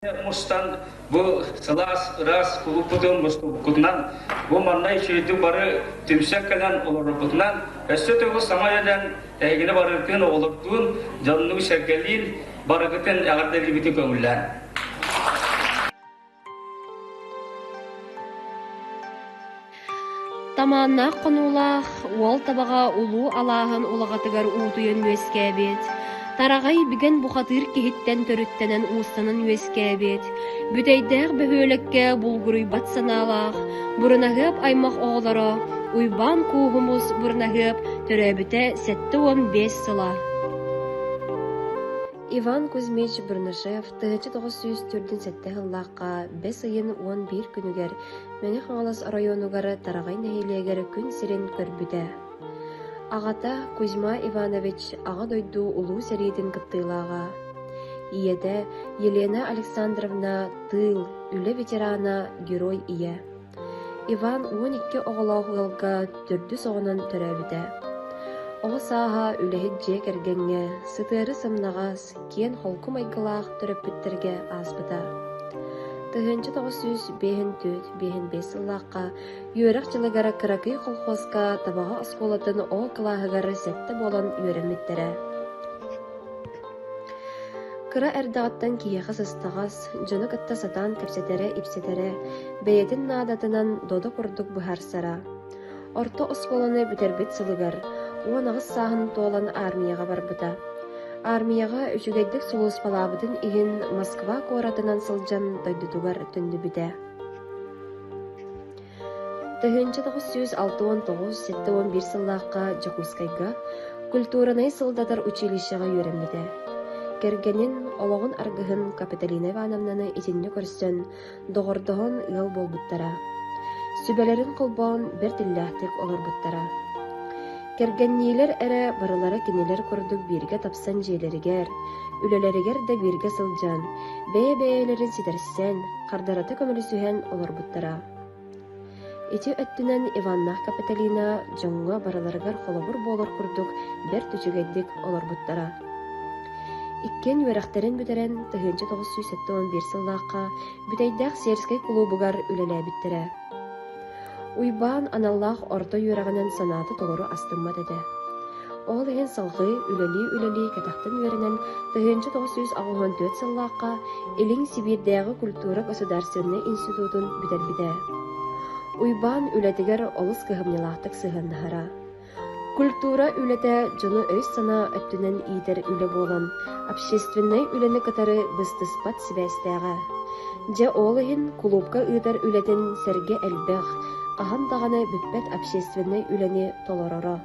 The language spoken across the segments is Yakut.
Мустан бу сылаас ыраас кулууппутун мустубуккутунан, бу манна үчүгэйдик бары түмсэн кэлэн олорорбутунан, өссө төгүл саҥа үйэнэн эһигини барыгытын оҕолордуун, дьоннуун-сэргэлиин барыгытын эҕэрдэлиибитин көҥүллээн. Тамааннаах хонуулаах уол табаҕа улуу алааһын улаҕатыгар уутуйан үөскээбит, тараҕай бүгэн бухатыыр киһиттэн төрүттэнэн уустанан үөскээбит, бүтэйдээх бөһүөлэккэ булгуруйбат санаалаах Бурунаһыап аймах оҕолоро Уйбаан Кууһумус Бурунаһыап төрөөбүтэ 75 сыла. Иван Кузьмич Бурнашев 1947 сыллаахха бэс ыйын 11 күнүгэр Мэҥэ Хаҥалас оройуонугар Тараҕай нэһилиэгэр күн сирин көрбүтэ. Аҕата Кузьма Иванович Аҕа дойду Улуу сэриитин кыттыылааҕа. Ийэтэ Елена Александровна тыыл, үлэ ветерана, Герой ийэ. Иван 12 оҕолоох ыалга төрдүс оҕонон төрөөбүтэ. Оҕо сааһа үлэһит дьиэ кэргэҥҥэ сытыары сымнаҕас, киэн холку майгылаах төрөппүттэргэ ааспыта. 1954-55 сыллаахха үөрэх дьылыгар кыракый колхуоска Табаҕа оскуолатын О кылааһыгар сэттэ буолан үөрэммиттэрэ. Кыра эрдэҕиттэн киһиэхэ сыстаҕас, дьону кытта сатаан кэпсэтэрэ-ипсэтэрэ, бэйэтин наадатынан додо курдук быһаарсара. Орто оскуоланы бүтэрбит сылыгар 18 сааһын туолан аармыйаҕа барбыта. Аармыйаҕа үчүгэйдик сулууспалаабытын иһин Москва куоратынан сылдьан дойдутугар төннүбүтэ. 1969-71 сыллаахха Дьокуускайга культуранай сылдатар училищеҕа үөрэммитэ. Кэргэнин, олоҕун аргыһын Капитолина Ивановнаны итиннэ көрсөн, доҕордоһон ыал буолбуттара. Сүбэлэрин холбоон бэрт иллээхтик олорбуттара. Кэргэнниилэр эрэ барылара кинилэр курдук бииргэ тапсан дьиэлэригэр, үлэлэригэр да бииргэ сылдьан, бэйэ-бэйэлэрин ситэрсэн, хардарыта көмөлөсүһэн олорбуттара. Ити өттүнэн Иваннаах Капитолина дьоҥҥо барыларыгар холобур буолар курдук бэрт үчүгэйдик олорбуттара. Иккиэн үөрэхтэрин бүтэрэн 1971 сыллаахха Бүтэйдээх сельскэй кулуубугар үлэлээбиттэрэ. Уйбаан аналлаах орто үөрэҕинэн санаата толору астыммат этэ. Ол иһин салҕыы үлэлии-үлэлии кэтэхтэн үөрэнэн 1984 сыллаахха Илин Сибиирдээҕи культура государственнай институтун бүтэрбитэ. Уйбаан үлэтигэр олус кыһамньылаахтык сыһыаннаһара. Культура үлэтэ дьону өй-санаа өттүнэн иитэр үлэ буолан, общественнай үлэни кытары быстыспат сибээстээҕэ. Дьэ ол иһин кулуупка ыытар үлэтин сэргэ элбэх, хаһан даҕаны бүппэт общественнай үлэни толороро.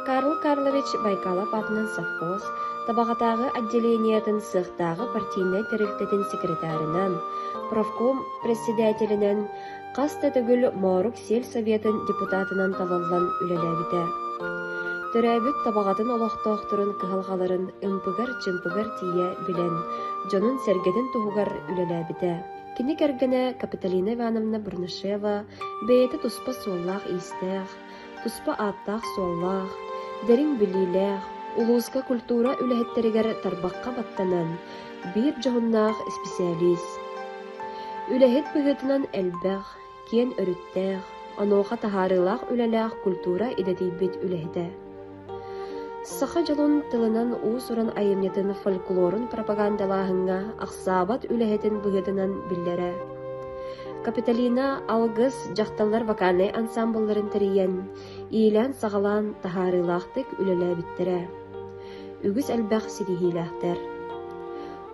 Карл Карлович Байкалов аатынан совхоз Табаҕатааҕы отделениетын сыахтааҕы партийнай тэрилтэтин секретарынан, профком председателинэн, хас да төгүл Моорук сельсоветын депутатынан талыллан үлэлээбитэ. Төрөөбүт Табаҕатын олохтоохторун кыһалҕаларын ымпыгар-чымпыгар тиийэ билэн, дьонун-сэргэтин туһугар үлэлээбитэ. Кини кэргэнэ Капитолина Ивановна Бурнашева бэйэтэ туспа суоллаах-иистээх, туспа ааттаах-суоллаах, дириҥ билиилээх, улууска культура үлэһиттэригэр тарбахха баттанан, биир дьоһуннаах исписэлиис. Үлэһит быһыытынан элбэх, киэн өрүттээх, онуоха таһаарыылаах үлэлээх культура идэтийбит үлэһитэ. Саха дьонун тылынан уус-уран айымньытын фольклорун пропагандалааһыҥҥа ахсаабат үлэһитин быһыытынан биллэрэ. Капитолина Алгыс дьахталлар вокальнай ансаамбылларын тэрийэн, иилээн-саҕалаан таһаарыылаахтык үлэлээбиттэрэ. Үгүс элбэх ситиһиилээхтэр.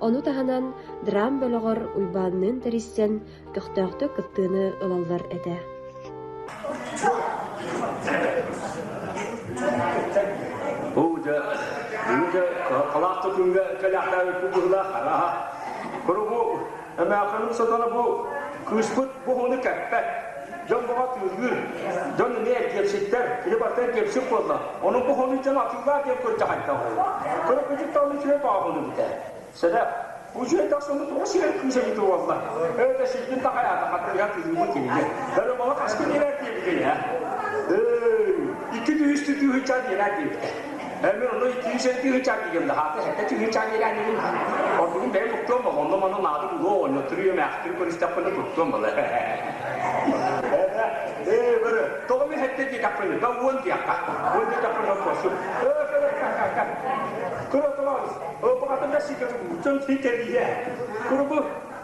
Ону таһынан драм бөлөҕөр Уйбаанныын тэрийсэн көхтөөхтүк кыттыыны ылаллар этэ. Бу дьэ, бүгүн дьэ халаах да күҥҥэ кэлээхтээбиппит быһыылаах арааһа. Көрө бу эмээххиним сатана бу кыыспыт бу ону кэппэт. Дьон баҕа тыылыыр, дьон эмиэ эргиэпситтэр, кини барыта эргиэпсик буолла. Ону бу хону дьон атыылаа диэн көрдө хайдах ол. Көрө кыдьык даҕаны үчүгэй баҕа бүтэ. Сэдэх, Үчүгэй тахсаммыт тоҕо сирэр кыыс эбитэ буолла. Эбэтэр сирбин такайаата хатырыга тыылыыбын кинини. Бары мала хаска биэрэр диэбитин ээ. Икки түһүс түһүчча биэрэр диэбитэ. Эмин ону 200 тыһыынча диэм да хаата сэттэ тыһыынча биэрэн диэн ордугун бэйэм уктуом бол онно маны наады булуо оҕонньоттору үөмээхтири көрүстэхпинэ туттуом бол ээ бары тоҕо мен сэттэ диэтэхпинэ да уон диэххэ уон диэтэхпинэ корсу кыра товарищ Баҕатын да ситэ дьон кэлиэ. Курбу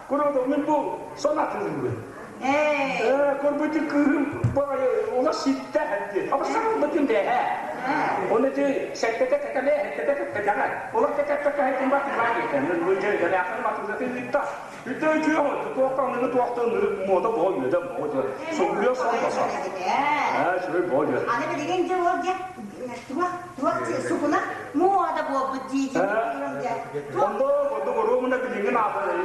курбу мин бу сонатылыыбын. Ээ курбути кыыһым ула ситтэ диэн. Абысарбытын дэһэ. Оны ти сэттэтэ кэтэлэ сэттэтэ кэппэтэҕэ. Ола кэтэппэккэ хайтын батыла диэтэ. Мин бу дьэ дэрэхин батылатын ыытта. Үтэ үтүө туохтан ныгы туохтан муода боо үөдэ боо дьэ. Сугуйа сон баса. Ээ сүрүй боо дьэ. Аны билигин дьэ ол дьэ туох туох сукуна муода буолбут дии дии Онно онно оруомуна билиҥҥин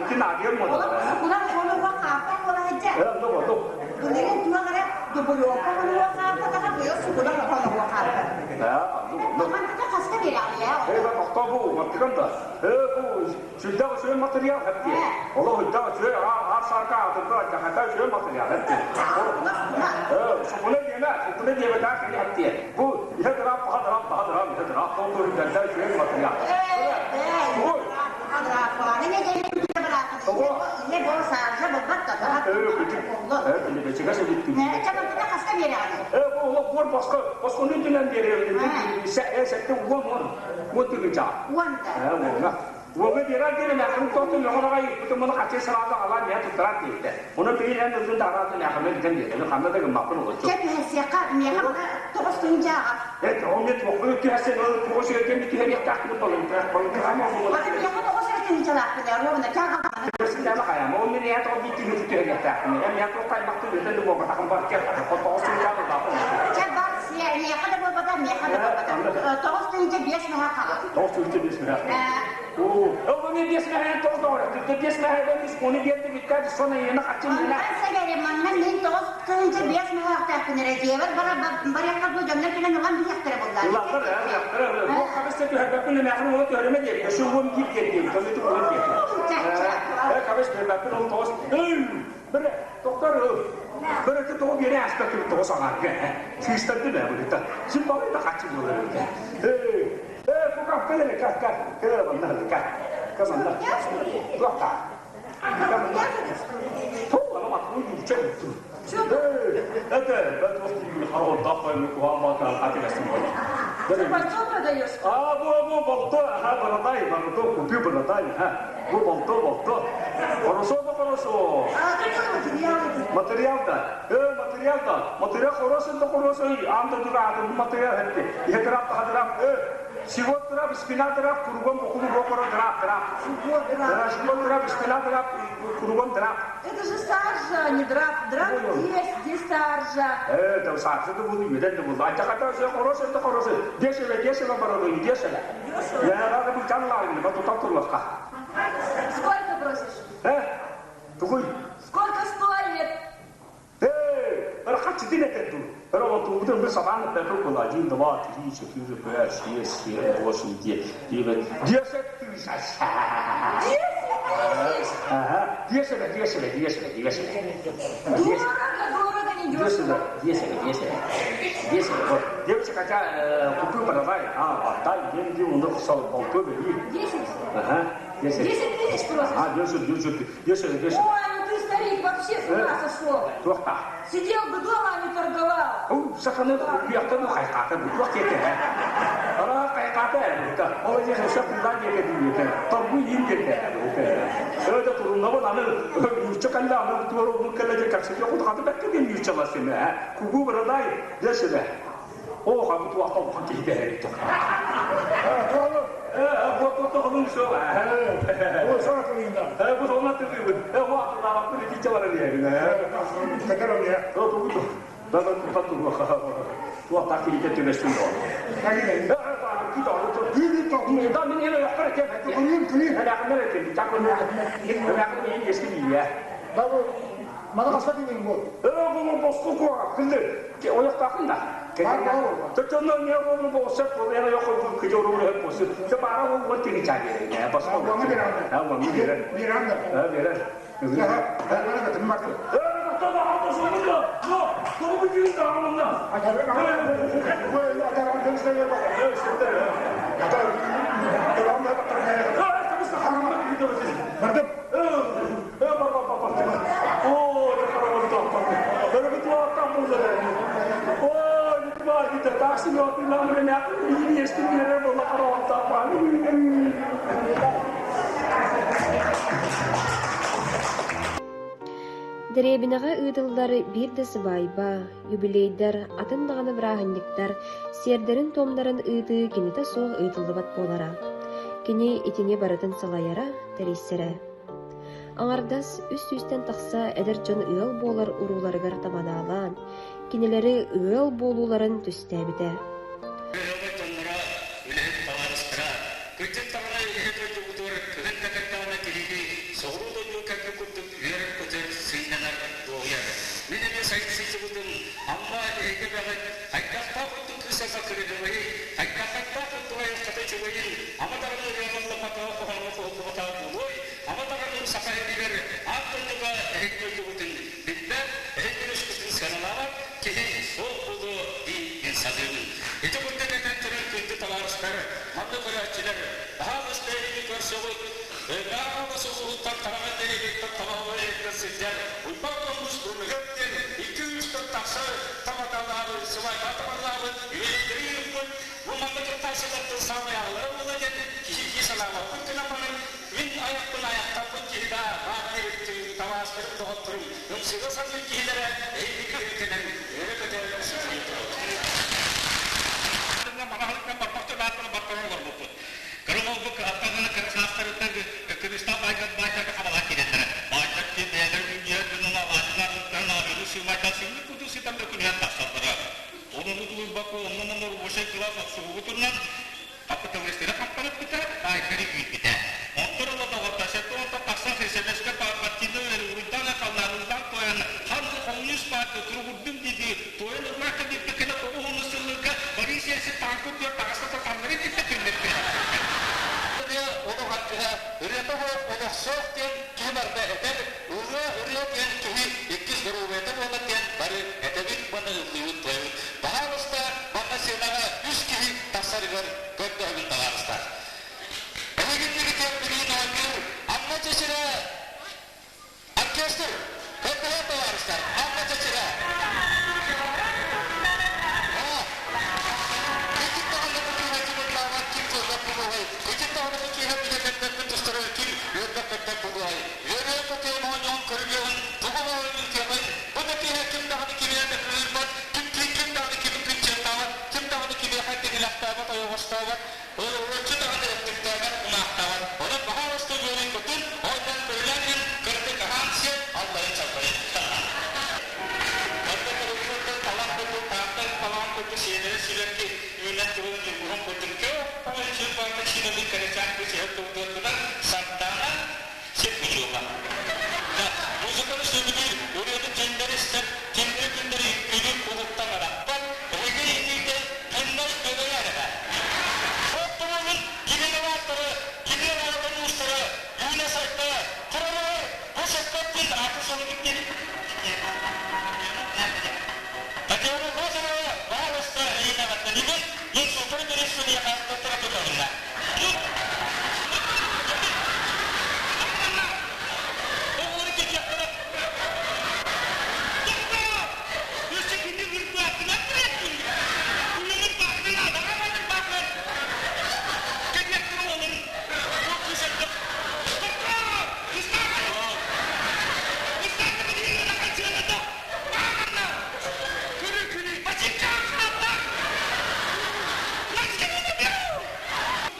ити наадыйар муода. Сукуна хонуга хааппа буола сылдьар. Э онно онно. Билигин туох эрэ дубулуока хонуга хааппатаха быйыл сукуна хонуга хааппа. Э онно онно. Мантыка хаска биэрэҕин Э бак охто бу мантыкан да. Э бу сүрдээх үчүгэй материал хэпти. Олох үрдээх үчүгэй аар саарка аатырда дьахата үчүгэй материал хэпти. Э сукуна диэмэ, сукуна диэмэ таах кини хэпти. Бу иһэ дыраап баха дыраап баха дыраап иһэ дыраап тоҥ дэрдэ үчүгэй материал. Уоҥҥа биэрэр диэн эмээхсин тоҕо мөҕөн аҕай ыыппытым уонна хаччы сразу аҕалаан миэхэ туттарар диэбитэ. Ону билигин эн ыллын да араатын мээхэмэ бүтэн биэрдэ. Ханна да гыммаппын олоччу. Чэ түһэрсиэххэ миэхэ маны тоҕус тыһыынчааҕа. Э, тоҕо мен туохпун түһэрсэн ыл тоҕус эргэн түһэриэхтээхпин балыҥтаах балыҥтаах Аты миэхэ тоҕус эрэ тыһыынчалаахпын ээ, ровно чааҕа Көсүннээн хайам, ол мин эйэ тоҕо биир тыһыынча түһэриэхтээхпин. Эн миэхэ туох таймахтыы бүтэн да буолбатахым бар кэл, тоҕус тыһыынчаах ылбаппын. Чэ бар сиэ, миэхэ да буолбата, миэхэ да буолбата. 95 мөһө хаҕа. 95 мөһө. Ол мен 5 мөһө тоҕус доҕор. 5 мөһө оны биэрди бүттэ соны ена хаччы Онтон сэгэри манна мин 95 мөһөөхтөөхпүн эрэ дьиэбэр бара барыахха бу дьоннор кэлэн ылан биһиэхтэрэ буллар. Ылаллар, ылаллар. Бу хабыста түһэрбэппин эмээхин уола түһэримэ диэбитэ. Өссө уон биир диэн диэбит. Ону уон диэбит. Э, хабыс түһэрбэппин он тоҕус. Бere, доктор, бere тоҕо биэрэ ааспаккын тоҕус аҥаарга. Сыыстарды бэ быһыта. Син балай да хаччы буолар эбит. Э, бу кап кэлэ кап кап. Кэлэ манна кап. Кап манна. Туохта. Ту, ана матку юрча бутtu. Это, это Ты пальто продаешь? А, бу, бу, балто, ага, бородай, балто, купи бородай, ага. Бу балто, балто. Хорошо да хорошо. А какой материал это? Материал да. Э, материал да. Материал хороший да хороший. Ам да дура, материал хетте. Ихетрап хадрап. Э, Сивот драп, спина драп, кругом кругом драп, драп. Сивот драп. Сивот драп, спина драп, кругом драп. Это же саржа, а не драп. Драп здесь, здесь саржа. Э, там саржа да буду, меден да буду. А так это хороший, это хороший. Дешево, дешево, бородой, дешево. Я рада быть онлайн, вот тут турловка. Сколько просишь? Э, тугуй. Сколько стоит? Э, рахат сидин это. Pero мы сатаан эппэппит буолла один, два, три, четыре, пять, шесть, семь, восемь, девять, 10 тысяч. 10 тысяч! Ага, десять, десять, десять, десять. Дорого, дорого, не дешево. Десять, десять, десять. Вот. Девочка, хотя купил, продавай, а, отдай, деньги, у них болты, бери. 10? Ага, 10. 10 тысяч просишь? А, 10, 10, 10, 10. Ой, ну ты, старик, вообще с ума сошел. Туохта. Сидел бы дома, а не торговал. Саханы уяқтан хайқаты туох кетті. Ара хайқаты ол же сахында кетті дейді. Торгу ин кетті. Это турунна аны нүүчча калла аны туору бу калла же каксы жок хаты бәкке ден нүүчча ласыны. Кугу брадай дешеде. О хабы туақта ухан кейде. Бу тохолун со. Бу сара кылыйда. Бу сонна тыгы. Ва туда бу кича бара не. Катарон я. То ту. Да да ту туох киһитэ түбэстин доо. Да мин ene yokkara kep. Кулин кулин. Ana akmara kep. Takon ana akmara ин eski biya. Бабу мана каспати мен бу. Бу боску ко кылды. Ке ояктакын да. Төтөнө не бу бу сеп бу ene yokko бу кыжору бу босу. Се бара бу бу тиги чаги. Не боску. А, А, бу мира. Миранда. А, мира. Я, ана катым мат. Бардым. Дэриэбинэҕэ ыытыллар биир да сыбаайба, юбилейдар, атын даҕаны бырааһынньыктар сиэрдэрин-туомнарын ыытыы кинитэ суох ыытыллыбат буолара. Кини итини барытын салайара, тэрийсэрэ. Аҥардас үс сүүстэн тахса эдэр дьон ыал буолар урууларыгар тамадаалаан, кинилэри ыал буолууларын түстээбитэ. Дьонноро, үлэһит табаарыстара, кырдьык даҕаны иһэ дойдубутугар кыһын да кэллэҕинэ киһини соҕуруу дойду кэлбит курдук үөрэр-көтөр, сынньанар, дуоһуйар. Мин эмиэ сайын сылдьыбытым, Амма эһиги эбэҕит хайдахтаах курдук кыыс-аҕа кырыгыҥый, хайдахтаах курдук айылҕата үчүгэйин, ама даҕаны ырыаҕа ылламматаҕа, хоһооҥҥо хоһуллубатаҕа буолуой, ама даҕаны саха иһигэр аан дойдуга эһиги дойдугутун билбэт, эһиги өрүскүтүн сыаналаабат киһи суох буолуо дии мин саныыбын. Ити курдук этэн туран күндү табаарыстар, манна көрөөччүлэр, баһаалыста эһиги көрсөҕүт, Гаҕа сулуһуттан тараҕан нэһилиэктэн табаҕаларыттан сылдьар Уйбаан Хомус Бурмуһап диэн 2-3 тахса таматалаабыт, сыбайба тамалаабыт, үөрэттэри ыыппыт, бу манна кыттааччылартан саамай аҕалара буолла диэн киһи киһи санаабаппын гынан баран, мин айахпын айахтаммыт киһи да баар диэбиттин табаастарым, доҕотторум, ымсыыга саныыр киһилэрэ эһиги кэлэн үөрэ-көтө сытыы Маҕаһылыктан барбахта бааттана баттана олорбуппут. Кырым олбук аттанына кыра саастарыттан кырыстаах баайтарга хабалаан киирэллэрэ. Баайтар диэн бэйэлэрин үүнньүйэр дьонун алаадьыларын арыылыы сыымайдаан сыҥнык курдук сытан бөкүнүһэн тахсаллара. Ол ону тулуйбакка оннун оннор рабочай кылаас охсуһууга турунан хапыталыыстары хаптарыппыта, баайтары күүрбүтэ. Онтон ыла доҕоттор 70 тахсан СМС-ка партийнай уруйдаан халлааныллаан туойан хан коммунист партия туругурдум диди туойан ыллаакка диэппиккинэ тоҕус сылларга Борис Ельцин таҥкы үрдүгэр таҕыста таҥнары кытта түннэрбит. Олох аргыһа ырыата олохсоох диэн киһи барда этэр, ырыа ырыа диэн киһи иккис доруобуйата буолар диэн бары этэбит уонна ыллыыбыт туойабыт. Баһаалыста манна сыанаҕа үс киһи тахсарыгар көрдөһөбүн табаарыстар. Эһигиннигитиэн билиин оонньуур Анна Чечера оркестр көрдөһөр табаарыстар Анна Чечера. Итин даҕаны бу киһи ким ким кыайбат буолуой? Итин даҕаны бу киһи билэ тустары ким үөрбэт көппөт буолуой? Үөрүөн көтүөн оонньоон көрүлүөҕүн тугу оонньуутуоҕун бу да киһи ким даҕаны кимиэхэ кыырбат, ким ким даҕаны кими күнчэттээбэт, ким даҕаны кимиэхэ тиҥилэхтээбэт, ойоҕостообот, ыллыччы даҕаны өттүктээбэт, кумаахтаабат. Онон баһаалыста үөрэн көтүн, оонньоон көрүлээн иһин кырдык аһаан сиэн, аллайын салбайын. Онно көрүлүттэн талаан курдук, тааттан талаан курдук сиэнэри силэрки үүнэн турун ньургуһун курдук көө таҥай сүр баата сиинэбин кэрэчээн кысыһа туутуотунан Сардаана Сеппичуга. Музыканы сөбүлүүр, ырыаны кинилэр истэр, кинилэр күннэри үҥкүүлүүр кулуттан арахпат.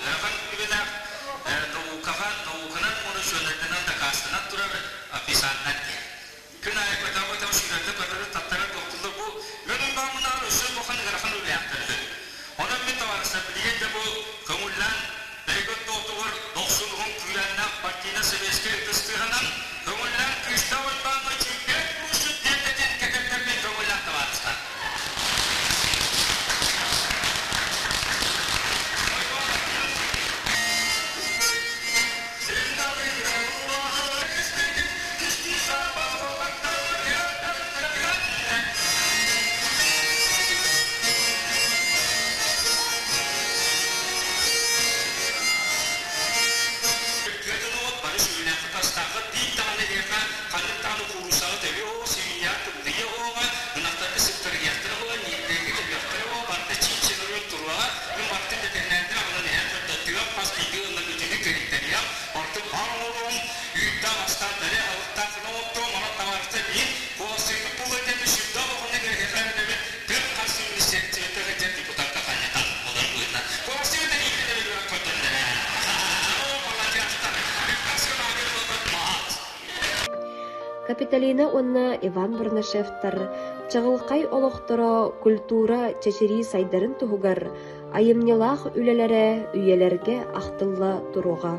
Ыарахан үлэлээх наукаҕа науканан уонна учуонайданан дакаастанан турар описаннар диэн. Күн аайы көтөҕө-көтөҕө сүүрэрдэ-көтөрө таттарар туохтулла бу мен уйбааммынааҕар өссө улахан ыарахан үлэлээхтэр үһү. Онон мин табаарыстар билигин да бу көҥүллээн эһиги оттоотугар дохсун уһун күүрээннээх партийнай-советскай ытыс тыаһынан көҥүллээн күүстээх уйбааҥҥа чүүкээн куруусчут диэн этин кэтэрдэрбин көҥүллээн табаарыстар. Бары сүрүнээххэ тастааххыт биир даҕаны эһиэхэ ханнык даҕаны кууруссаҕа төбүө сибиинньэҕэ тымныйыа оҕоҕо ынахтарга сыптарыйыахтара буолан ньиэрбэйгэ төбүөхтэрэ буолан барыта чин-чин ырыын туруоҕа мин бартын бэтэринээрдэр аҕалан иһэн көрдөттүгэр хас биирдии ынах үтүнү көрүттэриэм ортук баар оҥоруом үүттээх астаах бэлэ аһылыктаах гына оттуом онон табаарыстар мин куоластыырбыт буолуо диэн сүрдээх улаханнык эһиэхэ эрэнэбин тыа хас министиэристибэтэ сылдьар депутакка ханньатан олор быһыытынан куоластыыр да иитин өлөрүөх көрдөрүллэрэ оо маладьыастар Капитолина уонна Иван Бурнашевтар чаҕылхай олохторо культура чэчирии сайдарын туһугар айымньылаах үлэлэрэ үйэлэргэ ахтылла туруоҕа.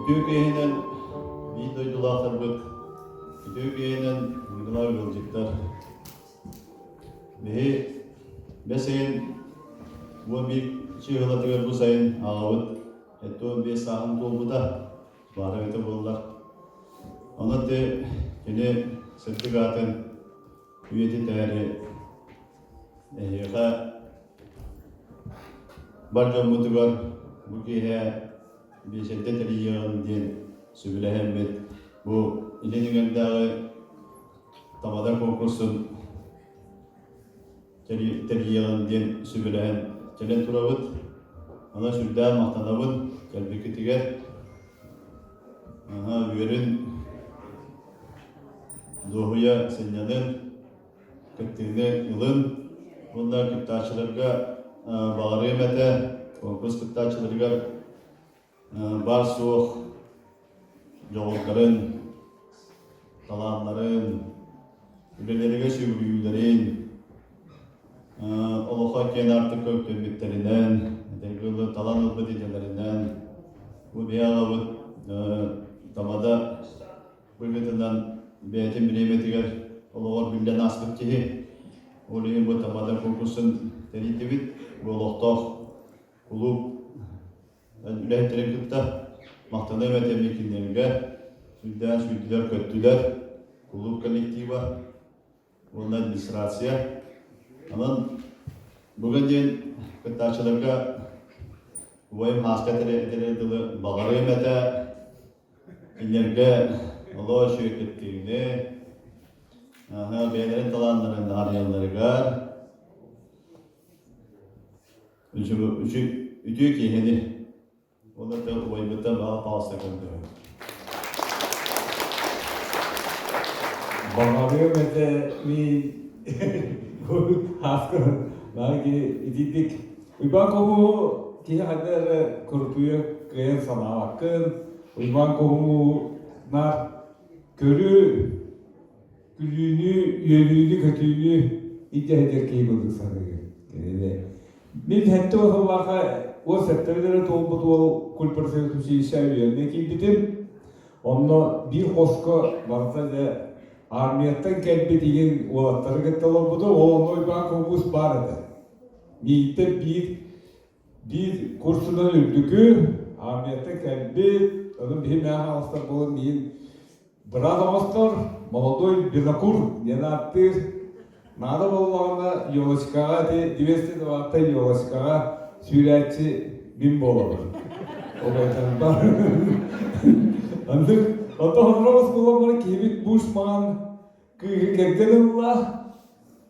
Үтүө киһинэн биир дойдулаахтарбыт, үтүө киһинэн Николай ыалдьыттар. Биһи бэс ыйын 11 чыыһылатыгар бу сайын аҕабыт 75 сааһын туолбута. Баара эбитэ буоллар. Онон ти кини сырдык аатын үйэтитээри эһиэхэ бар дьоммутугар бу киэһэ биэчэрдэ тэрийиэҕин диэн сөбүлэһэммит бу Илин Эҥэрдээҕи Тамада конкурсун тэрийиэҕин диэн сүбэлэһэн кэлэн турабыт. Онон сүрдээх махтанабын кэлбиккитигэр. Үөрүн, дуоһуйа сынньанын, кыттыыны ылын уонна кыттааччыларга баҕарыам этэ, конкурс кыттааччыларыгар баар-суох дьоҕурдарын, талааннарын, үлэлэригэр сүгүрүйүүлэрин, олоххо киэн аартыкка үктэммиттэринэн, этэргэ дылы талан ылбыт идэлэринэн, бу биһи аҕабыт Тамада быһыытынан бэйэтин бириэмэтигэр олоҕор биллэн ааспыт киһи. Ол иһин бу Тамада конкурсун тэрийдибит. Бу олохтоох кулууп үлэһиттэрин кытта махтаныам этэ эмиэ кинилэргэ сүрдээн сүүрдүлэр-көттүлэр кулууп коллектива уонна администрация. Онон бүгүн диэн кыттааччыларга убайым Һааска этэрэ дылы баҕарыам этэ кинилэргэ олоо үчүгэй кыттыыны, бэйэлэрин талааннарын арыйалларыгар Үтүө киэһэни уонна убайбыттан баҕа паҕаста көрдөһөбүн. Баҕарыам этэ мин ааска наги итинник Уйбаан Куһуму киһи хайда эрэ курутуйа кыайан санаабаккын Уйбаан Куһуму наар көрүү күлүүнү, үөрүүнү-көтүүнү илдьэ киһи курдук саныыгын. Кинини. Мин сэттэ сыллаахха уон сэттэ туолбут уол культпросвет училище үөрэнэ киирбитим. Онно биир хоско барыта дьэ армияттан кэлбит игин уолаттары кытта олорбутум. Ол онно Уйбаан Кобус баар этэ. Мииттэн биир биир курсунан үрдүкү армияттан кэлбит, ону биһи мээх аҕыстар буолан миин Быраат оҥостор, молодой винокур диэн ааттыыр. Наада буоллаҕына елочкаҕа ити 202 елочкаҕа сүүрээччи мин буолабын. Ол айтарбар. Андык, ото хонорос буолан киһибит буш маҥан кыыһы кэргэн ылла.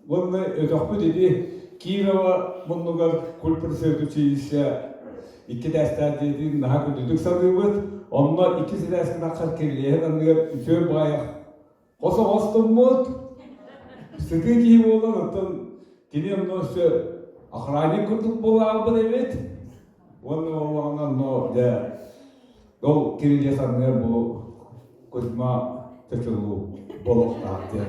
Уонна өтөхпүт ити Кирова муннугар культпросвет училище икки этээстээх дьиэтин наһаа күндүтүк саныыбыт. Онно иккис этээскэ тахсар кирилиэһин анныгар үчүгэй баайах хос оҥостуммут. Сытыы киһи буолан, оттон кини онно өссө охранник курдук буолаабыт эбит. Уонна буоллаҕына онно дьэ ол кирилиэс анныгар бу Кузьма Чочулуу буолуохтаах диэн.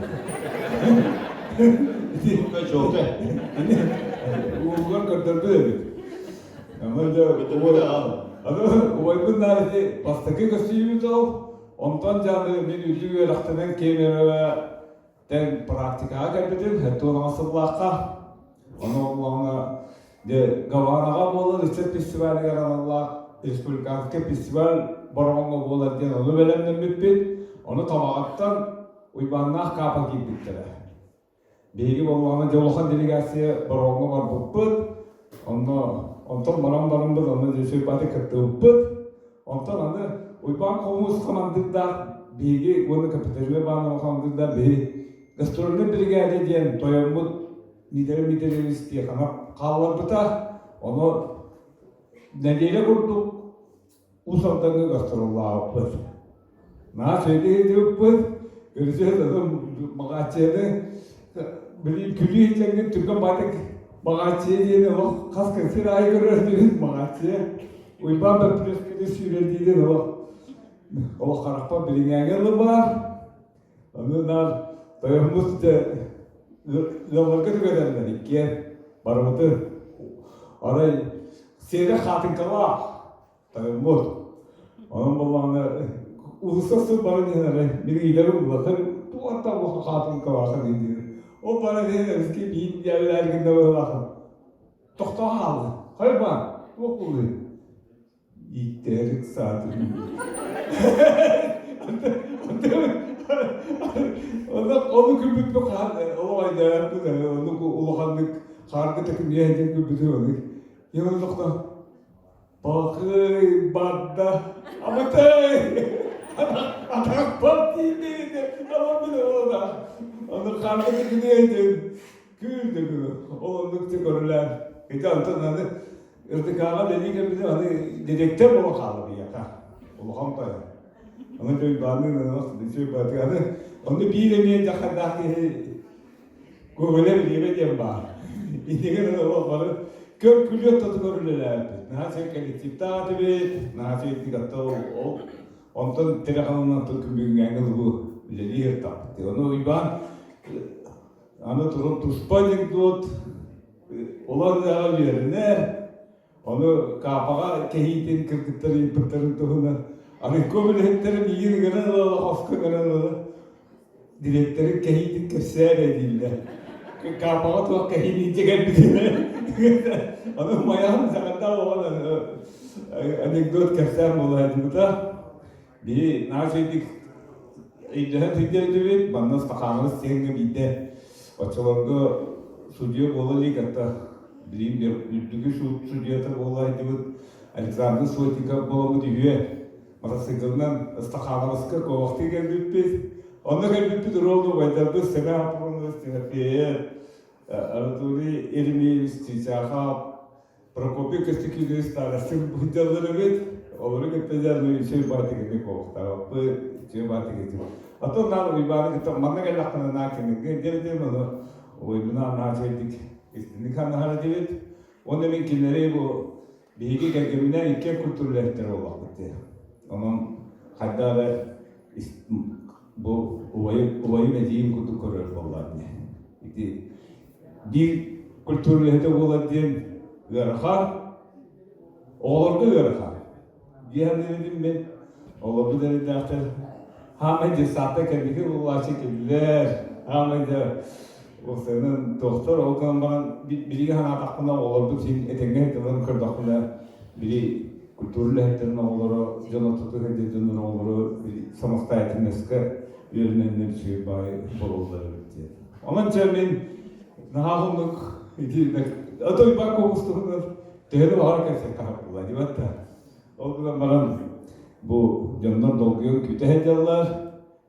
Чуолкай. Уолугар көрдөрбүт эбит. Аны убайбын наар ити бастакы көстүүбүт ол. Онтон дьаны мин үрдүк үөрэхтэнэн кемерово тэҥ практикаҕа кэлбитим, 76 сыллаахха. Ону оллоҕуна дьэ Гаванаҕа буолар ыччат фестивалыгар аналлаах республиканскай фестиваль Бороҕоҥҥо буолар диэн ону бэлэмнэммиппит. Ону Табаҕаттан Уйбааннаах Каапа киирбиттэрэ. Биһиги буоллаҕына дьэ улахан делегация Бороҕоҥҥо барбыппыт. Онно онтон баран бараммыт онно дьэ Сүрбаты кыттыбыппыт. Онтон аны Уйбаан Хомус хамандыырдаах биһиги уонна Капиталина Иванова хамандыырдаах биһи гастрольнай биригээдэ диэн тойоммут Миитэрэ Миитэрэбис Тихонов хаалларбыта. Ону нэдиэлэ курдук Уус Алдаҥҥа гастроллаабыппыт. Наһаа сөйдүһүтүбүппүт. Көрүсүһэ Маҕааччыйаны били күлүү иһитиҥҥин түргэн баатык Маҕааччыйа диэни олох хас кэнсиэр аайы көрөр этибит Маҕааччыйа. Уйбаан Бөппүрүөскэни сүүрэрдиирин олох олох харахпар билиҥээҥи ылы баар. Аны наар тойоммут дьэ ыалларга түгэнэллэр иккиэн барыбыты арай сиэрэ хаатыҥкалаах тойоммут. Онон буоллаҕына улуса сыл баран иһэн арай мин иилэрим улахан туохтан улахан хаатыҥкалаахын диир. Ол баран иһэн эмискэ биин дьээбэлээр гынна быһыылаахын. Тохтоо хаалла. Хайбаан, туох буолуй? Ииттээри ыксаатым. Онно ону күлбүппүт хаһан олох айдаарбыт ону улаханнык хаарга такым иһэн күлбүтүм ону. Ийэм тохтоо. Бакый барда. Абытай! Атахпар тиийдэ. Ама мин ола. Аны ханна кигинейдин. Күл да Ол оннук те көрүлэр. Ити онтон аны РТК-га дэнии кэлбитим аны директор буолан хаалла биһиэхэ. Улахан тойон. Аны Уйбаанныын аны аны онно биир эмиэ дьахтардаах киһи Көҥүлэ бириэмэ диэн баар. Иннигэр олох бары көр күлүөт тотугар үлэлээбиппит. Наһаа үчүгэй коллективтаах этибит, наһаа үчүгэйдик атта ол онтон тирэх ылынан күн бүгүҥҥээҥҥи дылы үлэлии сырыттахпыт. Ону Уйбаан аны туран туспа анекдот олор үлэҕэ үөрэнэр, ону Каапаҕа кэһиитин кыргыттар ыйыппыттарын туһунан Арыйко үлэһиттэрэ миигин ыҥыран ыла хоско ыҥыран ыла дириэктэри кэһиитин кэпсээ дииллэр. Каапаҕа туох кэһиини илдьэ кэлбитин Ону майаҕым саҥардаах оҕон анекдот кэпсээн буолаайдыбыта. Биһи наһаа үчүгэйдик өйдөһөн сылдьар этибит. Манна стакаҥҥа сиэҥҥэ биирдэ оччолорго судьуйа буола илик, хатта билигин үрдүкү суут судьуйата буола сылдьыбыт Александр Сотников буоламмыт үһүө мотоциклынан Ыстахаанабыска куобахтыы кэлбиппит. Онно кэлбиппит уруолу убайдарбыт Сэмэн Аппарович Тимофеев, Анатолий Еремеевич Чичахов, Прокопий Костякинович старостин сылдьаллар эбит. Олору кытта дьэ үчүгэй баатык ини куобахтаабаппыт, үчүгэй баатык ити. Атын наар Уйбааны кытта манна кэллэхпинэ наа кинигэ диэбитим, ону убайбынаан наһаа үчүгэйдик истинник санаһар этибит. Уонна мин кинилэри бу Биһиги кэргэмминээн иккиэн культуралэһиттэр буоллахпыт дии. Онон хайдах эрэ бу убайым, убайым эдьиийим курдук көрөр буоллаҕым дии. Ити биир культуралэһитэ буолар диэн ыарахан, оҕолорго ыарахан. Дии саныыр этим мин. Олорбут эрэйдээхтэр хаамай детсадта кэнники буллааччы кинилэр, хаамай да уопсайынан туохтар ол гынан баран билиги санаатахпына оҕолорбут син этэҥҥэ сылдьалларын көрдөхпүнэ били культура үлэһиттэрин оҕолоро дьон ортотугар сылдьар дьоннор оҕолоро самостоятельноска үөрэнэннэр үчүгэй баай буолаллар эбит диэн. Онон чэ мин наһаа уһуннук ити а то Уйбаан Куобус туһунан төһө да баҕар кэпсэххэ буолла дибат да. Ол гынан баран бу дьоннор долгуйан күүтэ сылдьаллар.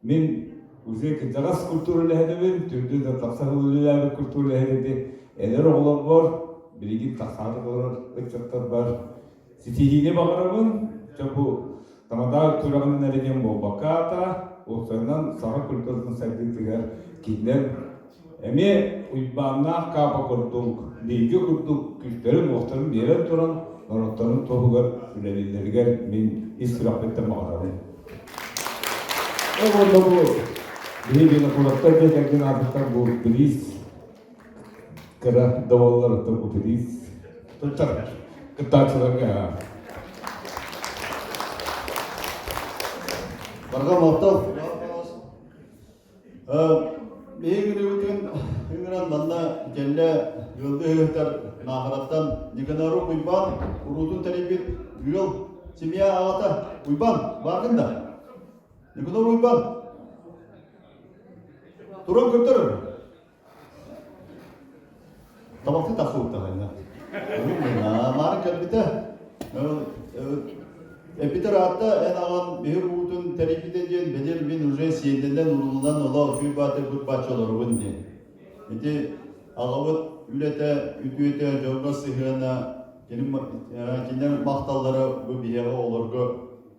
Мин уже кырдьаҕас культура үлэһитэбин, түрдүн да тахса үлэлээбит культура үлэһитэ эдэр оҕолорбор, билигин тахсаары олорор ыччаттарбар ситиһиини баҕарабын. Чэ бу тамадаа күрэҕинэн эрэ диэн буолбакка аата, уопсайынан саха культуратын сайдыытыгар кинилэр Эмиэ Уйбааннаах Каапа курдук, биһиги курдук күүстэрин-уохтарын биэрэн туран, норуоттарын туһугар үлэлииллэригэр мин ис сүрэхпиттэн баҕарабын. Ол уонна бу биһиги Винокуровтар дьиэ кэргэн аатыттан бу бириис кыра да буоллар оттон бу бириис туттар кыттааччыларга Барҕа махтал. Биһиги күнүбүтүн ыҥыран манна кэллэ ыалдыы ыһыктар Наахараттан Никаноров Уйбаан уруутун тэрийбит ыал семья аҕата Уйбаан бааргын да? Никанор Уйбаан туран көрдөрөр. Табахты тахсыбыттаҕына. Маарын кэлбитэ. Эпитер аатта эн аҕан биһир уутун тэрийбитэ диэн бэлиэр мин уже сиэннэнэн урулунан ола үчүй баатыр бырбааччы олоробун диэн. Ити аҕабыт үлэтэ, үтүөтэ, дьоҥҥо сыһыана, кинилэр махталлара бу биһиэхэ оҕолорго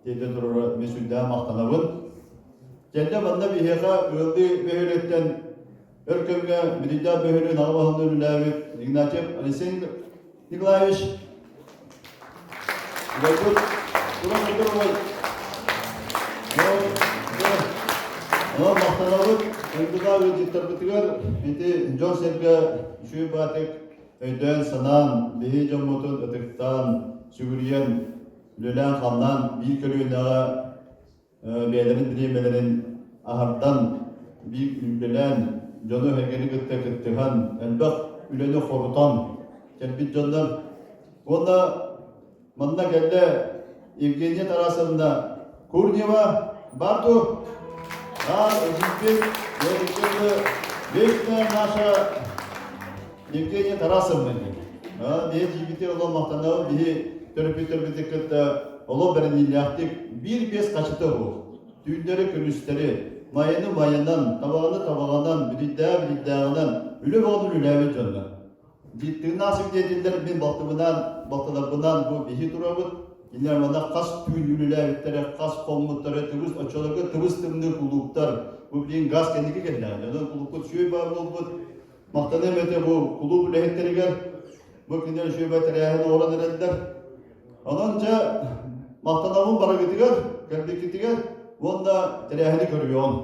тиэрдэ турара мен сүрдээх махтанабын. Кэллэ манна биһиэхэ ыалдыы бөһүөлэктэн өр кэмҥэ Мирийдээх бөһүөлэгин аҕа баһылыгынан үлэлээбит Игнатьев Алексей Николаевич Убайбыт туран өтөр убай. Онон махтанабыт НДК ыалдьыттарбытыгар ити дьон-сэргэ үчүгэй баатык өйдөөн-санаан, биһи дьоммутун ытыктаан, сүгүрүйэн, үлэлээн-хамнаан биир көлүөнэҕэ бэйэлэрин бириэмэлэрин аһардан, биир үлэлээн, дьону-сэргэни кытта кыттыһан, элбэх үлэни хорутан кэлбит дьоннор. Уонна манна кэллэ Евгения Тарасовна Курнева бар дуо? Да, эдьиийбит, вечная наша Евгения Тарасовна диэн. Биһи эдьиийбитигэр олох махтанабын. Биһи төрөппүттэрбитин кытта олох бэриниилээхтик биир-биэс хачыта суох түүннэри-күнүстэри майаны майанан, табаҕаны табаҕынан, билийдээҕи-билийдээҕинэн үлэ бөҕөнү үлэлээбит дьоннор. Тыыннаах сибидиэтиллэр мин балтыбынаан, балтыларбынаан бу биһи турабыт. Кинилэр манна хас түүн үлэлээбиттэрэ, хас хоммуттара, тыбыс оччолорго тыбыс тымныы кулууптар. Бу билигин газ кэнники кэллэҕэ. Онон кулууппут үчүгэй баар буолбут. Махтаныам этэ бу кулууп үлэһиттэригэр. Бу кинилэр үчүгэй тэрээһин оҥорон эрэллэр. Онон дьэ махтанабын барыгытыгар, кэлбиккитигэр уонна тэрээһини көрүөҕүм.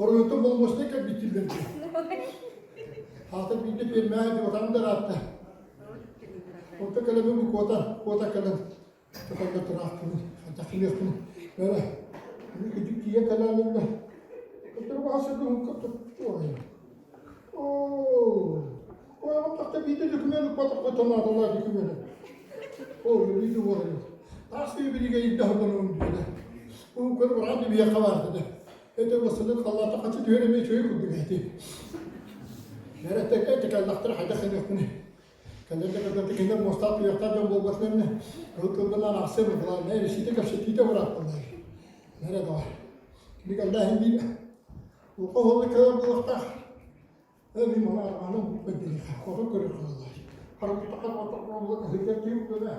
Оройуттан болмосуна кэлбиттиллэр Аата биирдэ пиэрмэҕэ дьуотаан да ыраатта. Онто кэлэбин бу куота, куота кэлэн Кытарга тураахпын, хайдах Эрэ, күдүк тиийэ кэлээниннэ. Көтөр баҕасы Оо, ой, тахта биирдэ документ укпатах тонааталаа документ. Оо, биирдэ буолар. Таас биригэ ирдэ хабанын диэнэ. Бу көр бараан биһиэхэ баар да. Это басылы халлаата хачы түһэр эмиэ үчүгэй курдук эти. Эрэ тэкэ тэкэллахтар хайдах ханьыахпыный. Кэлэргэ кытта кинилэр муостаах туйахтаах дьон буолбатыннар кыл кылбынан аахсыа быһылаан ресиите кэпсэтиитэ быраатталлар. Нэрэ доҕор. Кини кэллээһин биир улахан уолла кэлэр буолуохтаах. Э мин мана арҕаанан бүппэт хотон көрөр хааллар. Харабыттахха хотон кыһыйдар ким көнө.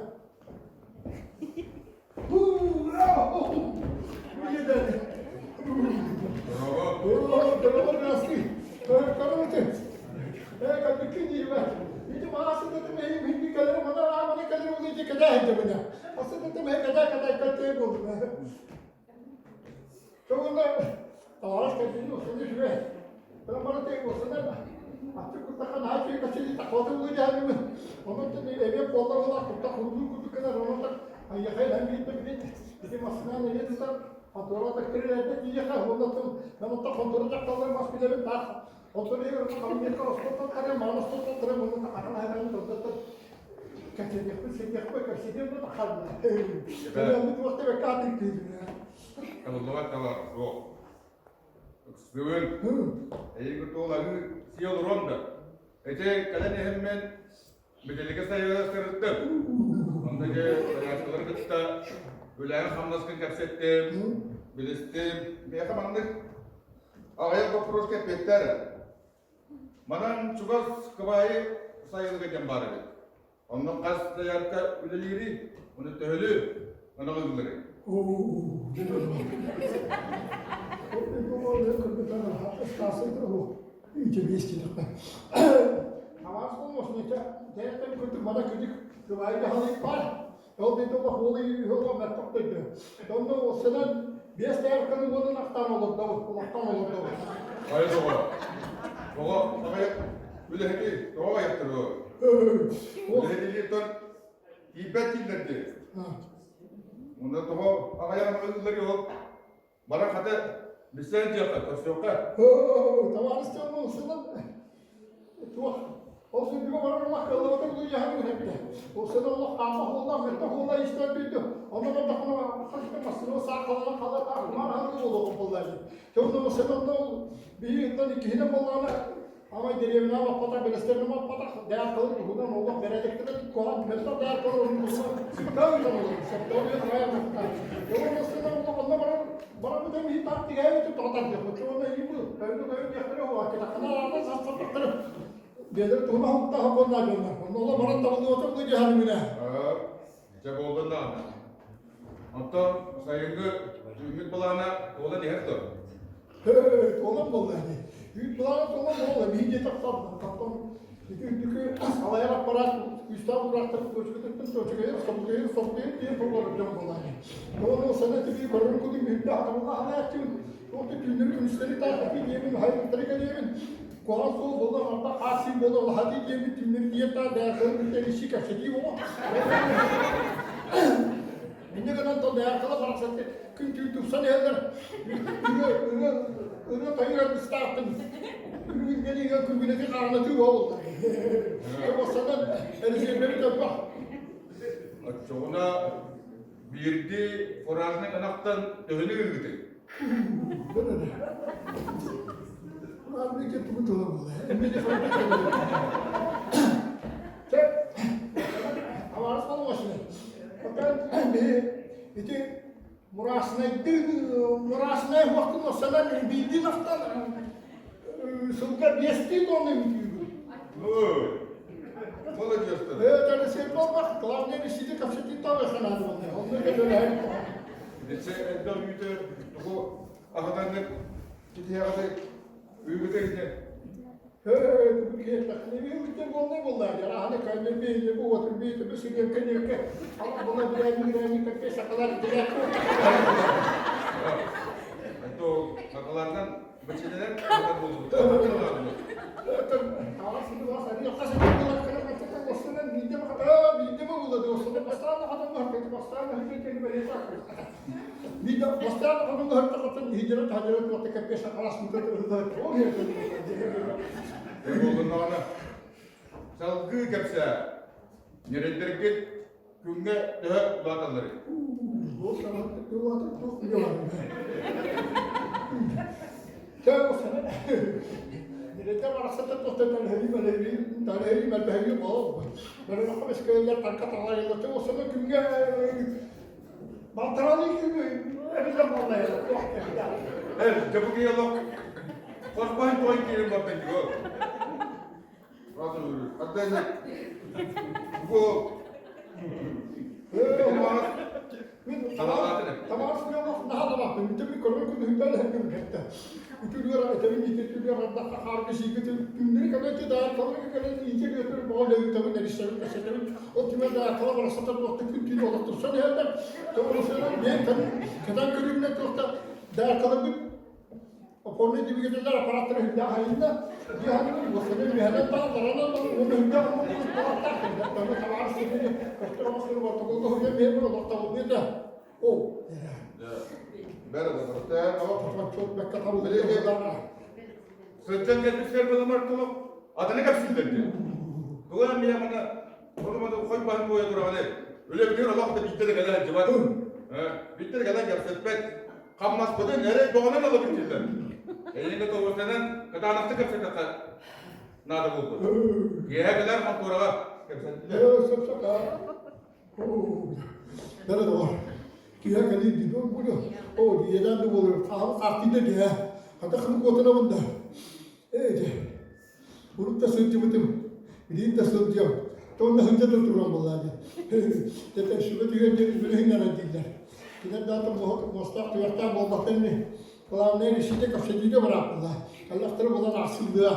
Табыллыбат табар суох. Ыксыыбын. Эйигин туол аһыы сиэ олоруом да. Ити кэлэн иһэммин Метелигэ сайыла сырыттым. Онно дьэ салайааччылары кытта үлэҕин-хамнаскын кэпсэттим, билистим. Миэхэ маннык аҕыйах боппуруоска эппиэттээ эрэ. Манан чугас кыбаайы сайылыга диэн баар эбит. Онно хас доярка үлэлиирий, ону төһөлүү, ону ылларый. Хайа тоҕо? Тоҕо аҕыйах үлэһити тоҕо аҕыйахтар Үлэһитилииртэн тиийбэт дииллэр дии. Онно тоҕо аҕыйах ыллар ол Бара хата билсэн дьиэххэ көрсүөххэ. Табаарыстар туох ол сүрдүгө барар олох кыллыбата улуйаһын үһэттэ. Ол сына олох хаама хуолла, мөттө хуолла истэн бүйдү. Онно бардахына хасыта массыына саахалана халата кумар аһылы буолуох буолла. Чону сына онно биһи ыттан иккиһинэн буоллаҕына Амай дэриэбинэҕэ баппатах, бэлэстэринэ баппатах, дээх кылын туһунан олох бэрээдэктэрэ куһаҕан мөлтөх дээх кылын туһунан сыттаан ыытан олорор. Сөптөөх үйэ таҕайа махтаа. Уонна сына олох онно баран баран бутан иһин таах тигээбит тоҕо тардыахпыт. Уонна иһин бу көйгө көйгө диэхтэрэ уһуга кэтаххана араатан саспаттахтара. Биэлэр туһуна хуттаах буолла дьоннор. Онно олох баран табыллыбата бу дьаһан минэ. Дьэ буоллун даҕаны. Оттон сайыҥҥы үүммүт былаана туолан иһэр дуо? Туолан буолла ини. Үүт былаана туолан буолла. Биһи диэтэх таптан. Ити үрдүкү салайар аппарат күүстээх уураахтар точкатыттан точкайыр, собутуйар, собутуйар диэн толорор дьон буолааны. Тоҕо сана тиби көрөр кудум үрдэ хатабылла ханааччыбын. Туох да түүннэри күнүстэри таах диэмин, хайыттары кэлиэмин. Куһаҕан суол буолла, барда хаасыы буола улахатыы диэмин түүннэри диэн таа бэйэхтэрин кытта иши кэпсэтии буолуо. Инньэ гынан то бэйэхтэрэ барахсатты күн түүн тупсан иһэллэр. Ырыа, ырыа, ырыа тойугар быстааттым. Күргүлгэнигэ күргүлэти хааҕынатыы буолла. Осанан резервэри төлбөх. Оччоҕуна биирдии фуражный ынахтан төһөнү ыыгытый? Фуражный тугу тыла буолла. Табаарыс болуошуна. Ити мурашнайды мурашнай хуохтун осанан биирдии махтан сылга биэстии тонна бүтүүбүт. Молодец. Это сен болбах, главное решите капсетин тавы ханады болны. Онны көтөлөһөр. Десе элбэх үүтэ тугу аһатаннык китиһэҕэ үүгүтэ итинэ. То сакаларынан бачилерен Буолуннаҕына салгыы кэпсээ. Ньирэйдэргит күҥҥэ төһө улааталларый? Эр, дьабыгыйалок Хорбоһун туой киирин бардан дьуго. Бу Опорный двигателлэр аппараттара үрдээх айынна. Дьиһанын уосаны мүһэнэн таалларанан уонна үрдээх уммун талааттаах табаарыс сирини көстөр оҥостор ортоколго хуйан биһи олохтолбута. О. Бэр Сылдьан кэлбит фермалар толук атыны кэпсииллэр диэн. Тугу эмиэ мана ону хой баһын буойа тураҕын үлэбитигэр олох да биирдэ да кэлэ сылдьыбат. Биирдэ да кэлэн кэпсэппэт. Хамнаспытын эрэй боҕунан ылабыт дииллэр. Эйиҥэ тоҕустанан кытаанахтык кэпсэтэххэ наада буолбут. Киэһэ кэлэр хонтуораҕа кэпсэттилэр. Бары доҕор, киһи кэлии дии буолуо. Оо, ийэлээн да буолуо, хаалы хаартыйда дии, хата ханнык уотунабын да. Ээ, дьэ, урут да сылдьыбытым, билигин да сылдьыам. Тонна сылдьа да туран буоллаа дии. Тэтэ сүбэ түһэн диэн үлэһин дииллэр. Кинилэр даата муостаах туйахтаах буолбаттар ини. Главное, решите кэпсэтиигэ бырааппылаа. Каллахтары булан аахсыллыа.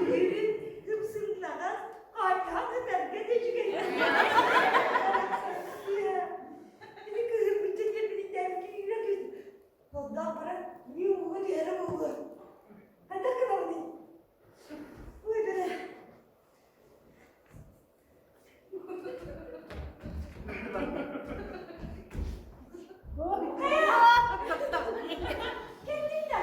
Үһүрүн ымсыннаҕас, хаанньаһан ытарга да үчүгэй. Ити кыыһырбычча диэн билийтээбиккэ киирэ түс. Онтон баран мин ууга түһэрэ буолуо. Хайдах гынабыный? Ой, бэрэ. Кэллин да?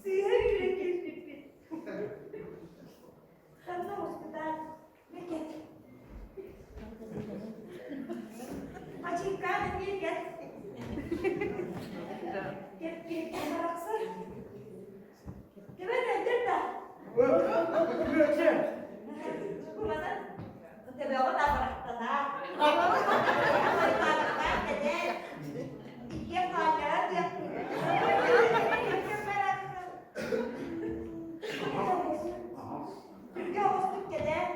Сыыһа үүрэн кэлбиппит. Ханна уоспутаат, Мэкэт. Ачыыккаан эмиэ кэт. Кэппиэккэ барахсан. Төбөн өлдөр да. Бу манан төбөҕүн абырахтанаа. Абырахтанаа кэлээр. Иккиэн хаалларар диэхпин. Барахсан. Түргэ оҕустук кэлээр.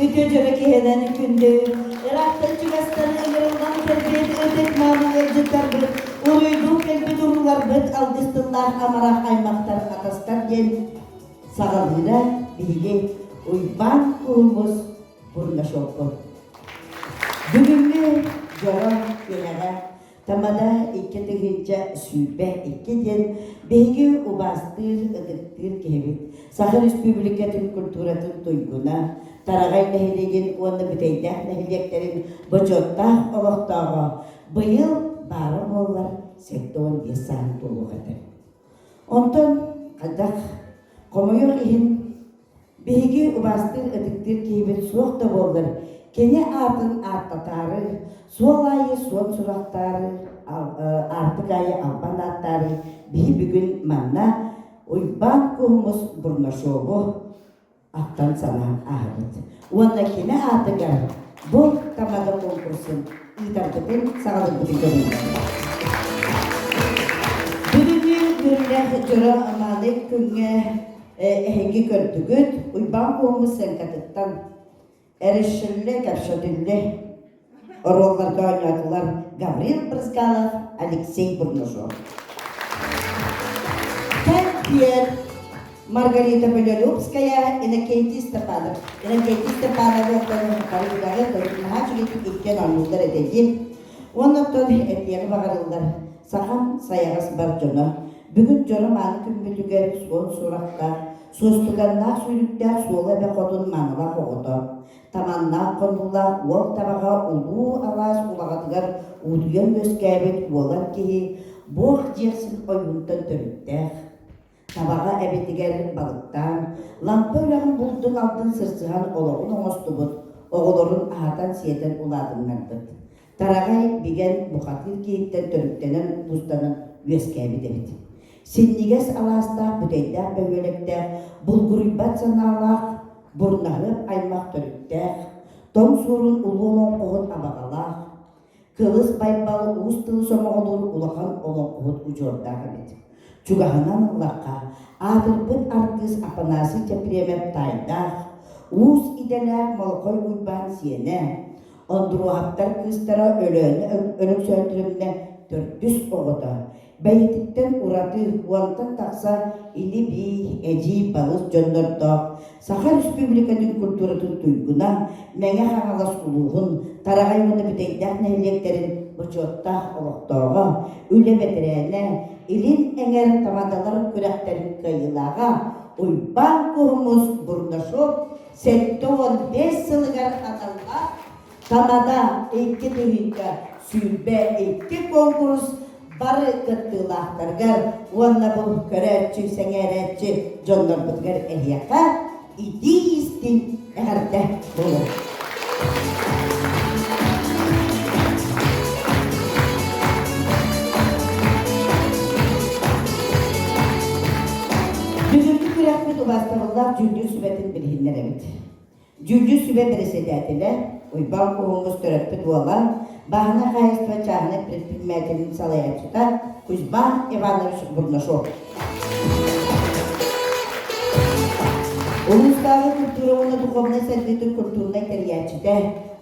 Үтүө дьоро киһинэн күндү, ыраахтан чугастан ыҥырыллан кэлбит ытык мааны ыалдьыттарбыт, уруйдуу кэлбит урууларбыт алгыс тыллаах амарах аймахтар атастар диэн саҕалыыра биһиги Уйбаан Куһумус Бурнашовпут. Бүгүҥҥү дьоро күнэҕэ Тамада 2022 диэн биһиги убаастыыр, ытыктыыр киһибит, Саха Республикатын культуратын туйгуна, Тараҕай нэһилиэгин уонна Бүтэйдээх нэһилиэктэрин бочуоттаах олохтооҕо быйыл баара буоллар 75 сааһын туолуох этэ. Онтон хайдах хомойуох иһин Биһиги убаастыыр ытыктыыр киһибит суох да буоллар, кини аатын ааттатаары, суол аайы суон сурахтаары, аартык аайы албан ааттаары биһи бүгүн манна Уйбаан Куһумус Бурнашову ахтан санаан ааһабыт. Уонна кини аатыгар бу тамада конкурсун ыытарбытын саҕалыырбытын көрүҥ. Бүгүҥҥү үөрүүлээх дьоро мааны күҥҥэ Эһиги көрдүгүт, Уйбаан Куоҥҥу сценкатыттан эрешилле, кэпсэтилле оруолларга оонньоотулар Гаврил Брызгалов, Алексей Бурнашов. Кэмпиэр Маргарита Белолюбская, Иннокентий Степанов. Иннокентий Степановы оттон барыгары наһаа үчүгэйдик иккиэн оонньууллар этэ дии. Уонна оттон этиэҕи баҕарыллар сахам сайаҕас бар дьоно Бүгүн дьоро мааны күммүтүгэр суон сурахтаах, суостуганнаах сүүрүктээх Суола эбэ хотун маанылаах оҕото, таманнаах хонуулаах уол табаҕа улуу алаас улаҕатыгар уутуйан үөскээбит уолан киһи буох дьиэхсин ойуунтан төрүттээх. Табаҕа эбэтигэр балыктаан, лампа үрэҕин булдун алтын сырсыһан олоҕун оҥостубут, оҕолорун аһатан-сиэтэн улаатыннарбыт. Тараҕай бигэн бухатыыр киһиттэн төрүттэнэн устанан үөскээбит эбит. Синньигэс алаастаах бүтэйдээх бөһүөлэктээх, булгуруйбат санаалаах, бурнаһыап аймах төрүттээх, тоҥ суорун улуу олоҥхоһут абаҕалаах, Кылыс Байбал уус тылы сомоҕолуур улахан олоҥхоһут удьуордаах эбит. Чугаһынан ыллахха, аатырбыт артыыс Афанасий Чэприэмэп таайдаах, уус идэлээх Молохой Уйбаан сиэнэ, Ондуруоһаптар кыыстара Өлөөнө Өлөксөөндүрүмнэ төрдүс оҕото, бэйэтиттэн ураты уонтан тахса ини-бии, эдьиий, балыс дьоннордоох Саха Республикатын культуратын туйгуна, Мэҥэ Хаҥалас улууһун Тараҕай уонна Бүтэйдээх нэһилиэктэрин бочуоттаах олохтооҕо, үлэ бэтэрээнэ, Илин эҥэр тамадалар күрэхтэрин кыайыылааҕа Уйбаан Куһумус Бурнашов. 75 сылыгар аналлаах Тамада 2022 куонкурус бары кыттыылаахтарыгар уонна бу көрөөччү, сэҥээрээччи дьоннорбутугар эһиэхэ итии-истиҥ эҕэрдэ буолуо. Бүгүҥкү күрэхпит убаастабыллаах дьүүллүүр сүбэтин билиһиннэрэбит. Дьүүллүүр сүбэ бэрэссэдээтэлэ Уйбаан Куһуҥус төрөппүт уола, бааһынай хаһаайыстыба чааһынай предпринимателин салайааччыта Кузьма Иванович Бурнашов. Улуустааҕы культура уонна духовнай сайдыытын культурнай тэрийээччитэ,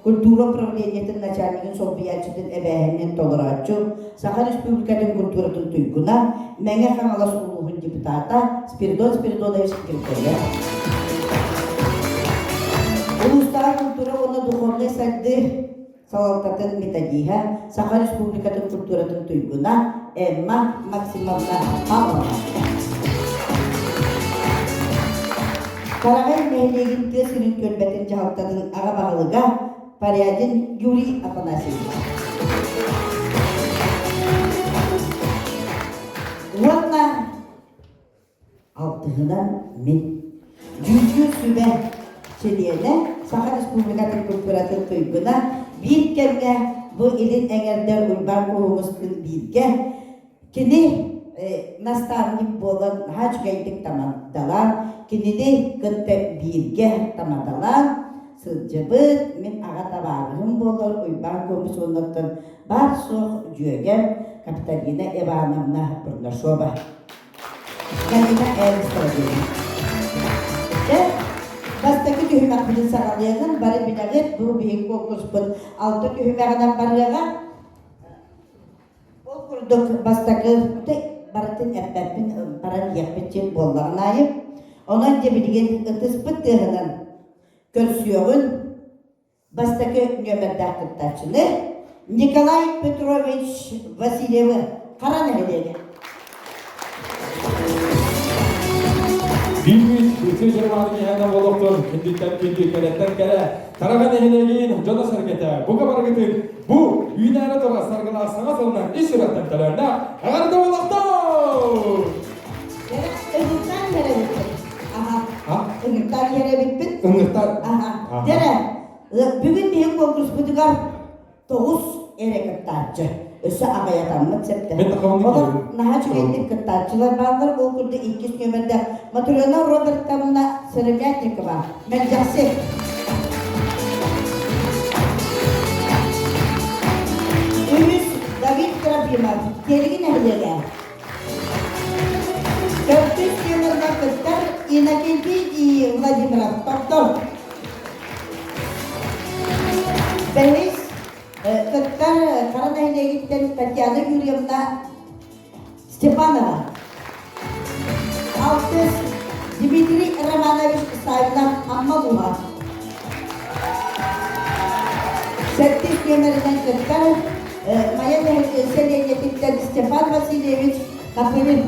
культура управлениетын начальнигын солбуйааччытын эбээһинин толорооччу, Саха Республикатын культуратын туйгуна, Мэҥэ Хаҥалас улууһун депутата Спиридон Спиридонович Григорьев. Улуустааҕы культура уонна духовнай сайдыы салалтатын методиһа, Саха Республикатын культуратын туйгуна Эмма Максимовна Павлова. Тараҕай нэһилиэгин тыа сирин түөлбэтин дьаһалтатын аҕа баһылыга Порядин Юрий Афанасьевич. Уонна алтыһынан мин. Дьүүллүүр сүбэ чилиэнэ Саха Республикатын культуратын туйгуна биир кэмҥэ бу илин эҥэрдэр Уйбаан Куһуҥустуун бииргэ кини наставник буолан наһаа үчүгэйдик тамадалаан кинини кытта бииргэ тамадалаан сылдьыбыт мин аҕа табаарыһым буолар Уйбаан Куһуҥус уоннаттан баар-суох дьүөгэм Капиталина Ивановна Бурнашова Галина Эрнстова диэн. Дьэ, бастакы түһүмэхпитин саҕалыаҕын бары билэҕит, бу биһиги куонкуруспут алта түһүмэҕинэн барыаҕа. Ол курдук бастакы барытын эппэппин баран иһиэхпит диэн буоллаҕын аайы. Онон дьэ билигин ытыспыт тыаһынан көрсүөҕүн Бастакы нүөмэрдээх кыттааччыны Николай Петрович Васильевы Хара нэһилиэгэ. Биир үтүө дьарбааны киһиэнэ олохтон күндүттэн күндү кэлэттэн кэлэ Тараҕа нэһилиэгин дьоно-сэргэтэ бука барыгытын бу үүнээри турар саргылаах саҥа сылынан ис сүрэхтэн төлөөннөөх эҕэрдэ олохтоо! Ыҥыртаан иһэр Аха. Ыҥыртаан иһэр эбиппит. Ыҥыртаан. Аха. Дьэрэ, бүгүн биһиги конкурспутугар тоҕус эрэ кыттааччы. Өссө аҕыйатаммыт сөптөөх. Олор наһаа үчүгэйдик кыттааччылар бааллар. Ол курдук иккис нүөмэрдээх Матрена Робертовна Сыромятникова, Мэлдьэхси. Үһүс Давид Трофимов, Тиэлиги нэһилиэгэ. Төрдүс нүөмэргэ кыттар Иннокентий Владимиров Тохтор. Бэһис кыттар Хара нэһилиэгиттэн Татьяна Юрьевна Степанова. Алтыс Дмитрий Романович Савинов Амма улууһа. Сэттис нүөмэринэн кыттар Майа сэлиэнньэтиттэн Степан Васильевич Капырин.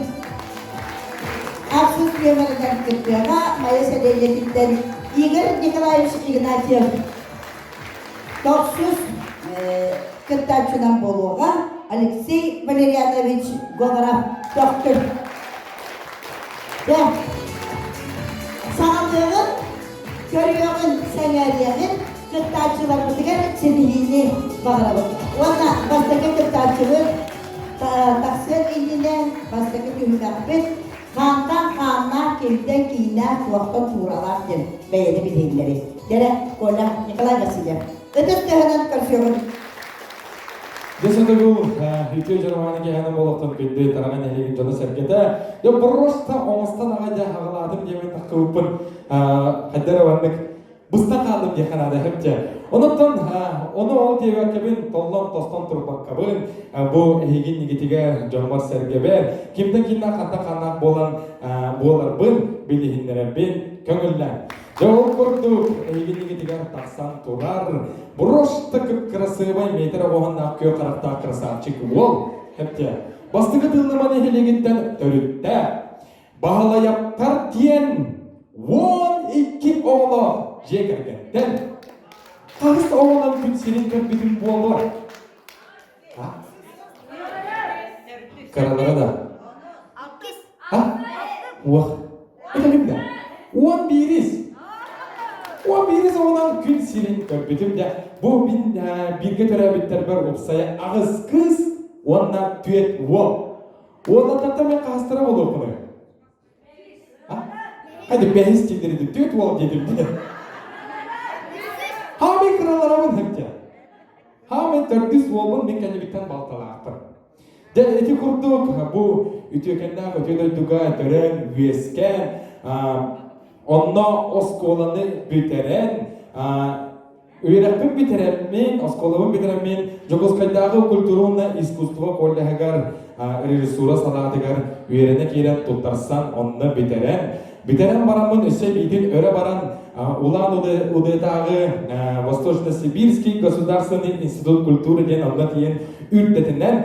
Ахсыс нүөмэринэн кыттыаҕа Майа сэлиэнньэтиттэн Игорь Николаевич Игнатьев. Тохсус кыттааччынан буолуоҕа Алексей Валерьянович Говоров Төхтүр. Дьэ, саҕалыаҕын, көрүөҕүн, сэҥээриэҕин кыттааччыларбытыгар ситиһиини баҕарабыт. Уонна бастакы кыттааччыбыт тахсыан иннинэ бастакы түһүмэхпит хаантан хааннаах, кимтэн кииннээх, туохтан тууралаах диэн бэйэни билиһиннэри. Дэрэ, Коля, Николай Васильев. Ытыс тыаһынан көрсүөҕүн. Дьэ сатабыл үтүө дьармааны киһини олохтон күндү тараҕа нэһилиэгин дьоно-сэргэтэ дьэ просто оҥостон аҕай дьэ аҕалаатым диэмин таххыбыппын хайда эрэ маннык быста хааллым диэххэ наада эһэпчэ онуттан ону ол диэбэккэбин толлон тостон турбаккабын бу эһигин нигитигэр дьоммор-сэргэбэр кимтэн кимнээх хантан ханнаах буолан буоларбын билиһиннэрэрбин көҥүллээн Дьэ ол курдук эһигинигитигэр тахсан турар просто кып-кырасыабай метр оҕоһуннаах күөх харахтаах красавчик уол хэптэ бастакы тыллыма нэһилиэгиттэн төрүттээх Баһылайаптар диэн 12. 12 оҕолоох дьиэ кэргэттэн хаһыс оҕонон күн сирин көрбүтүм буолуо? Кыралара да. А? Уох. Этэлим да. 11-ис. 11-ис оҕонон күн сирин көрбүтүм дьэ. Бу мин бииргэ төрөөбүттэрбэр уопсайа аҕыс кыыс уонна түөрт уол. Уолаттартан мен хаһыстара буолуохпунуй? Хайда бэһис дииллэрин түөрт уол диэтим дии. Хаамай кыраларабын хэптэ. Хаамай төрдүс уолбун мин кэннибиттэн балталаахпын. Дьэ ити курдук бу үтүөкэннээх үтүө дойдуга төрөөн, үөскээн, онно оскуоланы бүтэрэн, Үөрэхпин бүтэрэммин, оскуолабын бүтэрэммин Дьокуускайдааҕы культура уонна искусство коллеһыгар режиссура салаатыгар үөрэнэ киирэн туттарсан онно бүтэрэн, бүтэрэн бараммын өссө эбиитин өрө баран Улан-Удэтааҕы Восточно-Сибирский государственный институт культуры диэн онно тиийэн үрдэтинэн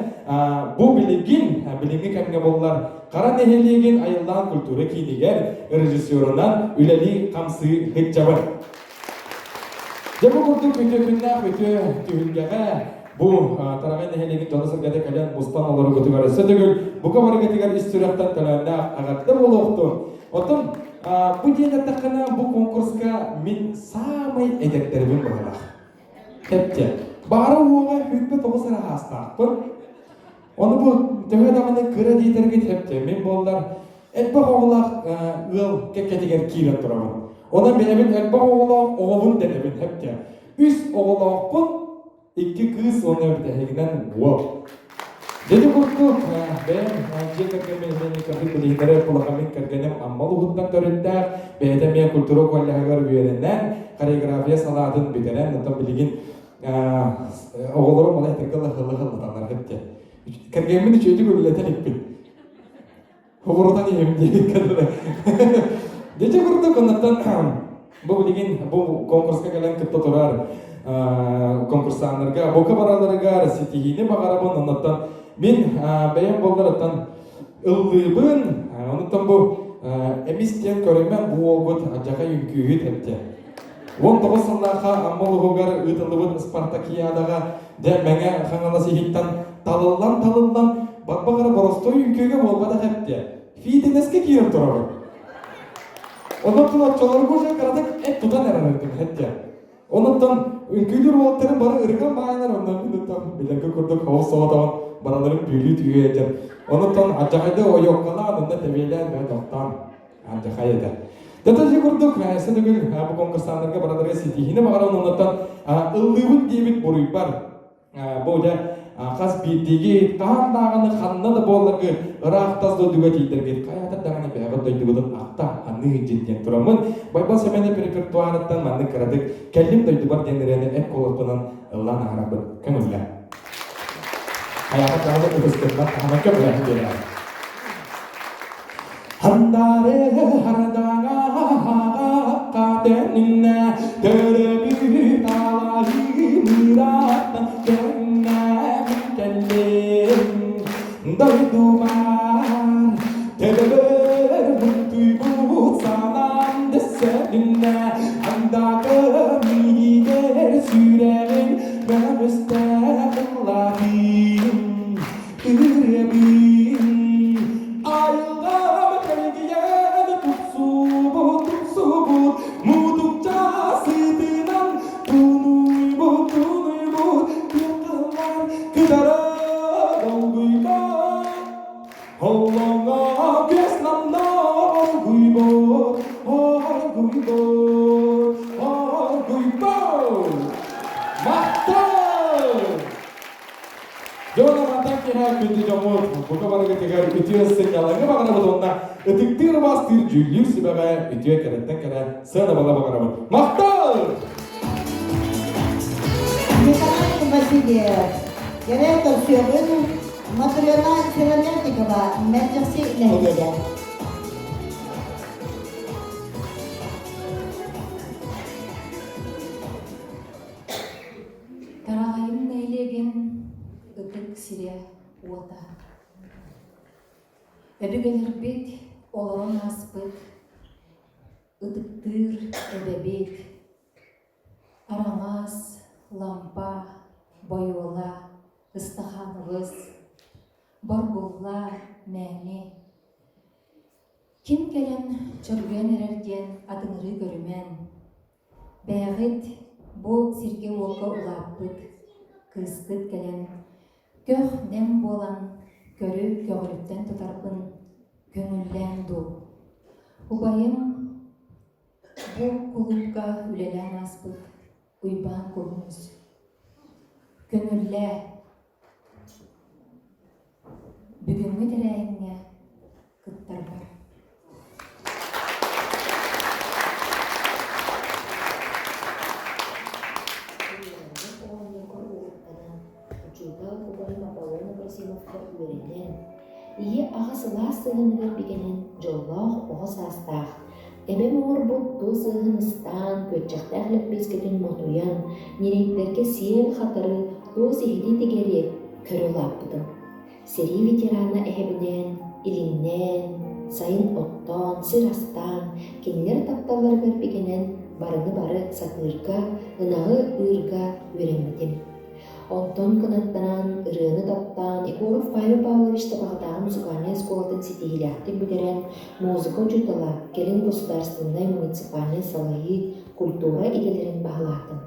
бу билигин билиҥҥи кэмҥэ буоллар Хара нэһилиэгин айыллаан культура киинигэр режиссерунан үлэлии-хамсыы сылдьабын. Дьэ бу курдук үтүө күннээх үтүө түһүлгэҕэ бу Тараҕай нэһилиэгин дьоно-сэргэтэ кэлэн мустан олороргутугар өссө төгүл бука барыгытыгар ис сүрэхтэн төлөөннөөх эҕэрдэ буолуохтун. Оттон бу диэн эттэххинэ бу конкурска мин саамай эдэрдэрбин быһалаах. Тэптэ. Баара уоҕа 29 эрэ аастаахпын. Ону бу төһө даҕаны кыра диэтэргит эптэ мин буоллар элбэх оҕолоох ыал кэккэтигэр киирэн турабын. Онон бэйэбин элбэх оҕолоох оҕобун дэнэбин эптэ. Үс оҕолоохпун, икки кыыс уонна бүтэһигинэн уол. Дьэ курдук бэйэм дьиэ кэргэммин эмиэ кырдык билиһиннэрэр кулахаммын кэргэним Амма улууһуттан төрүттээх, бэйэтэ эмиэ культура коллеһыгар үөрэнэн, хореография салаатын бүтэрэн, оттон билигин оҕолорум аны этэргэ лаһыллаталлар эбит Кэргэммин үчүгэйдик үлэлэтэн иппин. Хобурутан иһэбин диэбиккэ дылы. Дьэ курдук оннуттан бу билигин бу конкурска кэлэн кытта турар конкурсаннарга бука бараларыгар ситиһиини баҕарабын оннуттан мин бэйэм буолларыттан ыллыыбын онуттан бу эмис диэн көрүмэн бу уолбут адьаха үҥкүүһүт эбитэ 19 сыллаахха Амма улууһугар ыытыллыбыт спартакиадаҕа дьэ Мэҥэ Хаҥалас иһиттэн талыллан-талыллан барбаҕара боростуой үҥкүүгэ буолбатах эбит фитнескэ киирэн турабыт. Онон оччолорго уже кыратык эт тутан эрэр этим эттэ. Онуттан үҥкүүлүүр уолаттарын бары ырыган баайанар онно минуттан билэргэ курдук хоһус соҕотоҕун бараларын бүөлүү түһүө этим. Онуттан адьахайды ойуоккалаан онно тэбиэлээн бэ тохтоон Алдьархай этэ. Дата курдук өссө төгүл бу конкурсаннарга бараларга ситиһиини баҕаран оннуттан ыллыыбын диэбит буруйбар бу дьэ хас биирдиги хаһан даҕаны ханна да буолларгы ыраах тас дойдуга тиийдэргит хайаатар даҕаны бэйэҕит дойдугутун ахта аныы дьин диэн тураммын Байбал Сэмэнэп репертуарыттан маннык кыратык кэллим дойдубар диэн ырыаны эт куоласпынан ыллаан аһарарбын көҥүллээ. Хайаатар даҕаны ытыстырбат таһынан көмөлөһөн биэрээр. Хандаары хардаҥа төнүннэ төрөбүт алайымыраттан кэннэбин кэллим дойдубар төбөбөр муттуйбут санаам дөссөлүннэ андакы миигэр сүрэҕин мөҕүстэ ыллатыым Ырыабын айылҕам кэлгийэн тупсубут, тупсубут, мутукча сытынан тунуйбут, тунуйбут, кыахталлар кытара долгуйбат. Холлоҥо көс намна оргуйбут, оргуйбут, оргуйбут. Махтал! Дьон мантан киэһэ күндү дьоммут бука барыгытыгар үтүө сынньалаҥы баҕарабыт уонна ытыктыыр убаастыыр дьүүллүүр сүбэҕэ үтүө кэрэттэн кэрэ сыанабала баҕарабыт. Махтал! Николай Васильев, кэрэ көрсүөҕүн Матрена Сыромятникова Мэлдьэхси нэһилиэгэ. Тараҕайым нэһилиэгин ытык сирэ уота. Өбүгэлэрбит олорон ааспыт. Ытыктыыр эбэбит, Араҥас, Лампа, Бойуола, Ыстахаанабыс, Боргулла, Мээми. Ким кэлэн чоргуйан эрэр диэн атыҥырыы көрүмэн, Бэйэҕит бу сиргэ-уокка улааппыт кыыскыт кэлэн көх-нэм буолан көрү көҕүлүттэн тутарбын көҥүллээн дуу. Убайым бу кулуупка үлэлээн ааспыт Уйбаан Куһуҥус. Көҥүллээ. Бүгүҥҥү тэрээһиҥҥэ кыттарбар. Оҕонньорго угуттанан, учуутал убайым Аполлон Абросимовка үөрэнэн, ийэ-аҕа сылаас сыһыаныгар бигэнэн дьоллоох оҕо саастаах, эбэм оҥорбут туос ыаһын ыстаан, күөрчэхтээх лэппиэскэтин мотуйан, ньирэйдэргэ сиэл хатары, туос иһити тигэри көрө улааппытым. Сэрии ветерана эһэбинээн, илиннээн, сайын оттоон, сир астаан, кинилэр тапталларыгар бигэнэн барыны бары сатыырга, ынаҕы ыырга үөрэммитим. Онтон кынаттанан, ырыаны таптаан, Егоров Павел Павлович Табаҕатааҕы музыкальнай оскуолатын ситиһиилээхтик бүтэрэн, музыка учуутала, кэлин государственнай муниципальнай салайыы, культура идэлэрин баһылаатым.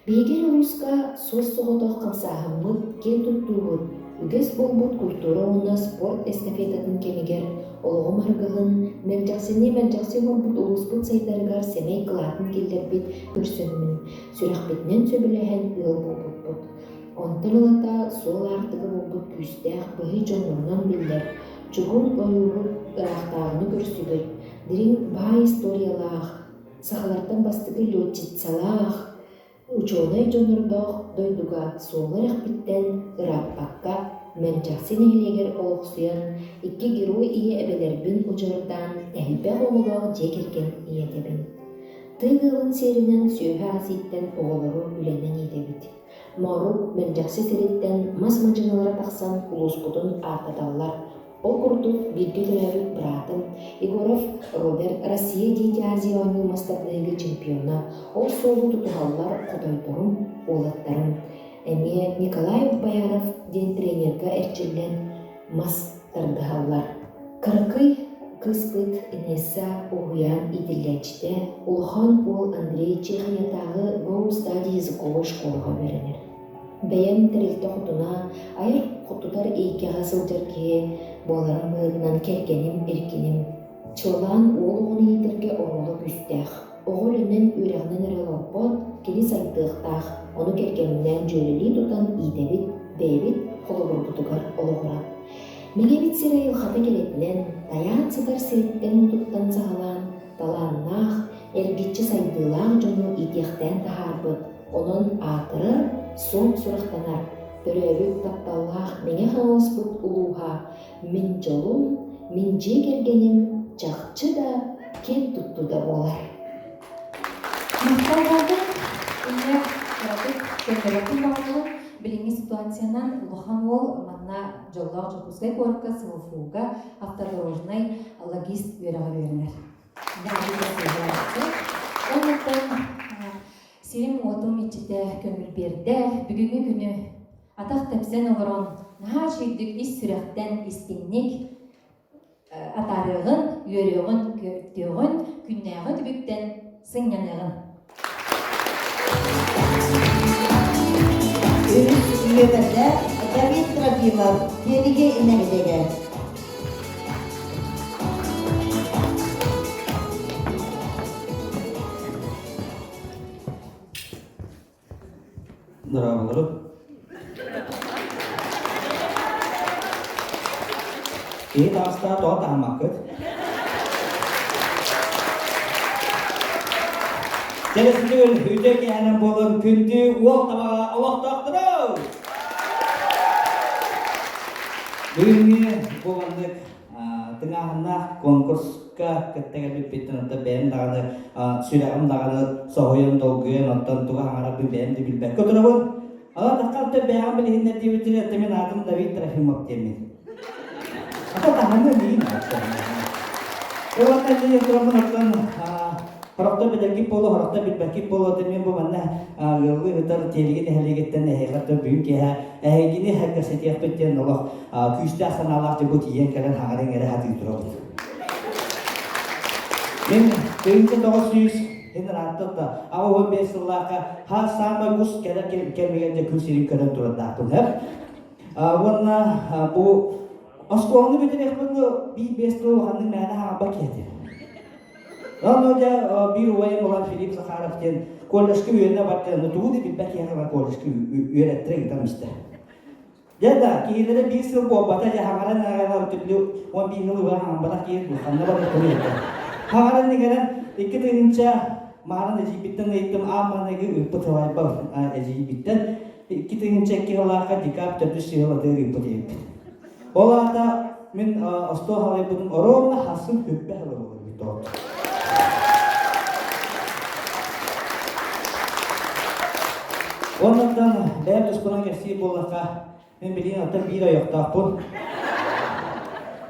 Биһиги улууска суос-соҕотох хамсааһыммыт, киэн туттуубут, үгэс буолбут культура уонна спорт эстафетатын кэмигэр олоҕум аргыһын, мэлдьэхсини мэлдьэхси оҥорбут улууспут сайдарыгар сэмэй кылаатын киллэрбит көрсөммүн, сүрэхпитинэн сөбүлэһэн ыал буолбуппут. Онтон ылата суол аартыга буолбут күүстээх быһый дьоннорунан биллэр, чугун ойууру ыраахтааҕыны көрсүбүт, дириҥ баай историялаах, Сахалартан бастакы летчицалаах, учуонай дьоннордоох дойдуга суола эрэхпиттэн ырааппакка Мэлдьэхси нэһилиэгэр олохсуйан, икки герой ийэ эбэлэрбин удьуордаан элбэх оҕолоох дьиэ кэргэн ийэтэбин. Тыа ыалын сиэринэн сүөһү ас ииттэн оҕолору үлэнэн иитэбит. Моорук Мэлдьэхси сириттэн мас мадьыналара тахсан улууспутун ааттаталлар, Ол курдук, бииргэ төрөөбүт быраатым Егоров Роберт Россия Дети Азии оонньуу мас тардыһыыга чемпиона, ол суолу тутуһаллар хотойдорум, уолаттарым. Эмиэ Николай Бояров диэн тренергэ эрчиллэн мас тардыһаллар. Кыракый кыыспыт Инесса уһуйаан иитиллээччитэ, улахан уол Андрей Чехиятааҕы Go Study языковой школаҕа үөрэнэр. Бэйэм тэрилтэ хотуна, айар тутар эйгэҕэ сылдьар киһи буоларым быһыытынан кэргэним, эркиним. Чуолаан уол оҕону иитэргэ оруола күүстээх. Оҕо үлэнэн, үөрэҕинэн эрэ олорбот, кини сайдыахтаах, ону кэргэмминээн дьүөрэлии тутан иитэбит, бэйэбит холобурбутугар олоҕуран. Мэҥэбит сир айылҕата кэрэтинэн, тайаан сытар сириттэн-уотуттан саҕалаан, талааннаах, эргиччи сайдыылаах дьону иитиэхтээн таһаарбыт, онон аатырар, суон сурахтанар, төрөөбүт тапталлаах Мэҥэ Хаҥаласпыт улууһа мин дьолум, мин дьиэ кэргэним чахчы да киэн туттуута буолар. Махтал буоллун. Инньэ кыратык көннөрүөхпүн баҕарабын. Билиҥҥи ситуациянан улахан уол манна дьоллоох Дьокуускай куоракка СВФУ-га автодорожнай логист үөрэҕэр үөрэнэр. Оннуттан сирим-уотум иччитэ көҥүл биэрдэ. Бүгүҥҥү күнү атах тэпсэн олорон наһаа үчүгэйдик ис сүрэхтэн истиҥник атаарыаҕын, үөрүөҕүн, көтүөҕүн, күннээҕи түбүктэн сынньаныаҕын. Үһүс үөмэрдээх Давид Трофимов Тиэлиги нэһилиэгэ. Дорооболору. Киһи таастаа тоҕо таһыммаккыт? Кэлэситигэр үтүө киэһэнэн буолан күндү уол табаҕа олохтоохторо! Бүгүҥҥү бу маннык тыҥааһыннаах конкурска кытта кэлбиппиттэн оттон бэйэм даҕаны сүрэҕим даҕаны соһуйан долгуйан оттон тугу аҥарарбын бэйэм да билбэккэ турабын. Ала таххар оттон бэйэҕин билиһиннэрдиибитин оттон мин аатым Давид Трофимов диэммин. Ата таһаны миин. Уонна эмиэ тураммын оттон Хорохто билэргит буолуо, хорохто билбэккит буолуо, мен бу манна ыаллыы ыытар Тиэлиги нэһилиэгиттэн эһиэхэ бүгүн киэһэ эһигини сэргэсэтиэхпит диэн олох күүстээх санаалаах дьэ бу тиийэн кэлэн хаҥарыҥ эрэ сатыы турабыт. Мин 1900 ин ыраатта 85 сыллаахха ха саамай кус кэлэр кэмигэр дьэ күн сирин көрөн турардаахпын. Уонна бу оскуоланы бүтэриэхпин биир-биэс тыл улаханнык мээнэ хаалбат киһи Ону дьэ биир убайым улан Филипп Захаров диэн колледжка үөрэнэ барда, тугу да билбэт киһиэхэ бар колледжка үөрэттэрэ ыытан истэ. Дьэ да, киһилэрэ биир сыл буолбата, дьэ хаҥаран аҕайлар түблү 11 сыл уга хаҥарбатах киһи ханна барар туруйда. Хаҥаран иҥэрэн 2000 маарын эдьиийбиттэн ыйыттым, аан маҥнайгы ыыппыт сылайбал эдьиийбиттэн 2002 сыллаахха декабрь төрдүс сыһыл атыыр ыыппыт эбиппит. Ол аата мин остуол халайбытым оруобуна хассын хүппэ сыла буолар тоот. Оннуттан бэйэм туспунан кэпсиир буоллахха, мин билигин оттон биир ойохтоохпун,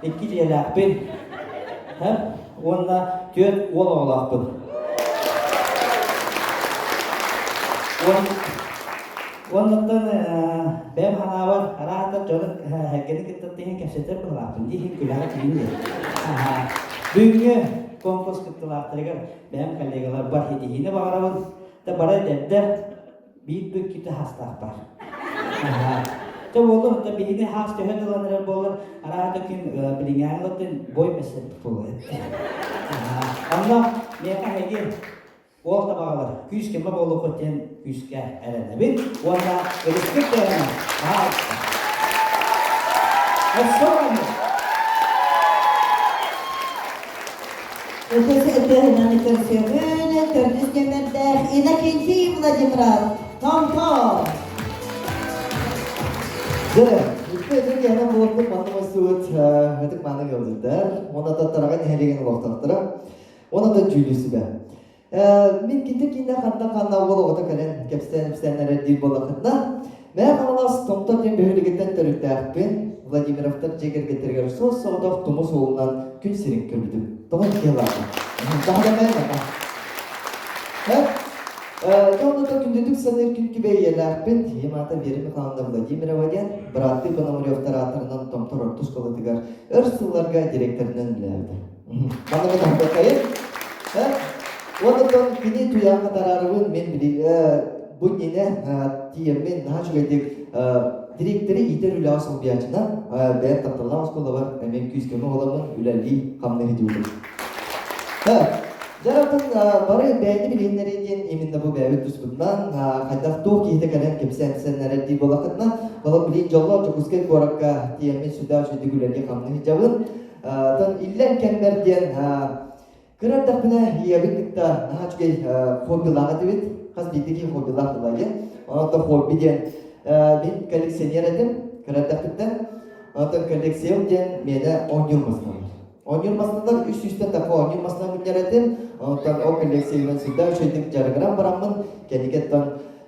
икки дьиэлээхпин, уонна түөрт уол оҕолоохпун. Уоннаттан бэйэм санаабар араата дьону һэргэни кытта тиһин кэпсэтэр быһалаахпын диһин күлэҕэ тиийин диэн. Бүгүҥҥү конкурс кыттыылаахтарыгар бэйэм коллегаларбар ситиһиини баҕарабын. Да бары эдэрдэр биир да иккитэ хастаах бар. Тэ буоллар, да биһиги хаас төһө дылан эрэр буоллар, араата күн билиҥээҥилэртэн бой бэсэт буолуо. Онно миэхэ эһиги Уол табаҕалар күүс-көмө буолуоххут диэн күүскэ эрэнэбин уонна өрүскүт тыаһынан наһаа Өтөс өтөһүнэн көрсөбүн, төрдүс нүөмэрдээх Иннокентий Владимиров, Томтор. Дьэ, икки өтө киэһэ буолбут манна мустубут ытык мааны ыалдьыттар, уонна Таттараҕа нэһилиэгин олохтоохторо Онон да дьүүлүсүбэ. Мин кити киинэ ханна-ханна уол оҕото кэлэн кэпсээн-ипсээн эрэр диир буоллаххытына, Мэҥэ Хаҥалас Томтор диэн бөһүөлэгиттэн төрүттээхпин, Владимировтар дьиэ кэргэттэригэр суос-соҕотох тумус уолунан күн сирин көрбүтүм. Тоҕо киһилаата? Дьэ онно күндүтүк саныыр күн күбэй ийэлээхпин, ийэм аата Вера Михайловна Владимирова диэн, бырааттыы Пономаревтар ааттарынан Томтор орто оскуолатыгар өр сылларга директорынан үлэлээбитэ. Манна таһбакайын. Уонна кини туйаахха тараарыбын мен били бу иннинэ тиийэммин наһаа үчүгэйдик директоры иитэр үлэҕэ солбуйааччынан бэйэм тапталлаах оскуолабар эмиэ күүс-көмө буоламмын үлэлии хамныы сылдьыбытым. Дьаратын бары бэйэни билиһиннэрии диэн именно бу бэйэбит туспутунан хайдах туох киһитэ кэлэн кэпсээн эрэр дии буоллаххытына, олох билигин дьоллоох Дьокуускай куоракка тиийэммин сүрдээх үчүгэйдик үлэлии хамныы сылдьабын. Тон иллэҥ кэммэр диэн кыра эрдэхпинэ ийэбин кытта наһаа үчүгэй хоббилаах этибит. Хас биирдии киһи хоббилаах буолла диэн. Онон хобби диэн мин коллекционер этим кыра эрдэхпиттэн. Онтон коллекциям диэн миэнэ оонньуур массыыналар. Оонньуур массыыналар үс сүүстэн тахса оонньуур массыына мунньар этим. Онтон ол коллекциябын всегда үчүгэйдик дьарыгыран бараммын, кэнникэттэн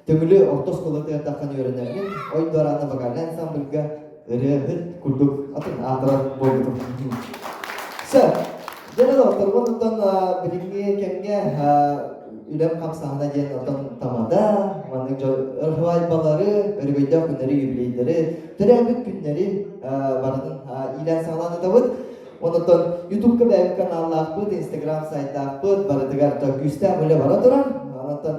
Төҥүлү орто оскуолатыгар таххан үөрэнэммин, ой дуораана вокальнай ансамбльга ырыаһыт курдук атын аатырар буолбутум. Сөп. Дьэ, доҕотторбун оттон билиҥҥи кэмҥэ үлэм хамсааһына диэн оттон тамада, маннык дьон ырхыбайбалары, өрөгөйдөөх күннэри, юбилейдары, төрөөбүт күннэри барытын иилээн саҕалаан ыытабыт. Онтон Ютубка бэйэбит каналлаахпыт, Инстаграм сайтаахпыт, барытыгар күүстээх үлэ бара турар. Онтон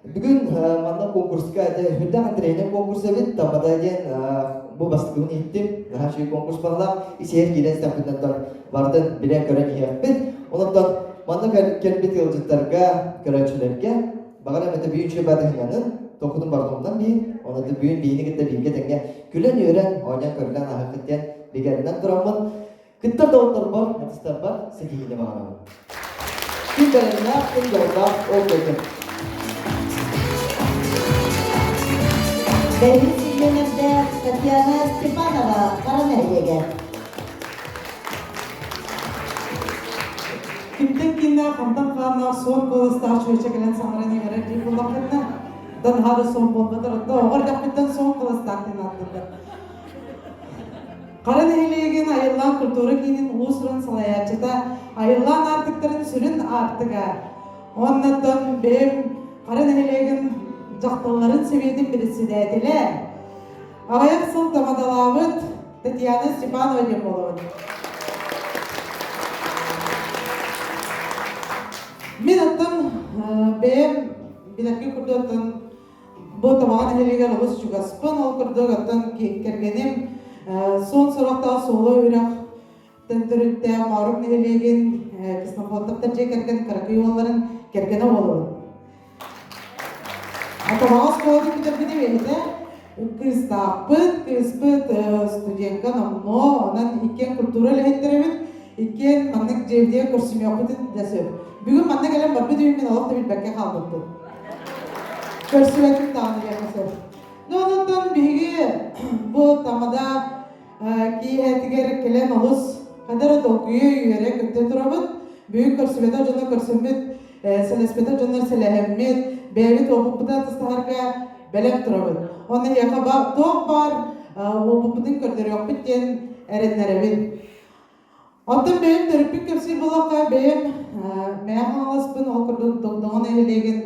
Бүгүн манна конкурска это үрдээх интэриэһинэй конкурс эбит. Тамада диэн бу бастакыбын иһиттим. Наһаа үчүгэй конкурс баҕалаах. Исиһэр киирэн истэхпитинэн бардын билэн-көрөн иһиэхпит. Онон манна кэлбит ыалдьыттарга, көрөөччүлэргэ баҕар эмэтэ бүгүн үчүгэй баатыһынанын тохутун бардымынан биир. Онон бүгүн биһини кытта бииргэ тэҥҥэ күлэн-үөрэн, оонньоон-көрүлээн аһыаххыт диэн бигэринэн тураммын Кыттар доҕотторбор, артистарбар ситиһиини баҕарабын. Күн бэлэмнээх, күн дьоллоох ол курдук. Бэһис нүөмэрдээх Татьяна Степанова Хара нэһилиэгэ. Кимтэн кииннээх, хантан хааннаах суон куоластаах чүөчэ кэлэн саҥаран иҥэрэр дии буллаххытына, да наһаа да суон буолбатар, оттон оҕо эрдэхпиттэн суон куоластаах диэн ааттыыллар. Хара нэһилиэгин Айыллаан культура киинин уус-уран салайааччыта, Айыллаан аартыктарын сүрүн аартыга. Уоннаттан бэйэм Хара нэһилиэгин дьахталларын сэбиэтин председателэ, аҕыйах сыл тамадалаабыт Татьяна Степанова диэн буолабын. Мин оттон бэйэм билэргэ курдук оттон бу Табаҕа нэһилиэгэр олус чугаспын, ол курдук оттон кэргэним суон сурахтаах Суола үрэх төрүттээх Моорук нэһилиэгин Ксенофонтовтар дьиэ кэргэн кыракый уолларын кэргэнэ буолабын. Табаҕа оскуолатын бүтэрбитим эһэтэ кыыстаахпыт, кыыспыт студентка номнуо, онон иккиэн культура үлэһиттэрэбит, иккиэн маннык дьиэбитигэр көрсүмүөхпүтүн да сөп. Бүгүн манна кэлэн барбыт үһүммүн олох да билбэккэ хаалбыппыт. Көрсүбэтим даҕаны диэххэ сөп. Ну, онон биһиги бу тамада киэһэтигэр кэлэн олус хадара долгуйа үөрэ көтө турабыт. Бүгүн көрсүбэтэх дьоно көрсөммүт, сэлэспэтэх дьоннор сэлэһэммит, бэйэбит уопуппутун атастаһарга бэлэм турабыт. Онно эһиэхэ туох баар уопуппутун көрдөрүөхпүт диэн эрэннэрэбин. Оттон бэйэм төрүппүн кэпсиир буоллахха, бэйэм Мэҥэ Хаҥаласпын, ол курдук Догдоҥо нэһилиэгин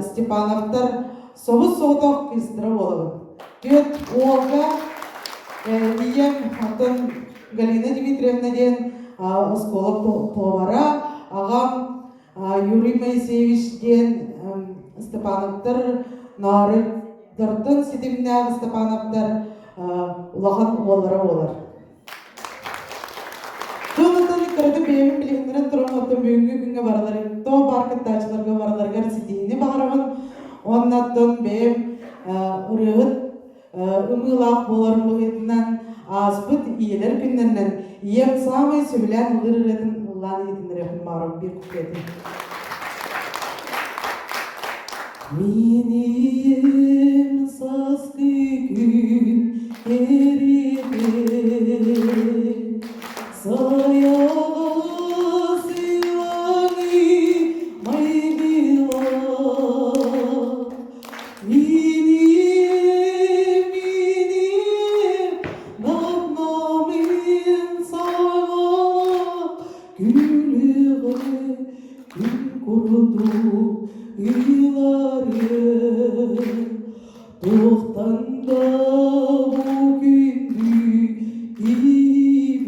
Степановтар собус-соҕотох кыыстара буолабын. Түөрт уолга ийэм, оттон Галина Дмитриевна диэн оскуола повара, аҕам Юрий Моисеевич диэн Степановтар Нооройдортон ситимнээх Степановтар улахан уоллара буолар. Туонатан кырата бэйэбин билиһиннэрэн туран оттон бүгүҥҥү күҥҥэ барылары тоо баар кыттааччыларга барыларыгар ситиһиини баҕарабын. Уонна оттон бэйэм ырыаһыт ымыылаах буоларым быһыытынан ааспыт ийэлэр күннэринэн ийэм саамай сөбүлээн ыллыыр ырыатын ыллаан иһитиннэриэхпин баҕарабын биир куплеты. Мин ийэм сааскы күн кэритэ Сайаҕас илаҥы майгылаах Мин ийэм, мин ийэм, нап-намыын саҥалаах Күлүҕэ күн курдук ыылары Туохтан да бу күндү киһибин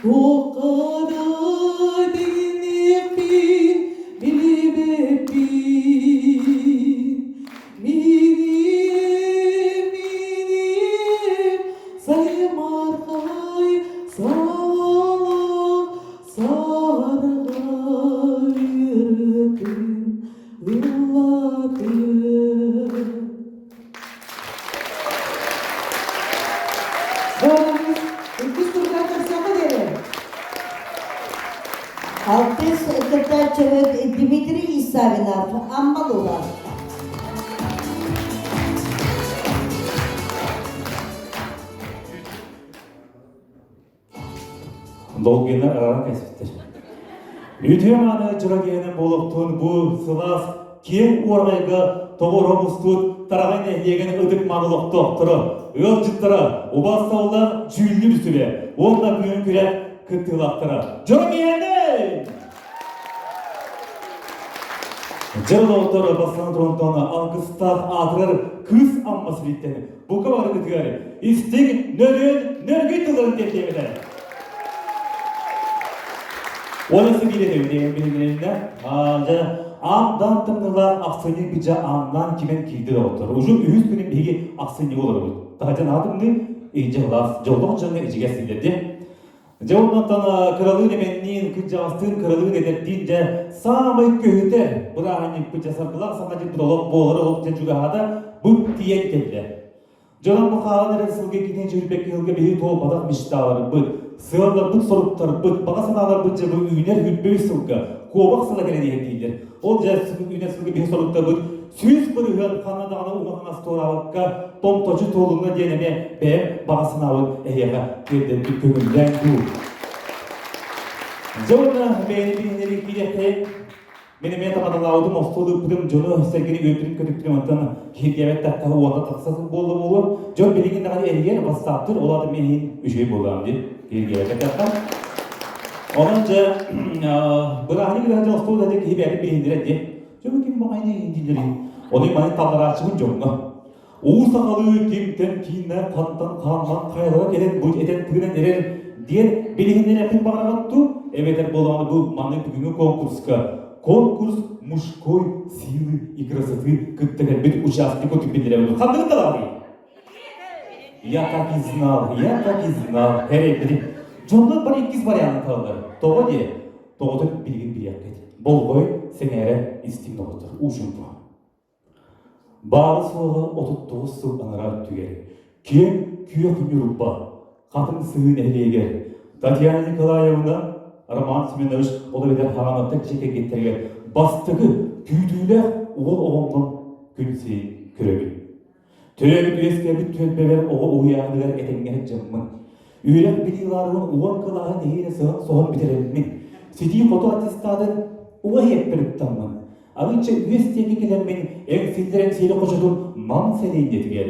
Туохха да тэҥниэхпин билбэппин Миниэм, миниэм, саймархай саалаах саргайырытын ыллатым. Иккис турга көрсөкө диэри. Алтыс кыттааччыбыт Дмитрий Исавинов, Аммалула. Долгина араран кэспиттэр. Үтүө мааны чурагиэнэн буолуохтун бу сылаас киэҥ уорҕайга тоҕуоруһа мустубут Тараҕай нэһилиэгин ытык мааны олохтоохторо, ыалдьыттара, убаастабыллаах дьүүллүүр сүбэ уонна күөн күрэх кыттыылаахтара. Дьоро Дьоро доҕоттор бастан туронтон алгыстаах аатырар кыыс Амма сириттэн бука барыгытыгар истиҥ нөрүөн нөргүй тылларын тиэрдиэмэтэ. Уонна сибиирэ тэбиниэн билиннэ. Дьэ, аан тымнылаах ахсынньы быдьа ааннаан кимэн киирди доҕоттор. Уже үһүс күнүн биһиги ахсынньыга олоробут. Таһдьан аатымны иждьалаах дьоллоох дьоҥҥо ичигэс силлэрди. Дьэ оннуттан кыралыын эмэнниин, кырдьаҕастыын кыралыын эдэрдиин дьэ саамай көһүтэр бырааһынньыкпыт дьэ саргылаах саҥа дьылбыт олох буолар олох дьэ чугаһаата бу тиийэн кэллэ. Дьонон бу хаалан эрэр сылга китин дьүрбэкки сылга биһиги туолбатах мечталарбыт, сыалларбыт, соруктарбыт, баҕа санааларбыт дьэ бу үүнэр үрбөй сылга, куобах сыла кэлэн иһэр дииллэр. Ол дьэ үүнэр сылга биһиги соруктарбыт 100% ханна даҕаны уҥа-хаҥас туораабакка томточу туолунна диэн эмиэ бэйэм баҕа санаабын эһиэхэ тиэрдэрбин көҥүллээн дуу. Дьэ уонна бэйэни билиһиннэрии киириэххэйин. Мин эмиэ тамадалаабытым, остуол ыыппытым, дьону сэргэни үөрдүм, көтүктүм, онтон киһиргээбэт тахха уонна тахса буолла буолуо. Дьон билигин даҕаны эрийэр, бассааптыр, ол аата мин иһин үчүгэй буоллаҕым дии, киһиргээбэт тахха. Онон дьэ, бырааһынньык ыраһа дьон остуол да киһи бэйэтин билиһиннэрэр дии. Дьону ким баҕайыны дииллэрий? Ону маны талларааччыбын дьоҥҥо. Уу сахалыы кимтэн кииннээх хантан хааннан хайалара кэлэн бу этэн тыынан эрэр диэн билиһиннэриэхпин баҕараҕыт дуу? Эбэтэр буолаҕына бу маннык бүгүҥҥү конкурска конкурс мужской силы и красоты кытта кэлбит участник курдук биллэрэбин. Ханныгын талаҕыный? Я так и знал, я так и знал. Эрэй, Дьоннор бар иккис варианты талалар. Тоҕо диэ? Тоҕотун билигин билиэххит. Болҕой, сэҥээрэ истиҥ доҕоттор. Уучумпу. Баара-суоҕа 39 сыл анараа өттүгэр киэҥ күөх Ньурба Хатыҥ Сыһыы нэһилиэгэр Татьяна Николаевна Роман Семенович ол эбэтэр Хаҕанаттан дьиэ кэргэттэригэр бастакы күүтүүлээх уол оҕоммун күн сирин көрөбүн. Төрөөбүт үөскээбит түөлбэбэр оҕо уһуйааныгар этэҥҥэ сылдьаммын, үөрэх билиилаарыбын уон кылааһы нэһиилэ сыһан-соһон бүтэрэммин, ситии-хоту аттестатын уҥа иһэппэр ыттаммын, арыычча үөс диэки кэлэммин эҥсиллэр эҥсиэли хочотун Нам сэлиэнньэтигэр,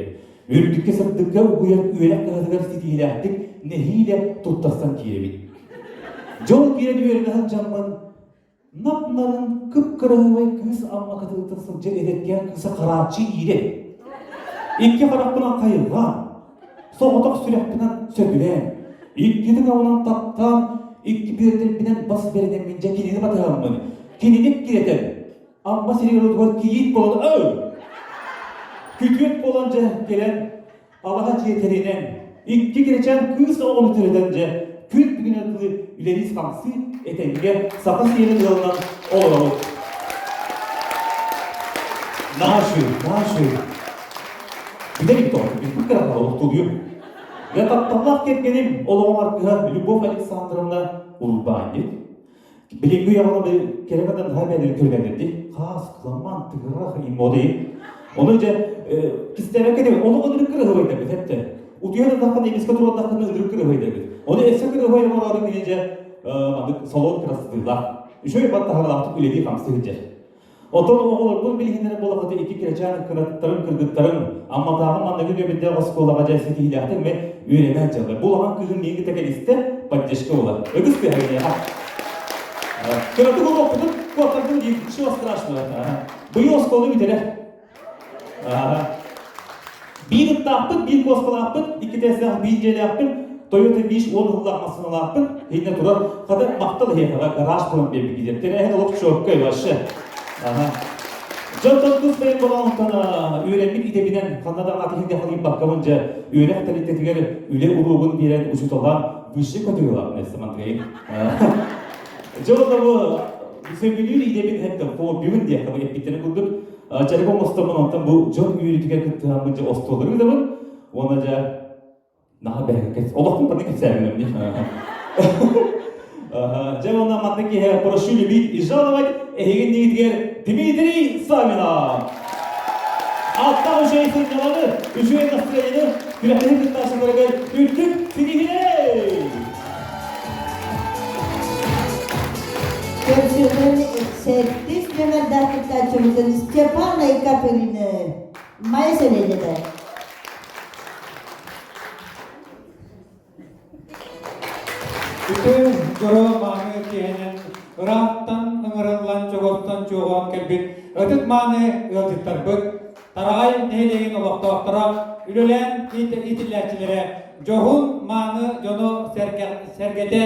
үрдүккэ сырдыкка угуйар үөрэх кыһатыгар ситиһиилээхтик нэһиилэ туттарсан киирэбин. Дьол киирэн үөрэнэ сылдьаммын, Нап-нарын, кып-кыраһыабай кыыс Амма кытылыттан сылдьар эдэркээн кыыса харааччы иирэн, икки харахпынан хайыллаан, соҕотох сүрэхпинэн сөбүлээн, икки тыҥабынан таптаан, икки бүөрдэрбинэн бас бэринэммин дьэ кинини батыһаммын, кинини эккирэтэн, Амма сиригэр отугар кийиит буолан өө! Күтүөт буолан дьэ кэлэн Алаһа дьиэ тэринэн, икки кирэчээн кыыс оҕону төрөтөн дьэ, күн бүгүнэ дылы үлэлии-хамсыы этэҥҥэ саха сиэрин ыалынан олоробут. Наһаа үчүгэй, наһаа үчүгэй. Билэр тоҕо, билбит кыраҕа олохтулуйум. Я тапталлаах кэргэним олоҕум аргыһа Любовь Александровна урбаанньыт. Билиҥҥи үйэҕэ кэрэ кадан наһаа бэйэлэрин көрүнэллэр дии. Хаас, кыламман, тыгырах, иммодей. Ону дьэ кистээбэккэ дии, олох ынырык кырыһыбайдарбыт эптэ. Утуйа да таххана эмискэ туруордаххына ынырык кырыһыбайдарбыт. Ону өссө кырыһыбай оҥороору кини дьэ маннык салон красотылаах. Үчүгэй баттаһаралаахтык үлэлии хамсыы сылдьар. Оттон оҕолорбун билиһиннэрэр буоллахха икки кирэчээн кыраттарым, кыргыттарым Амматааҕы манныгы үөбүрдээх оскуолаҕа дьэ ситиһиилээхтик эмэ үөрэнэ сылдьаллар. Бу улахан кыыһым миигин кытта кэлистэ, поддержка буолар. Ытыс тыаһа киниэхэ. Кыратык уруокпутун куоттардым диир, ничего страшного. Быйыл оскуоланы бүтэрэр. Биир ыттаахпыт, биир куоскалаахпыт, икки тээстээх биир дьиэлээхпин, Toyota Wish 10 сыллаах массыыналаахпын, иһинэ турар. Хата махтал эһиэхэҕэ гараж туран биэрбиккитигэр. Тэрээһин олох чуоккай вообще. Ага. Дьонтон тус бэйэм болоонтон үөрэммит идэбинэн ханна да аты иһингэ халыйбаккабын дьэ үөрэх тэрилтэтигэр үлэ уруогун биэрэн учууталлаан высший категориялаах вместо Андрей. Дьэ ол бу сөбүлүүр идэбин эттем, хоббибын диэххэ бу эппиттэрин курдук Дьарык оҥостоммун онтон бу дьон үөрүүтүгэр кыттыһаммын дьэ остуоллары ыытабын уонна дьэ наһаа бэһэккэ олохпун барытын кэпсээбиним дии. Дьэ уонна маннык киһи прошу любить и жаловать эһигин иннигитигэр Дмитрий Савинов. Аттах үчүгэй сынньаланы, үчүгэй настроениены күрэхтэһии кыттааччыларыгар үрдүк ситиһиилэри! Көрсүһэн сэттис нүөмэрдээх кыттааччыбытын Степан Айкапырины Майа сэлиэнньэтэ. Үтүө дьоро мааны киэһэнэн ыраахтан ыҥырыллан чугастан чуоҕуһан кэлбит ытык мааны ыалдьыттарбыт Тараҕай нэһилиэгин олохтоохторо үлэлээн иитиллээччилэрэ дьоһун мааны дьону сэргэтэ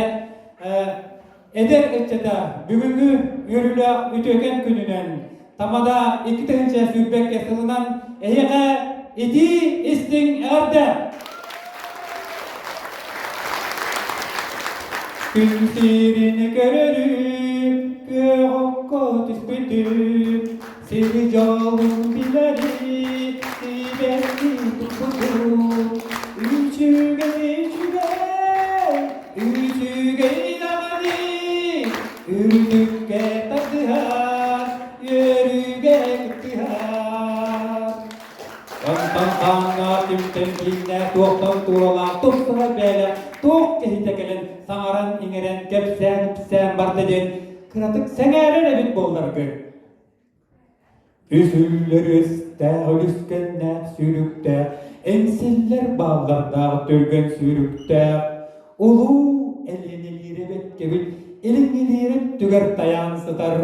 эдэр ыччата бүгүҥҥү үөрүүлээх үтүөкэн күнүнэн Тамада 2022 сылынан эһиэхэ итии истиҥ эҕэрдэ! Күн сирин көрөрүм, күөх окко түспүтүм, сири дьолун билэри, сибэкки туппутум. Үчүгэй, үчүгэй, үчүгэй даҕаны, үрдүккэ тардыһар, үөрүүгэ кыттыһар. Онтон хааҥҥа кимтэн кииннэ, туохтан тууралаах, тупсара бээлэх, туох киһитэ кэлэн саҥаран-иҥэрэн, кэпсээн-ипсээн барда диэн. кыратык сэҥээрэр эбит буолларгын. Үс үллэр үөстээх, үлүскэннээх сүүрүктээх, эҥсиллэр бааллардаах түргэн сүүрүктээх, улуу Элиэнэлиирэ бэккэбит илиҥҥилиирэ түгэр тайаан сытар.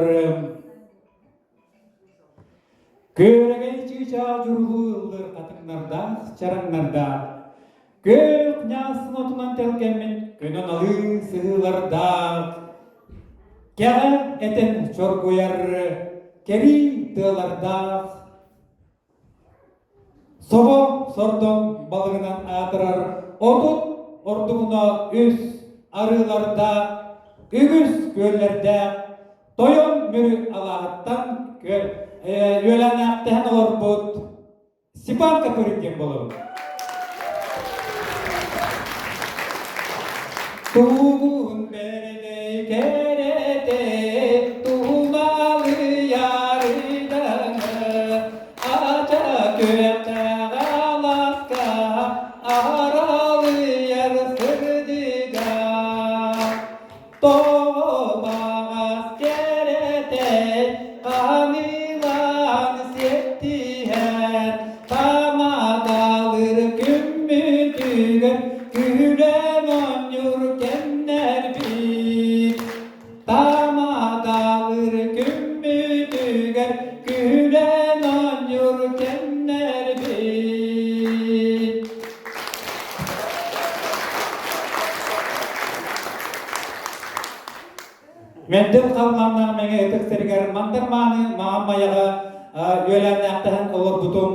Күөрэгэй чыычаах дьурулуу ыллыр хатыҥнардаах, чараҥнардаах, күөх ньаасын отунан тэлгэммит көнөн алыы сыһыылардаах, кэҕэ этэн чоргуйар кэрии тыалардаах, Собо сордоҥ балыгынан аатырар 30 ордугуна үс арыылардаах, үгүс күөллэрдээх Тойон Мүрү алааһыттан үөлээнээхтэһэн олорбут Степан Копырин диэн буолабын. Тугун бэрдэй кэрэтэ туналыйарыданы ача күөхтээх аласка аралыйар сырдыга Тоҕо баҕас кэрэтэ ханыылаан сиэттиһэр тамадалыр күммүтүгэр күлэн оонньуур кэмнэрбит тамадалыр күммүтүгэр күлэн оонньуур кэмнэрбит Мэндэл халлааннаах мэҥэ ытык сиригэр мандар мааны маҕан майаҕа үөлээннээхтэһэн олорбутум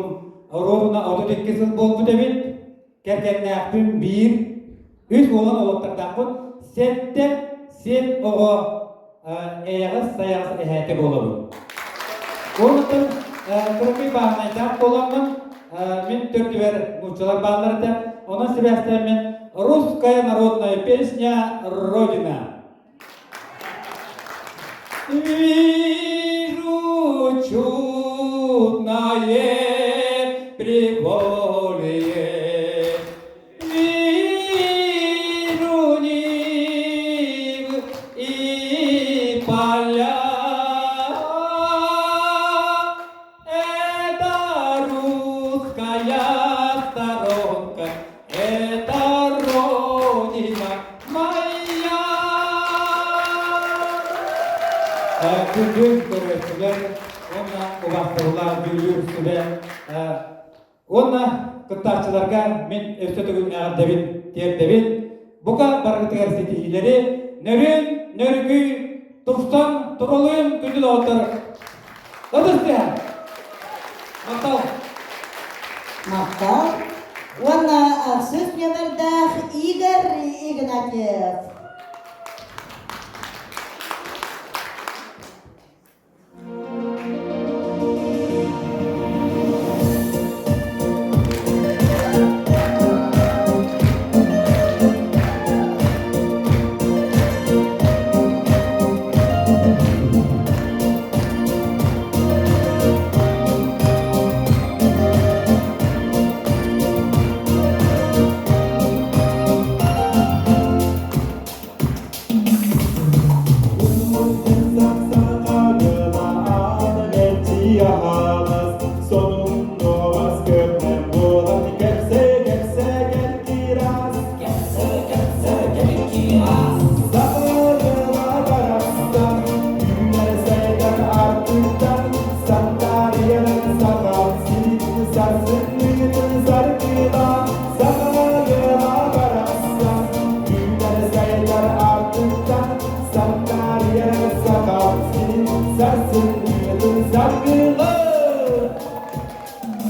оруобуна 32 сыл буолбут эбит. Кэргэннээхпин биир, үс уолан уолаттардаахпын, сэттэ сиэн оҕо эйэҕэс-сайаҕас эһээтэ буолабын. Онтон кыракый бааһынайдаах буоламмын, мин төрдүбэр нууччалар бааллар этэ. Онон сибээстээммин «Русская народная песня Родина». Вижу чудное приволье, Вижу нивы и поля. Это русская сторонка, это Родина моя. Күндү көрөөччүлэр уонна убаастабыллаах дьүүллүүр сүбэ Уонна кыттааччыларга мин өссө төгүл эҕэрдэбин тиэрдэбин. Бука барыгытыгар ситиһиилэри, нөрүн, нөргүй, тупсан туралыын күндү доҕоттор. Ытыс түһэ! Махтал! Махтал. Уонна ахсыс нүөмэрдээх Игорь Игнатьев.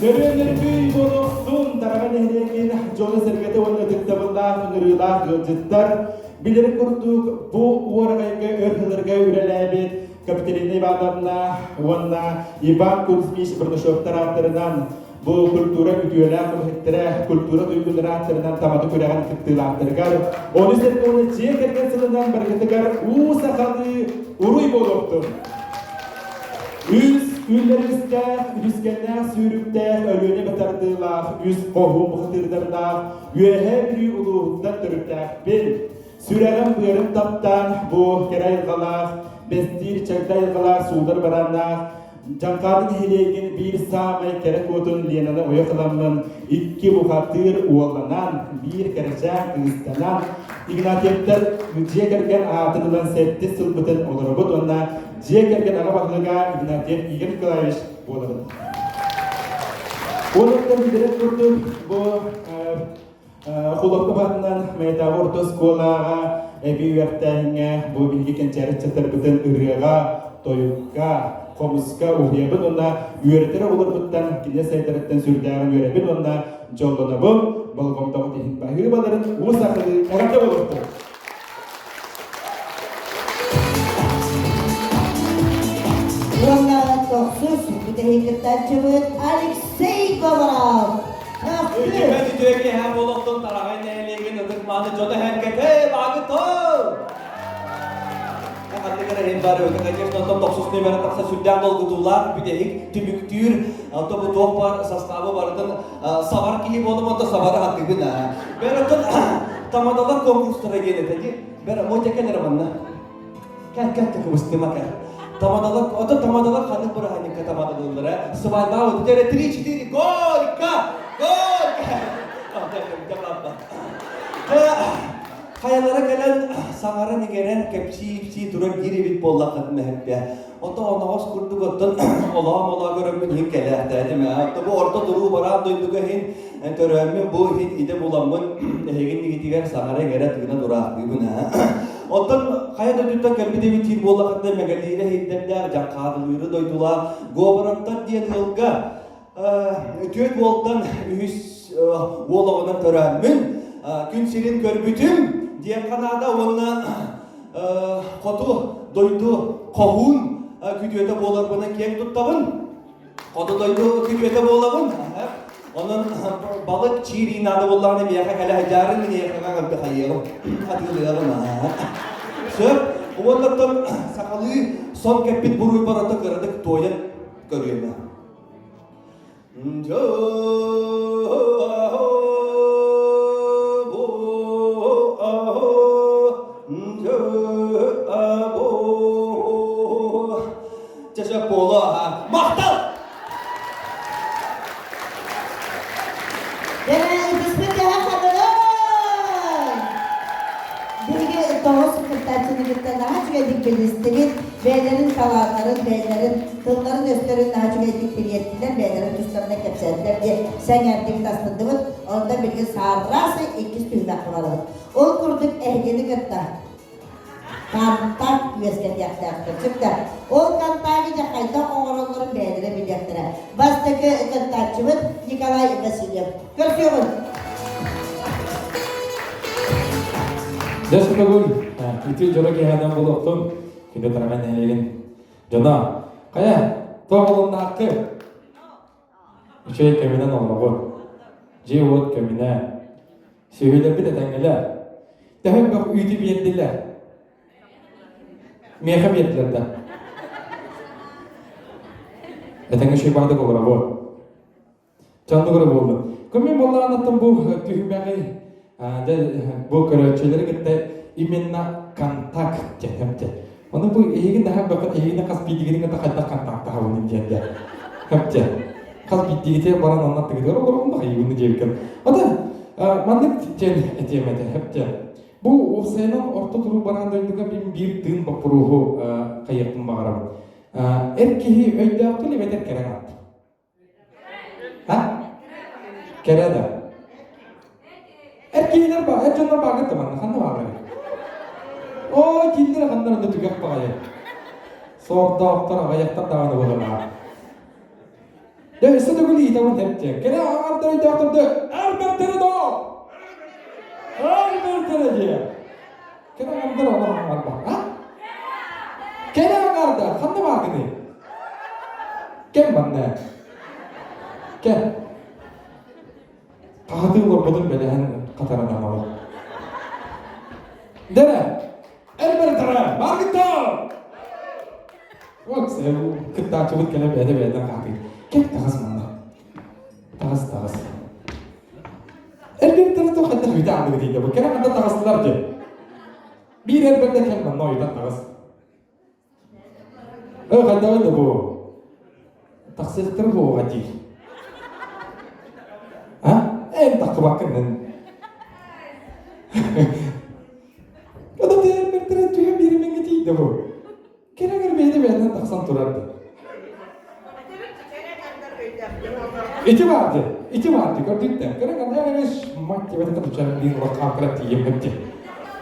Дөрүөннэргүй болуохтун Тараҕа нэһилиэгин дьоно-сэргэтэ уонна ытыктабыллаах ыҥырыылаах ыалдьыттар билэр курдук бу уораҕайга өр сылларга үлэлээбит Капиталина Ивановна уонна Иван Кузьмич Барнашовтар ааттарынан Бу культура үтүөлээх үлэһиттэрэ, культура туйгуннара ааттарынан тамады күрэҕин кыттыылаахтарыгар, ону сэргэ уонна дьиэ кэргэн сылынан барыгытыгар уу сахалыы уруй буолуохтун! Үс үллэристээх, үтүскэннээх сүүрүктээх, Өлүөнэ батардыылаах, үс хоһуун бухатыырдардаах Үөһээ Бүлүү улууһуттан төрүттээхпин. Сүрэҕим-быарым таптаан бу кэрэ айылҕалаах. Бэстиир чагда айылҕалаах суудар барааннаах Дьаҥхаады нэһилиэгин биир саамай кэрэ куотун Ленаны ойох ыламмын, икки бухатыыр уолланан, биир кэрэчээн кыыстанан, Игнатьевтар дьиэ кэргэн аатын ылан сэттис сылбытын олоробут уонна дьиэ кэргэн аҕа баһылыга Игнатьев Игорь Николаевич буолабыт. Уолаттар билэрин курдук бу Хулоков атынан Мэйэтээҕи орто оскуолаҕа эбии үөрэхтээһиҥҥэ бу биһиги кэнчээри ыччаттарбытын ырыаҕа, тойукка, хомуска уһуйабын уонна үөрэтэр оҕолорбуттан кинилэр сайдарыттан сүрдээҕин үөрэбин уонна дьоллонобун, болҕомтоҕут иһин баһыыбаларын уу сахалыы эҕэрдэ буолуохтун! Уонна тохсус бүтэһик кыттааччыбыт Алексей Говоров. Үтүмэн үтүө киэһэ буолуохтун Тараҕай нэһилиэгин ытык-мааны дьоно эһэргэтэ баагытоо! Ханнык эрэ иһин баар эбит, конечно, оттон тохсус нүөмэрэ тахса сүрдээх долгутуулаах бүтэһик түмүктүүр, оттон бу туох баар састаабы барытын сабар киһи буолум, онто сабары хатыыбын аа. Бэр оттон тамадалар конкурстара диэн этэ дии. Бэр Мотя кэл эрэ манна. Кэл кэл кэл кыбыстыма кэл. Тамадалар, ото тамадалар ханнык бырааһынньыкка тамадалыыллара? Свадьба вот это три-четыре, горько! Горько! Хайалара кэлэн саҥаран-иҥэрэн, кэпсии-ипсии турар диир эбит буоллаххытына эһэппэ. Ото оноҕос курдук оттон олоом-олоо көрөммүн иһин кэлээхтээтим ээ. Отто бу орто туруу бараан дойдуга иһин төрөөммүн бу иһин идэ буламмын эһигин игитигэр саҥара-иҥэрэ тыына тураахтыыбын ээ. Оттон хайа дойдуттан кэлбит эбит диир буоллаххытына мэгэлиирэ иһирдэрдээх дьаҥхаадылыыры дойдулаах Говоровтар диэн ыалга үтүө уолтан үһүс уол оҕонон төрөөммүн күн сирин көрбүтүм диэн ханаада уонна хоту дойду хоһуун күтүөтэ буоларбынан киэҥ туттабын. Хоту дойду күтүөтэ буолабын. Онон балык чиирии наада буоллаҕына миэхэ кэлэ сылдьаарын миэхэ ырды хайыаҕым, атыылыаҕым. Сөп. Уонна сахалыы сон кэппит буруй барыта кыратык туойан көрүөмэ. Чэ, буолуо, махтал! Биһиги тоҕус кыттааччыны кытта наһаа үчүгэйдик билистибит, бэйэлэрин талааннарын, бэйэлэрин тылларын-өстөрүн наһаа үчүгэйдик тириэртилэр, бэйэлэрин тустарынан кэпсээтилэр диэн сэҥээрдик тастындыбыт. Онтон билигин саарраасы иккис түһүмэххэ барабыт. Ол курдук эһигини кытта контакт үөскэтиэхтээхтэр. Сөптөөх. Ол контагы дьэ хайдах оҥороллорун бэйэлэрэ билиэхтэрэ. Бастакы кыттааччыбыт Николай Васильев. Көрсүөҕүн! Дьэ, бүгүн ити дьоро киэһэнэн буолуохтун. Күндү Тараҕай нэһилиэгин дьоно. Хайа, туох олуннааххы? Үчүгэй кэминэн олороҕут. Дьиэ-уот кэминэ. Сүөһүлэрбит этэҥҥэлэр. Төһө элбэх үүтү биэрдилэр? Миэхэ биэрдилэр да. Этэҥҥэ үчүгэй баҕайытык олоробут. Чанныгыра буоллун. Көмө буоллаҕынаттан бу түһүмэҕи дьэ бу көрөөччүлэри кытта именно контакт диэн дьэ. Ону бу эһигин наһаа бакыт эһигини хас биирдигитин кытта хайдах контактаһабын диэн дьэ. Хэпчэ. Хас биирдигите баран онно аттыгытыгар олоробун да хайыыбын диэбиккин. Ата маннык диэн этиэм этэ хэпчэ. Бу уопсайынан орто туруу бараан дойдуга мин биир тыын боппуруоһу хайыахпын баҕарабын. Эр киһи өйдөөхтүн эбэтэр кэрэ ат. А? Кэрэ да. Эр киһилэр ба, эр дьоннор баагыт да манна ханна бааллар? Оо, кинилэр ханна онно түгэх баҕайы. Сордоохтор, аҕыйахтар даҕаны буолар. Дьэ, өссө төгүл ыйытабын эптиэ. Кэрэ аҥардар өйдөөхтөрдө эр доо! Эр бэртэрэ диэ. Кэрэ аҥардар олох аҥарбат, а? Кэрэ аҥардар ханна бааргыный? Кэм манна. Кэм. Хаһытыы олорбутун бэлэһэн хатаран аҕала. Дэрэ, эр бэртэрэ, бааргыттар! Вот, кыттааччыбыт кэлэ бэйэтэ бэйэтин хаатый. Кэм таҕыс манна. Таҕыс, таҕыс. Эрбэртэрэ то хайдах үтэ аныгы диэки бу кэрэ ханна таҕыстылар диэн. Биир эрбэрдэ кэм манна ойутан таҕыс. Ө хайдаҕый да бу? Тахсыахтара буоҕа диир. А? Эн таххыбаккын. Ода бэртэрэ түһэн биэримэҥҥэ тиийдэ бу. Кэлэҥэр бэйэтэ бэйэтинэн тахсан турар дии. Ити баар дии, ити баар дии, көрдүттэн. Көрөн эн мать тебе это тучан диин улахан тиийэн дии.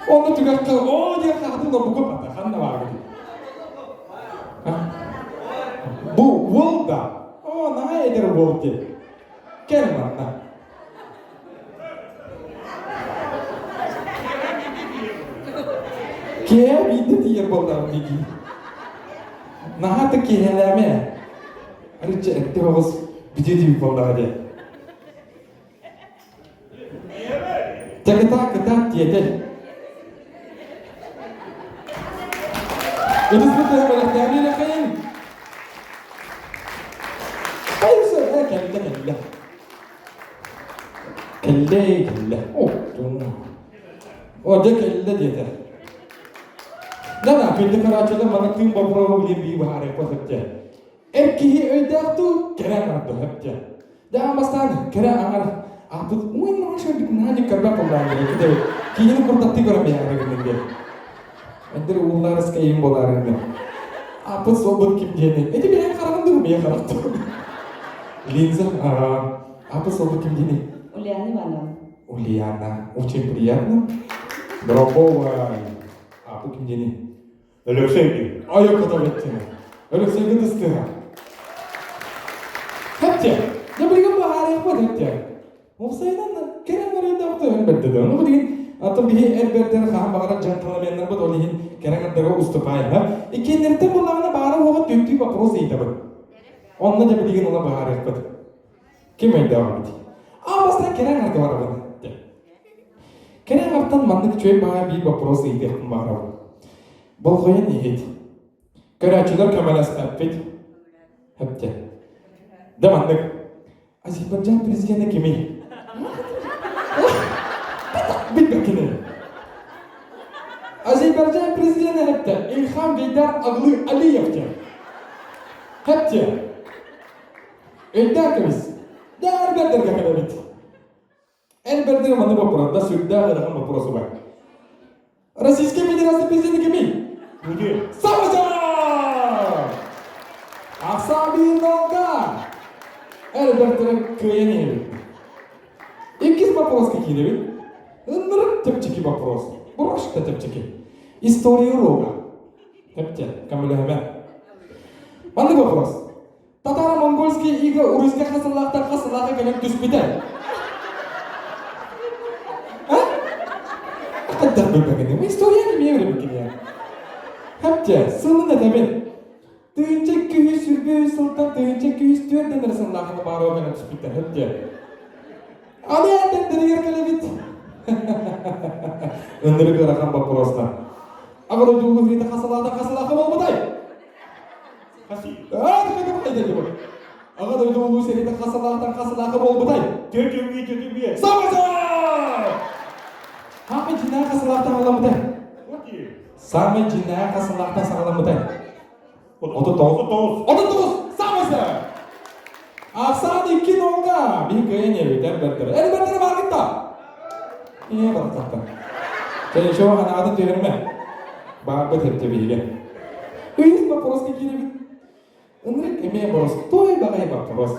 Онно түгэххэ оо диэн хаатын лобуку бата ханна баар дии. Бу уол да, оо наһаа эдэр уол дии. Кэл манна. Киэһэ биирдэ тиийэр буоллаҕым дии. Наһаа да киэһэлээмэ. Арычча эрдэ оҕус бүтүө диэбит буоллаҕа дии. Дьэ кытаат кытаат диэтэй. Ытыспыт бэлэхтээми эрэхэйин. Хайса кэллэ кэллэ. Кэллэ кэллэ. О, дьэ кэллэ диэтэ. Да-да, күндү көрөөччүлэр маны тыын боппуруоһу билин бии быһаарыахха сөп дьэ. Эр киһи өйдөөх дуу, кэрэ аҥар дуу сөп дьэ. Дьэ аан бастаан кэрэ аҥар ааппыт уй наша наһаа көрбөх буоллаан диye ките киһини курдаттыы көрөн бэйэҕэ гыннын диye. Эндир ууллаарыска иин буолаарыҥ Ааппыт суолбут ким диэни. Эти бэйэҥ хараҕын дуу, бэйэ харахтын. Линза, ааппыт суолбут ким диэни? Ульяна Ивановна. Ульяна, очень приятно. Дорогой, ааппыт ким диэни? Өлөксөй диэн. Айы кытабыттына. Өлөксөйгө тыстыга. Хэттэ. Дьэ билигин баһаарыахпыт хэттэ. Уопсайынан кэрэ барыйдаахты өн бэрдэ да. Ону билигин атын биһи эр бэрдэр хаһан баҕарар дьанталаменнарбыт ол иһин кэрэ ҥардарга уступаайна. Иккиэннэриттэн буллаҕына баара уоҕа түөртүү вопрос ыйытабыт. Онно дьэ билигин ону быһаарыахпыт. Ким өйдөөҕүбүт? Аа бастаан кэрэ аҥарга барабын. Кэрэ аҥартан маннык үчүгэй баҕа биир вопрос ыйытыахпын баҕарабын. Болҕойон иһит. Көрөөччүлэр көмөлөспөппүт. Хэптэ. Да маннык. Азербайджан президенэ кимий? Билбэккини. Азербайджан президенэ хэптэ Ильхам Гейдар Аглы Алиев диэн. Хэптэ. Өйдөөн кэбис. Дэ эр бэрдэргэ кэлэбит. Эр бэрдэргэ маннык боппуруос да сүрдээх ыарахан боппуруос убай. Российская Федерация президенэ кимий? Путин. Саха! Ахсаан нолга! Эр бэртэрэ кыайан иһэбит. Иккис вопроска киирэбит. Ынырык чэпчэки вопрос. Просто чэпчэки. История уруога. Тэпчэ, көмөлөһөмө. Маннык вопрос. Татаро-монгольские иго Руська хасыллаахтан хасыллааха кэлэн түспүтэ. А? Хайдах билбэккиний? Историяны эмиэ билбиккиний. Хэптэ, сылын этэбин. Тыынча күүс сүрбэ сылтан тыынча күүс түөртэн эрэ сыллаахына баарыа кэлэн түспүттэр. Хэптэ. Аны эрдэригэр кэлэбит. Ынырык ыарахан боппуруостар. Аҕа дойду улуу хасылаата хасылааха буолбутай? Аҕа дойду улуу сэриитэ хас салааттан хас салааха буолбутай? Төтүмүй төтүмүй. Самаса! Самый дьиҥнээх хас салааттан саҕаламмытай? Самый дьиҥнээх хас салааттан саҕаламмытай? 39. 39. 39! Самаса! Ахсаан икки нолга! Биһи кыайан иһэбит, эр бэртэрэ. Эр бэртэрэ бааргыт да? Ээ, барахсаттар. Чэ, еще ханаатын түһэрмэ. Баарбыт эбитэ биһиги. Үһүс боппуруоска киирэбит. Ынырык эмиэ боростуой баҕайы боппуруос.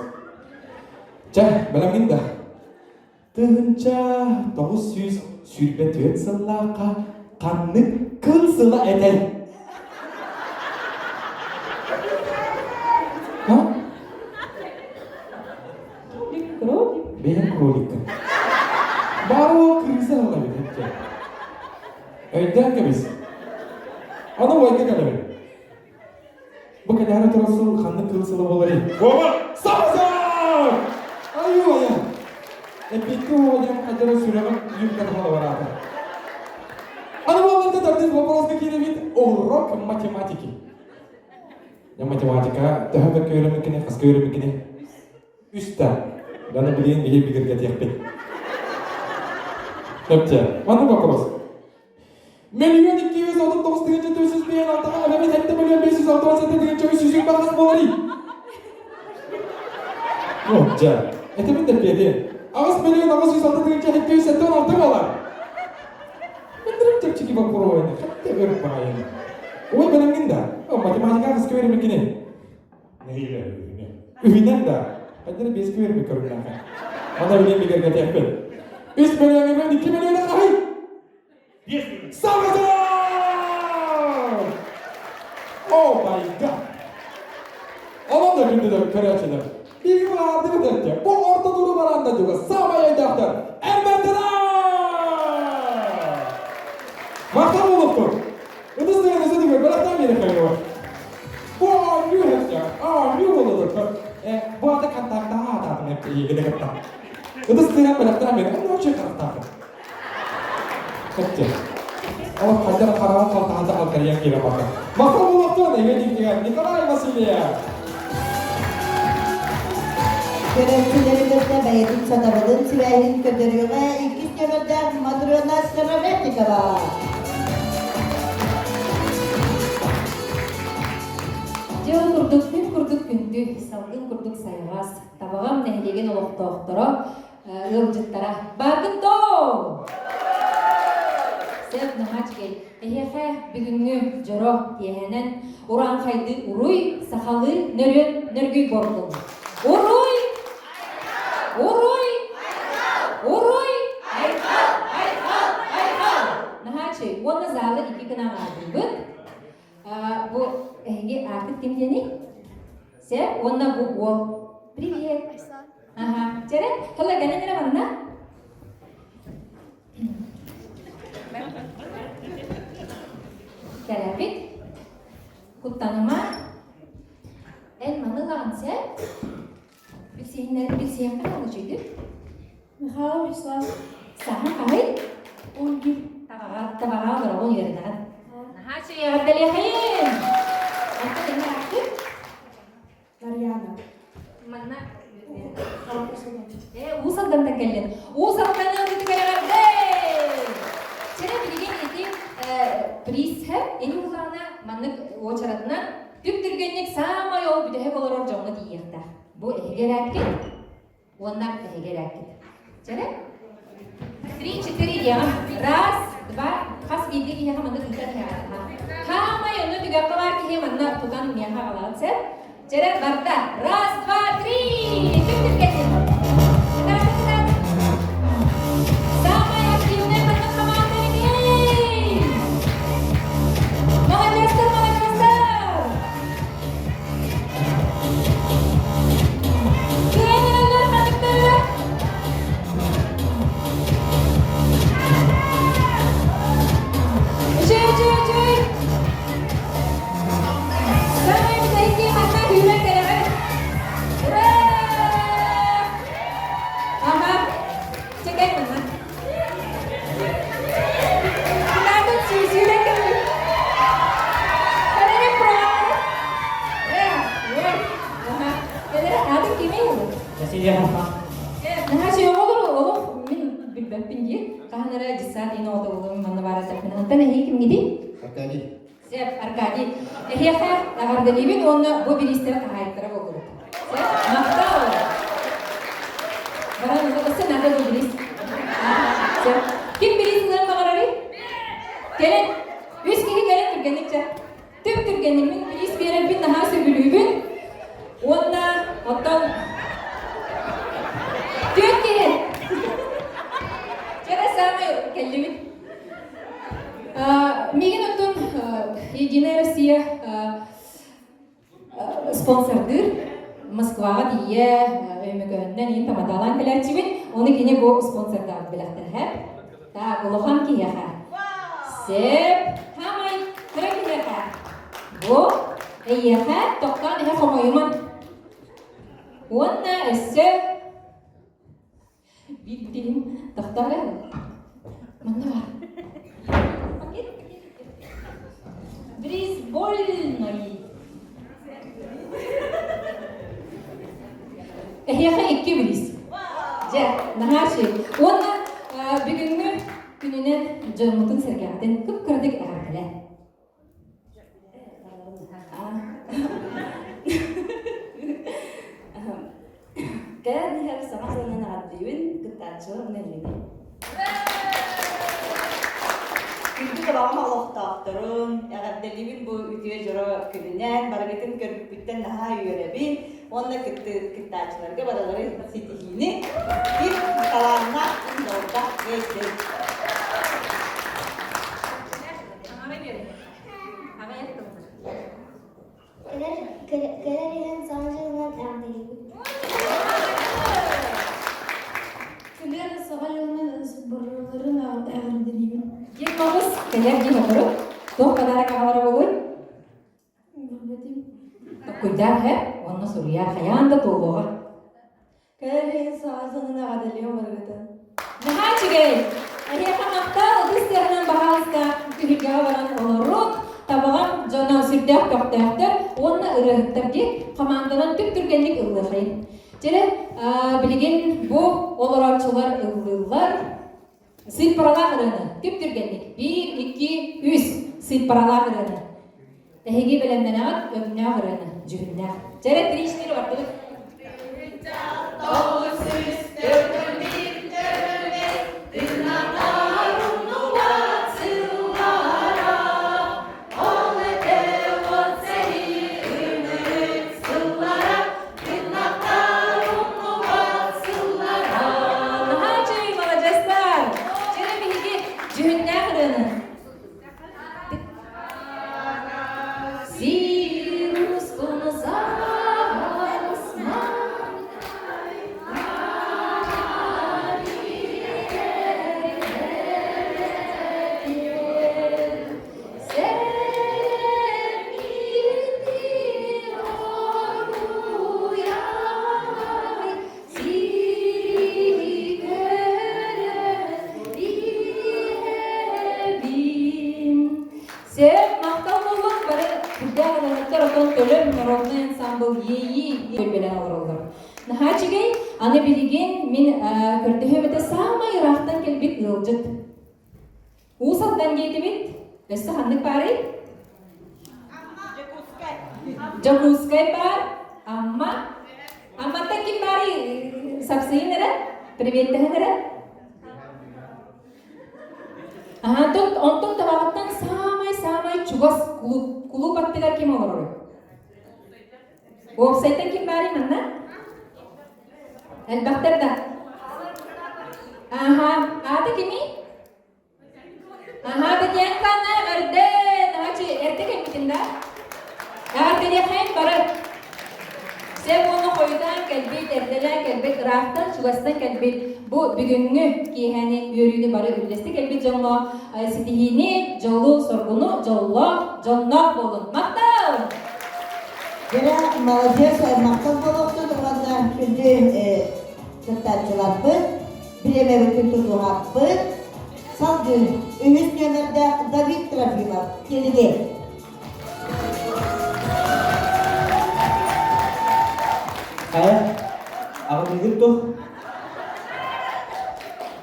Чэ, бэлэмҥин да. 1924 сыллаахха ханнык кыл сыла этэй? А? Кролик. Бэйэм кроликкын. Баарыа крыса ыла эбит Өйдөөн кэбис. Аны уойга кэлэбин. Бу кэлээри турар сыл ханнык кыл сыла буоларый? Буола! Саха! Айуу айа! Эппикки уоҕа диэн хадьара сүрэҕим юбката холобораата. Аны буолларда тардыс вопроска киирэбит урок математики. Я математика төһө бэккэ үөрэммиккини, хаска үөрэммиккини? Үстэ. Даны билигин биһи бигэргэтиэхпит. Сөпче. Маннык вопрос. Миллион 239 456 эбэбит 7 миллион 567 320 хас буоларый? О, дьэ, этибин да пиэти. 8 миллион 806 776 буолар. Мындырым чэпчэки боппуруойны, хатта өр баайын. Ой, бэлэмҥин да? О, математика хаска үөрэммиккиний? Нэһиилэ үһүнэн. Үһүнэн да? Хайдары биэскэ үөрэммит көрүҥнээххэ. Мана билин бигэргэтиэхпин. Үс миллион 2 миллиона хаһый? Саҥа Oh my god! Онон да күндү көрөөччүлэр, биһиги баардыбыт эрдэ. Бу орто дуру бараанда дьуга саамай өйдөөхтөр Эрбэрдэнэ! Махтал буолуохтун! Ытыс тыгын өсө түгөр бэлэхтээн биэриэххэ Бу оонньуу хэттэ, оонньуу буолуохтун. Э, бу аты контактаҕа аатаатын эйигини кытта. Ытыс тыгын бэлэхтээн биэр, онно очень харахтаахын. Кэттэ. Ол хайдах хараҕын халтаһата халтарыйан киирэн барда. Махтал буолуохтун, эһиги Николай Васильев! Көрөөччүлэри кытта бэйэтин сатабылын сибээһин көрдөрүөҕэ иккис нүөмэрдээх Матрена Сыромятникова. Дьэ ол курдук күн курдук күндү, салгын курдук сайаҕас, Табаҕам нэһилиэгин олохтоохторо ыалдьыттара бааргын доо! Сөп наһаа үчүгэй. Эһиэхэ бүгүҥҥү дьоро киэһэнэн урааҥхайдыы уруй, сахалыы нөрүөн нөргүй буоллун. Уруй! Уруй! Уруй! Айхал! Айхал! Айхал! Наһаа үчүгэй. Уонна залы икки гына аҥаардыыбыт. Бу эһиги аакыт ким диэний? Сөп, уонна бу уол. Привет! Ага, чэрэ, хола кэлэн эрэ манна. Кэлэбит. Куттаныма. Эн маны ылаҕын сэ. Билсиһиннэр билсиһиэххэ наада үчүгэй. Михаил Вячеслав. Саха хаһый? 11. Табаҕа, табаҕа олороҕун үөрэнэҕин. Наһаа үчүгэй эҕэрдэлиэхэйин! Онтон эҥэр ааккын? Нарьяна. Манна Э, Уус Алдантан кэллин. Уус Алданы ылбытыгар эҕэрдэ! Чэрэ билигин ити приз ини улаана маннык уочаратынан түп-түргэнник саамай ол бүтэһик олорор дьоҥҥо тиийиэхтээх. Бу эһиги эрээккит уонна эһиги эрээккит. Чэрэ? Три-четыре диэҕим. Раз, два, хас биирдии киһиэхэ маннык ыытан иһэҕин. Хаамай онно түгэххэ баар киһи манна тутан миэхэ аҕалаҕын сөп. Чэрэ барда. Раз, два, три! Түк түргэнник. Кытаат, Самая активная маннык команда кимий? Молодецтар, молодецтар! Кыайан ханныктары? Үчүй, үчүй, үчүй! Самай бүтэһикки ханна күүрэн кэлэҕит? Ура! Аха, чекай манна. Кытаатын сүүрэн кэлбит. Кэлэрэ правда. Аха. Кэлэрэ атын кимий? Василий Аха. Наһаа үчүгэй оҕолор олох мин билбэппин дии. Хаһан эрэ дьыссаат иин оҕото буолуом манна баар эттэхпинэ. Онтон эһиги кимҥитий? Аркадий. Сөп, Аркадий. Эһиэхэ эҕэрдэлиибин уонна бу бириистэр хаһаайыттара буоллубут. Сөп, махтал! Баран өссө наада бу бириис. Сөп. Ким бириис ылыан баҕарарый? Кэлин. Үс киһи кэлин түргэнник чэ. Түп түргэнник мин бириис биэрэрбин наһаа сөбүлүүбүн. Уонна оттон түөрт киһи. Чэ, саамай кэллибит. Миигин оттон Единая Россия спонсордыыр Москваҕа тиийэ Өймөкөөннөн иин тамадалаан кэлээччибин. Ону кини бу спонсордаабыт бэлэхтэрэ. Так, улахан киһиэхэ. Сеп, хамай, кыра киһиэхэ. Бу эйиэхэ тохтоон иһэ хомойуман. Уонна өссө Биир тохтоо эрэ. Манна бар. Бейсбольный. Эһиэхэ икки бириис. Дьэ, наһаа үчүгэй. Уонна бүгүҥҥү күнүнэн дьоҥҥутун-сэргэҕитин кып-кыратык эҕэрдэлээ. Кэлэн иһэр саҥа сылынан эҕэрдиибин, кыттааччылар уонна эһигини. Күндү табаҕым олохтоохторун, эҕэрдэлиибин бу үтүө дьоро күнүнэн, барыгытын көрбүппүттэн наһаа үөрэбин уонна кыттааччыларга барыларын ситиһиини, ким талааннаах, ким дьоллоох биэрдин. Кэлэр иһэн Саҥа дьылынан эҕэрдэлиибит. Кэлэр Саҥа дьылынан барыларын эҕэрдэлиибин. Диэн моҕус кэлэр дии сотору. Туох подарок аҕалара буолуой? Билбэтим. Токкуйдаах һэ, уонна суруйаар хайаан да туолуоҕа. Кэлэр иһин Саҥа дьылынан эҕэрдэлиэм барыгытын. Наһаа үчүгэй! Эһиэхэ махтал, ытыс тыаһынан баһаалыста түһүлгэҕэ баран олоруҥ. Табаҕам дьоно сүрдээх көхтөөхтөр уонна ырыаһыттар диэн хамаанданан түп-түргэнник ыллыахайын. Дьэ, билигин бу олорооччулар ыллыыллар. Сыыппаралаах ырыаны түп-түргэнник. Биир, икки, үс сыыппаралаах ырыаны. Эһиги бэлэмнэнэҕит өҥнөөх ырыаны, дьүһүннээх. Дьэ эрэ, три-четыре бардыбыт. Наһаа үчүгэй, маладьыастар! Дьэ, биһиги дьүһүннээх ырыаны Сөп, махтал буоллун бары сүрдээх ылыныктар отон төлөм народный ансамбл иэйии бэлэн олороллор. Наһаа үчүгэй. Аны билигин мин көрдөһүөм этэ саамай ыраахтан кэлбит ыалдьыт. Уус Алдан диэтибит. Өссө ханнык баарый? Дьокуускай баар. Амма. Амматтан ким баарый? Сапсыйын эрэ? Приветтэһин эрэ? Аха, онтон табаҕыттан саамай-саамай чугас кулууп, кулууп аттыгар ким олоророй? Уопсайтан ким баарый манна? Элбэхтэр да? Аха, аата кимий? Аха, Татьянканы эҕэрдэ! Наһаа эрдэ кэлбитин да? Эҕэрдэлиэххин бары. Сеп уонна хойутаан кэлбит, эрдэлээн кэлбит, ыраахтан, чугастан кэлбит бу бүгүҥҥү киэһэни үөрүүнү бары үллэстэ кэлбит дьоҥҥо ситиһиини, дьолу, соргуну, дьоллоох, дьонноох буолун. Махтал! Дьэ, молодец, махтал буолуохтун уонна күндү кыттааччыларбыт, бириэмэбитин тутуһаппыт. Салгыы үһүс нүөмэрдээх Давид Трофимов килиги. Хайа, аҕыныгыт тух?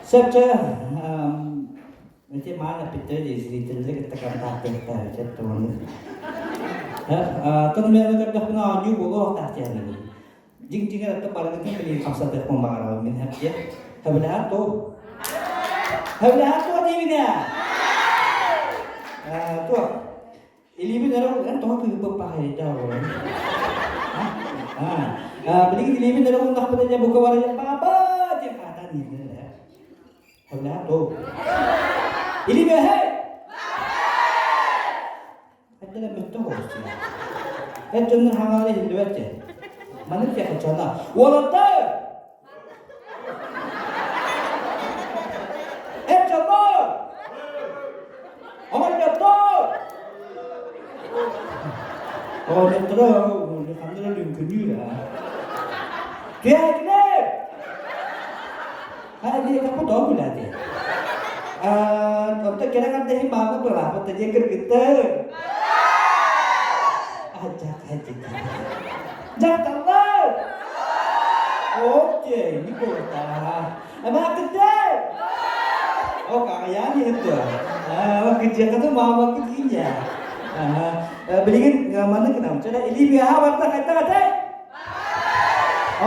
Сөпчө, Ити маан эппиттэрэ дии, зрителлэри кытта контактыахтаах эбит тугуну. Тон мен көрдөхпүнэ оонньуу буолуохтаах диэн Дьиҥ-дьиҥэр аттан барыгытын билигин хамсатыахпын баҕарабын мин хэппиэ. Хэбилэһэр туу. Хэбилэһэр туу диибин ээ. Туох? Илиибин өрө эн тоҕо кыыһырбыт пахайда олорон. Билигин илиибин өрө ууннахпына дьэ бука бары папа диэн хаатаан иһэллэр. Хэбилэһэр туу. Илиибэ хэй! Эрдэлэн мөттө оҕустуна. Эр дьоннор хаҥалара иһиллибэт дьэ. Маннык диэхэ Уолаттар! Эр дьоннор! Оҕонньоттор! Оҕонньотторо ханна эрэ лүҥкүнүүр аа. Түһээтилэр! Ха диэтэххэ тоҕо күлээтэ? Онтон кэлэн ардыһын маама бырааппыт да диэн кыргыттар. Дьахталлар! Окей, не болта. Эмээхтиттэр! Ок, аҕыйаан иһэр дуо? Аа, кырдьыаккатын маамаккыт иин дьэ. Билигин маннык гынабын. Чэ, илии быаһа барда хайдах этэй?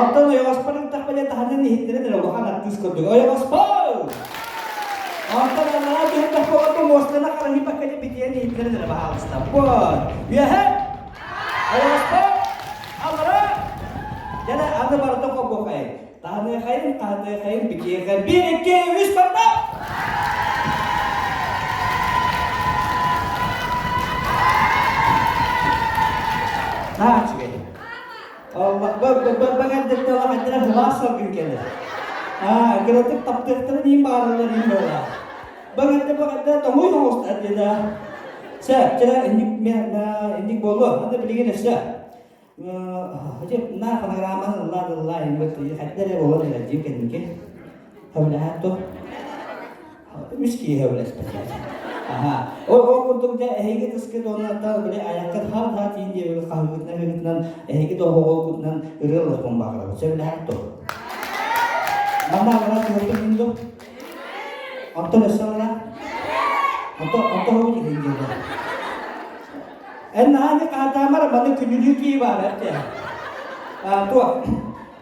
Онтон ойоҕоспор ылтахпа диэн таһынан иһиттэрин эрэ улахан артыыс курдук. Ойоҕоспор! Онтон анараа түһэн тохпоҕоту муостаны харыһыйбакка диэн битийэн иһиттэрин эрэ баһаалыста. Вот. Үөһэ! Ойоҕоспор! Аллара! Дьэ, аны барыта холбуохайын. Таһыныахайын, таһыныахайын, битиэхэ. Биир, икки, үс, барда! Наһаа үчүгэй. Бэҕэрдэтте хылаас салгын кэлэр. Аа, кыратык таптыахтарын иин бааралар иин буолаа. Бэҕэрдэ бэҕэрдэ тоҥуй оҥостар диэдэ. Сэ, чэ, инник инник буолуо. Аны билигин өссө. На фонограмманы ыллаа ыллаа иммит хайда эрэ буолан эрэ дии кэнники. Хөбүлэһэт ту. Үс киһи сөбүлэспит. Аха. Ол ол курдук дьэ эһиги тыскыт уонна били айаххыт хар-хар тиин диэбит хаһыгытынан ыгытынан эһиги доһоҕолгутунан ырыа ылыахпын баҕарабын. Сөбүлэһэр дуо? Манна аллара түһэрбит иһин дуо? Онтон өссө аллара? Онтон онтон хобут иһин диэн. Эн наһаа не хаатаамар маны күнүлүү кии баар эттэ. А туох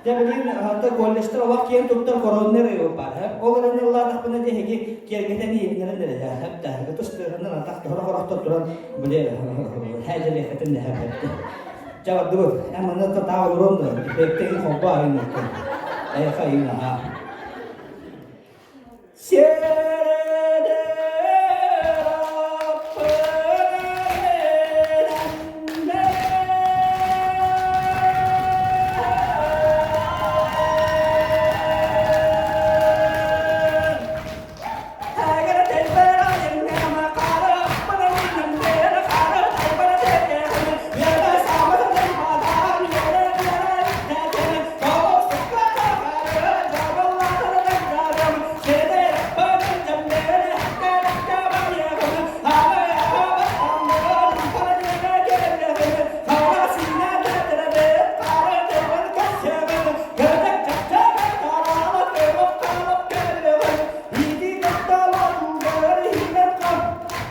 Дьэ билигин хата колледжтар олох киэн туттар короннер баар. Ол эрэн ыллаатахпына дьэ эһиги киэргэтэн иһитинэрэн эрэ хэп да ытыс тыаһынан атах тоһоро хорохтор туран били хээдьэлиэхэтин нэһэппэттэ. Дьэ бардыбыт. Эн манна татаа олоруон да эффектин холбоо айын Эйха айын аха.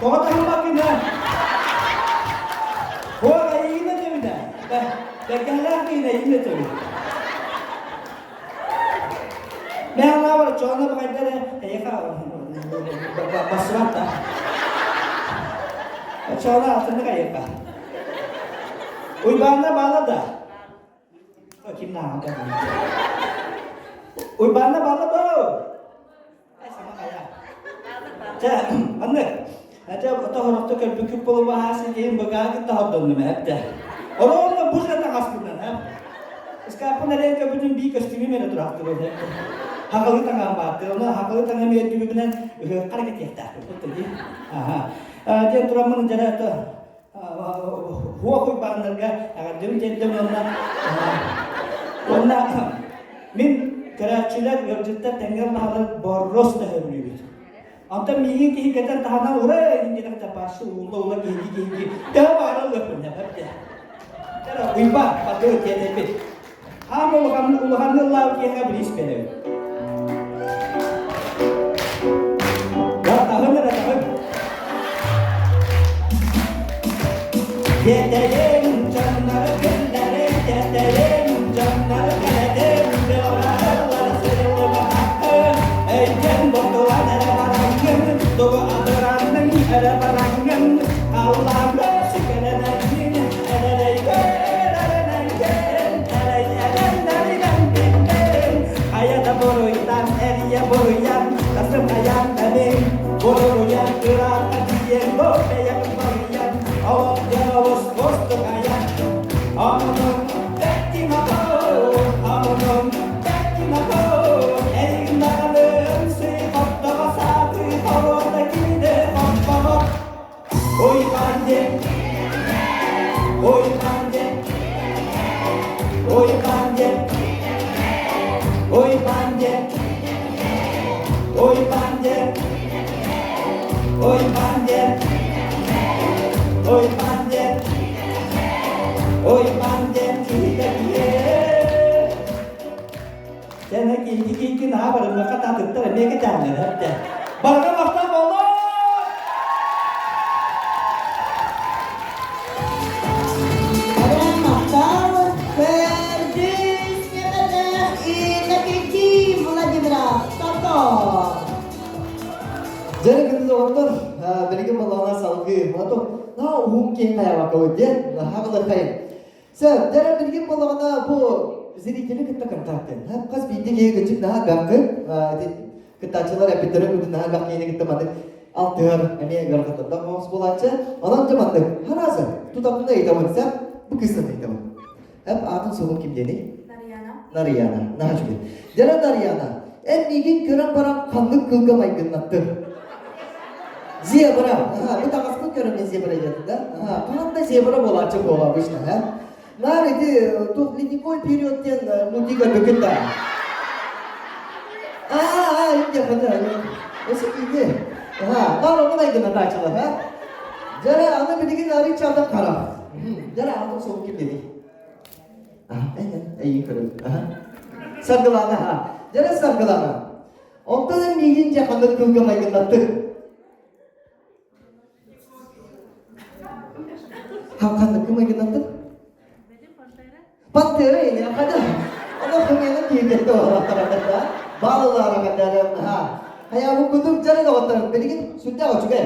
Тоҕо таһыммаккына? Хуа айыына дебитэ. Бэргэһэлээх киһини айыына дебит. Мэхалаабар чоона баҕайдара эйэхэ бассыбат да. Чоона атыннык айыка. Уйбаанна баала да. Ким нааҕа Уйбаанна баала да. Чэ, маннык. Дьэ, тоһорохто көрбүккүт буолубаһаас иһин быгаа кытта хордоннум эптэ. Ороонно бу же таҥаспынан, э? Ыскааппын эрэ көбүтүн бии көстүүмүм эрэ тураахтыбын, эптэ. Хахалы таҥаам баатты. Оны хахалы таҥам үөрдүбүнэн ыһыахха эрэ кэтиэхтээхпин. Дии. Аха. Диэн тураммын дьэрэ хуох уйбааннарга эҕэрдэбин тиэрдэм уонна уонна мин көрөөччүлэр ыалдьыттар тэҥҥэ ыллаһалар боррос төһөбүлүүбүт. Онтон миигин киһи кэтэн таһынан ура диэн тапашы уулла ула киһи киһи төһө баара ылыахпын эппэ. Уйба бардыы тиэтэйбит. Хаам улахан улахан ыллаабыт киһиэхэ бириис биэрэбит. Таһын эрэ таһын. Тиэтэйим дьоннору күллэрим, тиэтэйим дьоннору кэлэтим, дьылҕалар сырыллыбатаххын, өйгүн бутулан эрэ бараҥҥын, тугу абыранныҥ эрэ бараҥҥын, халлааҥҥа сүгэнэнэҥҥин, Хайа да буруйтан эрийэ буруйан, тасым хайаан да мин, буруйан ыраахха тиийэн, бу бэйэм буруйан, олох дьон олус кустук айан. Омунум бэттин оҕо, омунум бэттин оҕо, эйигин даҕаным сый-хоттоҕо саатыы хоруота киинэ хоппоҕо. Ой банде, ой банде, ой банде, ой банде, ой банде, ой банде, ой банде, ой банде, киһитэ Сен киһи киһи наһаа барыммакка таатыттар эмиэ кэтээннэр эптэ. Барыга махтал буоллун! Махтал Көрдүс Мемелех Иннокентий Владимиров Тото! Дьэ, күндү доҕоттор, билигин балаҕана салгыы. Ото, наһаа уһун киэҥ хайабакка диэн, наһаа былырхайын. Сэ, дьэ, билигин балаҕана бу зрители кытта контакт Хас биирдии киһи кычык наһаа гаккы, кыттааччылар эппиттэрин курдук наһаа элбэх киһини кытта маннык алтыһар эмиэ ыарахаттардаах оҕус буолааччы. Онон дьэ маннык хараазы тутаппына ыйытабын сэ, бу кыыстан ыйытабын. Эп аатын суолун ким диэний? Нарьяна. Нарьяна. Наһаа үчүгэй. Дьэ Нарьяна, эн миигин көрөн баран ханнык кылга майгыннаттың? Зебра. Аха, бу таҥаспын көрөн мен зебра диэтим да? Аха, хаһан да зебра буолааччы буола обычно, ха? Наар ити туох ледниковый период диэн мультик көрбүккүн да? Аа, инде хата. Осы кийде. Аха, наар ону майгынатаачылар, ха? Дьэ, аны билигин арый чалдан қара. Дьэ, атын сол ким дедий? Эйин көрөм. Саргылана, ха. Дьэ, саргылана. Онтон миигин дьэ ханнык кылга майгыннаттык? Ханнык майгыннаттык? Пантера или хада. Ана хымыйаны кииргетте олаттарада. Балалара кадара. Ха. Хая бу кутук жары доҕоттор билигин сүрдээх үчүгэй.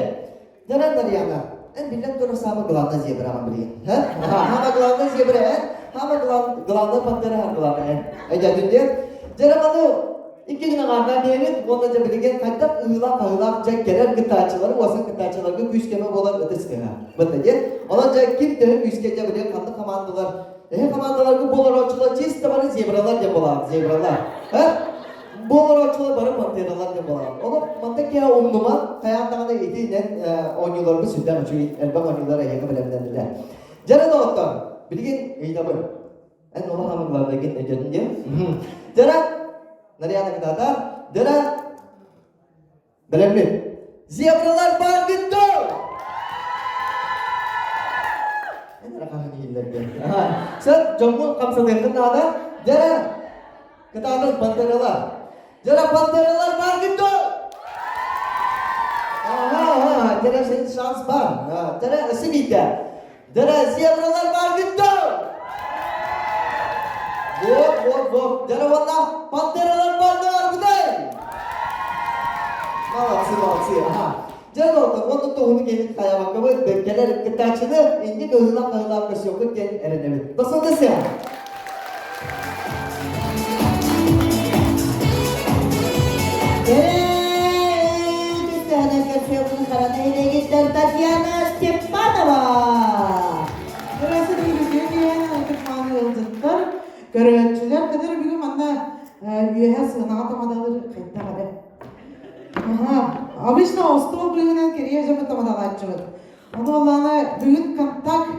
Жаран Дарьяна, эн биллэн турар самый главный зебра билигин. Ха? Самый главный зебра эн, самый главный пантера главный эн. Эдьэтин диэн. Жараманы Икки гына аҥаардаан диэбит уонна дьэ билигин хайдах ыһыылаах-хаһыылаах дьэ кэлэр кыттааччылары уосан кыттааччыларга күүс-көмө буолар ытыс тыаһа. Бытта диэн. Онон дьэ ким төһө күүскэ дьэ билигин ханнык хамаандалар эһи хамаандаларга буоларооччулар чисто бары зебралар диэн буолаҕыт зебралар. Э? Буоларооччулар бары пантералар диэн буолаҕыт. Ону манна киһи умнума хайаан даҕаны итинэн оонньууларбыт сүрдээх үчүгэй элбэх оонньуулар эһиэхэ бэлэмнэннилэр. Дьэ доҕоттор, билигин ыйытабын. Эн улахан главныйгын өйдөтүн диэн. Дьара, Нарьяна кытаатар. Дьара, бэлэммит. Зебралар бааргыт дуо? Эн эрэ хаһан иһиллэргэ. Сен дьоҥҥун хамсатыаххын наада. Дьара, кытаатар пантералар. Дьара, пантералар бааргыт дуо? Аха, аха, дьара сен шанс бар. Дьара, өссө биирдэ. Дьара, зебралар бааргыт дуо? Вот, вот, вот. Дьара уонна пантералар баардылар Молодцы, молодцы. Аха. Дьэ, доҕоттор, уонна туһуну киһин хайабаккабыт, кэлэр кыттааччыны инник ыһыылаах-хаһыылаах көрсүөххүт диэн эрэнэбит. Басылдысыа! Татьяна Степанова. Ыалдьыттар, көрөөччүлэр кытары бүгүн манна үөһэ сыанаҕа тамадалыр хайдах эрэ. Аха, обычно остуол быыһынан кэрийэ дьоммут тамадалааччыбыт. Ону олаана бүгүн контакт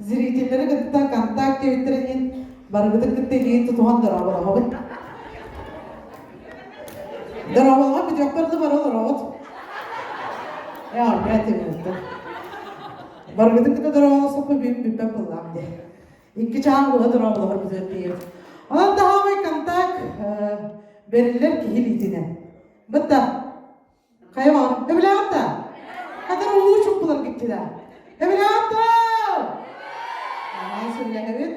Зрителлэри кытта контакт диэбиттэрин иһин барыгытын кытта илиин тутуһан дорооболоһобут. Дорооболоһон бүтүөхпэр да бары олороҕут. Ээ, арбаа этиммиттэр. Барыгытын кытта дорооболосохпо бүгүн бүппэт буоллаам дии. Икки чаан буола дорооболоһор бүтүөр диир. Онон таһаамай контакт бэриллэр киһи илиитинэн. Бытта Хайа Эбилэҕит да? Хатар улуу чуппулар гиттилэр. Эбилэҕит да? Аа, сөбүлэһэбит.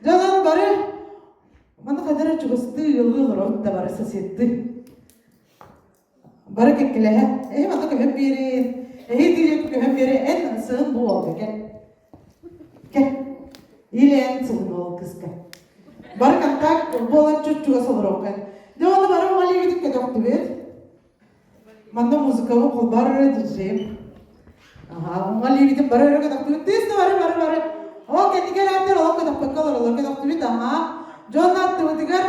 Дьонон бары маны хадара чугастыы ыаллыы олоробут да бары соседты. Бары кэккэлэһэ. Эһи маны көһөн биэрин. Эһи диэки көһөн биэрин. Эн сыһын бу уолга кэл. Кэл. Или эн сыһын уол кыска. Бары контакт буолан чуп-чугас олоруохха. Дьэ, оны бары уҥалыыбытын көтөхтүбүт. Манна музыкабы холбоор эрэ диджейм. Аха, уҥа илиибитин бары өрө көтөхтүбүт. Тыыс да бары, бары, бары. Ол кэнники элээттэр олох көтөхпөккө олороллор. Көтөхтүбүт, аха. Дьон аттыбытыгар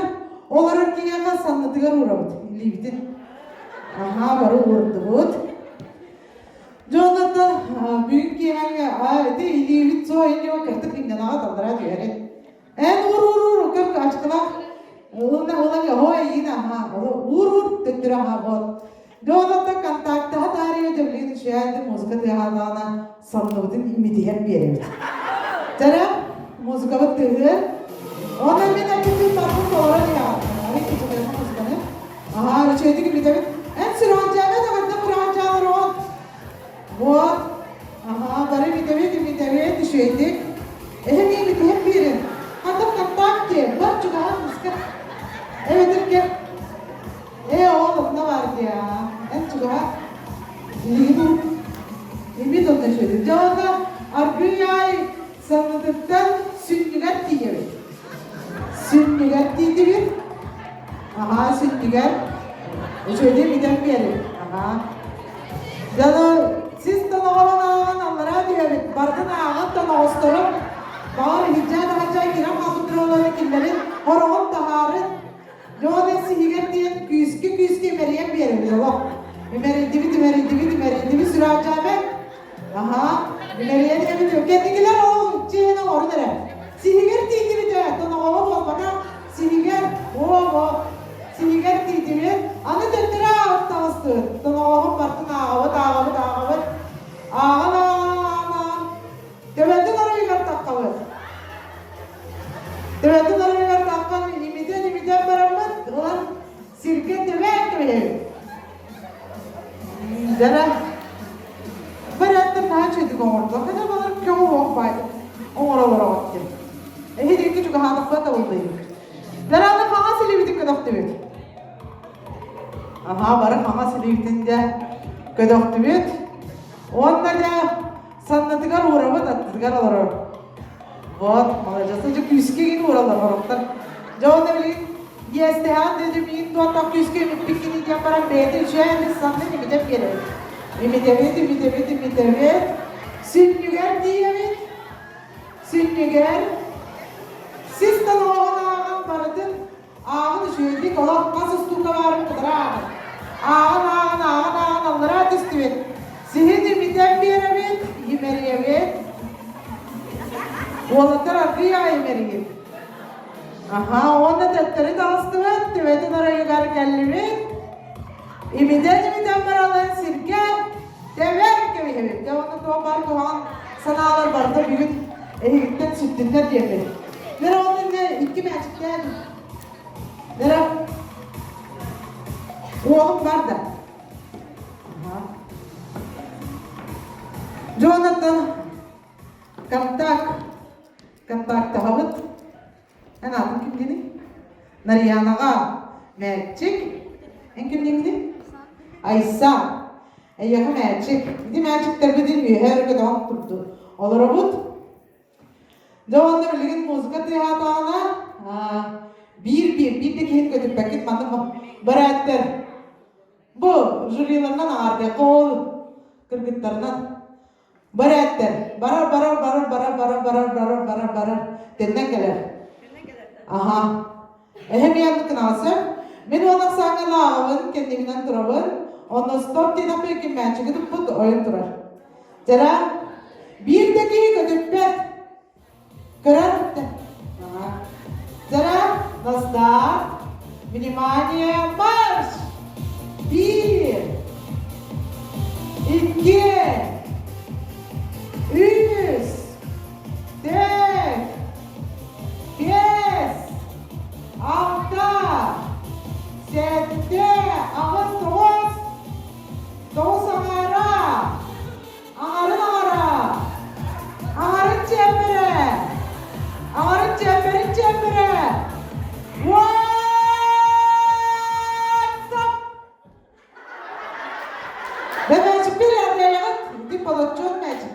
олорор киһиэхэ саннытыгар уурабыт илиибитин. Аха, бары уурдубут. Дьон ата бүгүн киэһээҥҥэ ити илиибит суох инньэ кыртык инньанаҕа таллара түһэрин. Эн уур уур уур көр ачкылаах ылына ылан оһо эйиин аха уур уур төттөрү аха вот. Дьонотто контактаһа таарыйа дьэблиин үчүгэйди музыка тыаһаатаҕына санныбытын имитиһэн биэрэбит. Дьэрэ музыкабыт тыаһыар. Онон мин эппиппин барбын толорон иһэҕин. Арый кичэтээх музыканы. Аха үчүгэйдик имитэбит. Эн сүрэҕэлдьээбэт эҕэрдэ. Эбэтэр кэп. Ээ, ол онно баар дии, эн чугаһа. Илигин имит онно үчүгэй. Дьэ онно аргыый аай саннытыттан сүнньүгэр тиийэбит. Сүнньүгэр тиийдибит. Аһаа, сүнньүгэр. Үчүгэйдик бүтэн биэрин. Аһаа. Дьоно сис тоноҕорон ааҕан аллараа түһэбит. Барытын ааҕан тоноҕосторун баҕар иһирдьээ-таһырдьаа кирэн хаалбыттар олорон киллэрин хороҕун таһаарын Дьон сиһигэр диэн күүскэ-күүскэ имэрийэн биэрэбит олох. Имэрийдибит, имэрийдибит, имэрийдибит сүрэҕдьээбэт. Аһаа, имэрийэн эбит. Кэнникилэр ол дьиэһин оҥорун эрэ. Сиһигэр тиийдибит ээ, тоноҕоһо буолбатах. Сиһигэр, оо, сиһигэр тиийдибит. Аны төттөрү ааҕып таҕыстыбыт. Тоноҕоһун бартын ааҕабыт, ааҕабыт, ааҕабыт. Ааҕан, ааҕан, ааҕан, ааҕан. Төбөтүн оройугар таххабыт. Төбөтүн оройугар таххан имитэн-имитэн бараммыт, ылан сиргэ төбөөн кэбиһэбит. Дара бараттан наһаа үчүгэйдик оҥордо. Хата балар көҕү уох баай оҥоролор оҕотти. Эһи диэки чугаһаатахпа табыллыйык. Дараны хаҥас илиибитин көтөхтүбүт. Аһаа, бары хаҥас илиибитин дэ көтөхтүбүт. Уонна дэ саннытыгар уурабыт, аттытыгар олорор. Вот, маладьыас. Дьэ күүскэ игин уураллар хороктор. Дьэ онно билигин иэстэһэҕин дедим миигин туоттах күүскэ имиппиккин диэн баран бэйэтин үчүгэй саннын имитэн биэрэбит. Имитэбит, имитэбит, имитэбит. Сүнньүгэр тиийэбит. Сүнньүгэр сис толоҕун ааҕан барытын Ааҕын үчүгэйдик олох хас устуука баарын кытары ааҕын. Ааҕын, ааҕын, ааҕын, ааҕын аллараа түстүбүт. Сиһин имитэн биэрэбит, имэрийэбит. Уолаттар аргыый аҕай имэрийин. Аха, уонна төттөрү таҕыстыбыт, төбөтүн оройугар кэллибит. Имитэн-имитэн баралын сиргэ тэбэн кэбиһэбит. Дьэ, уонна туох баар куһаҕан санаалар барыта бүгүн эһигиттэн сүттүннэр диэбит. Нера ол иннэ икки мээчиктээн Нера уолум бар да. Джонатан контакт контактаһабыт. Эн аатын ким диний? Нарьянаҕа мээччик. Эн ким диэҥҥиний? Айса. Эйиэхэ мээчик. Ити мээчиктэрбитин үөһэ өрө көтөҕөн турду. Олоробут. Дьэ уонна билигин музыка тыаһаатаҕына биир-биир, биир да киһини көтүппэккит маннык бэрээттэр. Бу жюриларынан аҥаардыахха ол кыргыттарынан бэрээттэр. Барар, барар, барар, барар, барар, барар, барар, барар, барар. Тэннэн кэлэр. Аха. Эһэм иһэн кынаҕасым. Мин уон ахсааҥҥа лааҕыбын, кэннибинэн турабын. Онно стоп диэтэхпинэ ким мээнчиги туппут ойон турар. Дьара, биир да киһи көтүппэт. Көрөр Дьара, на старт. Внимание, марш! Биир, икки, үс, түөрт, биэс, алта, сэттэ, аҕыс, тоҕус, тоҕус аҥаара, аҥарын аҥара, аҥарын чиэппэрэ, аҥарын чиэппэрин чиэппэрэ, What's up? Да мээчикпин эрдэйэҕит, ити болоччуон мээчик.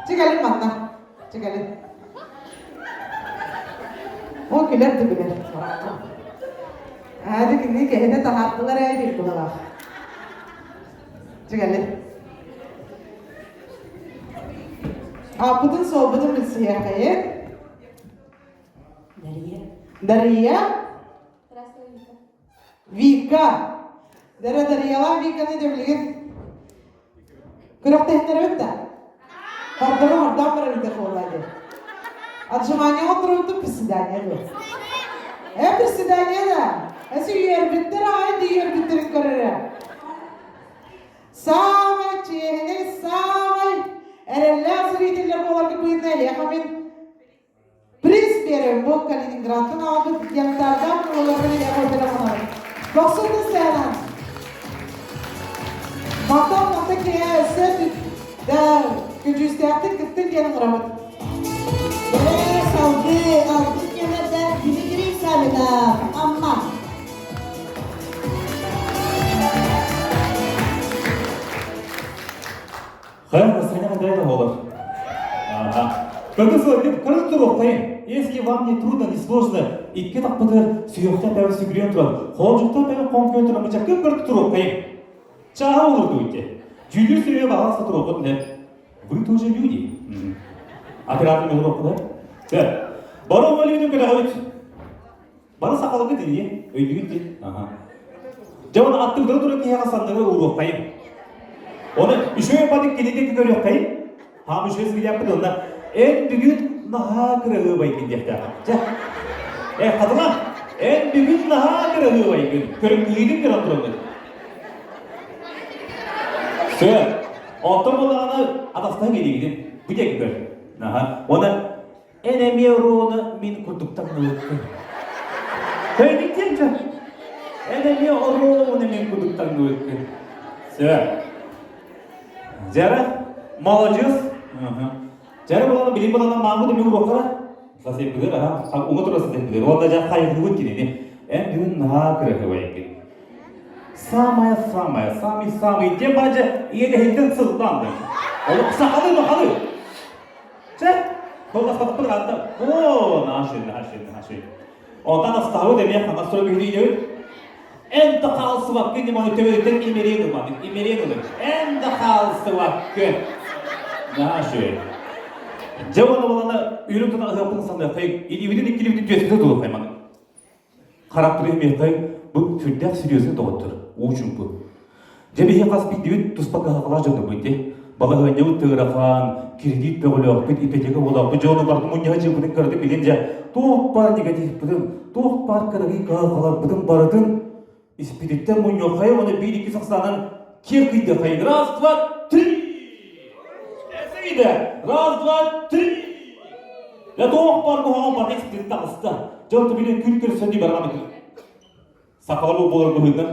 Чэ кэлин манна, чэ кэлин. Ол күлэр да билэр. Аады кини кэһинэ таһаардылар ээ диир быһалаах. Чэ кэлин. Ааппытын суолбутун билсиһиэххэйин. Дария. Дария. Вика. Дара Дариялаах Виканы дьэ билигин күрэхтэһиннэрэбит да? Хардары хордаан барар итэ буолла дии. Отжимание оҥорбутум приседание дуо? Э, приседание да. Эси үөрбүттэр аҕай да үөрбүттэрин көрөрө. Саамай чиэһинэй, саамай эрэллээх зрителлэр буоларгыт быһыытынан эһиэхэ мин Приз биэрэбин бу Калининградтан аҕалбыт янтардаах уолларбын эйиэхэ телефонабын. Бохсун сыанан. Мантан манта киһи өссө да көдьүүстээхтик кыттын диэн ыҥырабыт. Бэрэ салгыы алтыс нүөмэрдээх Дмитрий Савинов. Хайа оҕолор? Ага. Кыргыз кыргыз туруохтайын. Если вам не трудно, не сложно, икки тахпытыгар сүһүөхтэн бэйэ сүгүрүйэн туран, хоолдьуктан бэйэ хоҥкуйан туран быча кып-кыргыз туруохтайын. Чааһа олордуу ити. Дьүүллүүр сүрүө баҕаласта туруоххут нет. Вы тоже люди. Оператор олоруоххут Сөп. Бары оҥолүүтүн көрөҕүт. Бары сахалыгыт ини, өйдүүгүт дии. Аха. Дьэ оны аттыгыра турар киһиэхэ санныгы ууруоххайын. Оны үчүгэй бадык кинигэ көрүөххэйин. Хаам үчүгэй сыгыйаппыт онно эн бүгүн наһаа кыраһыабайгын диэхтээххин. Дьэ. Э, хатыла, эн бүгүн наһаа кыраһыабайгын. Көрүҥ көрөн турабыт. Сөп. Оттон буоллаҕына атастаһан кэлиигитин. Бу диэки көр. Аха. Уонна Эн эмиэ оруону мин курдук таҥныбыккын. Көйдүктиэм дьэ. Эн эмиэ оруону мин курдук таҥныбыккын. Сөп. Дьара, маладьыас. Дьара булана билим булана маамы да уруоктара. Сасыйбыгыр, аха, уҥа тура сасыйбыгыр. Уонна дьэ хайгыгыт кинини. Эн бүгүн наһаа кыраһыбайгын. Самая-самая, самый-самый диэн баадьа иэдэһиттэн сыллаан. Олох сахалыы махалыы. Чэ, холлоспотохпут ыраатта. Оо, наши, наши, наши. Онтон астаабыт эмиэ ханас сурук үһүнүйдүбүт. Эн да хаалсыбаккын диманы төбөтүттэн имэрин ылмадык, имэрин ылык. Эн да хаалсыбаккын. Наши. Дьэ уонна буолана үрүҥ тутан ыһыахпын саныаххайыҥ, илиибитин иккилибитин түөспүтэ тулуоххайман. Харахпытын имиэххэй, бу сүрдээх серьезный доҕоттор, уу чуҥку. Дьэ биһи хас биирдибит туспа кыһалҕалаах дьоннорбут дии. Балаһыанньабыт ыарахан, кредит бөҕөлөөхпүт, ипотека буолаахпыт, дьону барытын мунньаһа дьылбытын кыратык билин дьэ, туох баар негативпытын, туох баар кыракый кыһалҕаларбытын барытын испититтэн мунньуоххайа уонна биир-икки сахсаанан киэр кыйдыаххайын. Раз, два, три! Эсэйдэ! Раз, два, три! Дьэ туох баар куһаҕан барыта испитин таҕыста. Дьон билин күн көрсөн дии барҕан сахалыы буолар быһыытынан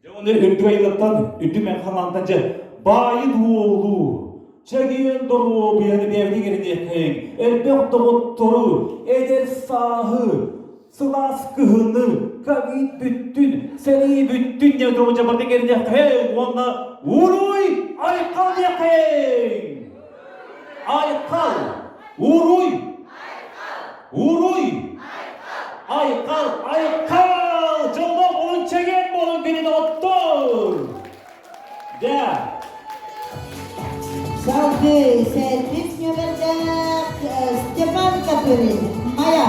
Дьэ уонна үрдүк айылаттан, үрдүк мэҥхалаантан дьэ баайы дуолу, чэгиэн доруобуйаны бэйэбитин эриниэххэйиҥ, элбэх доҕоттору, эдэр сааһы, сылаас кыһыны, ковид бүттүн, сэрии бүттүн диэн туругу дьэ барытын эриниэххэйиҥ уонна уруй айхал диэххэйиҥ! Айхал! Уруй! Уруй! Айхал! Айхал! Дьоллоох буолун, чэгиэн буолун күнү доҕоттор! Дьэ! Салгыы сэттис нүөмэрдээх Степан Копырин, Майа.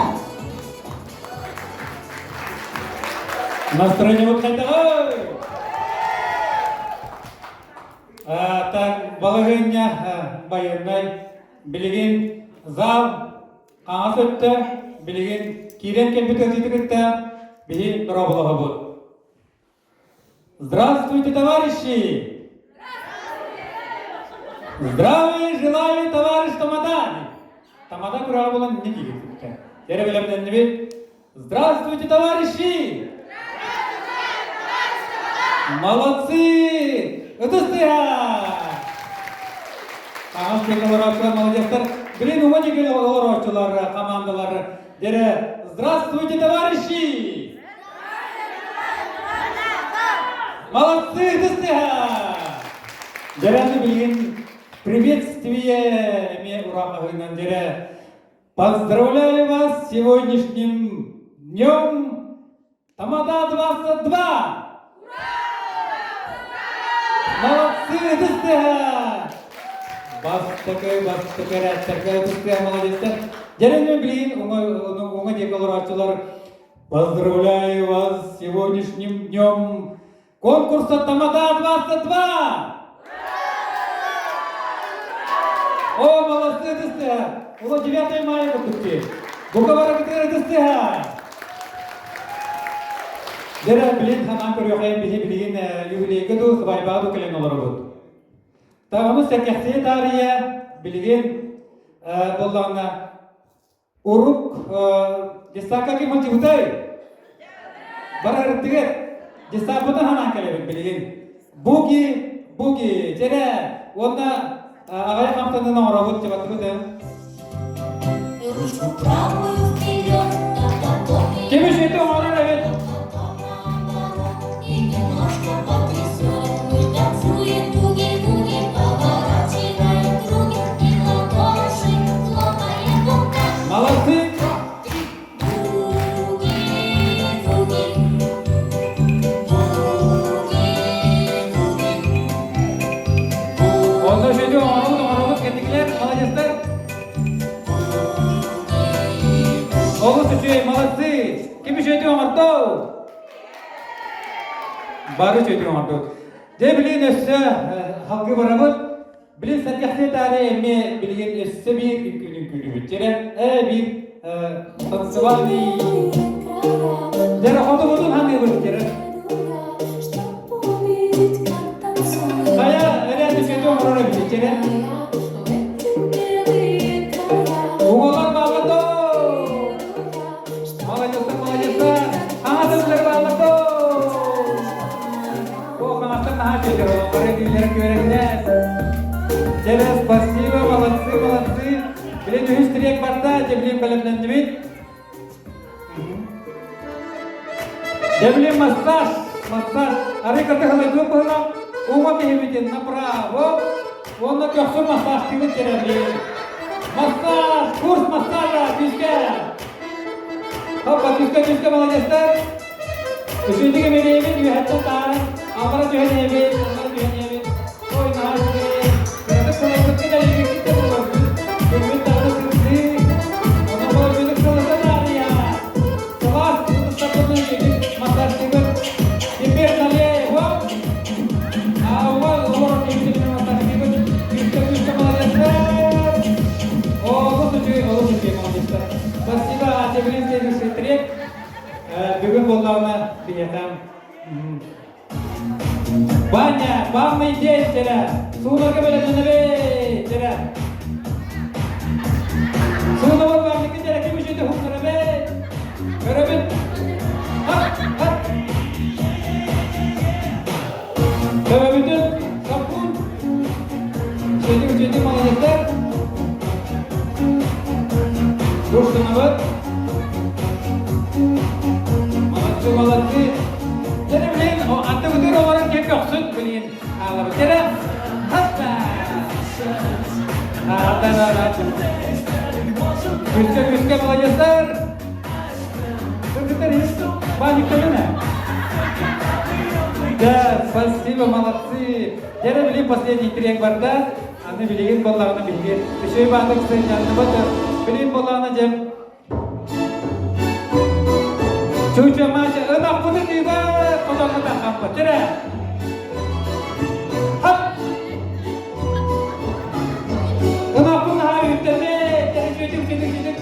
Настроениебыт хайдаҕый? Так, балаһыанньа байыаннай билигин зал хаҥас өттө билигин киирэн кэлбит ыалдьыты кытта биһи дорооболоһобут. Здравствуйте, товарищи! Здравия желаю, товарищ Тамада! Тамада күрэҕэ буолан инник киирбиттэр. Дьэрэ бэлэмнэннибит. Здравствуйте, товарищи! Молодцы! Ытыс тыаһа! Хаҥас диэки олорооччулар молодецтар. Блин, уҥа диэки олорооччулар командалар. Дьэрэ, здравствуйте, товарищи! Молодцы, ытыс тыаһа! Дьэрэни билигин приветствие эмиэ ураахаһыынан дьэрэ Поздравляю вас с сегодняшним днем Тамада 22! Молодцы, ытыс тыаһа! Бастакы, бастакы эрээттэргэ ытыс тыаһа молодецтар. Дьэрэнү билигин уҥа диэки олорооччулар Поздравляю вас с сегодняшним днем конкурса Тамада 22! О, молодцы, ытыс тыаһа! Уло 9 мая курдук Бука барыгытыгар ытыс тыаһа! Дьэрэ, билин санаан көрүөххэйин биһи билигин юбилейга дуу, сыбаайбаҕа дуу кэлэн олоробут. Таҕаны сэргэхсийэ таарыйа билигин буоллаҕына Урук десака ким сылдьыбытай? Барарыттыгыт. Десаппытын ханаан кэлэбит билигин. Буги, буги, дьэрэ, уонна аҕай хамсанын оҥоробут дьабаттыбыт Ким үчүгэй оҥорор эбит? доо? Бары үчүгэй оҥордугут. Дьэ билигин өссө халгыы барабыт. Билин сэргэхсийэ таары эмиэ билигин өссө биир үҥкүүнү үҥкүүлүүбүт. Дьэрэ биир танцевальный дьэрэ хоту-хотун ханыыбыт дьэрэ. Хайа эрэ үчүгэйдик оҥорор эбит дьэрэ. Уолан бааллато! Молодецтар, молодецтар! Хаҥатыллар бааллато! Дьэ, спасибо, молодцы, молодцы. Билин үһүс трек барда, дьэ билин бэлэмнэннибит. Дьэ билин массаж, массаж. Арый кытыһылайдыын быһыла, ума киһибитин направо, уонна көхсүн массажтыыбыт дьэрэбин. Массаж, курс массажа, күүскэ. Хоппа, күүскэ, күүскэ, молодецтар. Үчүгэйдик эмэлиэбит, үөһэттэн таарын, аллара түһэн иһэбит, аллара түһэн иһэбит. Ой, наһаа үчүгэй. Кыратык сылайбыккыт, элбиккит да буоларбыт. Күммүт даҕаны сырдыы. Онон болойбутук сылыта таарыйа. Сылаас ытыстарбытын үчүгэйдик массажтыыбыт. Теперь налево. А уга олорор киһибитин массажтыыбыт. Күүскэ, күүскэ молодецтар. Олус үчүгэй, олус үчүгэй молодецтар. Спасибо, Теперь следующий трек. Бүгүн буоллаҕына биһиэхэ Ваня, банный день терэ, суунарга бэлэмнэнэбит терэ. Суунабыт банныкы терэ ким үчүгэй хуктарабыт. Көрөбүт. Хат, хат. Төбөбүтүн саппун. Үчүгэйдик, үчүгэйдик молодецтар. Душтанабыт. Молодцы, молодцы. Дьэ, билин, аттыбытыгар олорон ким көхсүн, билин, хаалабыт. Дьэ, хатта! Да, да, да. Күскэ, күскэ, молодецтар. Кыргыттар, паниктанына. Да, спасибо, молодцы. Дьэ, билин последний трек барда. Аны билигин буоллаҕына биһиги үчүгэй баатык сынньанныбыт. Билигин буоллаҕына дьэ Чуча Мача ынахпытын ыыба хотоҥҥо таххампыт. Чэрэ! Хап! Ынахпын наһаа үүттэммит. Чэрэ үчүгэй үчүгэй үчүгэй.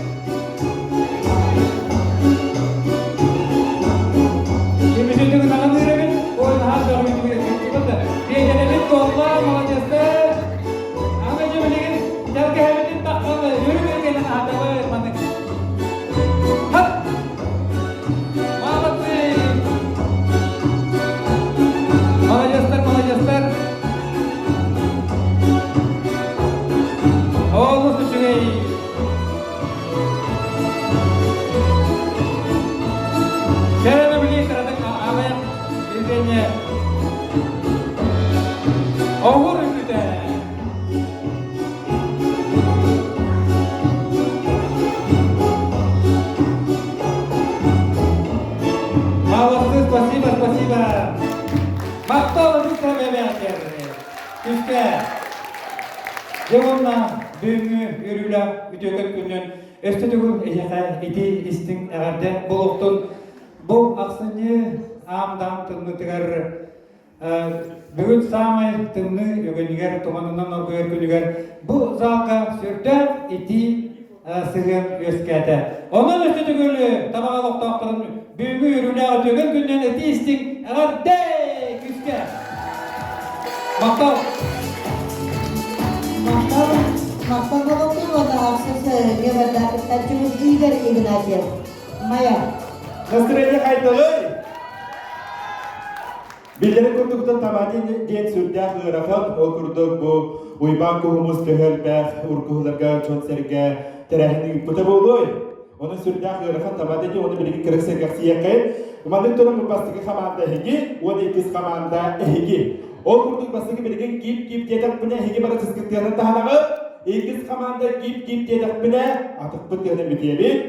Ким үчүгэй ынаҕын ыыр эбит. Ой, наһаа бөҕү Биэдэрэлит туолла, молодецтар! Аны дьэ билигин тэлгэһэбитин таххан үрүҥ кэлэн аһатабыт маннык. Хап! Молодцы! Молодецтар, молодецтар! Олус үчүгэй! Кэлэн билии кыратык аҕыйах Евгения Оҕур үкүтэ. Молодцы, спасибо, спасибо. Махтал үксэ Күскэ. Дьэ уонна бүгүҥҥү үөрүүлээх үтүөкэн күнүн өстө төгүл эһиэхэ ити истиҥ эҕэрдэ буолуохтун. Бу ахсынньы аам-даам тымныытыгар бүгүн саамай тымныы үгэнигэр туманынан оргуйар күнүгэр бу залга сүрдээх итии сыһыан үөскээтэ. Онон өссө төгүл Табаҕа олохтоохторун бүгүҥҥү үөрүүлээх үтүөкэн күнүнэн итии истиҥ эҕэрдэ күүскэ! Махтал! Махтал, махтал болуктун уонна ахсыс нүөмэрдээх Игорь Игнатьев. Майа. Настроение хайдаҕый? Биллэрин курдуктан Тамадин диэн сүрдээх ыарахан, ол курдук бу Уйбаан Куһумус төһө элбэх уркуһуларга дьон-сэргэ тэрээһин ыыппыта буолуой? Онон сүрдээх ыарахан Тамада диэн, оны билигин кырык сэргэхсийэххин. Маннык туран бу бастакы хамаанда эһиги, уонна иккис хамаанда эһиги. Ол курдук бастакы билигин кип-кип диэтэхпинэ эһиги бары сыскыттыанан таһанаҕыт. Иккис хамаанда кип-кип диэтэхпинэ атахпыт тыаһын бүтүөбүт.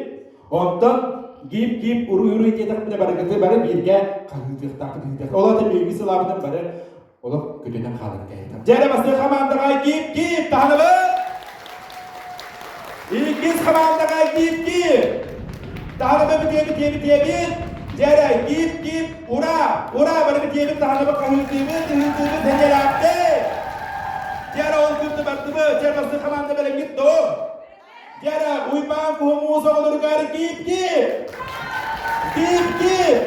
Онтон гип-гип уруй-уруй диэтэхпинэ барыгыты бары бииргэ хаһыытыахтаахпыт ыытыах. Ол ата бүгүҥҥү сылаабытын бары олох көтүнэн хаалан кэһэтэр. Дьэ эрэ бастакы хамаандаҕа гип-гип таһынабыт! Иккис хамаандаҕа гип-гип! Таһынабыт бүтүөбүт диэбит диэбит! Дьэрэ, кип-кип, ура! Ура! Бары диэбит таһанабыт хаһыытыыбыт, ыһыытыыбыт, сэниэлээхтик! Дьэрэ, ол кытты бардыбыт, дьэ, бастакы хамаанда бэлэмҥит дуо? Дьэрэ, Уйбаан куһумуус оҕолоругар кип-кип! Кип-кип!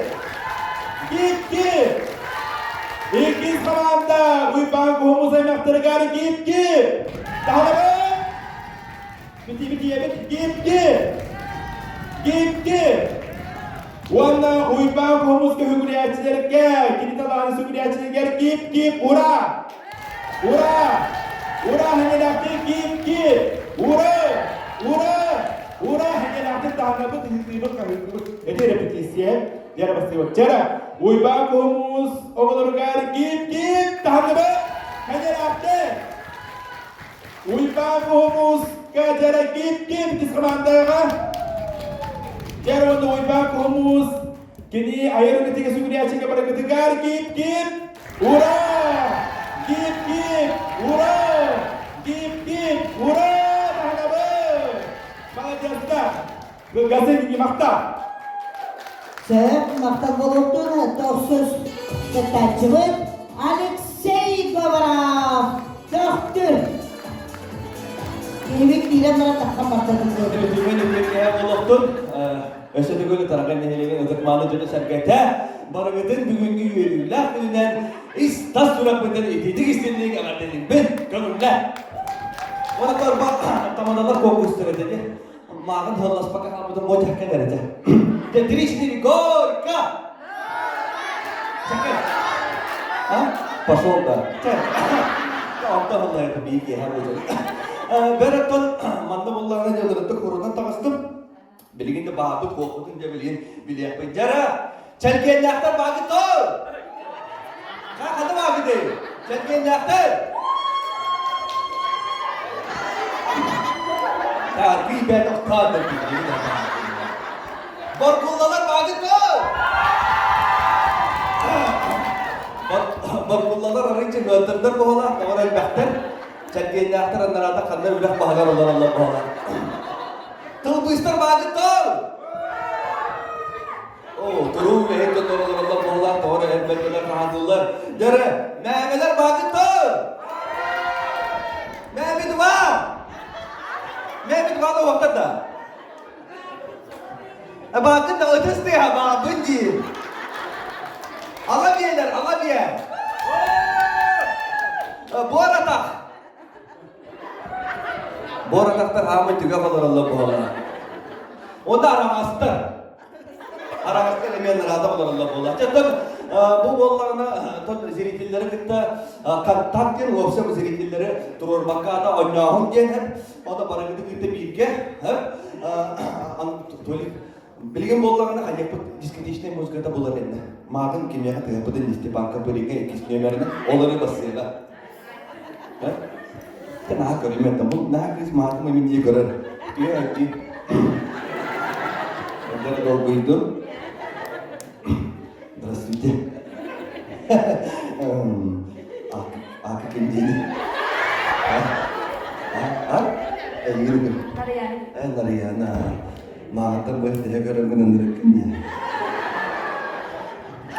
Кип-кип! Иккис хамаанда Уйбаан куһумуус аймахтарыгар кип-кип! Таһанабыт! Бити-битиэбит кип-кип! Кип-кип! Уонна Уйбаан куһумус көһүгүрээччилэргэ, кини талааны сүгүрээччилэргэр кип-кип ура! Ура! Ура хэнэлэхти кип-кип! Ура! Ура! Ура хэнэлэхти таһынабыт, ыһыытыыбыт, хаһыытыыбыт. Эти репетиция. Дьэрэ бастыыбыт. Дьэрэ! Уйбаан куһумус оҕолоругар кип-кип таһынабыт! Хэнэлэхти! Уйбаан Куһумууска дьэрэ кип-кип иккис хамаандаҕа. Дьэр уонна Уйбаан Куһумуус кини айар үлэтигэр сүгүрүйээччигэ барыгытыгар кип-кип ура! Кип-кип ура! Кип-кип ура! Таһынабыт! Молодецтар! Кылгасы махтал! Сөп, махтал буолуохтун тохсус кыттааччыбыт Алексей Говоров Төхтүр. Киһибит киирэн баран таххан бардатын Үтүмэн үтүөкэһэ буолуохтун. Өссө төгүл Тараган нэһилиэгин ытык-мааны дьоно-сэргэтэ барыгытын бүгүҥҥү үөрүүлээх күнүнэн ис-тас сүрэхпитин итиитик истинник эҕэрдэлиибин көҥүллэ. Уонна тамадалар конкурстара дии. Мааҕын тылласпакка хаалбытым бу дьэккэн эрэ дьэ. Дьэ, три-четыре, горько! Чэкэ. А? Пошел да. Чэ. Онтон ыллайыта бии киэһэ буолар. Бэраттан манна буллаҕына дьылырытык урутан таҕыстым. Билигин да баабыт куоппутун дьэ билигин билиэхпин. Дьара, чэлгиэннээхтэр баагыт тоо! Хата баагыты? Чэлгиэннээхтэр! Таарбий бэт охтоон да Боргуллалар баагыт тоо! Боргуллалар арыйчы ыалдырдар буолар, тоҕор элбэхтэр. Чэлгиэннээхтэр аннараата ханна үлэх баһыгар олороллор буолар. Тылбыыстар баагыт тоо! Оо, туруу үлэһит дьон олороллор буоллар, тоҕо эрэ элбэттилэр хаһаатыллар. Дьэрэ, мээмэлэр баакыттар! Мээми дуба! Мээми дуба да уохтар да? Баакыт да ытыс тыаһа баабын дии. Ала биэлэр, ала биэ. Буор атах. Буор атахтар хаамай түгэх олороллор буолла. Онда араҥастар. Араҥастар эмиэ нараада олороллор буолла. Чаттан бу буоллаҕына тон зрителлэри кытта контакт диэн уопсай зрителлэри туруорбакка ата онньооһун диэн хэп ото барыгыты кытта бииргэ хэп Толик билигин буоллаҕына хайыппыт дискотечнай музыката булар иннэ. Мааҕын кимиэхэ тыһыппытын Степанка Пырига иккис нүөмэринэ ол эрэ бассыаҕа. Тэ наһаа көрүмэт да, бу наһаа кыыс маатым эмин дии көрөр. Түһэ дии. Эдэр долгуйдум. Здравствуйте. А ким диэни? А? А? Эйигин Нарыяна. Э, Нарыяна. Мааҕыттан бу тэһэ көрөнгүн ынырыккын дии.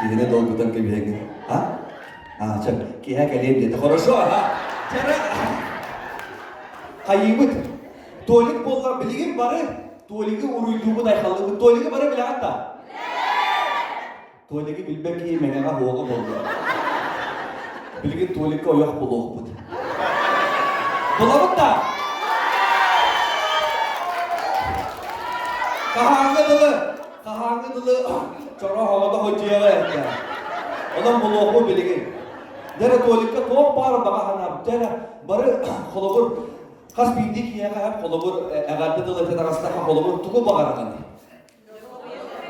Киһини долгутан кэбиһэҥҥин. А? А, чэ, киэһэ кэлиэм диэтэ. Хорошо, аха. Чэрэ. Хайыыбыт. Толик буолла, билигин бары Толигы уруйдуубут, айхаллыыбыт. Толигы бары билэҕит да? Толигы билбэт киһи мэҥэҕэ уоҕа буолла. Билигин Толикка ойох булуохпут. Булабыт да? Хаһааҥҥы дылы Хаһааҥҥы дылы чороһоҕото ходьуйаҕа эрдэ. Онон булуохпут билигин. Дьэ Толикка туох баар баҕа санаабыт. Дьэ бары холобур хас биирдии киһиэхэ холобур эҕэрдэ тыл этэ таҕыстахха холобур тугу баҕараҕыный?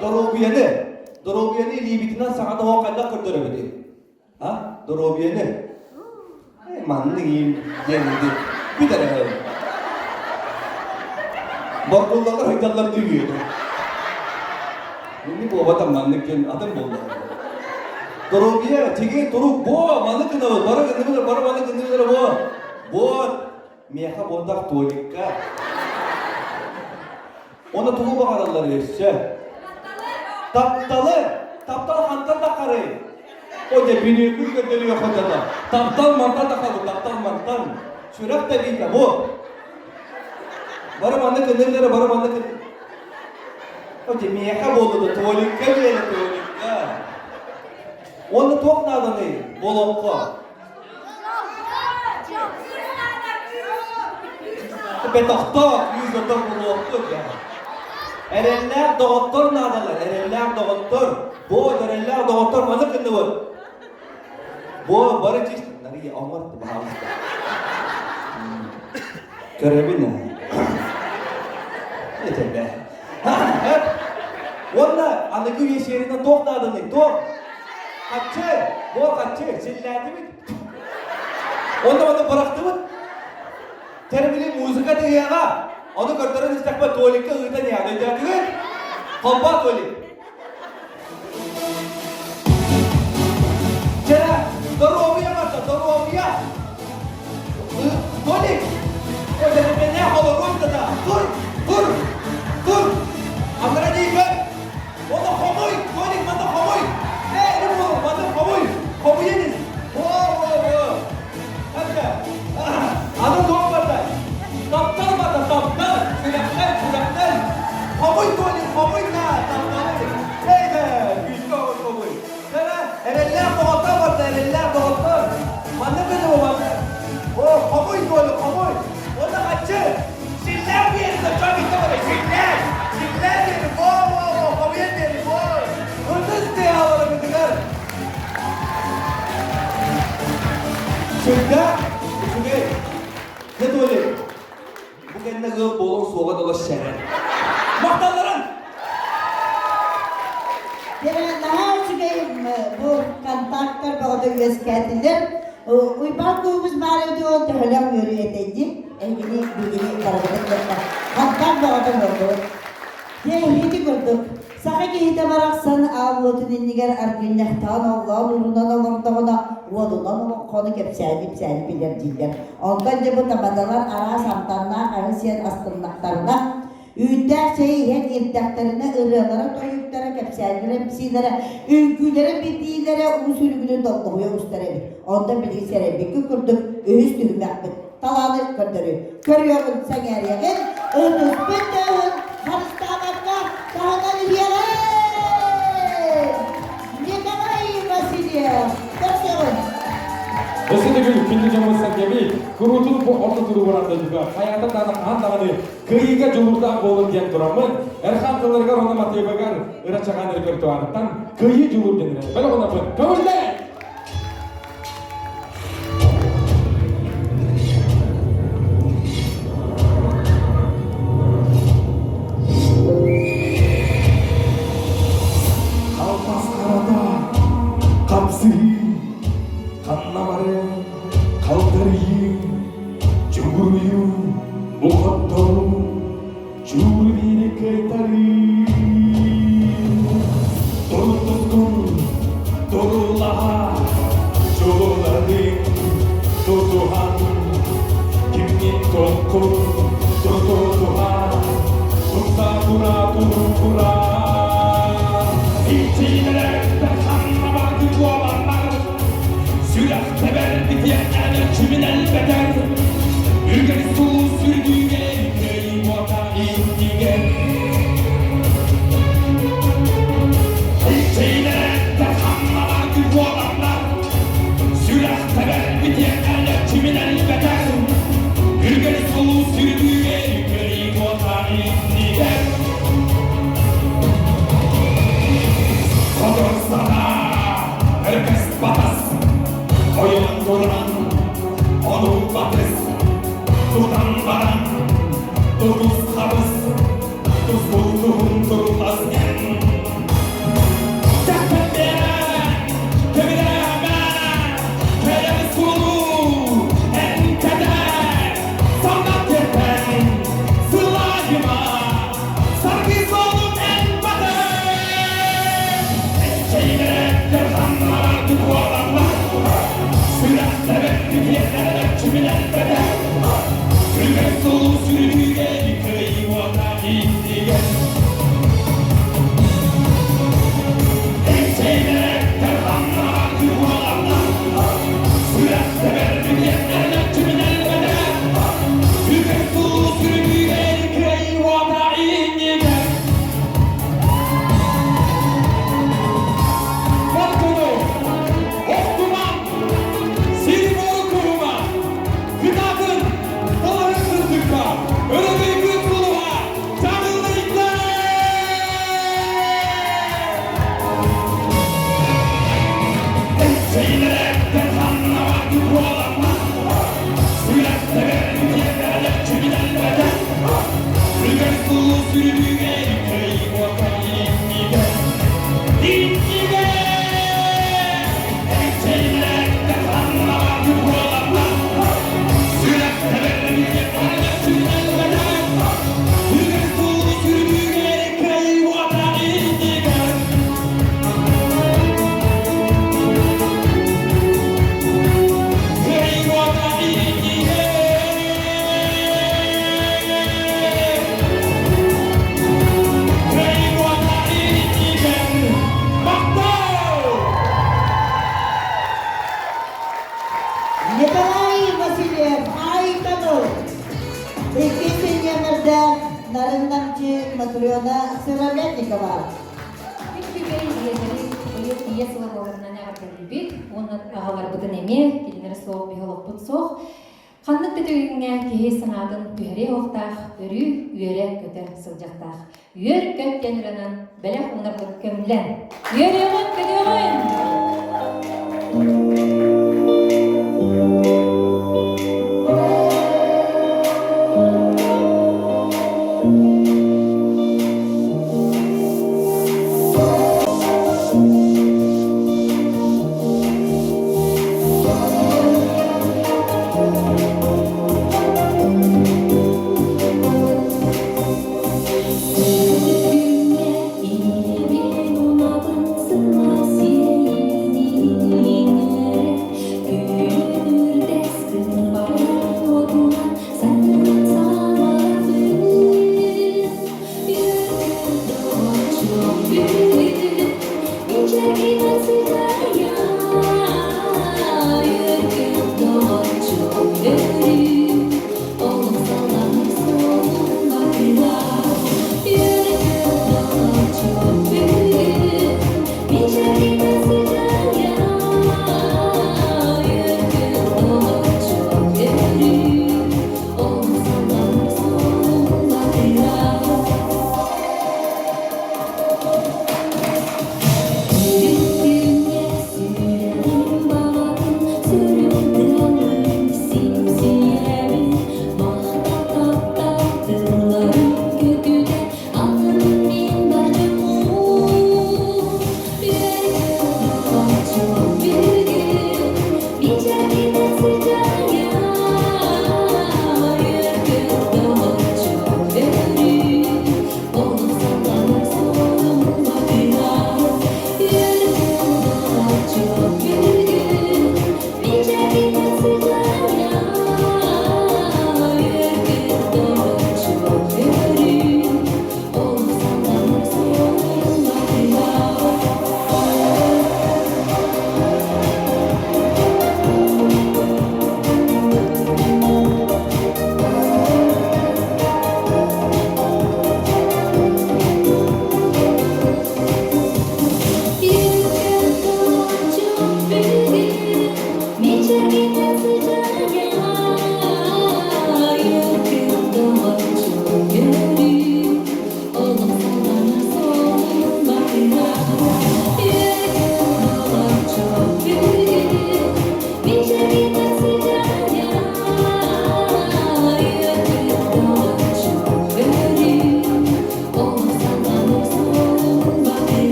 Доруобуйаны. Доруобуйаны илиибитинэн саҥа тоһоҕо хайдах көрдөрөбүтүй? А? Доруобуйаны. Маннык иим диэн бүт эрэ. Боргуллалар ыйталлар дүүгүөтэ. Инник буолбатам маннык диэн атын буолла. Доруобуйа, тиги турук бо, маннык гынабыт, бары гынныбыт, бары маннык гынныбыт бо. Бо, миэхэ буотах Толикка. Оны тугу баҕараллар өссө? Тапталы, таптал хантан таххарый? О дьэ, бүнүүкүн көрдөрүө хотото. Таптал мантан таххабыт, таптал мантан. Сүрэх тэбиитэ бу. Бары маннык ынырдара, бары маннык О дьэ, миэхэ буолла да, Толикка диэри, Толикка. Уонна туох нааданый бу олоххо? Бетохтоох, күүс отор булуохпут. Эрэллээх доҕоттор наадалар, эрэллээх доҕоттор. Бу эрэллээх доҕоттор маны кынныбыт. Бу бары чист Нария, оҥор баһаалыста. Көрөбүн Этэрбэ. Уонна аныгы үйэ сиэринэн туох нааданый? Туох? Хаччы! Буо хаччы! Силлээтибит. Онно маны бырахтыбыт. Тэрбили музыка тыһыаҕа. Ону көрдөрөн истэхпэ Толикка ыытан иһэҕин. Өйдөөтүгүт? Холбоо Толик. Чэ, доруобуйа барда, доруобуйа! Толик! Ой, бэлэмнээх олоруом да Тур! Тур! Тур! Анара диибэр! Оны хомуй! Толик, маны хомуй! Ээ, не буолар, маны хомуй! Хомуйан ис! Во-во-во! Ханна? Аны туох барда? Таптал барда, таптал! Сүрэхтэн, сүрэхтэн! Хомуй, Толик, хомуй да! Тапталы! Эй да! Күүскэ хомуй! Кара, эрэллээх доҕоттор барда, эрэллээх доҕоттор! Манна көнө манна! О, хомуй, Толик, хомуй! Онно хаччы! Силлээх биэри да, чон иттэ барай, силлээх! Силлээх биэри, во-во-во, хомуйан биэри, во! Ытыс тыаһаларыгытыгар! Сүрдээх үчүгэй. Дьэ, Толя, бу кэннэ ыал буолуоҥ суоҕа да сэрэн. Махталларын! Наһаа үчүгэй бу контактар бөҕөтө үөскээтилэр. Уйбаан куубус баар эбит ол төһөлөөх үөрүү этэй дии. Эһигини биһигини барыбытын кытта контакт бөҕөтө буоллубут. Дьэ, ити курдук Саха киһитэ барахсан аал уотун иннигэр аргынньахтаан оллоон уурунан олордоҕуна уодунан олоҥхону кэпсээни-ипсээни билэр дииллэр. Онтон дьэ бу табадалар араас амтаннаах аһы сиэн астыннахтарына, үүттээх чэй иһэн ирдэхтэринэ ырыалара-тойуктара, кэпсээннэрэ-ипсиилэрэ, үҥкүүлэрэ-битиилэрэ уу сүрүгүнүн долгуһуйа устар эбит. Онтон билигин сэрэйбиккит курдук үһүс түһүмэхпит талааны көрдөрүү. Көрүөҕүн, сэҥээриэҕин, ытыспыт тыаһын харыстаабакка таһынан иһиэҕин! Николай Васильев, көрсөҕүн! Өссө төгүл күндү дьоммут сэргэбит, куруутун бу орто туругуран дойдуга хайаата даҕаны хаһан даҕаны кыайыыга дьулуурдаах буолун диэн тураммын, Эрхан тылларыгар уонна матыыбыгар ыра чаҕаан репертуарыттан кыайыы дьулуур диэн бэлэх унаппын көҥүллээ! Халбас харата, хапсыһыы, ханна бары, халтарыйыы, чугуруйуу, ухотторуу, чуур биири кыайтарыы. Туртускун турулаһа, чулуладыҥ, тутуһан, кимҥин туоххун тутуһа, турса тура турукура. Иччилэртэ ханна барды буоланнар, сүрэх тэбэр битиэннэн эрчимин элбэтэр, үгэр сулус сүрдүүгэ Кыайыыта иннигэр Иччилэртэ ханна барды буоланнар, сүрэх тэбэр битиэннэн эрчимин элбэтэр, үгэр сулус сүрдүүгэ Кыайыыта иннигэр Хотор санаа, өркөс батас, ойон туран, ону батыс, тутан баран, тутус хабыс, тускул туһун турулас эн. Тэппэттэн, төбүлээмэ, кэлэн сулуу, эн кэтэр, санна тирпэн, сылайыма, саргы солун эн батар. Эччэйдэрээттэр ханналар туһуолаллар, сүрэхтэбэт бүтүөхтэрэ чүмүлэлбэтэ. Үгэр сулу сүрүнүгэр кыайыы уота иннигэр. Чэйилэрэттэн ханнаҕа буоламмат Сүрэхтэрэ үтүөтэ Үгэр сулус үрдүгэр кыайбата иннигэр Иннигэр Чэйилэрэттэн ханнаҕа буоламмат Сүрэхтэрэ үтүөтэ Үгэр сулус үрдүгэр кыайбата иннигэр Николай Васильев, Айтаныл. Иккис нүөмэрдээх Нарын Намчы Матрена Сыромятникова. Күн күбэй ийэлэри быйыл ийэ сыла буоларынан эҕэрдэлиибит уонна аҕаларбытын эмиэ кинилэри суох биһи олохпут суох. Ханнык да түгэҥҥэ киһи санаатын түһэриэ уохтаах, өрүү үөрэ-көтө сылдьахтаах. Үөр-көт диэн ырыанан бэлэх уунарбыт көҥүллэн. Үөрүөҕүн, көтүөҕүн!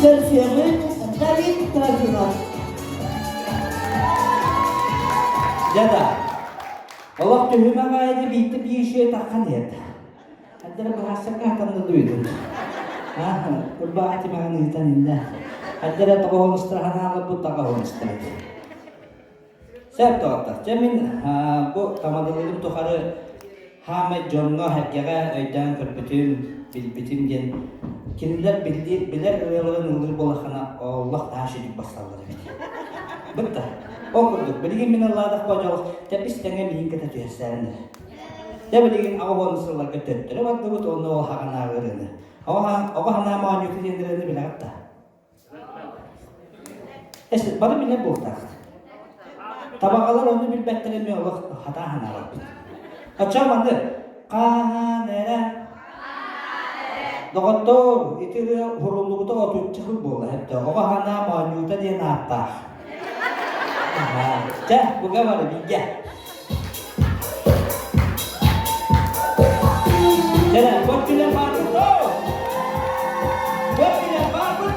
Көрсүөҕүн Давид Трофимов. Дьэ да, олох түһүмэх аайы биирдэ биир үчүгэй таххан иһэр. Хаддара быһаарсакка хатанна дуйдун. Урбаҕа тимэҕин ыытан иннэ. Хаддара тоҕоһунустара ханааларбыт таҕаһунустара. Сөп доҕоттор. Дьэ мин бу тамадалыырым тухары. Хаамай дьоҥҥо сэргэҕэ өйдөөн көрбүтүм, билбитим диэн кинилэр билэр ырыаларын ыллыыр буоллаххына олох наһаа үчүгэй бассаллар эбит. Бытта. Ол курдук, билигин мин ыллаатахпа дьол тэпис тэҥэ миигин кытта түһэрсээрин эрэ. Дьэ билигин 80 сылларга төттөрү бардыбыт уонна ол хаҕанааҕы ырыаны. Оҕо санаа моонньууту диэн ырыаны билэҕит да? Эс, бары билэр буолтаахт. Табаҕалар ону билбэттэр эмиэ олох хатаа санаабаппыт. Оччо манны хаһан эрэ Доҕоттоор, ити ырыа уһуруллубута отучча сыл буолла эбитэ. Оҕо санаа моонньуута диэн ааттаах. Чэ, буга бары бииргэ. Дьэ, бот билэр баарбыт Бот билэр баарбыт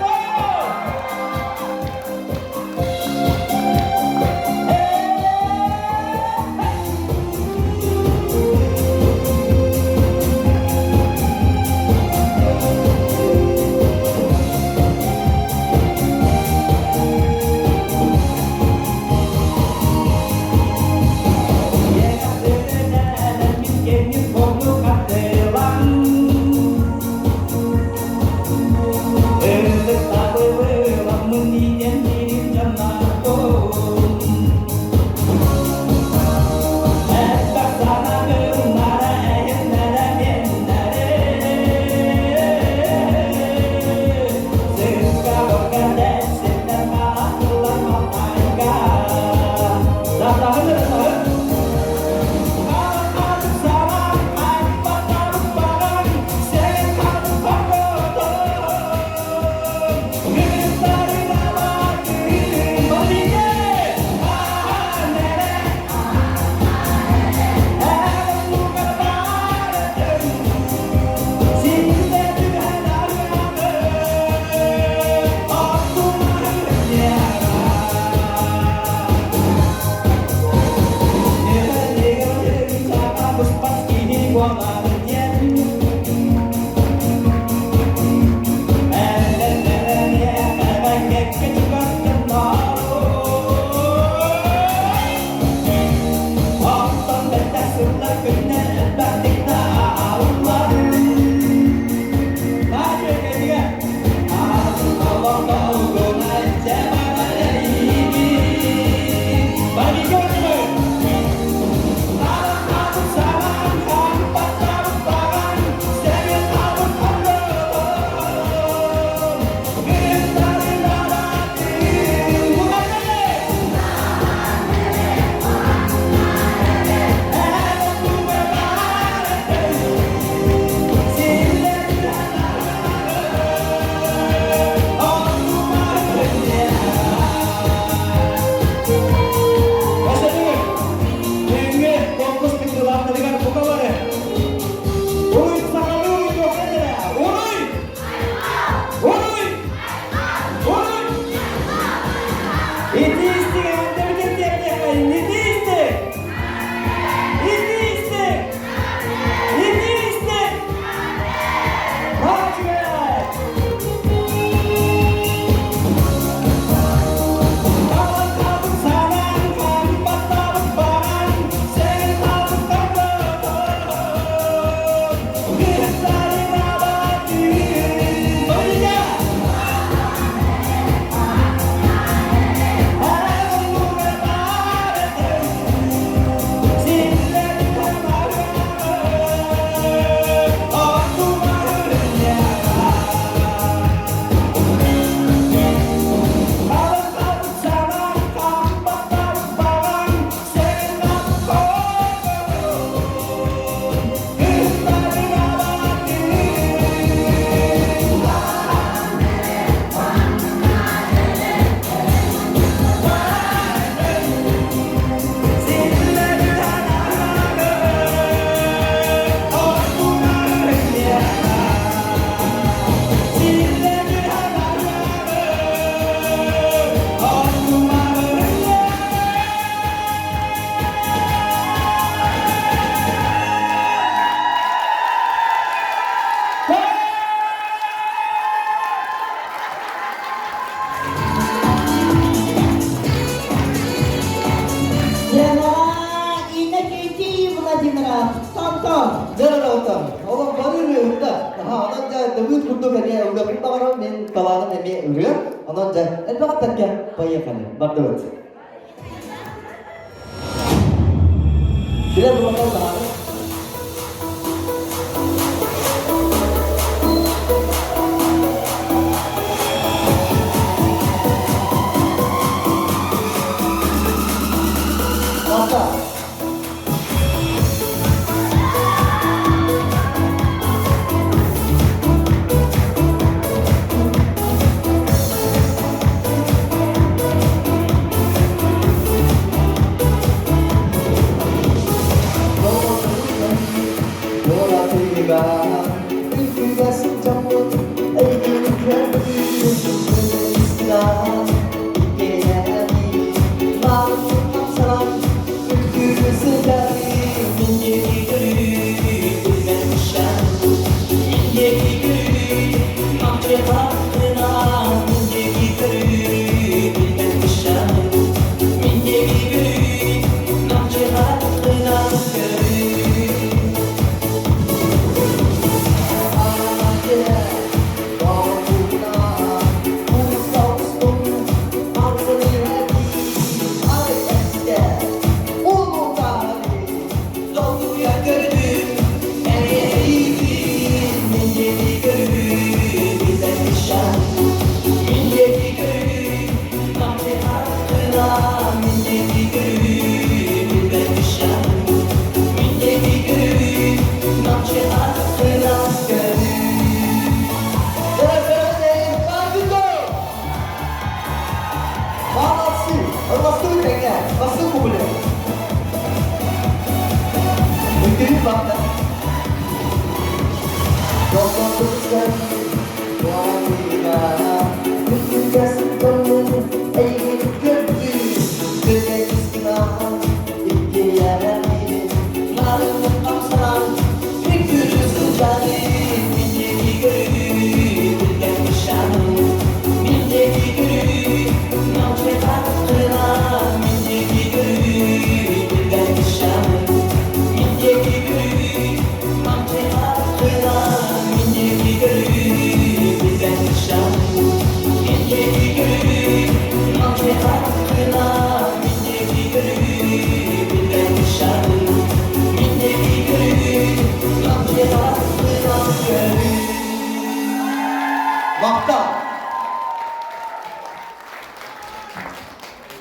Давыд курдук эмиэ ыллыахпын баҕарабын, мин талааным эмиэ ырыа. Онон дьэ, элбэх эттэргэ поехали, бардыбыт. Билэр булатал даҕаны. Мата. Махтал!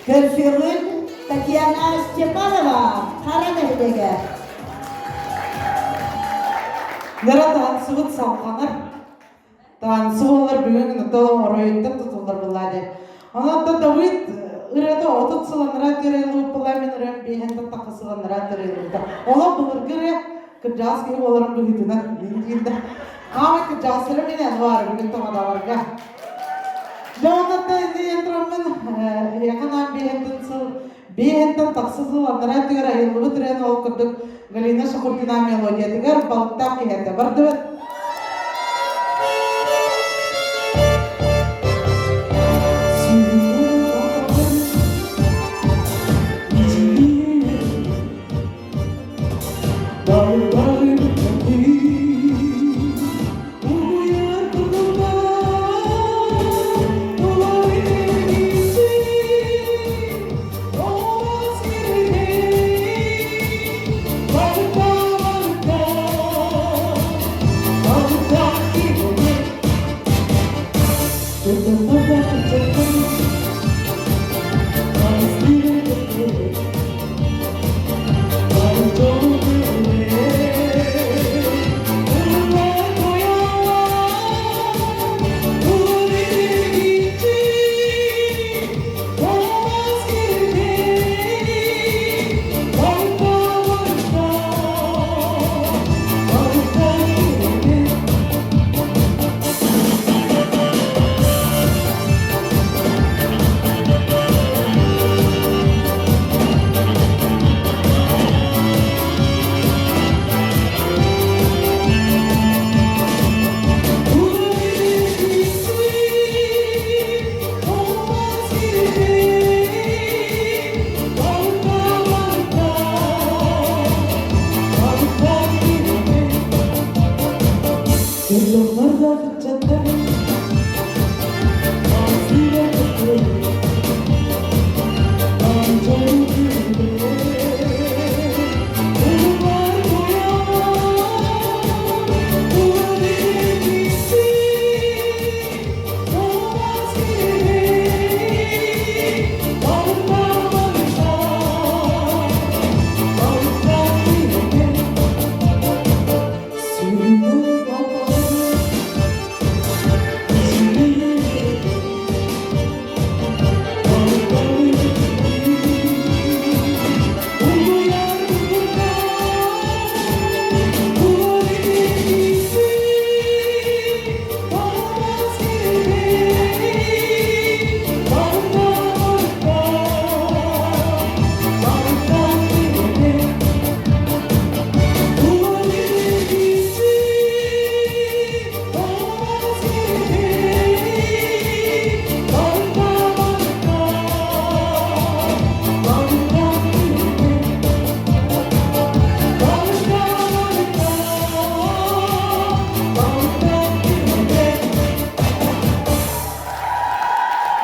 Көрсүөҕүн Татьяна Степанова Хара нэһилиэгэ. Нара таансыбыт салҕанар. Таансы буолар бүгүн ото оройуттан тутуллар буолла дии. Онон Давыд ырыата 30 сыланнара төрөйүлүбүт мин ырыам биэһэн тахха сыланнара төрөйүлүбүтэ. Олох былыргы ырыа кырдьаҕас киһи буоларын быһыытынан мин диирдэ. Аамай кырдьаҕастара мин анвар бүгүн тоҕодоҕорго. Дьэ оннуттан иннинэн тураммын эһиэхэ анаан биэһэнтэн сыл биэһэнтэн тахса сыл анараа өттүгэр айыллыбыт ырыаны ол курдук Галина Шахурдина мелодиятыгар балыктаах киһиэтэ бардыбыт. Дьоннор да ыччаттар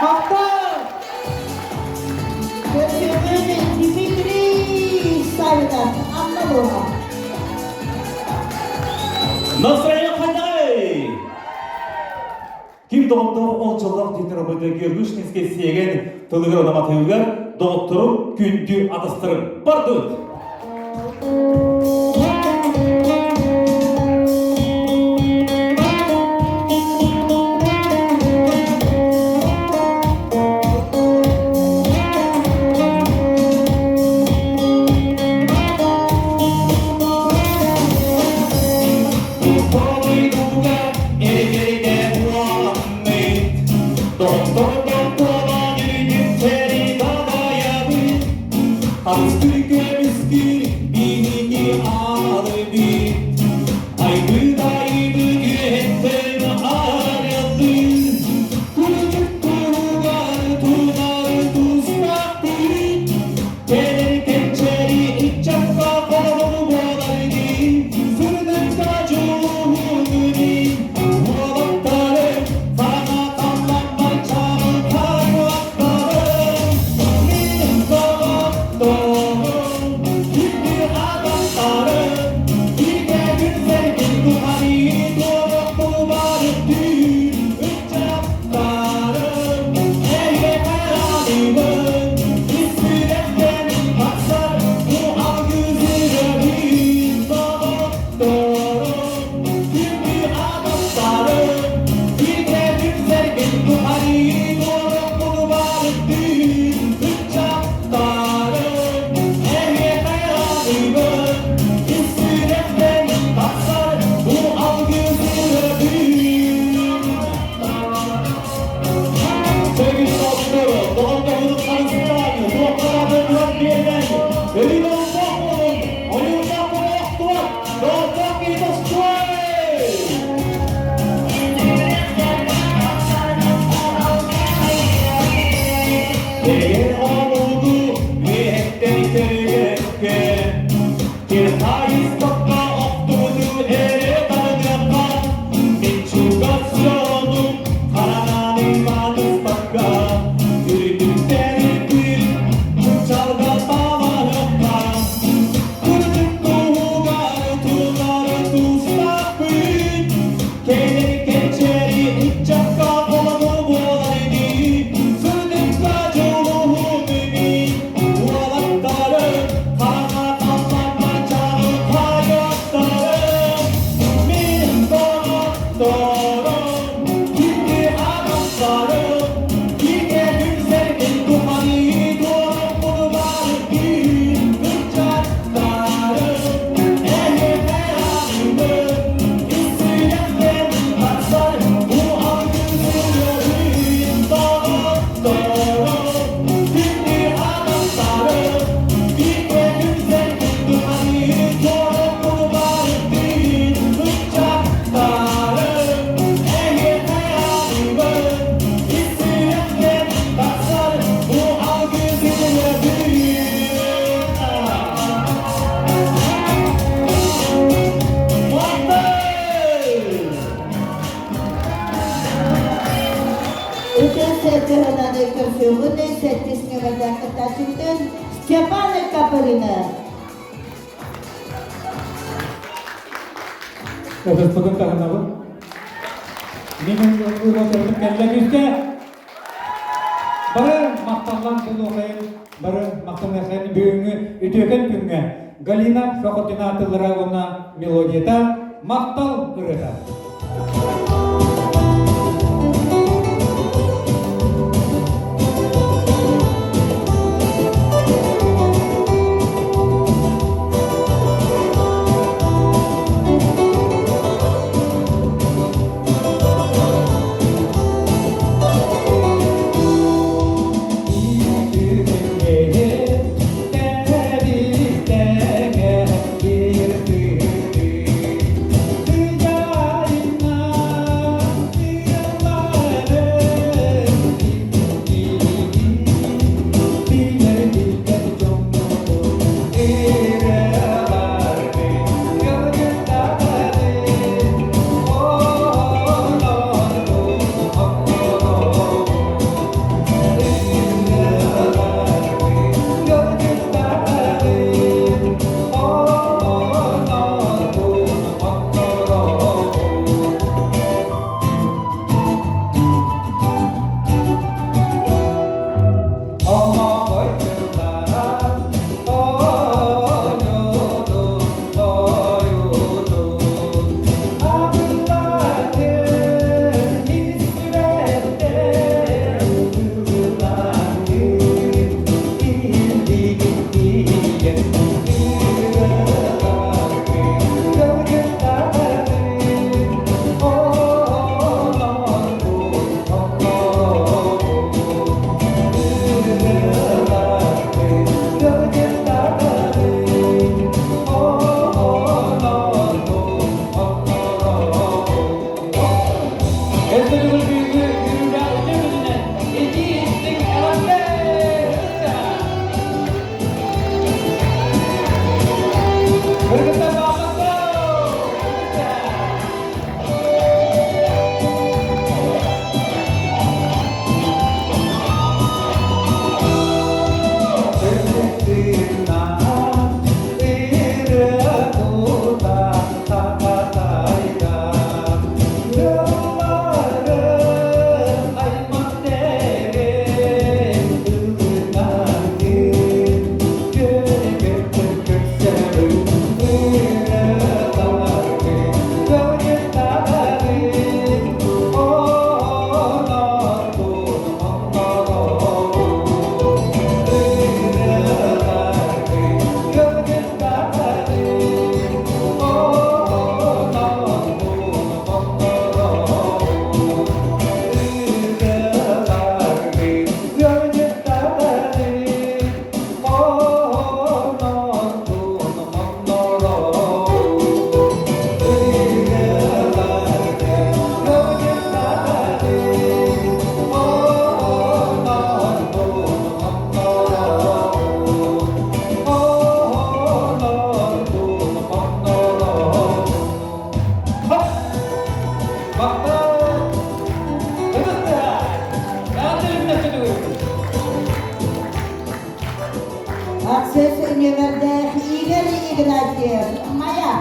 Махтал! Көрсүөххүн Дмитрий Савинов, Анна Луга. Настроение хайдагай! Ким доҕотторох ол дьоллоох диэн робыта Георгишнинскэй сиэгэн тылыгар онаматыгар доҕотторум күндү атастарым бардыбыт! Көрсүөҕүн сэттис нүөмэрдээх кыттааччыбытын Степана Капырины. Ытыспытын таһынабын. Мин ыллыыр кэллэ күүскэ. Бары махталлан буолуохайын, бары махтаныахайын бүгүҥҥү үтүөкэн күҥҥэ Галина Шохотина тыллара уонна мелодията Махтал ырыата. Аксес нүөмэрдээх Игорь Игнатьев. Майа.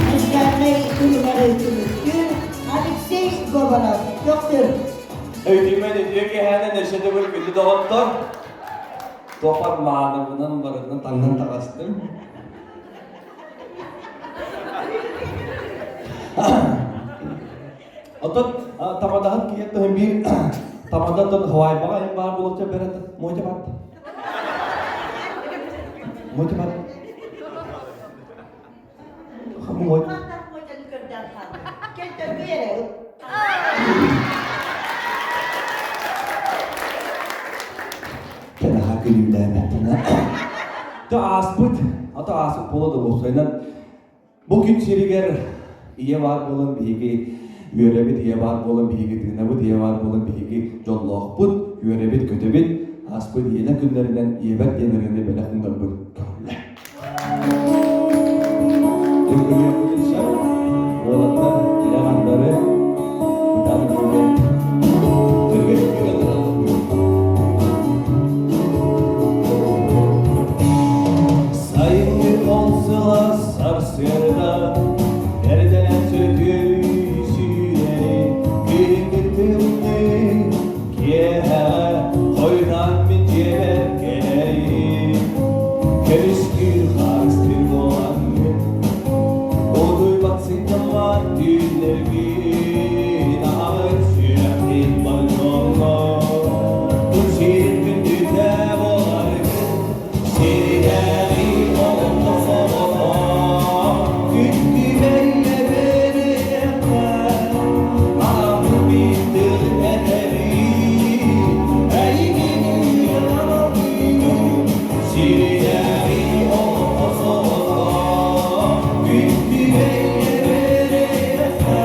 Музыкальнай күнүлэри түмүктүүр Алексей Говоров, Төхтүр. Өйдүүмэн үтүө киэһээнэн өссө төгүл күндү доҕоттор. Туохпар мааныбынан барытынан таҥнан таҕыстым. Оттон тамадаһын киһи туһун биир тамадан хавайбаҕа иһин баар буолуохча бэрет муоча барда. Муоча барда. Муоча. Кэнаха күлүүлээбэттина. То ааспыт, ато ааспыт буола да буолсайынан Бу күн сиригэр ийэ баар буолан биһиги үөрэбит, ийэ баар буолан биһиги тыынабыт, ийэ баар буолан биһиги дьоллоохпут, үөрэбит, көтөбүт. Ааспыт ийэлэр күннэринэн ийэбэр диэн ырыаны бэлэх уунарбын көҕүллэ. Үҥкүлүөхпүтүн сөп, уолаттар тирэх ардары бытаан үҥкүлүө. Түргэн үҥкүлүө Сайыҥҥы ол сылаас сарсыарда эрдэлээн сөтүөлүү сүүрэри күһүҥҥү тымныы киэһэҕэ хойутаан мин дьиэбэр кэлэрим көмүскүүр харыстыыр буолаҥҥын утуйбат сынньаммат түүннэргин аҕабын сүрэхтин болдьоҥҥо күн сирин күндүтэ буоларгын Сирдээҕи олоххо соҕотох күндүбэйэ бэриэххэ аҕабын тыл этэбин эйигин ыйаабын Сирдээҕи олоххо соҕотох күндүбэйэ бэриэххэ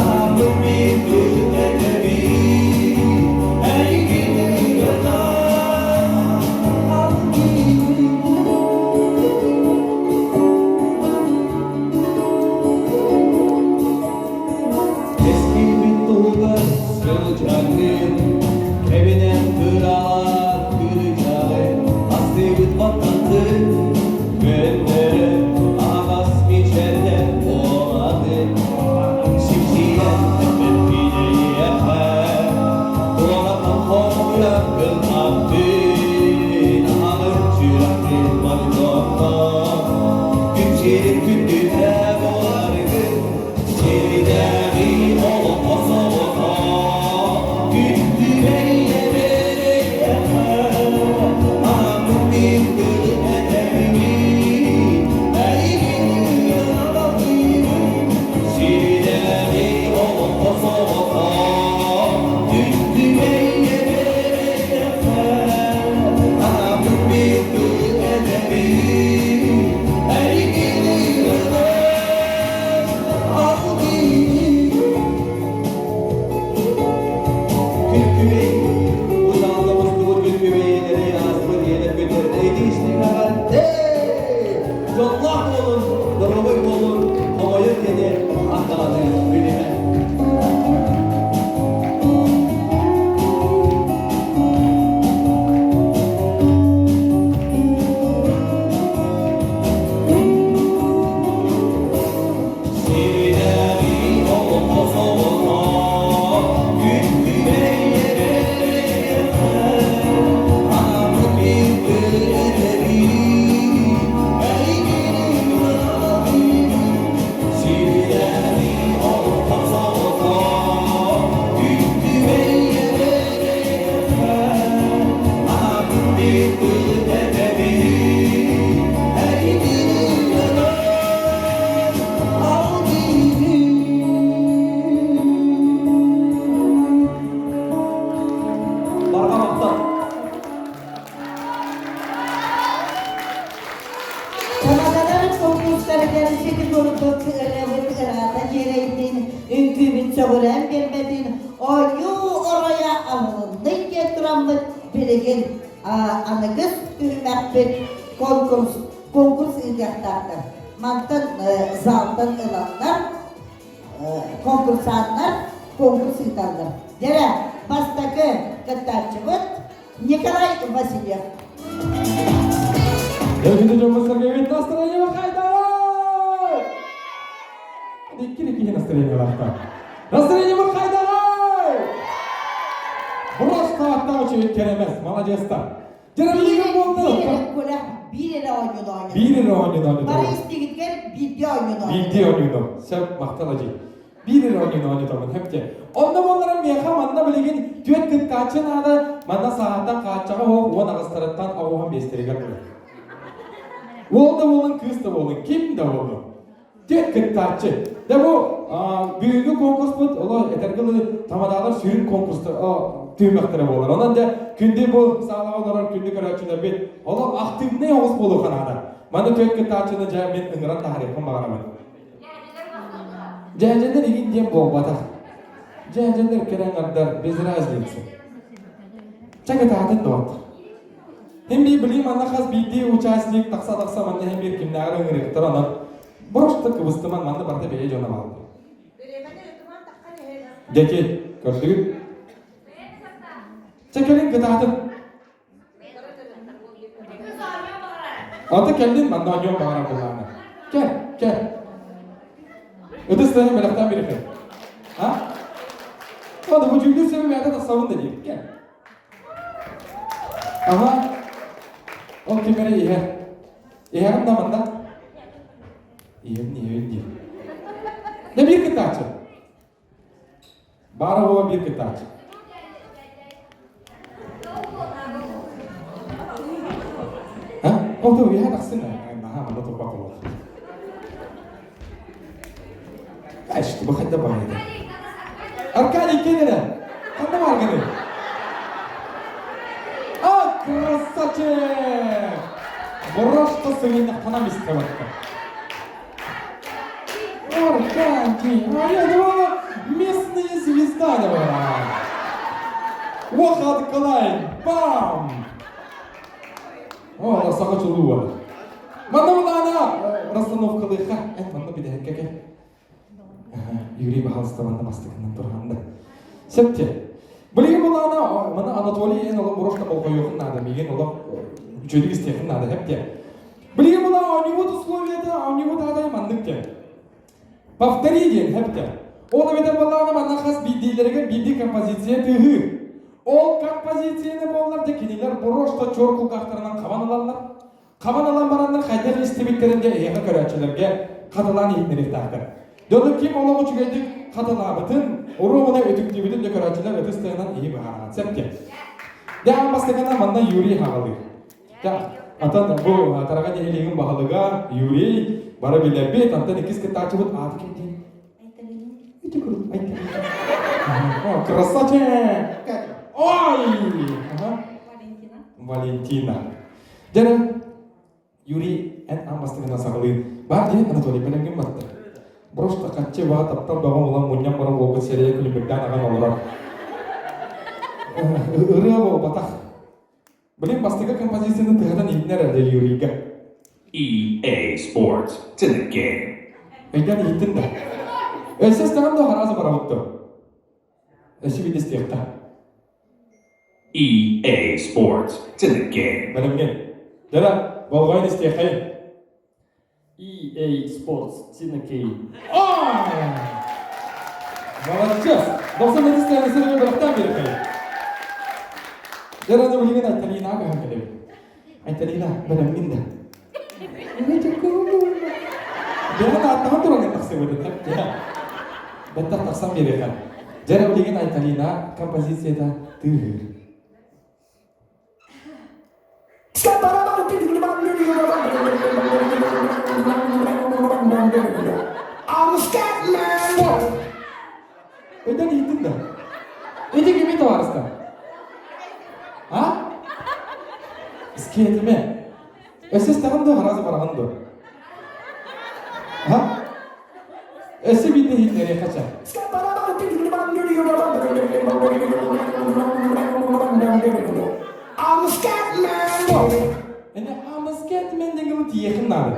аҕабын тыл этэбин эйигин ыйаабын. Эскибит туһугар сылдьаҥҥын, кэбинэн кыралаан кырдьаҕын, астыыбыт баттатын, көннөрө аһаҕас мичээрдэр буолатын. Сипсийэн эппит эйиэхэ, туораттан хомуйан кылматтын, аҕын сүрэхпин мойдоно, күн сирин күндүтэ буоларгын, сирдээҕи олоххо соҕотох, күндү эйэбэр аҕаммын мин тыл этэбин, эйигин ыаллыыбын, сирдээҕи олоххо соҕотох, күндү эйэбэр аҕаммын мин тыл этэбин, эйигин ыаллыыбын. Күлкүбэй, узалга мустубут күлкүбэйэлэри ааспыт ийэлэр күннэринэ итиистик аҕатты! Дьоллоох буолун, доруобай буолун, хомойор диэни даҕаны билимэ. Сирдээҕи олоххо соҕотох күндүбэйэбэрэйэхэ аҕаммыт биир этэбин эйигин ыаллыыбын сирдээҕи олоххо конкурс конкурс ыытыахтаахтар. Мантан залтан ыланнар конкурсаннар конкурс ыыталлар. Дьэрэ, бастакы кыттааччыбыт Николай Васильев. Дөрүтү дьоммут сэргэбит настроение хайдаҕай? Икки киһи настроениелаахта. Настроение хайдаҕай? Просто аттаҕа үчүгэй кэрэмэс, маладьыастар. Дьэрэмиигин буолла. Биир эрэ оонньууну оонньуу. Биир эрэ оонньууну оонньуу. Бары истигитгэр биирдии оонньууну оонньуу. Биирдии оонньууну. Сөп, махтал ажий. Биир эрэ оонньууну оонньотобун, хэпте. Онно буолларым миэхэ манна билигин түөрт кыттааччы наада, манна саҕаттан хааччаҕа оһох уон аҕыстарыттан оҕуһун биэстэригэр турар. Уол да буолун, кыыс да буолун, ким да буолун. Түөрт кыттааччы. Дьэ бу бүгүҥҥү конкурспут, оло этэргэ дылы тамадаалар сүрүн конкурстар түһүмэхтэрэ буолар. Онон дьэ күндү бу саалаҕа олорор күндү көрөөччүлэрбит олох активнай оҕус буолуохха наада. Манна түөрт кыттааччыны дьэ мин ыҥыран таһаарыахпын баҕарабын. Дьээдьэлэр игин диэн буолбатах. Дьээдьэлэр кэрэ аҥардар без разницы. Чэ кытаатын доҕоттор. Хим биир билии манна хас биирдии участник тахса-тахса манна хим биир кимнээҕэр ыҥырыахтар онон просто кыбыстыман манна барыта бэйэ дьоно бааллар. Дьэки, көрдүгүт? Чэ кэлин кытаатын. Аты кэллин манна оонньуон баҕарар буоллаҕына. Кэл, кэл. Ытыс тыаһын бэлэхтээн бириэхэ. А? Ону бу дьүүллүүр сүбэ бэйэтэ тахсабын да диир. Кэл. Аха. Ол ким эрэ иһэр. Иһэрин да манна. Иһэбин, иһэбин диир. Дьэ биир кыттааччы. Баара буола биир кыттааччы. А? Ол да уйаһа тахсын. Наһаа манна турбат буолла. Айш, бу хайда баайда. Аркадий кел эрэ. Ханна бааргыный? А, красавчик! Просто сыгыннахтанам истебатта. Аркадий, а я думала, местная звезда давай. Уохат Калайн, бам! О, саха чулуу Манна булаана расстановкалыха. Эн манна бидэһэккэ кэл. Юрий баһалыста манна бастакынан турханда. Септе. Билигин булаана мана Анатолий эн олох брошка болҕойуохун наада, миигин олох үчүгэй истиэхин наада, хепте. Билигин була оонньуубут условията, оонньуубут аата маннык диэн. Повтори диэн хепте. Ол эбэтэр балаана манна хас биирдиилэригэр биирдии композиция тыаһыыр. Ол композицияны буоллар дьэ кинилэр брошта чор кулгаахтарынан хабан ылаллар. Хабан ылан бараннар хайдах истибиттэрин дьэ эһиэхэ көрөөччүлэргэ хатылаан иһитинэриэхтээхтэр. Дьону ким олох үчүгэйдик хатылаабытын, уруомуна үтүктүбүтүн дьэ көрөөччүлэр ытыс тыаһынан иһи быһааран сөп диэн. Дьэ аан бастакынан манна Юрий хаҕалыыр. Дьэ, атын бу Тараҕа нэһилиэгин баһылыга Юрий бары билэбит, антон иккис кыттааччыбыт ааты ким диэн? Ити курдук Айталина. О, красавчик! Ой! Валентина. Валентина. Дьэ, Юрий, эн аан бастакынан саҕалыы. Бар диэн Анатолий бэлэмҥин батта. Просто хаччы баҕа таптал бөҕө улам мунньан баран уолбут сирэйэ күлүмүрдээн аҕан олорор. Ырыа буолбатах. Блин, бастакы композицияны тыһатан иһитинэр эрэ Юрийга. EA Sports. It's in the game. Өйдөөн иһиттин да. Өссө истэҕин да харааса барабыт дуо? Өссө биирдэ истиэххэ. EA Sports. It's in the game. Бэлэмҥин. Дьэ, болҕойон истиэххэйин. EA Sports Синакей. Молодец! Дохсон ытыс сырыга бырахтаан биэрхэй. Дьэ, аны билигин Айталинаҕа көһөн кэлэбит. Айталина, бэлэммин да. Бэҕэн ааттаһан туран тахсыбытын Бэттэх тахсан биэриэхэ. Дьэ, билигин Айталина композицията тыыһыыр. I'm a scat man. Өйдөн иһиттин да? Ити кими товарыста? А? Скетиме. Өссө истэҕин дуо, харазы бараҕын дуо? А? Өссө биирдэ иһитинэриэххэ чэ. I'm a scat man. Эне I'm a scat man деген наада.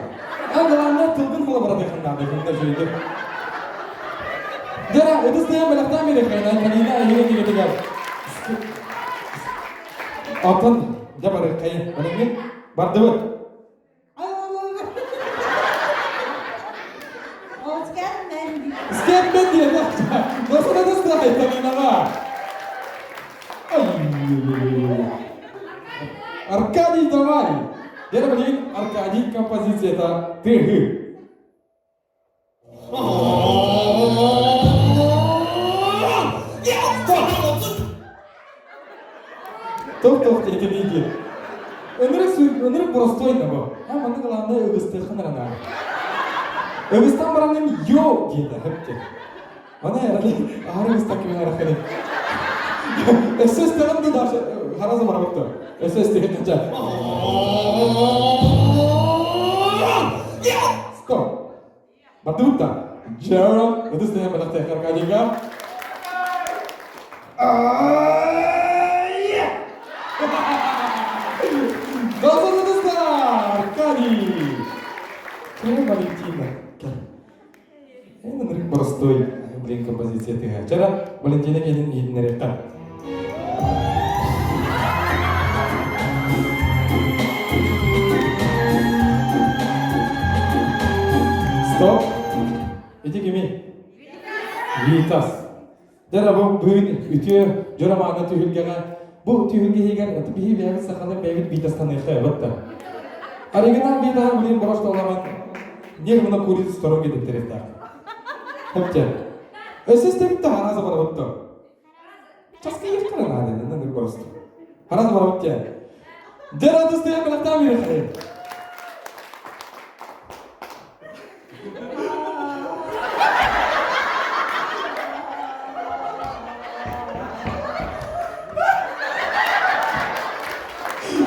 А главное тылгын холобуратыахын наада күндэ үчүгэйдик. Дьэ, ытыс тыйан бэлэхтээн биэриэххэ Айталина эһиги кигитигэр. Оттон дьэ барыаххайын. Билиҥҥи бардыбыт. Скетмен диэн Досуна досуна Айталинаҕа. Аркадий, давай! Дьэ, билигин Аркадий композицията тыһы. Туох-туох диэки диэки. Ынырык ынырык боростуой да бу. А манна главное ыгыстыаххын эрэ наада. Ыгыстан бараҥҥын йо диэтэ хөптө. Аны эрэ аһары ыгыстан кимин арахханы. Өссө истэҕин да даже харазы барабыт Өссө истэҕин да Стоп. Бардыбыт да. Джером, ытыс тэһэн бэлэхтээх Аркадийга. Досун ытыста Аркадий! Кэл, Валентина, кэл. Эн ынырык боростуой, блин, композиция тыһа. Чара, Валентина кэлин иһитиннэриэххэ. Стоп. Ити кими? Витас. Дьэ бу бүгүн үтүө дьоромаана түһүлгэҕэ бу түһүлгэ иһигэр биһи бэйэбит сахалар бэйэбит Витастаныахха эбит да. Оригинал Витаһы блин просто оламан нервно курит сторон кететтерехтаах. Хөптө. Өссө истэбит да хараза барабыттар. Часкыйыктара наада, наныр просто. Харас барабыт диэн. Дэр атыстыйа бэлэхтээн биэрэхэй.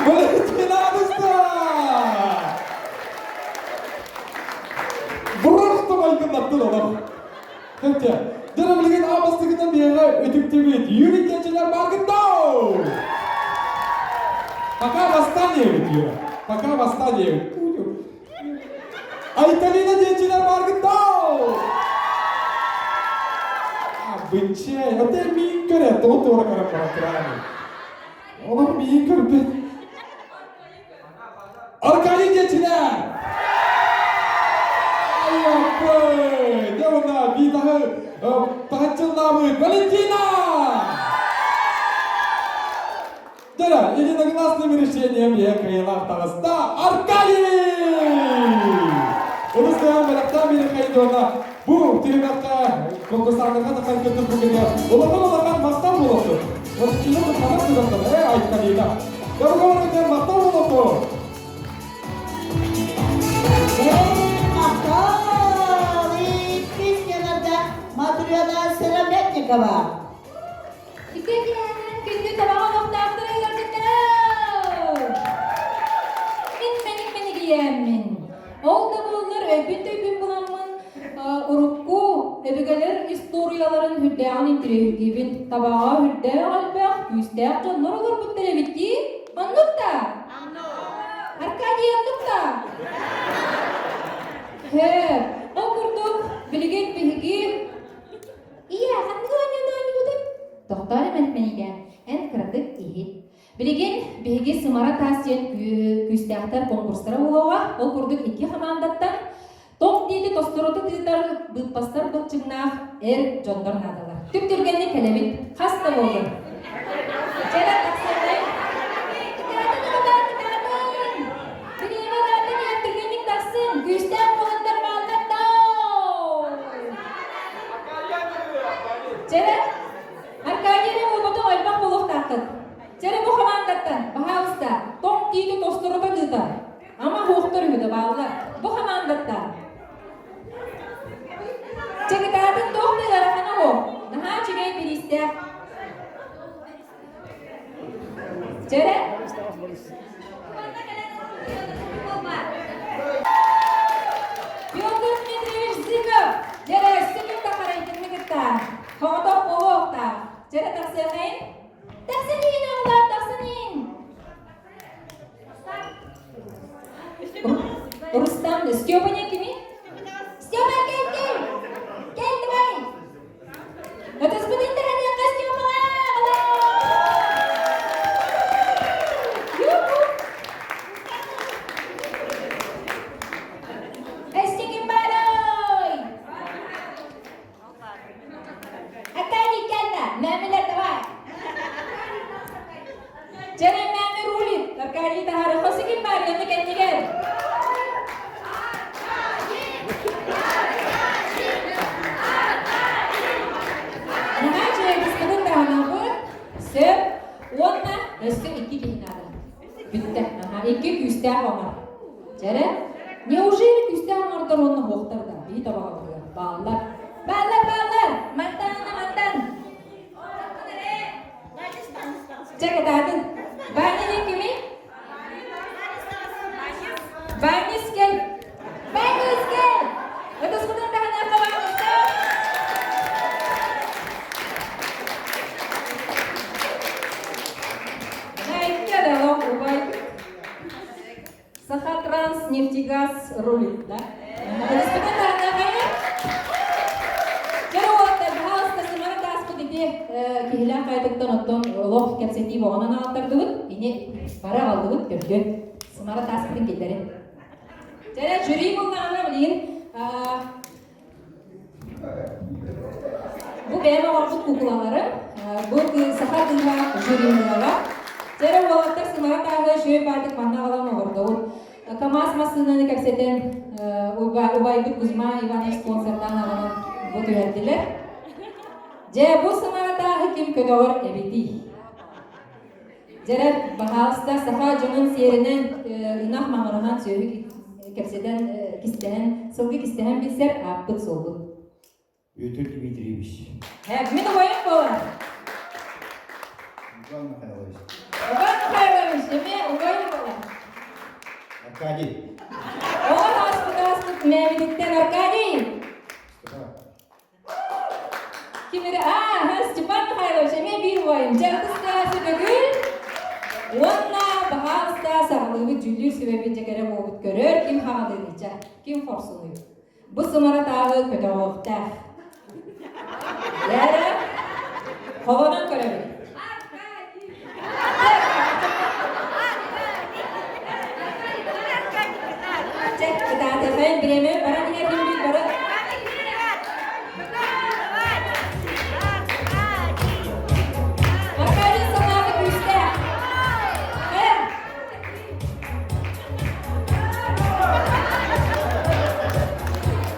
Валентина Адыста! Просто майгыннаттын олох. Хотя, дьэ билигин аабастыгынан биһиэхэ үтүктүбүт Юрий Кечелер Маргытау! Пока восстание ведь, Юра. Пока восстание ведь. Айталина Дечилер Маргытау! Быччай, это миин көрө, тоҕо туора көрөн баран турааны. Олох миин көрбөт. Аркадий Дечилер! Айаппы! Дьэ уонна Витаһы таһыччыллаабыт Валентина! Дьэ, единогласным решением я кыайыылаах таҕыста Аркадий! Улус кыһан бэлэхтээн биэриэххэйин уонна бу түһүмэххэ конкурсаннарга тахсан кыттыбыт бүгүҥҥэ улахан улахан махтал буолуохтун! Валентина Махтал сыгантан, э, Айталина! Дорогой махтал буолуохтун! Махтал! Иккис янарда Матрена Сыромятникова. Үтүө киэһэнэн күндү табаҕа олохтоохтору ыалдьыттара! Мин мэник мэнигийээммин. Ол да буоллар өйбүн-төйбүн буламмын урукку өбүгэлэр историяларын үрдээҕин интириэһиргиибин. Табаҕа үрдээх элбэх, күүстээх дьоннор олорбуттар эбит дии. Оннук да? Аркадий оннук да? Һэ, ол курдук билигин биһиги Ийээ, ханнык оонньууну оонньуубутуй? Тохтоо эрэ мэнигэ, эн кыратык иһит. Билигин биһиги Сымара таас диэн күүстээхтэр конкурстара буолуоҕа. Ол курдук икки хамаандаттан тоҥ диэки тостороты тыытар быыппастар былчыҥнаах эр дьоннор наадалар. Түп-түргэнник кэлэбит. Хас да буоллун. Чэ, тахсыаҕай. Кытаатын, оҕолор, кытаатын! Бириэмэ ыраатан иһэн түргэнник тахсын. Күүстээх уолаттар бааллар доо! Чэ, Аркадий эрэ буолбатах элбэх буолуохтааххыт. Чэ бу хамаандаттан, баһаалыста, тоҥ тиити тосторота тыытар. Ама хуохтар үһү да бааллар. Бу хамаандаттан. Чэ кытаатын туох да ыарахана суох. Наһаа үчүгэй бириистээх. Чэ эрэ. Петр Дмитриевич Зыков! Дьэрэ, өссө ким да харайдынны кытта. Хоҕотох буолуохтаах. Дьэрэ тахсыахайын? Тахсан иһин, оҕолоор, тахсан иһин! Степа не кими? Степа, кел, кел! Кел, давай! Ытыспытын таһыныахха Степаҕа! Өссө ким баарый? Аркадий кэллэ. Мэмилер давай. Чэрэ мэми рулит. Аркадий таһары хосы ким бар яны кэннигэр. Наһаа үчүгэй быспытын таһынабыт. Сөп. Уонна өссө икки киһи наада. Бүттэ. Аха, икки күүстээх оҥор. Чэрэ. Неужели күүстээх оҥордор уонна уохтар да? Биһи табаҕабытыгар бааллар. Бааллар, бааллар! Мантан, мантан! Чэ, кытаатын. Ваня диэн кимий? Ванис кэл. Ванис кэл! Ытыскытын таһыныахха Ваниста! Найка дало убай. Сахатранс нефтегаз рулит, да? Ытыскытын таһыныахха Дьэ, уолаттар, пожалуйста, сымара тааспыт ити киһилээх хайатыттан оттон олох кэпсэтии боҕонон ааттардыбыт, ини бары аҕаллыбыт төрдүөн сымара тааспытын киллэрин. Дьэ, жюри буллаҕына билигин бу бэйэм оҥорбут куукулаларым, бу саха тыла жюрилыаҕа. Дьэ, уолаттар сымара тааһы үчүгэй баардык манна аҕалан оҥордубут. КамАЗ массыынаны кэпсэтэн убайбыт Кузьма Иванович спонсордаан аҕалан бу түһэрдилэр. Дьэ, бу сымара тааһы ким көтөҕөр эбитий? Дьэрэ, баһаалыста, саха дьонун сиэринэн ынах маҥырыһан сүөһү кэпсэтэн, кистэһэн, сылгы кистэһэн билсэр ааппыт суолбут. Петр Дмитриевич. Мин убайым буолар. Иван Михайлович. Иван Михайлович, эмиэ убайым буолар. Аркадий. Оҕо ааспыт ааспыт мээбититтэн Аркадий. Ким эрэ, аа, Степан Михайлович, эмиэ биир убайым. Дьэ, ытыс төгүл. Уонна, баһаалыста, саҕалыыбыт дьүүллүүр сүбэбит дьэ кэрэ буолбут көрөр, ким хаҕалыырый, чэ, ким хорсунуй. Бу сымара тааһы көтөҕүөхтээх. Лера, холонон көрөбүн. Чэ, кытаатыхайын бириэмэ баран иһэр киммит бары. Аркадий санаата күүстээх.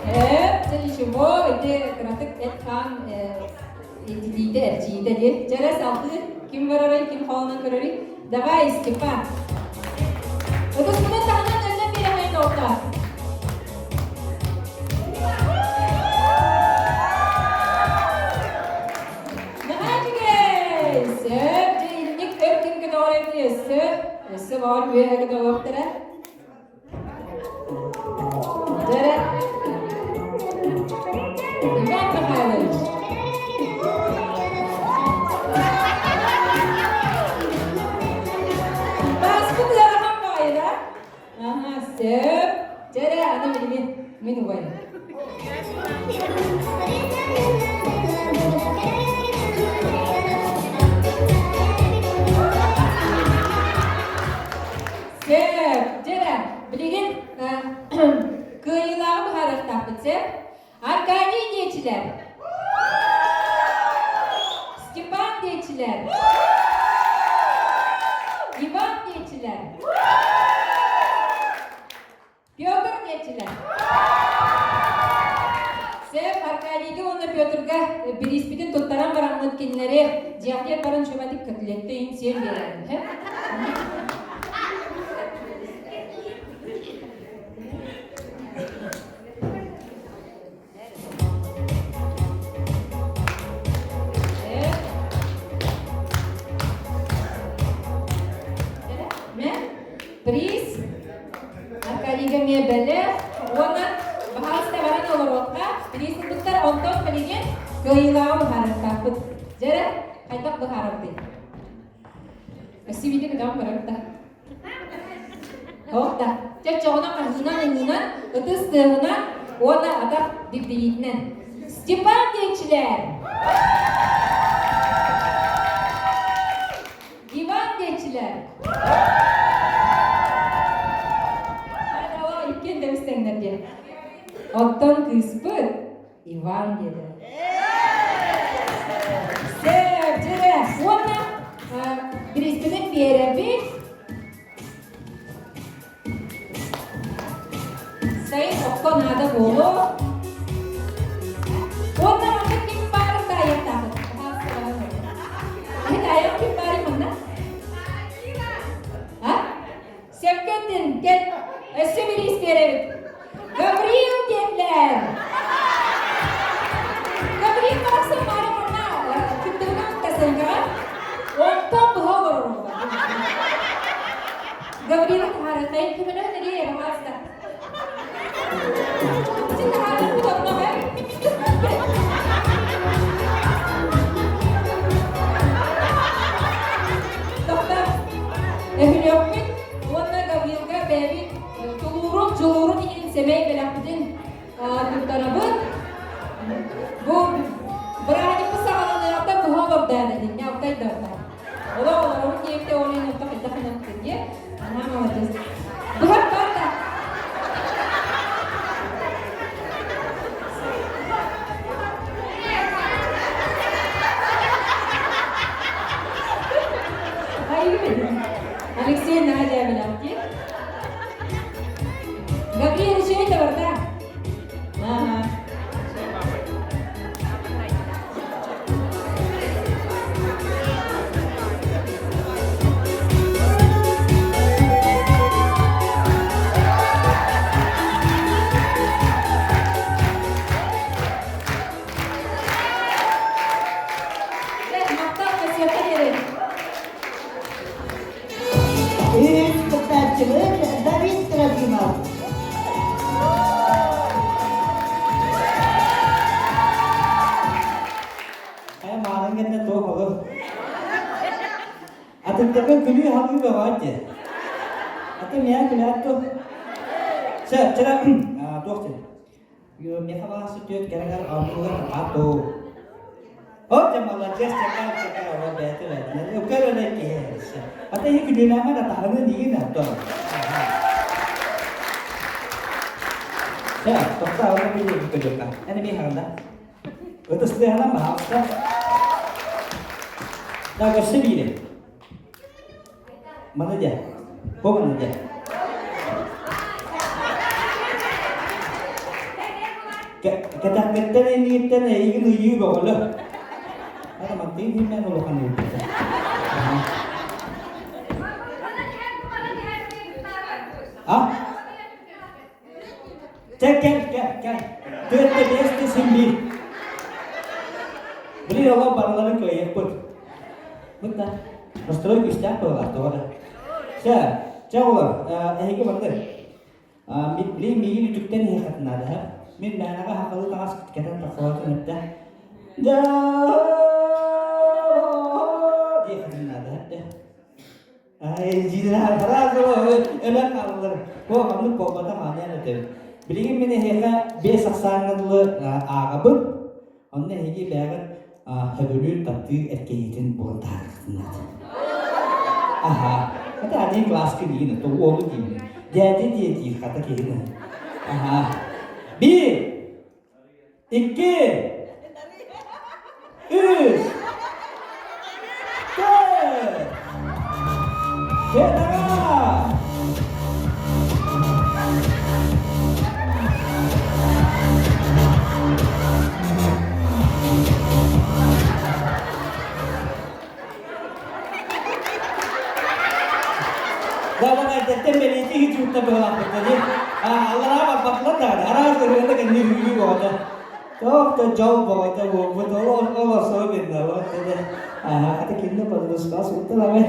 Ээ, ничего, ити кыратык эт-хаан ититиитэ, эрчийиитэ диэ. Дьэрэ салгыы ким барарый, ким холонон көрөрүй? Давай, Степан. Ытыскытын таһынан өссө биэрэхэйин олта. Наһаа үчүгэй! Сөп, дьэ инник өр ким көтөҕөр эбитий өссө? Өссө баҕар үөһэ көтөҕүөхтэрэ. Дьэрэ. Иван Михайлович. Тааспыт ыарахан баҕайы да? Аха, сөп. Дьэрэ, аны билигин мин убайым. Сөп, дьэрэ, билигин кыайыылааҕы быһаарыахтаахпыт, сөп? Аркадий диэчилэр. Степан диэчилэр. Иван диэчилэр. Петр диэчилэр. Сөп, Аркадийга уонна Петрга бирииспитин туттаран бараммыт кинилэри дьиэҕитигэр баран чөмөтүк котлетты иһин сиэн биэрэрин. Приз Аркадийга миэбэлэ уонна баһаалыста баран олоруохха приз ылбыттар онтон билигин кыайыылааҕы быһаарыахтаахпыт. Дьэрэ, хайдах быһаарабытый? Өссө биирдэ көтөҕөн барабыт да. Ох да. Чочоҕуна хаһыынан ыҥыынан, ытыс тыаһынан уонна атах дибдийиитинэн. Степан диэччилэр! Иван диэччилэр! Айдала иккиэн да үстэҥнэр диэн. Оттон кыыспыт Иван диэтэ. Сөп, дьэ, уонна бириискэтин биэрэбит. Сайын окко наада буолуо. Уонна манна ким баарын таайыахтаахыт. Киһи таайар ким баарый манна? А? Сөпкө эттин, кэл. Өссө бириис биэрэбит. Гаврил диэннэр. Гаврил барахсан баара манна кыттыгынан кыттасыҥҥа. Онтон быһа олорор Гаврил таһаарыаххайын көмөлөһөн эрэ баҕааста. Син таһаарыахпыт онно һэ. Тохтоо. Өһүлүөхпүт уонна Гаврилга бэйэбит тулуурун, дьулуурун иһин сэмэй бэлэхпитин туттарабыт. Бу бырааһынньыкпыт саҕаланыаҕыттан быһа олордоон этиннэ алтай да Олох олоробут диэбитэ ол иһин онто хайдах гынабыт диэ. Анаа молодец. Быһах бар да. Алексей Надя билэхти. Гаврил үчүгэй да барда. Ага. Үһүс кыттааччыбыт Давид Трофимов. Э, маанын кэннэ туох олор? Атыттарга күлүү-халыы бөҕө дии. Аты миэхэ күлээт туох? Сэ, чара, туох дии? Миэхэ баҕасы түөт кэрэгэр оонньуулар атуу. О, дьэ, маладьыас, чэкэ, чэкэ, оҕо бэйэтэ бэйэтинэн. Өкөр эрэ киһи эрсэ. Ата иһи күлүүлээмэ да таһыныы диигин ато. Чэ, тохтоо, ону билиэххэ көрүөххэ. Эн эмиэ хаҕында. Ытыстыаһынан баһаалыста. Да, көрсө биири. Маны дьэ. Бу маны дьэ. Кэтэхпиттэн инниттэн эйигин ыйыы бөҕөлө. Ана мантыын химмен улахан ыйбыта. А? Чэ, кэл, кэл, кэл. Төртө биэстэ син биир. Блин, олох барыларын кыайыахпыт. Бытта. Настрой күүстээх буолар, тоҕо да. Чэ, чэ оҕолор, эһиги маннык. Блин, миигин үтүктэн иһиэххитин наада, һэ? Мин мээнэҕэ хахалы таҥас кэтэн тахсыбатын эттэ. Диэххитин наада, һэ? Өлөн хааллар. Оннук буолбатах аанньан этэбин. Билигин мин эһиэхэ биэс ахсааҥҥа дылы ааҕабын. Онно эһиги бэйэҕит сөбүлүүр, таптыыр эркээйитин булан таһаарыаххытын наада. Аха. Хата один класска диин, то уолу диибин. Дядя диэ диир хата киһини. Аха. Биир, икки, үс, төрт, Федора! Давай, эрдэттэн бэлиэтии иһитиутта быһалаахпыт дии. Аллараа барбатылар даҕаны, араас ырыаны кэнни үһүгүү боҕото. Тоох да дьол боҕото буолбут, ол ол особенно, вот это. Ага, хата кинне подруска сутталавай.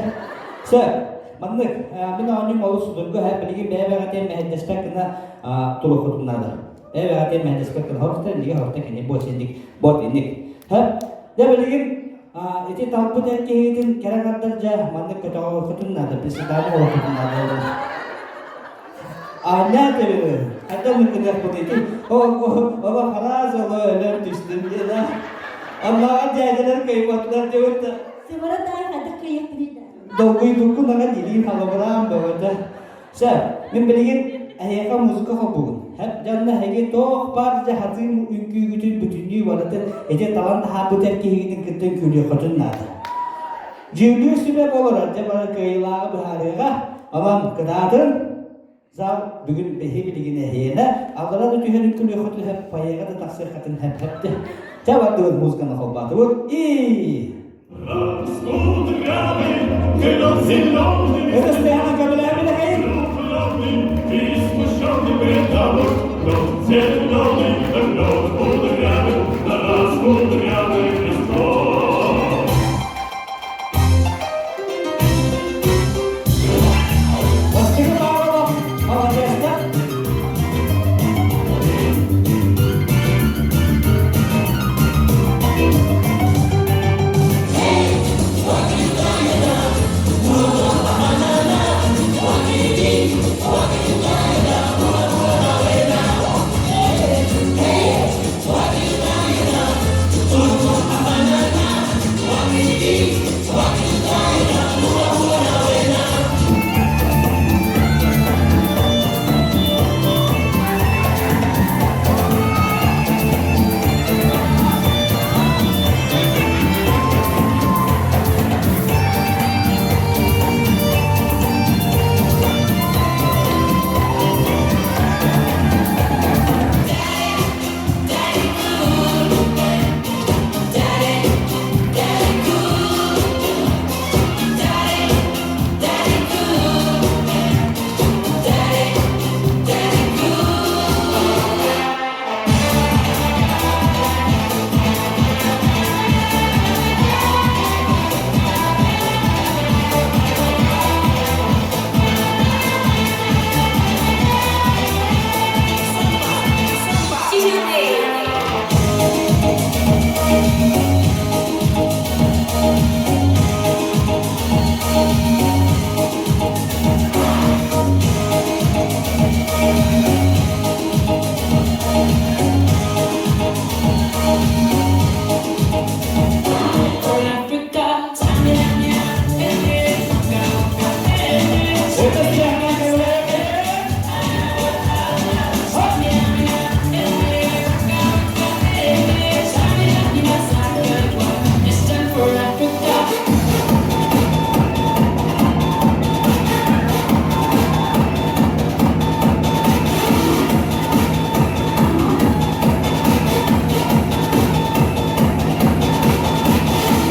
Сөп, маннык, мин оонньуум олус судургу, һэ, билигин бэйэ-бэйэҕэ мэһэйдэспэт гына туруоххутун наада. Бэйэ-бэйэҕэ мэһэйдэспэт гына хорохто, иннигэ хорохто кини бот инник, бот инник. Һэ, дьэ билигин Ити талбыт эр киһигитин кэрэ аҥардар дьэ маннык көтөҕүөххүтүн наада, председатель оҥоруоххутун наада. Аанньаа тэбини, хайдах мыкыныахпытый ити? Ола хараас оло өлөн түстүм диэн а. Аннааҕа дьээдэлэр кыайбатылар диэбит. Сыбара таай хайдах кыайыахпытый да? Долгуйбуккун аҕа дилиин халабыраан бөҕөтө. Сөп, мин билигин эһиэхэ музыка холбугун. Хэп дьонно эһиги туох баар дьаһатыым үҥкүүгүтүн бүтүннүү барытын ити талан таһаарбыт эр киһигитин кытта үҥкүүлүөххүтүн наада. Дьүүллүүр сүбэ болорор дьэ бары кыайыылааҕы быһаарыаҕа. Онон кытаатын, зал бүгүн биһи билигин эһиэнэ, аллара да түһэн үҥкүүлүөххүтүн хэп, фойеҕа да тахсыаххытын хэп хэп Чэ бардыбыт музыканы холбоотубут. И Ытыстыһана көмөлөһөмүн эхэйин. Бастакы Павлов, молодецтар.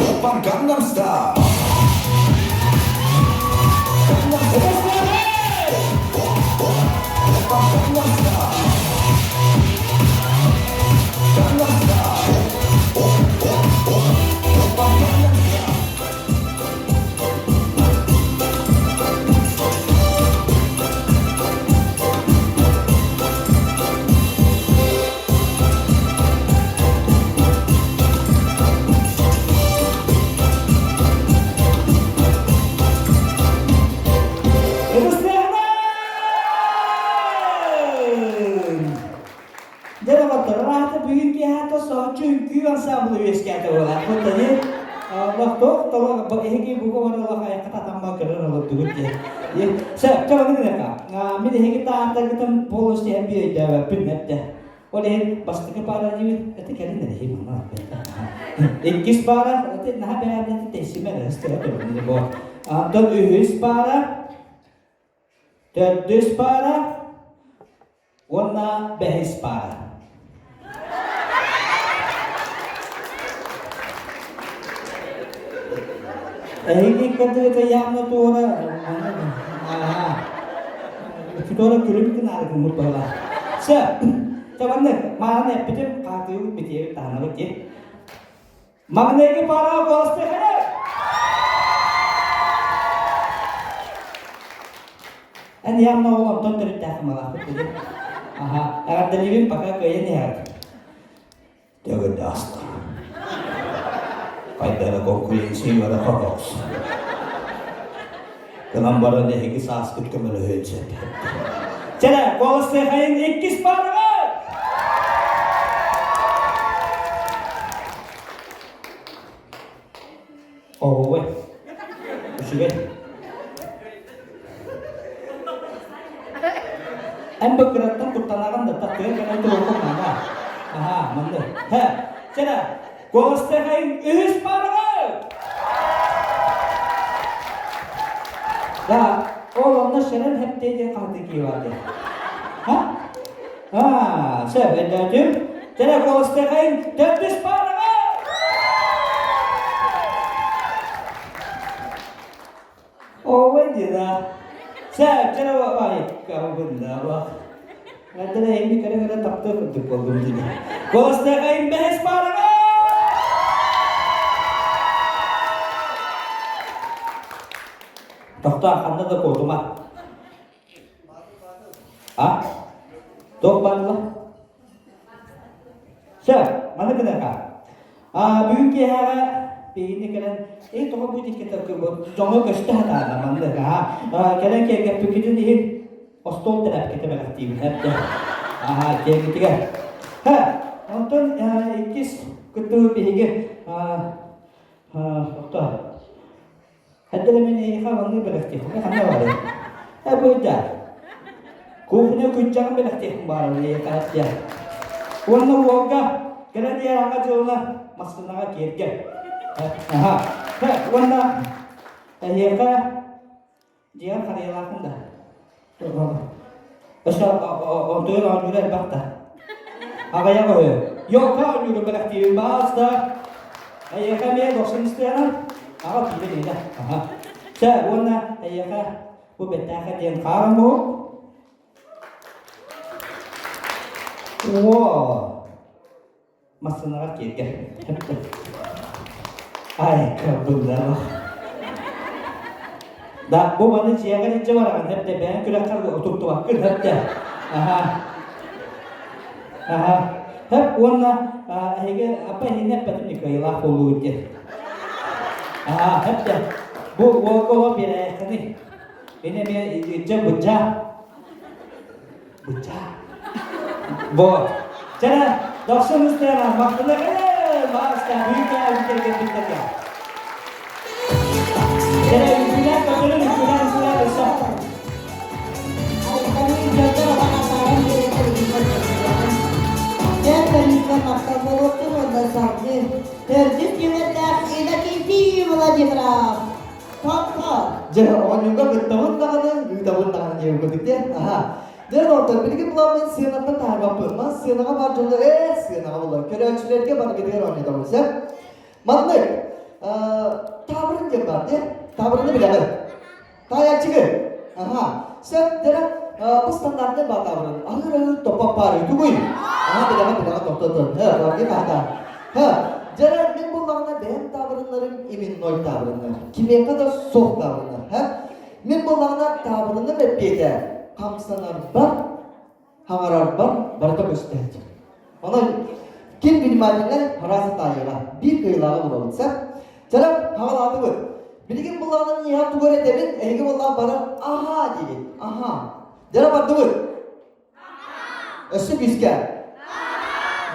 Oppan Gangnam Style. Дьэ доҕоттор, араата бүгүн киэһэ соһуччу үҥкүү ансаамбыла үөскээтэ буолар. Куттаны олохтоох толох эһиги буга бар олох айахха татамма көрөр олордугут диye. Сөп, чэ маны гыныаха. Мин эһиги тааттаргытын полностью эн би өйдөөбөппүн эттэ. Ол иһин бастакы паара диибит, это кэлин эрэһи манна Иккис паара, это наһаа бэйэбит тэйсимэ эрэ, бу. Антон үһүс паара, төрдүс паара уонна бэһис паара. Эһиги кырдыгыта явно туора туора күлүм гынаары гыммыт быһалаах. Сөп. Табаннык, мааны эппитим, хаатыыбыт битиэбит таһынабыт диэн. Маҥнайгы паараҕа куоластыаххына! Эн явно ол онтон төрүттээх малаахпыт дии. Аха, эҕэрдэлиибин пока кыайан иһэҕит. Төгүрдэ аста. Хайдара конкуренция ыарахан оҕус. Гынан баран эһиги сааскыт көмөлөһүөн сөп. Чэрэ, куоластыахайын иккис паараҕа! Оҕуой. Үчүгэй. Эн бу кыраттан куттанаҕын да тахтыга кэлэн туруоххун наада. Аһаа, манны. Хэ, чэрэ, куоластыахайын үһүс паараҕа! Да, ол онно шерен хептей диэн хаһытыы киһи бар диэн. Ха? Аа, сөп, өйдөөтүм. Чэрэ, куоластыахайын төрдүс паараҕа! Ой, дина. Сөп, чэрэ, бай, кабынна Эдэрэ инни кэрэ-кэрэ таптыа курдук буоллум дии. Куоластыахайын бэһис паараҕа! Тохтоо, ханна да куотума. А? Туох баалла? Сөп, маны гыныаха. А, бүгүн киэһэҕэ биһигини кэлэн, эй, тоҕо бу диэки дьоҥҥо көстө сатаана маннык, аха. Кэлэн киэргэппиккитин иһин остуол тэрэпкэтэ бэлэхтиибин, эптэ. Аха, киэргитигэр. Ха, онтон иккис кыттыы биһиги охто Хэддэрэ мин эйиэхэ маннык бэлэхтиэхпин ханна барый? Э быйда. Кухня күнчэҕин бэлэхтиэхпин баарар эйиэхэ эттиэ. Уонна уолга кэлэн иһэр аҥа дьылына массыынаҕа киэргэл. Аха. Уонна эйиэхэ дьиэҕэр харыйалааххын да. Өссө онтуйан оонньуура элбэх да. Аҕыйах үһү. Йолка оонньуурун бэлэхтиибин баалста. Эйиэхэ эмиэ дохсун истиэҕэ. Аҕа киирэ диэтэ. Аха. Чэ, уонна эйиэхэ бу бэттээхэ диэн хаар оҥоһук. Уо! Массыынаҕа киэргэл. Ай, кабыллаах. Да, бу маны дьиэҕэр илдьэ бараҕын, хэптэ, бэйэҥ күрэххэр утуктубаккын, хэптэ. Аха. Аха. Хэп уонна эһиги аппа эһиини эппэтим Николайлаах буолуубут диэн. Аха, хэптэ. Бу уолга олох биэрээххиний. Ини эмиэ илдьэ быдьаа. Бычаа. Вот. Чара, дохсун ыстыана, махтана кэлэ, мааста, бүүкэ, бүтэргэ бүттэргэ. Чара, үкүлээн көтөрүн, үкүлээн, үкүлээн, өссө. Төрдүс нүмердээх Иннокентий Владимиров. Дьэ, оонньууга кыттабын даҕаны, ыытабын даҕаны диэбит курдук дии. Аха. Дьэ, доҕоттор, билигин буламмын сыанаттан таһаарбаппын. Мас сыанаҕа баар дьону ээ, сыанаҕа булар. Көрөөччүлэргэ барыгытыгар оонньотобун, сөп? Маннык, таабырын диэн баар дии. Таабырыны билэҕин. Таайааччыгы. Аха. Сөп, дьэ, бу стандартный баар таабырын. Аһыыр-аһыыр топпоп баар тугуй? Аха, билэҕин, билэҕин, тохтотон. Һэ, барги таата. Һэ, дьэ, мин буллаҕына бэйэм таабырыннарым именной таабырыннар. Кимиэхэ да суох таабырыннар. Һэ? Мин буллаҕына таабырыным эппиэтэ хамсанарбар, хаҥарарбар барыта көстөөччү. Онон ким внимательнай харааса таайыаҕа. Биир кыайыылааҕы булабыт, сөп? Чарап, хаҕалаатыбыт. Билигин буллаҕына миэхэ тугу эрэ этэбин, эһиги буллаҕа баран аһаа диигит. Аһаа. Дьара бардыбыт. Өссө күүскэ.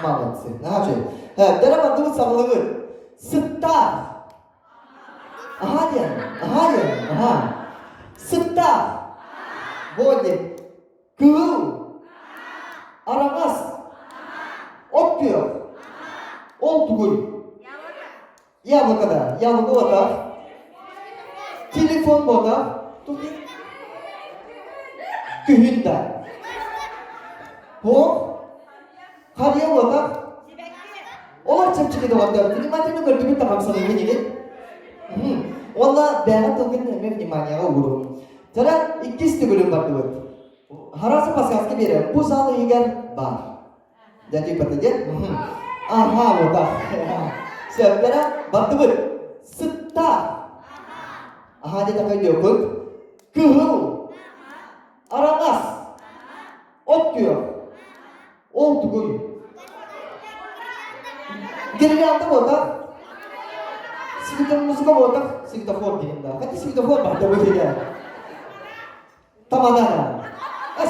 Молодцы. Наһаа үчүгэй. Дьара бардыбыт саҕалыыбыт. Сыттаах. Аһаа диэн. Аһаа диэн. Аһаа. Сыттаах. Вот диэн. Кыыл. Араҥас. От күөх. Ол тугуй? Яблоко да. Яблоко ботах. Телефон ботах. Күһүн да. Туох? Харыйа ботах. Олор чэпчэки доҕордор. Внимательно көрдүгүт да хамсаныгын игин. Уонна бэйэҕит тылгын эмиэ вниманияҕа уурун. Чара иккис төгүлүн бардыбыт. Харасы подсказка биэрэр. Бу зал иһигэр баар. Дядя Патадет? Ага, вот так. Сөптөрө бардыбыт. Сыттаах. Аха диэтэ өйдүөххүт. Кыһыл. Араҥас. От күөх. Ол тугуй? Гирлянда буотах. Светофор музыка буотах. Светофор деген да. Хотя светофор бар да бу Тамадана.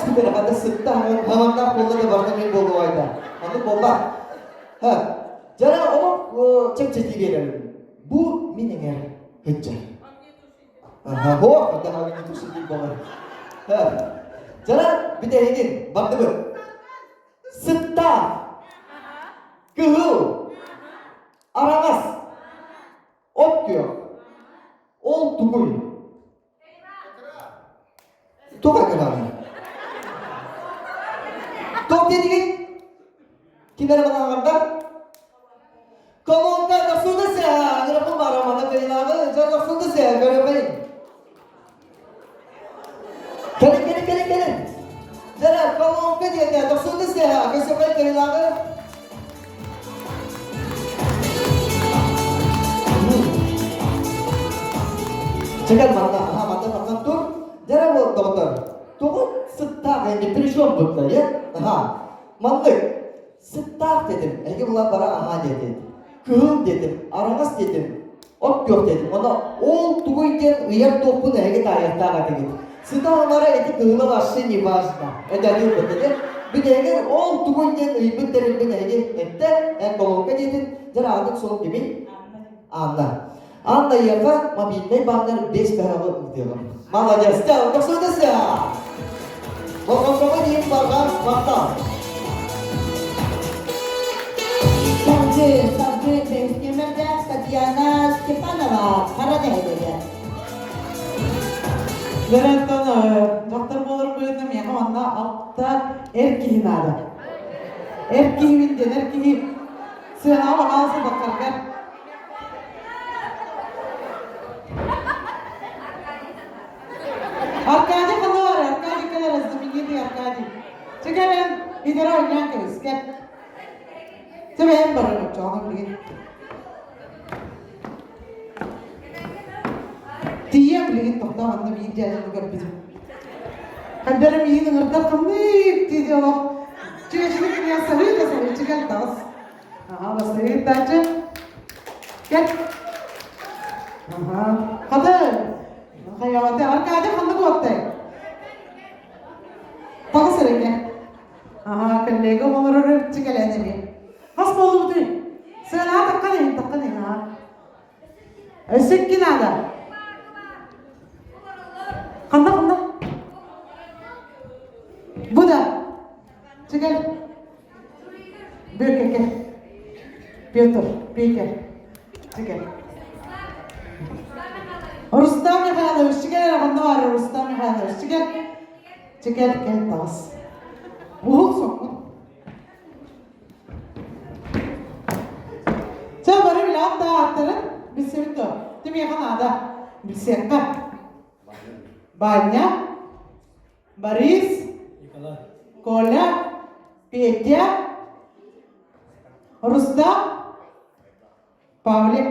түспүт эрэ хата сытта хаманнаах буолла да барыта мин буолуо айда. Оннук буолбат. Ха. Дьара олох чэпчэтии биэрэбин. Бу мин эҥэр һыддьар. Аха, хо, хата огнетушитель диир буолар. Ха. Дьара бүтэһигин бардыбыт. Сыттаах. Кыһыл. Араҕас. От күөх. Ол тугуй? Туох экраны? Туох диэтигин? Ким эрэ манаҕардар? Колонка дохсунда сэ, аңыраппын баара манна кыйылааҕы, дьон дохсунда сэ, көрөбөйүн. Кэлин, кэлин, кэлин, кэлин. Дьара, колонка диэтэ, дохсунда сэ, көсөбөй кыйылааҕы. Чекер манна, аха, манна тахсан тур. Дьара бу доҕоттор, тугу сыттаах энди причем бутта, е? Аха, маннык сыттаах дедим, эһиги була бара аха дедим. Кыһыл дедим, араҥас дедим, от күөх дедим. Оно ол тугуй диэн ыйар туохпун эһиги таайыахтаах этигит. Сыта онара эти кыһыла вообще не важно. Это один бит Бүтэһигэр ол тугуй диэн ыйбыт тэрилбин эһиги эттэ, эн колонка диэтин, дьэр аатын суол кимий? Анна. Анна Еха мобильнай баннар 5 бэһэҕи ыытыаҕым. Молодец, тохсуутася! Болҕомтоҕо диэн барҕа махтал! Салгыы, салгыы бэһис нүөмэрдээх Татьяна Степанова хара нэһилиэгэ. Дөрөттөн дьахтар буолар быһыытынан миэхэ манна алта эр киһи наада. Эр киһибин дэнэр киһи сыанаҕа баҕаласа тахсаргар. Аркадий ханна бар? Аркадий кэлэр, знаменитый Аркадий. Чэ кэлэн, идэрэ оонньоон кэбис, кэл. Чэ бэйэм барар оччоҕуна билигин. Тиийэн билигин тохтоо манна биир дьээдьэни көрбүтүм. Хайдара миигин ыҥырдар ханнык дии олох чүөчүнү кинигэ саһыы да саһыы кэл таҕыс. Аха бастакы ыытааччы. Кэл. Аха. Хата хайаҕата Аркадий ханнык уоттай? Таҕыс эрэ кэл. Аха коллега олорор ырчы кэлэн эмиэ. Хас буоллубутуй? Сыанаҕа таххан иһин, таххан иһин, аха. Өссө икки наада. Ханна, ханна? Бу да. Чекел. Бүөккэ Петр, Петя. Чекел. Рустам Михайлович, чекел, ханна бар Рустам Михайлович, чекел. Чекел, кел, таҕыс. Уһул соккун. Чэ, бары билэҕит да ааттарын билсэбит дуо? Кимиэхэ наада? Билсиэххэ. Баанньа, Борис, Коля, Петя, Рустам, Павлик.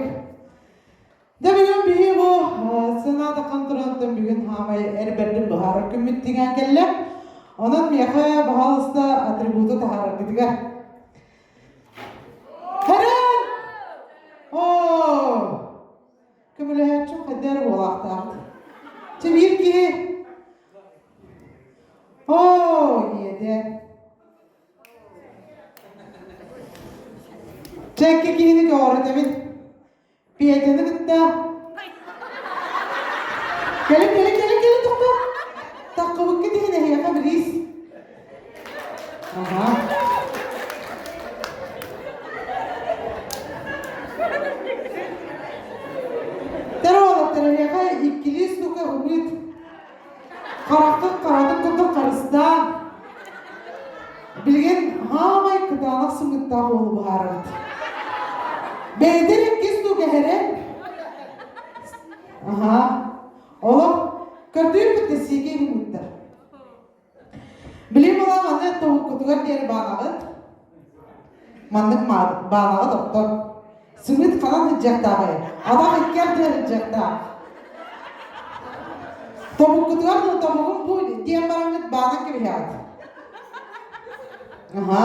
Дэ бүгүн биһи бу сыаната контролтан бүгүн хаамай эр бэрдин быһаарар күммүт тиҥээн кэллэ. Онон миэхэ баһаалыста атрибуту таһаараргытыгар. Хэрэн! Оо! Көмөлөһөөччүм хайда эрэ буолаахтаабыт. Чэ биир киһи. Оо, иэдээн. Чэ икки киһини көҕүрэтэбин. Петяны кытта Кэлин, кэлин, кэлин, кэлин, тохтоо. Таххыбыккыт иһин эһиэхэ билиис. Аха. Тэр уолаттар эһиэхэ иккилии штука ымыыт. Хараххыт харатын курдук харыстаан. Билигин хаамай кытаанах сымыттаах уолу быһаарабыт. Бэйэтин иккис дуу кэһэрэн. Аха. Олох көрдүүр да сиикэй гыммыттар. Билим була маны тобуккутугар диэри баанаҕыт. Маннык баанаҕыт оттон. Сымыыт ханан сылдьыахтааҕый? Атах икки ардыгар сылдьыахтаах. Тобуккутугар да тобугум бу диэн бараҥҥыт баанан кэбиһэҕит. Аха,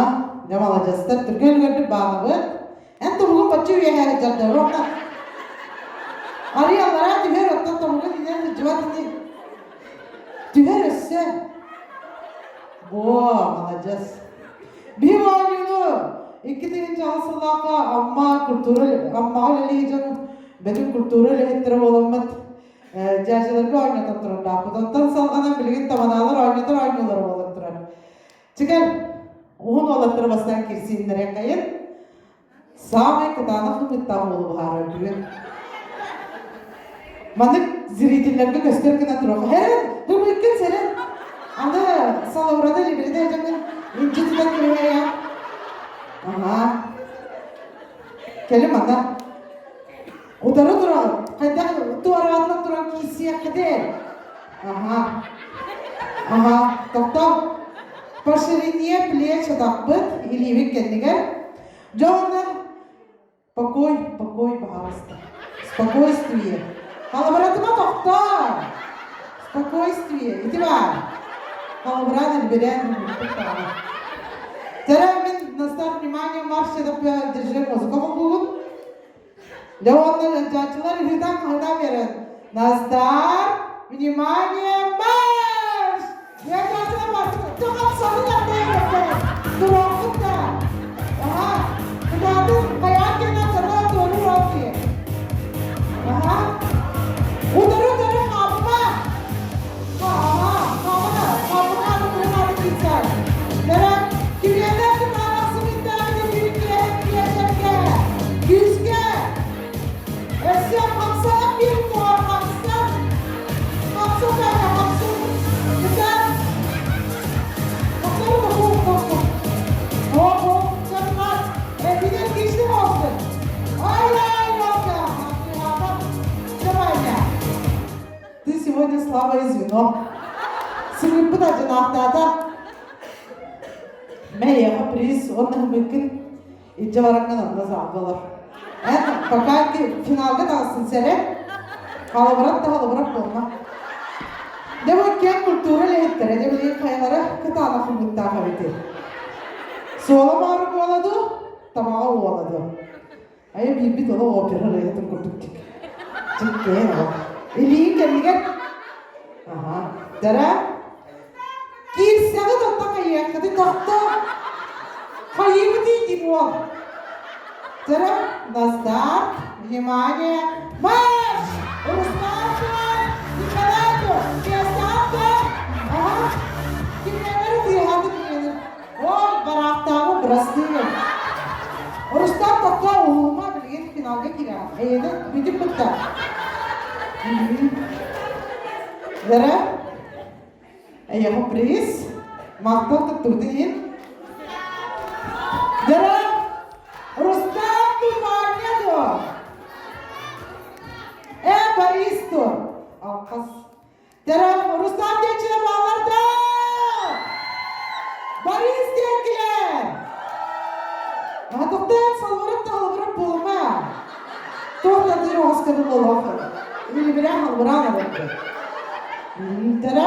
дьэ маладьыастар, түргэн үлүгэрдик баанабыт. Эн тобугун бачча үөһээ сылдьар да, уонна арый аллараа түһэр, оттон тобугун иҥэн сылдьыбат ини. Түһэр өссө. Во, маладьыас. Биһиги оонньууну 2000 сыллаахха Амма культура Аммаҕа үлэлии дьон бөтүн культура үлэһиттэрэ буоламмыт дьээдьэлэргэ оонньотон турардаахпыт. Онтон салҕанан билигин тамадаалар оонньотор оонньуулара буолан турар. Чигэр уһун уолаттары бастаан кирсииннэриэххэйин. Самый кытаанах ымыттаах уолу быһаарар бүгүн. Маннык зрителлэргэ көстөр гына туруох. Хэрэн, ымыккын сэрэн. Аны салаурада либриде дьоҥҥун инчи тутан кэбиһэйэ. Аха. Кэлим ана. Утары тураҕын. Хайдах туораатынан туран киирсиэххитин. Аха. Аха. Тохтоо. По ширине плеч атахпыт илиибит кэннигэр. Дьэ уонна покой, покой, пожалуйста. Спокойствие. Халабыратыма тохтоо. Спокойствие. Ити баар. Халабыран элбэрээн даҕаны. Тэрэ мин на старт внимание марш держи музыка холбуубут. Дьэ уонна ыалдьааччылар ыһыытаан-хаһыытаан биэрэн На старт! Внимание, марш! Ыалдьааччылар Тоҕопсону Туруоххут да! Аха! Кытаатын хайаан кэннэ сатаан туоруур ол киһи. Аха! Утары-утары хаамма! Аха! Хаамана! Хаамана аны киирсэр. Дэрэ, кимиэнэ кытаанах сымыыттаах биир киэһэргэ күүскэ өссө хамсанан биир туор хамсан хамсан да хамсын кытаат Bakalım bu bu bu. Bu bu çatmaz. Evine kişi olsun. Ay ay Ты сегодня слабое звено. Сымыппыт адьынаахтаата. Мэйэҕэ приз уонна ымыккын илдьэ бараҥҥын онно саалгалар. Эн пока финалга таҕыстын сэрэ. Халабырат да халабырат буолма. Дьэ бу киэҥ культура үлэһиттэрэ дьэ билигин хайалара кытаанах ымыттаах эбитий. Суола маарык уола дуу, тамаҕа уола дуу. Айа биирбит олох опера ырыаһытын курдук дьиккээн олох. Илииҥ кэннигэр Аха. Дара киирсэҕит онто хайыаххытый тохтоо. Хайыыбытый Димон? Дара на старт. Внимание! Марш! Руслан Николайку! Киасанка! Ага. Кимнелер тыаһааты кимнелер. Ой, бараахтааҕы бырастыы. Рустам тохтоо уһулума билигин финалга киирэ. Эйиэнэ бүтүн бытта. Вера, эйиэхэ приз. Махтал кыттыбытын иһин. Вера, Рустам Туманя дуо? Э, Борис дуо? Алқас. Тэрэ Рустам диэччилэр бааллар да! Борис диэкилэр! Атыктаан салбырап да халбырап буолума. Туох да диир оҕус кыды буолуох. Билибирэ халбыраан олорду. Тэрэ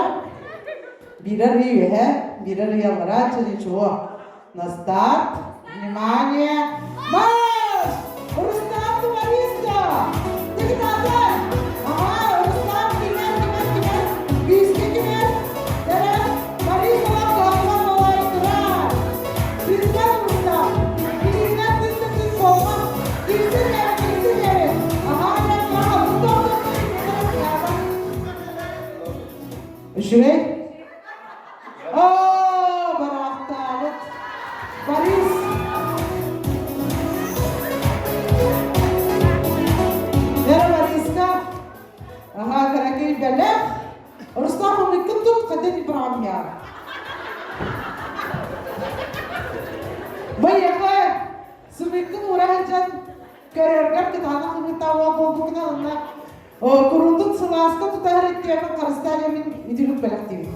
бирэр ый үөһэ, бирэр ый аллараа ничего. На старт, внимание, марш! Рустам Тумариста! Диктатор! Ага, Рустам кимер, кимер, кимер, күүскэ кимер, Дәрә, Борис Олақ Галлан олай турар! Президент Рустам! Билигинен түс түс болма! Кирсин бері, кирсин бері! Ага, я, я, Рустам, Үчүгэй? Оо, бараахтаабыт. Борис. Вера Бориска. Аха, кыракый бэлэх. Руслан умыккын тут хаден брамья. Байыха, сымыккын ура дьан көрөргөр кытаанах ымыттаа буолбуккuna онна Куруутун сылааска тутаһар иттиэхин харыстаан мин үтүлүк бэлэхтиибин.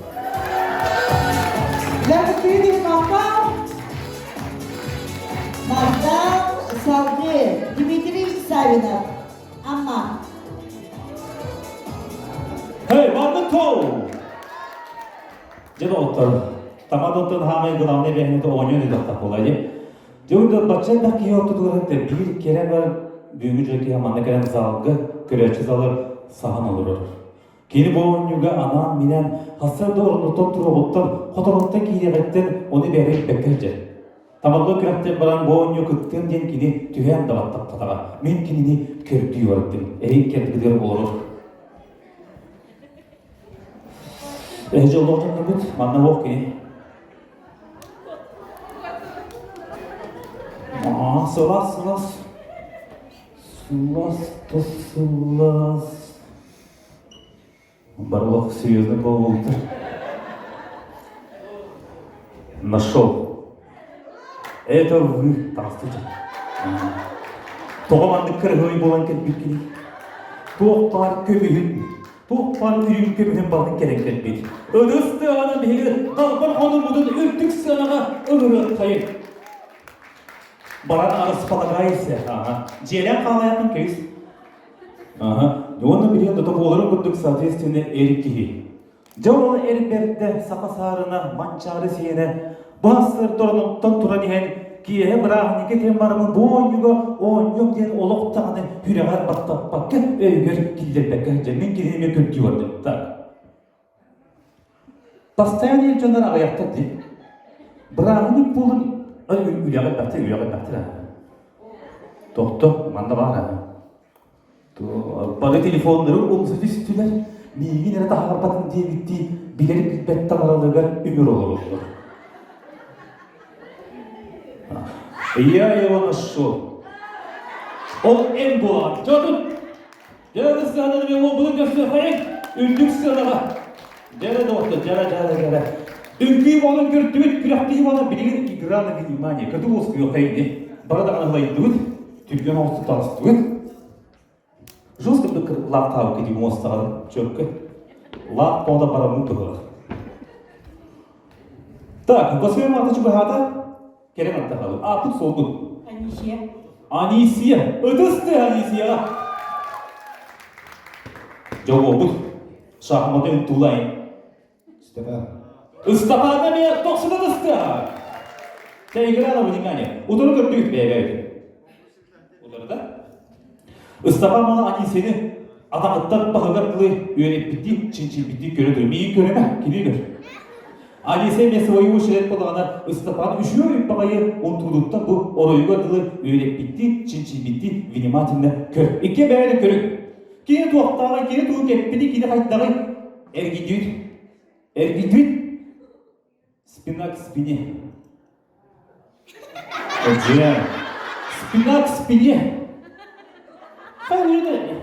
Лэхтиини махтал! Махтал салгыы Дмитрий Савинов. Амма. Hey, барбыт тоу! Дьэ доҕоттор, тамадоттон хаамай главный бэһинити оонньуон ыдахтах буолай дии. Дьэ уйда бачча элбэх киһи ортотугар биир кэрэ бар бүгүҥҥү дьыл киһи манна кэлэн залга, көрөөччү залар саһан олорор. Кини бу оонньууга анаан-минээн сарсыарда оронуттан туруоҕуттан, хотонуттан киириэҕиттэн ону бэйэтэ билбэккэ сылдьар. Тамалла күрэхтэн баран бу оонньуу кыттыам диэн кини түһээн да баттаппатаҕа. Мин кинини көрдүү бардым. Эһиги кэрдигитигэр олорор. Эһи дьоллоох дьоннорбут, манна уох кини. Аа, сылаас, сылаас. Сылаас да сылаас. Барлық серьезно болуыпты. Нашел. Это вы, здравствуйте. Тоҕо маннык кырыһый буолан кэлбиккиний? Туох баар көмүһүн, туох баар үрүҥ көмүһүн балын кэлэн кэлбит. Ытыс тыаҕынан биһиги далбар хонуммутун үрдүк сыанаҕа ыҥырыаххайын. Баран располагайся, ага. Дьиэлээн хаалайаххын кэбис. Ага. Уонна билигин да буоларын курдук соответственно эр киһи. Дьэ ол эр бэрдэ саха саарына манчаары сиэнэ баһассырдорунуттан туран иһэн киэһэ бырааһынньыкка кэлэн бараммын бу оонньууга оонньуом диэн олох даҕаны сүрэҕэр баттаппакка өйүгэр киллэрбэккэ сылдьар мин кинини эмиэ көрдүү бардым так Постоянно дьоннор аҕыйахтар дии. Бырааһынньык буолан үлэҕэ элбэхтэр, үлэҕэ элбэхтэр Тохто, манна баар Бары телефоннары умса түстүлэр, миигин эрэ таһаарбатын диэбиттии билэр билбэт таҥараларыгар үмүр олороллор. Я его нашел. Ол эн буолаҕын. Дьэ, Дьэ, сыананы мен уолбутун көрсүөххэйиҥ, үрдүк сыанаҕа. Дьэрэ доҕоттор, дьэрэ, дьэрэ, дьэрэ. Үҥкүү буолан көрдүбүт, күрэхтэһии буолан билигин игра на внимание. Көтү уоскуйуоххайыҥ дии. Бары даҕаны ылайдыбыт, түргэн оҕустук таҕыстыбыт. Жестко быкыр лаптаабыкка дии муостаҕа чөккө. Лап пода бараммыт туһугар. Так, Василий Матович быһаата, Кэрэ мантахалы. Ааппыт суолбут. Анисия. Анисия. Ытыс тыаһа Анисияҕа. Дьолуобут. Шахматы унтуулайын. Степан. Ыстапаана эмиэ тохсун ытыс тыаһа. Чэ, игра на внимание. Утары көрдүүт бэйэбэйбит. Утары да? Ыстапаан мана Анисияны атаҕыттан баһыгар дылы үөрэппиттии, чинчийбиттии көрө турар. Миигин көрүмэ, кини көр. Анисия эмиэ свою очередь буоллаҕына Ыстапаан үчүгэй баҕайы унтуудуттан бу оройугар дылы үөрэппиттии, чинчийбиттии внимательно көр. Икки бэйэни көрүҥ. Кини туохтааҕый, кини тугу кэппитий, кини хайдаҕый? Эргийдибит. Эргийдибит. Спина к спине. Дьэ, спина к спине. Хайы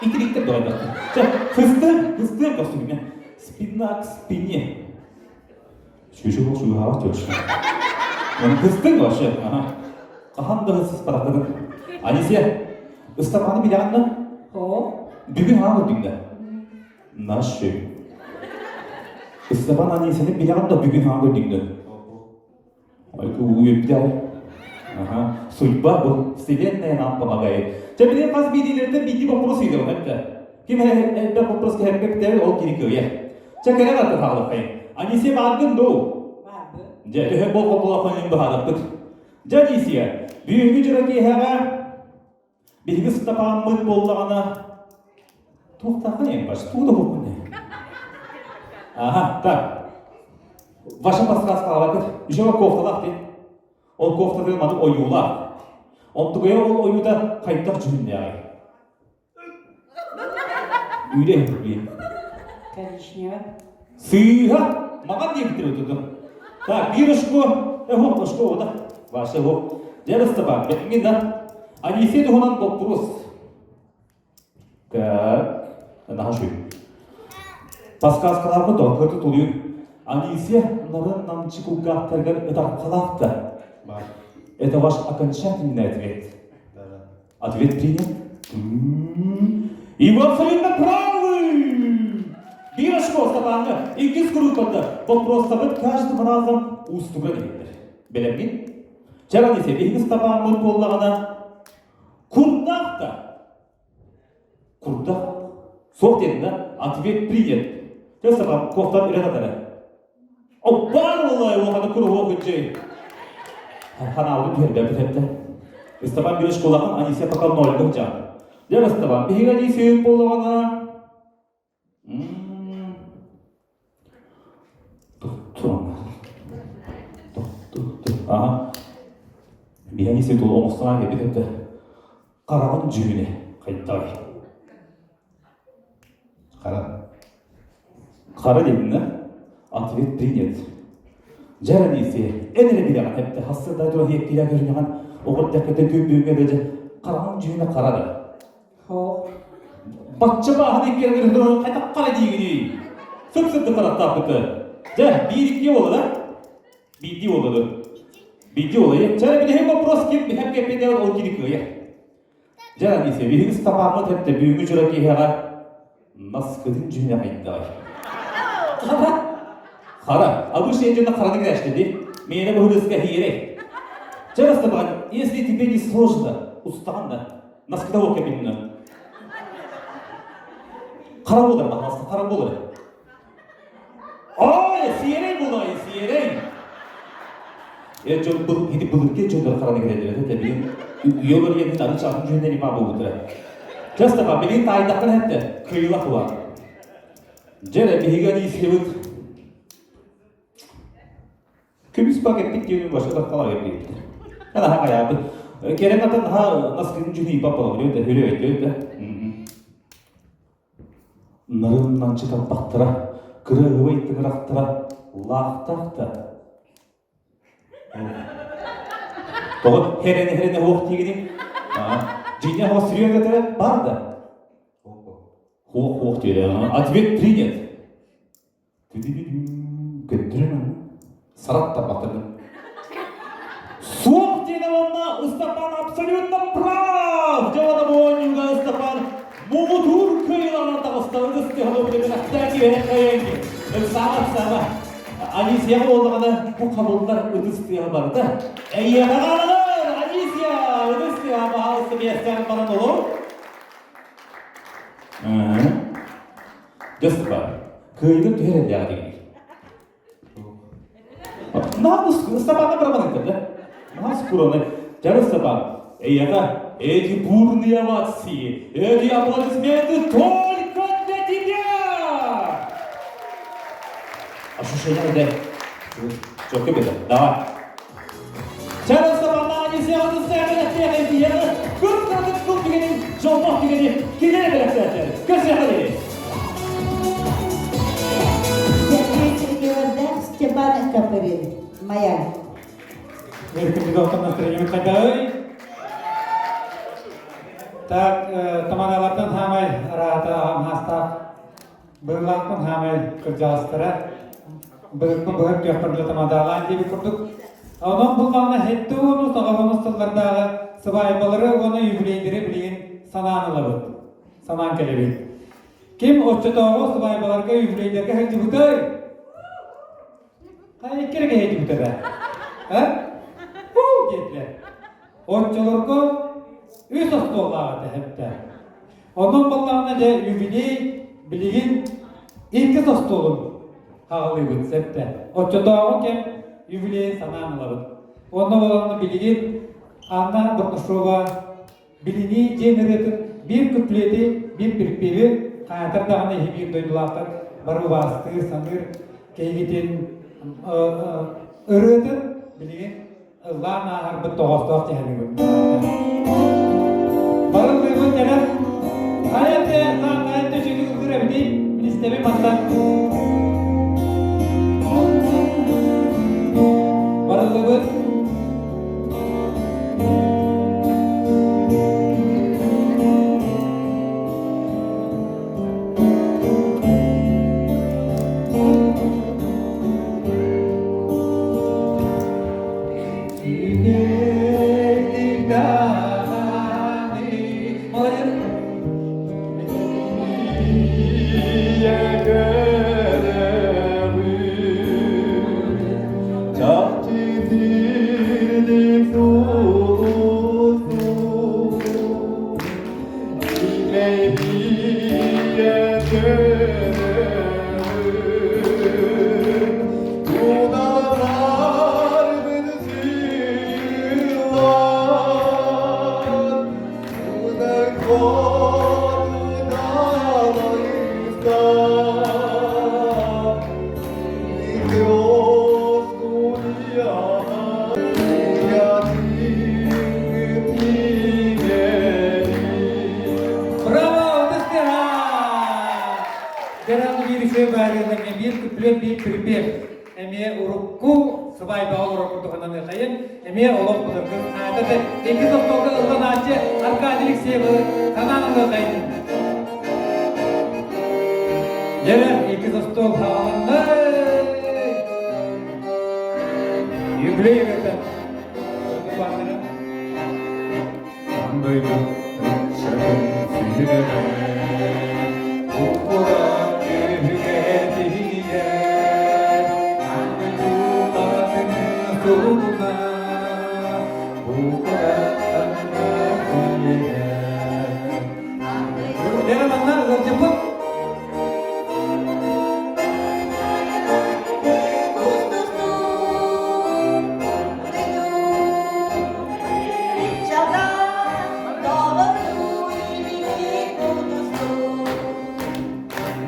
Итиликтер дойдохтор. Чэ, хыстыам, хыстыам костюмҥа. Спина к спине. Чүчү бол шугаава чөчү. Он хыстыҥ вообще. Ага. Хаһан да хыстыспатахтарын. Анисия, Ыстапааны билэҕин да? О. Бүгүн хаан көрдүҥ да? Наши. Ыстапаан Анисияны билэҕин да бүгүн хаан көрдүҥ да? Ой, үөппүтэ Ага. Судьба бу. Вселенная нам помогает. Чэ, билигин хас биирдиилэриттэн биирдии боппуруос ыйытабын эттэ. Ким элбэх боппуруос кэһэрбэктэри ол кини кыайар. Чэ, кэлэн аттан хаалыаххайын. Анисия бааргын дуу? Баарбын. Дьэ, төһө болҕомтолооххун быһаарыахпыт. Дьэ, Анисия, бүгүҥҥү дьоро киэһэҕэ Биһиги Ыстапааммыт буоллаҕына туохтааххын эн баш тугу да буолбун Ага, так. Ваша подсказка Еще кофталаах дии. Ол кофтатын маны ойуулаах. Онтугуйа ол ойуута хайдах дьүһүннээҕий? Үлэ блин. Коричневый. Сыыһа! Маҕан диэбиттэр отуту. Так, биир очко, эхо, очко ода. Ваше го. Дьэ, Ыстапаан, бэккин да. Анисия туһунан боппуруос. Так, наһаа үчүгэй. Подсказкаларбыт долгуйа тулуйуҥ. Анисия нарын намчы кулгаахтарыгар ытархалаах да. Это ваш окончательный ответ. Ответ принят. И вы абсолютно правы! Биир очко Ыстапааҥҥа, иккис куруутарда вопростарбыт каждым разом уустуга диэбиттэр. Бэлэмҥин? Чэ, Анисия, биһиги Ыстапааммыт буоллаҕына курдах да курдах суох диэн да ответ принят. Чэ, Ыстапаан, кофтан үрэ татара. Оппаар буоллай уохана куруһуок үччэй. Ханаабытын түһэрбэппит этэ. Ыстапаан биир школахан Анисия пока нольга сылдьаҕын. Дьэ Ыстапаан, биһиги Анисия буоллаҕына... Ага. Биһиги ситул оҥостон кэлбит этэ. Хараҕын дьүһүнэ хайдаҕый? Хара. Хара диэтин Ответ принят. Дьэ Анисия, эн эрэ билэҕин эптэ хассыта тура хиэккилэ көрүнэҕин оҕор дэккэтэ күн бүгүҥҥэ да дьэ хараҕын дьүһүнэ хара да. Хо. Бачча бааһын иккиэн хайдах хара диигиний? Сып-сырдык харахтаахпыты. Дьэ, биир икки буолла да? Биирдии буолла да? Биирдии буолла. Чэ, билиһин вопрос ким биһэм кэппиэтэҕин ол кини кыайар. Дьэ, Анисия, биһиги Ыстапааммыт эттэ бүгүҥҥү дьоро киэһэҕэ наскытын дьүһүнэ хайдаҕай? Хара. Хара. Обычно дьоно хараны кэрэште ди. Миэнэ быһырыска хиерей. Чэ, Ыстапаан, если тебе не сложно, устаҕын да, наскыта уокка бинна. Хара буолар, пожалуйста, хара буолар. Ой, сиэрэй булай, сиэрэй. Э дьон был ити былыргы дьоннор хараны кэлэллэр этэ билин үйөлөр иэнин ары чаатын дьүһүннэн има буолбуттара. Часто билин таайдахтан хэтте кыйыла хула. Дьэ биһиги анисиябыт Көмүс пакеттик диэн башка тахталар кэлбит. Ана хаябыт. Керен атын ха наскын жүнүй папала билет хүрө өйдө. Нарын нанчы талбахтара, кыра ыбай тыҥырахтара лаахтаах да. Тоҕо херене-херене хуох диигини? Дьиҥэ хуох сүрүөн этэрэ бар да. Хуох-хуох диир. Ответ принят. Көттүрэн сарат тарбахтарын. Суох диэн уонна Ыстапаан абсолютно прав! Дьоно буонньуга Ыстапаан муҥутуур кыайыылаҕынан таҕыста ытыс тыаһа билэхтээн киһи Ыксаама, ыксаама. Анисия буоллаҕына бу хабыллар ытыс тыаһа барыта. Эйиэхэ хааланар! Анисия! Ытыс тыаһа баһаалыста миэстээн баран олор. Дьэ, Кыайыгын түһэр эллээҕэ дигини. Наһаа Ыстапаанна бараман да? Наһаа скураны. Дьэ, Ыстапаан, эйиэхэ эти бурные овации, эти аплодисменты только для тебя! Ощущение да? Четко беда. Давай. Чэ, Ыстапаанна, Анисияҕа сэмэлэттиэх эйиэхэ күн кырдык кыл түгэнин, дьоллоох түгэни кинилэр бэлэхтээтилэр. Көрсүөххэ диэри! Сергей Сергеевич Степан Копырин. Моя. Өркүнүгө настроением хайдагый? Так, таманалартан хаамай араата аһаастаах быылаахпын хаамай кырдьаҕастара быһыкпын быһык түөхпэр тамадаалаан диэбит курдук. Онон буллаҕына хетте уону саҕаланыс сыллардааҕы сыбаайбалары уонна юбилейдери билигин санаан ылабыт, санаан кэлэбит. Ким оччотооҕу сыбаайбаларга юбилейдэргэ сылдьыбытай? Хайа икки эрэ киһи сылдьыбыта да? А? Уу диэтилэр. Оччолорго үс остуоллаах этэ хэптэ. Онон буоллаҕына дьэ юбилей билигин иккис остуолун хаҕылыыбыт сэптэ. Оччотооҕу кэм юбилейин санаан ылабыт. Онно буоллаҕына билигин Анна Бурнашова билинии дьиэн ырыатын биир куплети, биир припеви хаатар даҕаны иһи биир дойдулаахтар бары убаастыыр, саныыр киһигитин ырыатын билигин ыллаан ааһарбыт тоҕоостоох дьэһэлибит. Барыллыыбын кэлэн хайа те хайа төчүгү ыллыыр эбитий министэби мантан барыллыбыт Чахчы 21 припев эмиэ урукку сыбаайбаҕа олорор курдук ананыахайын эмиэ олох былыргы аата икки остуолга ылланааччы Аркадий Алексеевы санаан ылыахайын. Дьэ, икки остуол хааланна. Юбилей ырыата. Дойду ыччатын сүрэҕэ Кукура түһүгэр тиийэр Ангытуулатын туһуна Кукура тиийэр Дьэ, манна ыалдьыппыт.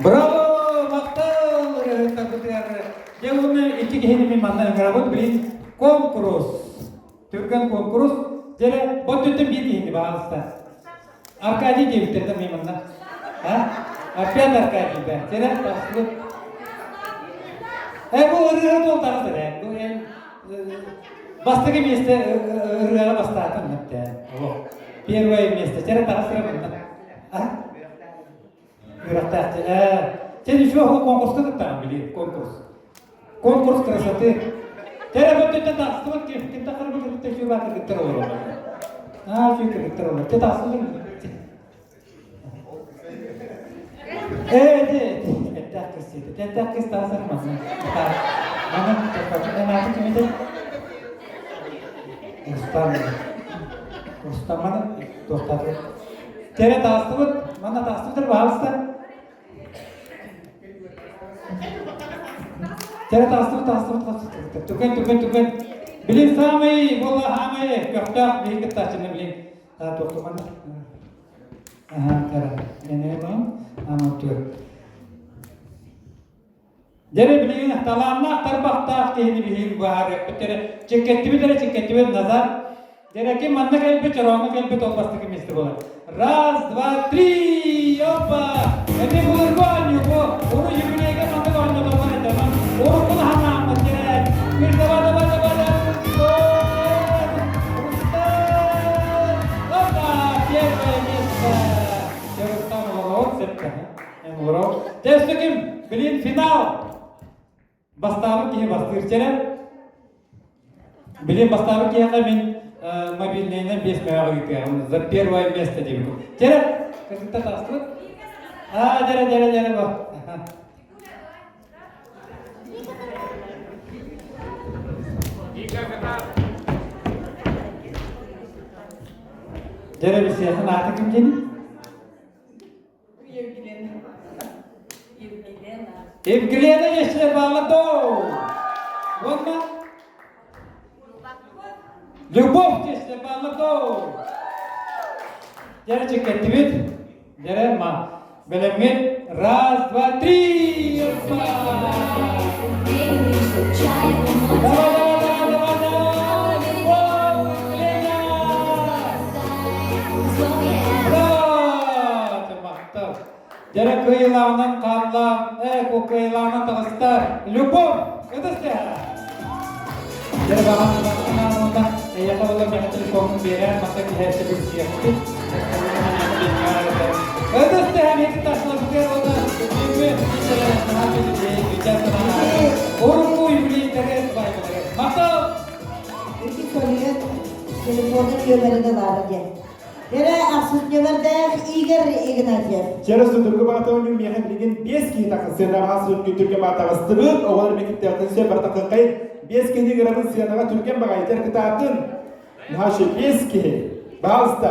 Браво! Махтал! Ырыһыттарбытыгар. Дьэ уонна икки киһини мин манна ыҥырабыт. Билин конкурс. Түргэн конкурс. Дьэ, бот түттэн биир киһини баҕалыста. Аркадий диэбиттэр да мин манна. А? Опять Аркадий да. Дьэ, тахсыбыт. Э, бу ырыа буолтаҕа эрэ. Бу эн Бастакы миэстэ ырыаҕа бастаатым эттэ. Олох. Первое место. Чэрэ таҕыс эрэ манна. А? Үөрэхтээх. Э, сен еще конкурска кыттаҕын били, конкурс. Конкурс красоты. Чэрэ бөттөттө тахсыбыт ким ким тахсар бу кытта үчүгэй баатыр кыттар олорор. Аа, үчүгэй кыттар олорор. Те тахсыбыт. Ээ, эттээх кыс диэтэ. Эттээх кыс таасар манна. Манна анааты ким этэ? Рустам. Рустам маны туохтааты. Тере таастыбыт. Манна таастыбыт баһалыста. Тере таастыбыт, таастыбыт, таастыбыт. Түгэн, түгэн, түгэн. Билин самый, буолла самый көхтөөх биһиги кыттааччыны билин. Туохтуман. Дьэ билигин талааннаах тарбахтаах киһини биһиги быһаарыахпыт эрэ чиккэттибит эрэ чиккэттибит назар Дьэ ким манна кэлбит чорооҥҥо кэлбит ол бастакы миэстэ буолар. Раз, два, три, опа! Эми былыргы оонньуу бу. Уру юбилейга маннык оонньотоллор этэ. Уруккуну ханааммыт кэлээт. Бір давай, давай, давай, Опа! Первое место! Рустам олорор, септе. Олорор. Тестиким, блин, финал! Бастаабыт киһи бастыыр чэрэ. Блин, бастаабыт киһиэхэ мин мобильнайынан 5 мөҕө ыытыаҕым. За первое место диэбитим. Чэрэ, кыргыттар таҕыстыбыт. Аа, дьэрэ, дьэрэ, дьэрэ, бу. Дьэрэ бисиэхин ааты ким диэн? Евгелена. Евгелена. Евгелена если баллато. Уонна Любовь если баллато. Дьэрэ чеккеттибит. Дьэрэ ма. Бэлэмҥит. Раз, два, три! Давай, давай, давай, давай, давай! Любовь, Лена! Ура! Махтал. Дьэрэ кыайыылааҕынан хаалла, э, кыайыылааҕынан таҕыста. Любовь! Ытыс Дьэ, баҕам уонна эйиэхэ була миэхэ телефонун биэрээр, манна киһээччи билсиэхпит. Ытыс тэһэн ити ташлабытыгар уонна бүгүҥҥү киэһэ наһаа күндү Урукку юбилейдары байбалары. Махтал! Ити көрүөн телефонун нүөмэрин ылаары диэн. Эрэ ахсыс нүөмэрдээх Игорь Игнатьев. Через судургу баатауñу миэхэ билигин биэс киһи тахсан сыанаҕа судургу түргэн баатаҕастыбыт, оҕолор мекиттээхтэн сөп бартаххай биэс киһини гырабын сыанаҕа түргэн баҕайытар кытаатын. Наша биэс киһи. Баалыста.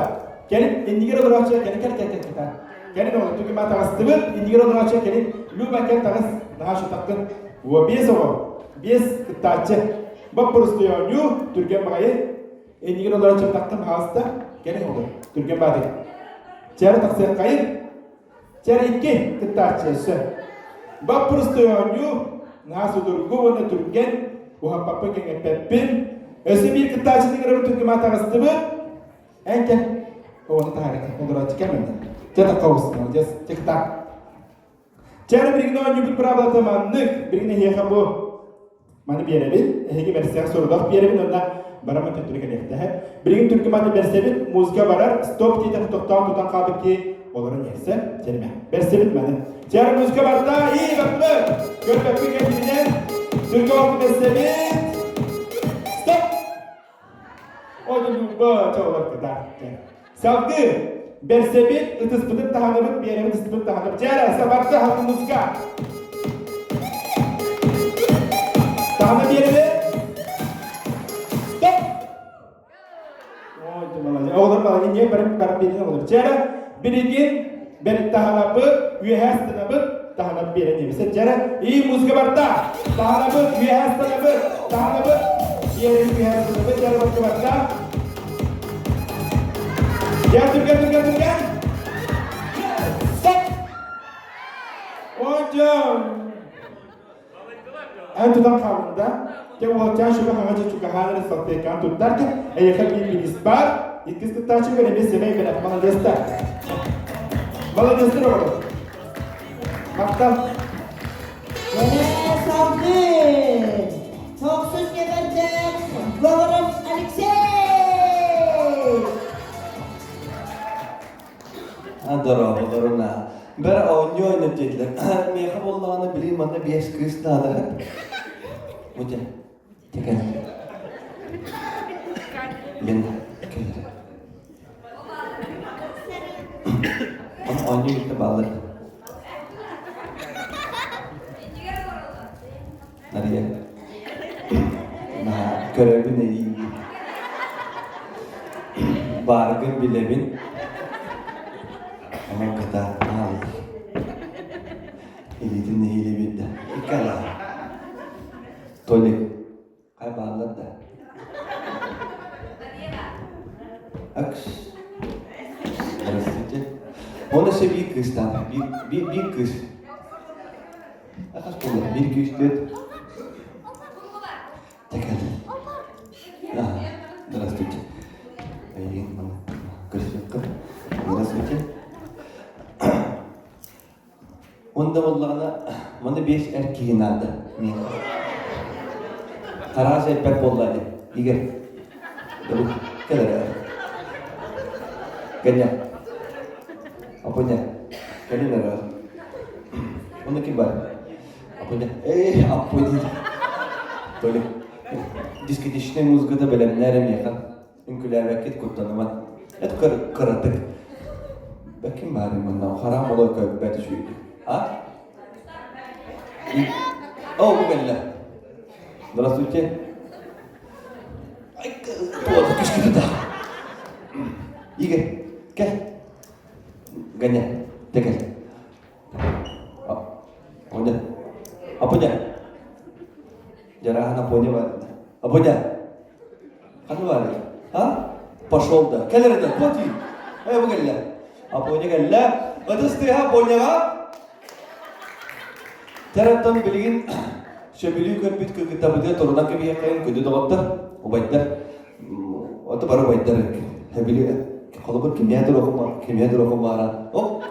Кэлин иннигэр олорооччу кэлин кэл кэл кэл кытаат. Кэлин оҕо түргэн баатаҕастыбыт, иннигэр олорооччу кэлин Люба кэл таҕыс. Наша тахтын. Уо биэс оҕо. Биэс кыттааччы. Баппырыстый оонньуу түргэн баҕайы Иннигэр олороччу тахтым хаалыста. Кэлин олор. Түргэн баатыр. Чэрэ тахсыаххайын. Чэрэ икки кыттааччы өссө. Баппырысты оонньуу, наһаа судургу уонна түргэн, уһаппаппын кэҥэппэппин. Өссө биир кыттааччыны кырабын түргэн таҕыстыбыт. Эн кэл. Оҕону таһаарыҥ. Олорооччу кэл манна. Чэ тахха оҕустун. Дьэ кытаа. Чэ, билигин оонньуубут быраабылата маннык. Билигин эһиэхэ бу маны биэрэбин. Эһиги бэрсээх сорудах биэрэбин уонна бараммын төттөрү кэлиэхтэһэ. Билигин түргү маны бэрсэбит, музыка барар, стоп диэтэх тохтоон тутан хаалбыт киһи олорон иһэрсэ. Чэримэ. Бэрсэбит маны. Чэ, музыка барда, и бардыбыт! Көрбөппүн кэлбитинэн, түргү олорду бэрсэбит. Стоп! Одунуба чолор кытар. Салгыы бэрсэбит, ытыспытын таһанабыт, биэрэбит ытыспытын таһанабыт. Чээрэ, сабарда хатымыска. Таһана биэрэбит. Стоп! Ой, ты молодец. Оҕолор молодец, не барым барым биэрин оҕолор. Чээрэ, билигин бэр таһанабыт, үөһэ станабыт, таһанап биэрэн иэбисэ. Чээрэ, и музыка барда. Таһанабыт, үөһэ станабыт, таһанабыт, биэрин үөһэ станабыт, чээрэ барда барда. Дьэ, түргэн, түргэн, түргэн! Стоп! Оонньоон! Эн тутан хаалын да, те уолчаан шуга хаҥа чучукаһаан эрэ салфеткаан туттар ки, эйиэхэ биир минис бар, иккис кыттааччыга эмиэ сэмэй бэлэх, молодецтар. Молодецтар оҕолор. Махтал. Салгыы! Тохсус кэмэрдээх Говоров Алексей! Дорооболоруна. Бэр оонньуу оонньоп диэтилэр. Миэхэ буоллаҕына билигин манна биэс кыыс наада. Мутя, текэн. Лена, кэлэр. Оонньуу кытта бааллар. Нария. Наһаа көрөбүн эйиигин. Бааргын билэбин. Онон кытаатаал. Илиитин нэһиилэ биэрдэ. Иккала. Толик. Хай бааллар да. Акс. Здравствуйте. Он өссө биир кыыстаах. Биир, биир, биир кыыс. Хас буолла? Биир кыыс төрт. Тэкэл. Здравствуйте. Эйигин көрсүөххэ. Здравствуйте. Онда буоллаҕына, маны биэс эр киһи наада миэхэ. Тараас элбэх буолла дии. Игорь, кэл эрэ. Кэлэ. Апоня, кэлин эрэ. Оны ким бар? Апоня. Эй, Апоня. Толя. Дискотечнай музыката бэлэмнээр миэхэ. Үҥкүлээбэккит куттаныман. Эт кыратык. Бэккин баарын манна хараам олор көрбөт үчүгэй. А? О, бу кэллэ. Здравствуйте. Ай, туох күскүтү да. Игорь, кел. Ганя, ты кел. Апоня. Апоня. Жарахан Апоня бар. Апоня. Ханна баарый? А? Пошел да. Кэл эрэ да, коти. Э, бу кэллэ. Апоня кэллэ. Ытыс тыаһа Апоняҕа. Тэраттан билигин сөбүлүү көрбүт кыргыттарбытыгар турунан кэбиһиэххэйин күндү доҕоттор, убайдар. Ото бары убайдар. Били холобур кимиэ туруохум кимиэ туруохум баара. Оп,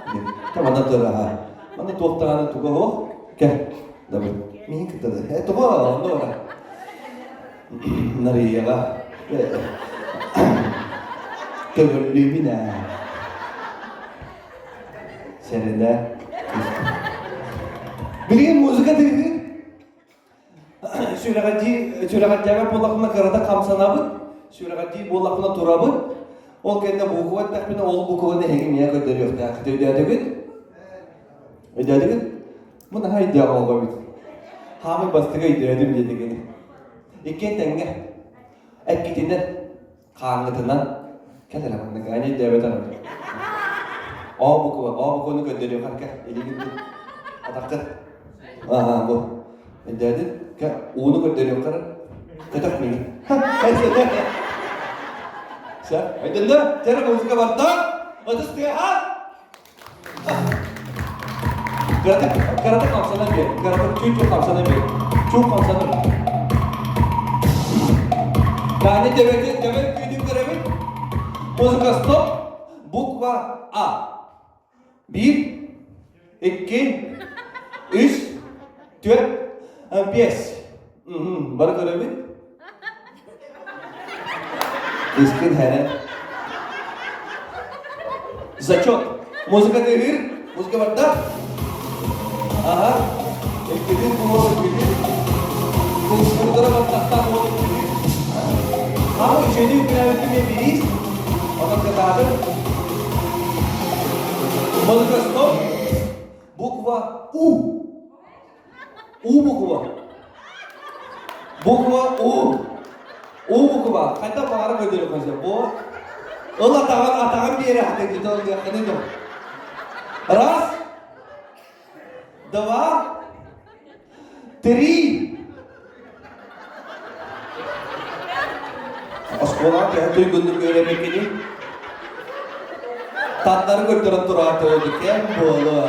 манна тураха. Манна туохтаҕаны туга оһох. Кэ. Дабы. Миин кытта да. Э, туга, онно бара. Нарыйаҕа көҥүллүүбүн ээ. Сэрэнэ. Билигин музыка тыаһыыр. Сүрэҕэлдьии сүрэҕэлдьээбэт буоллахпына кырата хамсанабыт, сүрэҕэлдьии буоллахпына турабыт. Ол кэннэ буукуба эттэхпинэ ол буукубаны эһиги миэхэ көрдөрүөхтээххит. Өйдөөтүгүт? Өйдөөтүгүт? Бу наһаа өйдөөх оҕо эбит. Хаамай бастакы өйдөөтүм диэтэ кини. Иккиэн тэҥҥэ. Эккитинэн, хааҥҥытынан кэл эрэ манна Ганя өйдөөбөтөх эбит. Оо буква, оо букваны көрдөрүөххэ кэ, илигин атаххын. Аха, бу. Өйдөөтүн? Кэ, ууну көрдөрүөххэ эрэ. Көтөх миигин. Все, өйдөннө? Тере музыка барда. Ытыс тыаһа. Кыратык, кыратык хамсанан биэр, кыратык чуть-чуть хамсанан биэр. Чук хамсанар. Таня төбөтүн, төбөт күүтүн көрөбүт. Музыка стоп. Буква А. Биир, икки. Үс, түөрт, биэс. Бары көрөбүт. Искин хәрэ. Зачет. Музыка тыыр. Музыка барда. Ага. Эккитин буолар эккитин. Курдара баттахтаах буолар эккитин. Ама үчүгэйдик үкүнээбиттим мен бириис. Онон кытаатым. Музыка стоп. Буква У. У буква. Буква У. У буква. Хайдах баҕара көрдөрүөххэ сөп. Бу ыл атаҕын атаҕын биэрэхтин дьон дьон. Раз, два, три. Оскуолаҕа төһө туйгуннук үөрэммиккиний? Таттары көрдөрөн тураатыбыт кэм буолуо.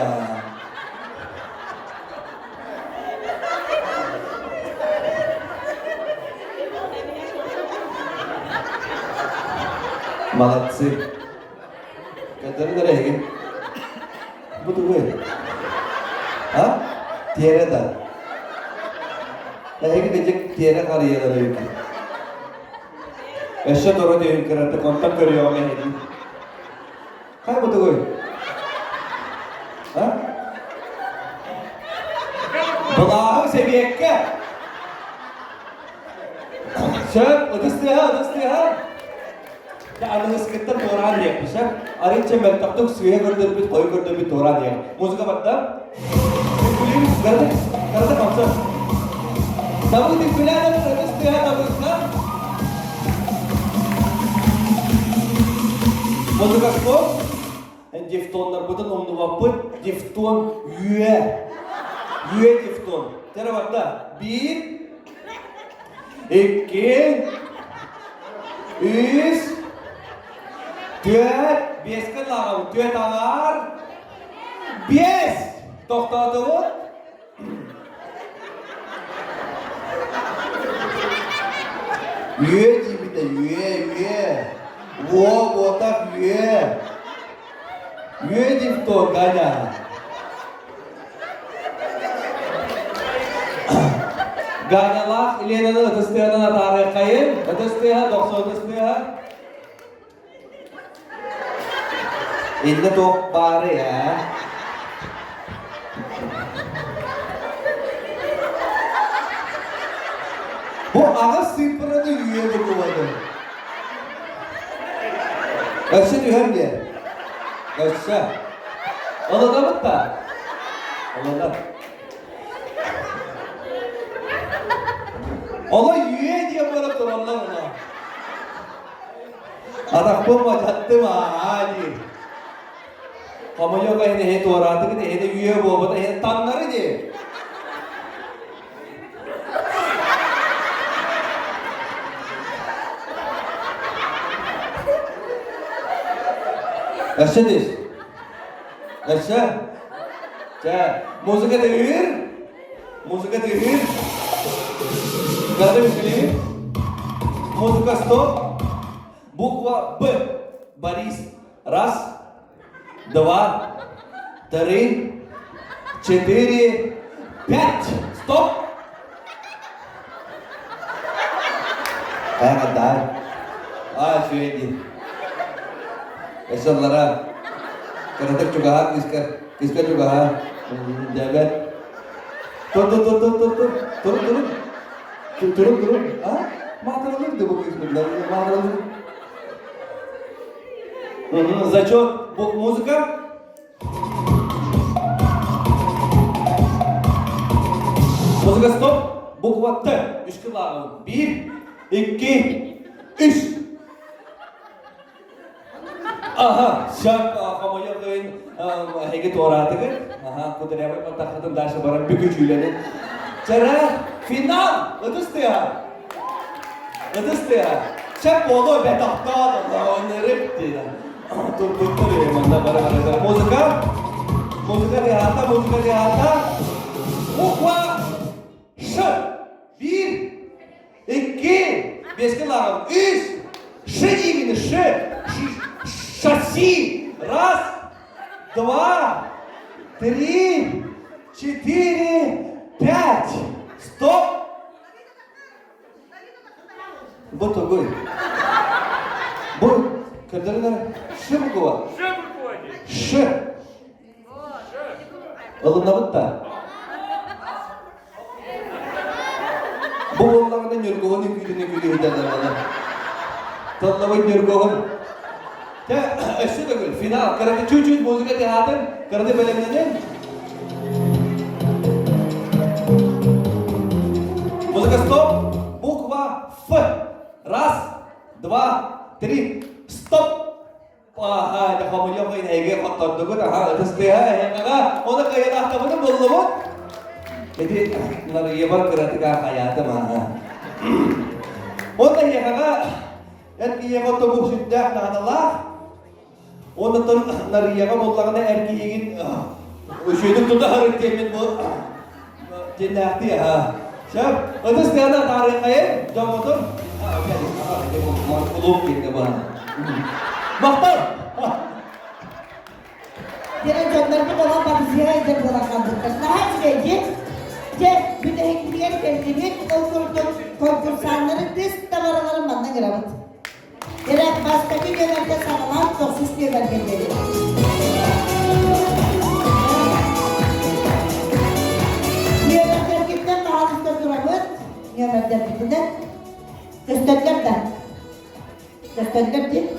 Молодцы. Көрдөрүн эрэ эһиги. Бу тугуй? А? Тиэрэ да. Эһиги кыдьык тиэрэ харыйалар эбит. Өссө торо түһүн кыратык онтон көрүөҕүм эһиги. Хайа бу тугуй? А? Былааһы сэбиэккэ! Сөп, ытыс тыаһа, ытыс тыаһа. Дьэ, аныгыскыттан туораан диэхпит, сөп? Арыычча мөлтөхтүк сыыһа көрдөрбүт, хойу көрдөрбүт туораан диэх. Музыка барда. Үҥкүлүүр, кыратык, кыратык хамсар. Давыд үҥкүлээн ытыс тыаһа Давыдка. Музыка стоп. Дифтоннарбытын умнубаппыт. Дифтон үө. Үө дифтон. Тера барда. Биир, икки, үс, түөрт, биэскэ лааҕабыт. Түөрт аҥаар, биэс! Тохтоотубут. Үө диибитэ, үө, үө. Уо, уотах, үө. Үө дип Ганя. Ганялаах Ленаны ытыс тыаһынан атаарыаххайын. Ытыс тыаһа, дохсо ытыс тыаһа. Иннэ туох баарый, ээ? Бу аҕыс сыыппараны үйэ букубады. Өссө түһэн биэр. Өссө. Ылынабыт да? Ылынар. Оло үйэ диэн баран тураллар оно. Атахпын мадьаттым аа диир. Хомойуох иһин эһи туораатыгыт эһини үйэ буолбут эһини таҥнары дии. Өссө түс. Өссө. Чэ, музыка тыыр. Музыка тыыр. Готовы к Музыка стоп. Буква Б. Борис. Раз, два, три, четыре, пять. Стоп! Хайа Аа, үчүгэй Эсэллара кыратык чугаһаан кыыска, кыыска чугаһаан. Дьэбэт. Тур, тур, тур, тур, тур, тур, тур, тур, тур, тур, а? Маатыралыыр да бу кыыс маатыралыыр. Зачет. Музыка. Музыка стоп. Буква Т. Үс кылааҕын. Биир, икки, үс. Аха, шак хомойо кыын эһиги туораатыгыт. Аха, кудрявый баттаххытын дальше баран бүкүчүүлэнин. Чара, финал! Ытыс тыаһа! Ытыс тыаһа! Шак буолуо бэ тохтоот, оннырып диэн. Турбуттар манна бары бары Музыка! Музыка тыаһаата, музыка тыаһаата. Буква Ш. Биир, икки, биэскэ лааҕым. Үс, Ш диибин, Ш. Шасси. Раз, два, три, четыре, пять. Стоп! Бу тугуй? Бу көрдөрүнэр Ш буква. Ш. Ылынабыт да. Бу буоллаҕына Ньургуһун үҥкүүтүн үҥкүүлүүһүдэллэр Тыллабыт Ньургуһун. Тэ, өссө төгүл финал. Кыраты чуть-чуть музыка театр, кыраты бэлэмнэнин. Музыка стоп. Буква Ф. Раз, два, три, стоп. Аха, дьэ хомуйуох эйгэ хоттордугут, аха, ытыс тыаһа эһиэхэҕэ, оны кыайалаахтабыны буллубут. Ити Нарыйабар кыратыга хайаатым аха. Онно эһиэхэҕэ эр киһиэхэ тобук сүрдээх наадалаах. Оннотон Нарыйаҕа буоллаҕына эр киһигин үчүгэйдик тута сырыт диэммин бу дьиннээхтии аха. Сөп, ытыс тыана таарыйхайын, дьоммутун кулууп киһитэ баһана. Махтал! Диэн дьоннорбут олох барысыга идэ буолан хаалбыттар. Наһаа үчүгэйдик. Дьэ, бүтэһикпитигэр кэллибит. Ол курдук конкурсаннары тыс табараларын манна ыҥырабыт. Эрэ бастакы нүөмэргэ саҕалаан тохсус нүөмэргэ диэри. Нүөмэрдэргиттэн баһаалыста турабыт. Нүөмэрдэрбитинэн көстөллөр да. Көстөллөр дии.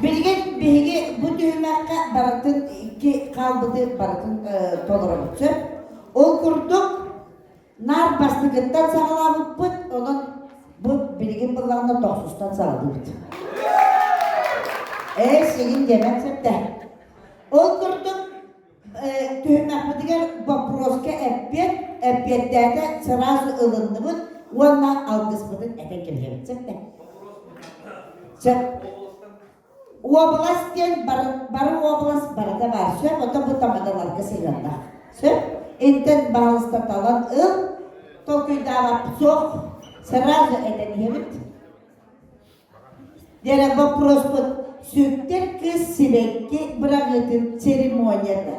Билигин биһиги бу түһүмэххэ барытын икки хаалбыты барытын толоробут сөп. Ол курдук Наар бастакыттан саҕалаабыппыт, онон бу билигин быллаҕына тохсустан саҕалыыбыт. Ээ, сигин диэмэн сөптөөх. Ол курдук түһүмэхпитигэр боппуруоска эппиэт, эппиэттээтэ сразу ылынныбыт уонна алгыспытын этэн кэбиһэбит сөптөөх. Сөп. Уобалас диэн бары, бары уобалас барыта баар сөп, оттон бу тамадаларга сыһыаннаах. Сөп? Интэн баһалыста талан ыл, толкуйдаабаппыт суох, сразу этэн иһэбит. Диэн вопроспут сүктэр кыыс сибэкки быраҕыытын церемонията.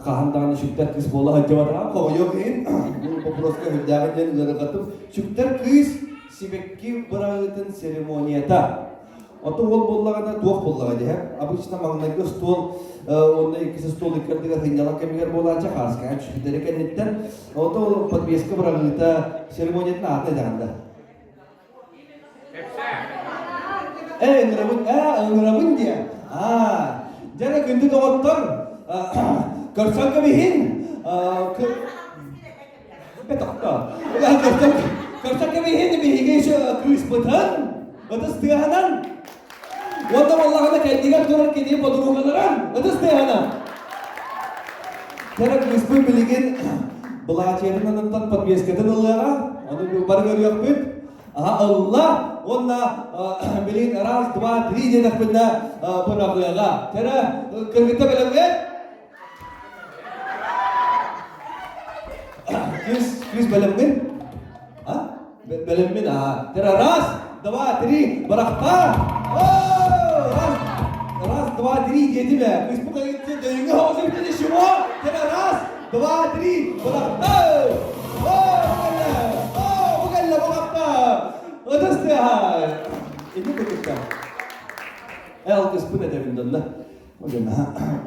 Хаһан даҕаны сүктэр кыыс буола сылдьыбатаҕым, хомойуох иһин, бу боппуруоска үрдээҕин диэн ыарырҕаттым. Сүктэр кыыс сибэкки быраҕыытын церемонията. Ото уол буоллаҕына туох буоллаҕа диһэ. Обычно маҥнайгы остуол уонна иккис остуол икки ардыгар сынньалаҥ кэмигэр буолааччы хааскаҕа түспүттэрэ кэнниттэн. Ото ол подвеска быраҕыыта церемониятын аата этэҕин да. Ээ, ыҥырабын, ээ, ыҥырабын диэ. Аа, дьэ күндү доҕоттор, көрсөн кэбиһин. Бетохто. Көрсөн кэбиһин биһиги кыыспытын, ытыс тыаһынан. Уонна буоллаҕына кэннигэр турар кини подругаларын ытыс тыаһынан. Кэрэ кыыспыт билигин былаачыйатын анныттан подвескатын ылыаҕа, ону бары көрүөхпүт. Аха ылла уонна билигин раз, два, три диэтэхпинэ быраҕыаҕа. Кэрэ кыргытта бэлэмҥэ? Кыыс, кыыс бэлэмҥин? А? Бэлэммин, аа. Кэрэ раз, два, три, бырахта! Раз, раз, два, три диэтим ээ. Кыыспыт дөйүҥҥэ оҕус ничего. Кэрэ раз, два, три, бырахта! О, бу кэллэ! О, бу кэллэ, бу хапта! Ытыс тыаһа! Инник курдукта. Эл кыспын этэбин донна.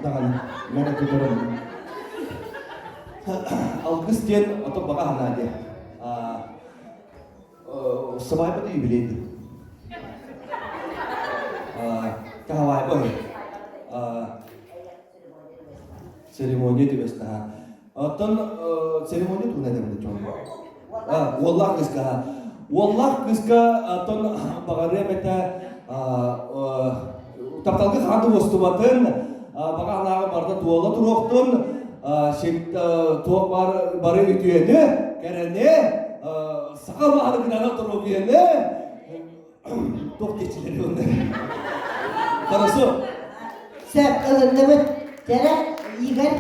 Даҕаны мэҥэ тутарым. Алгыс диэн ото баҕа санаа диэ. Сыбаайба да юбилей дии. Кахалаайба Церемония түбэстэһэ. Оттон церемония туһунан этэбин дьон. Уоллаах кыыска. Уоллаах кыыска оттон баҕарыам этэ тапталга хаан уостубатын, баҕа санааҕа барыта туола туруохтун, туох бар бары үтүөнү, кэрэни, саха мааны гынан туруохуйаны, туох диэччилэри онно. Хорошо. Сөп, ылынныбыт. Кэрэ, Игорь.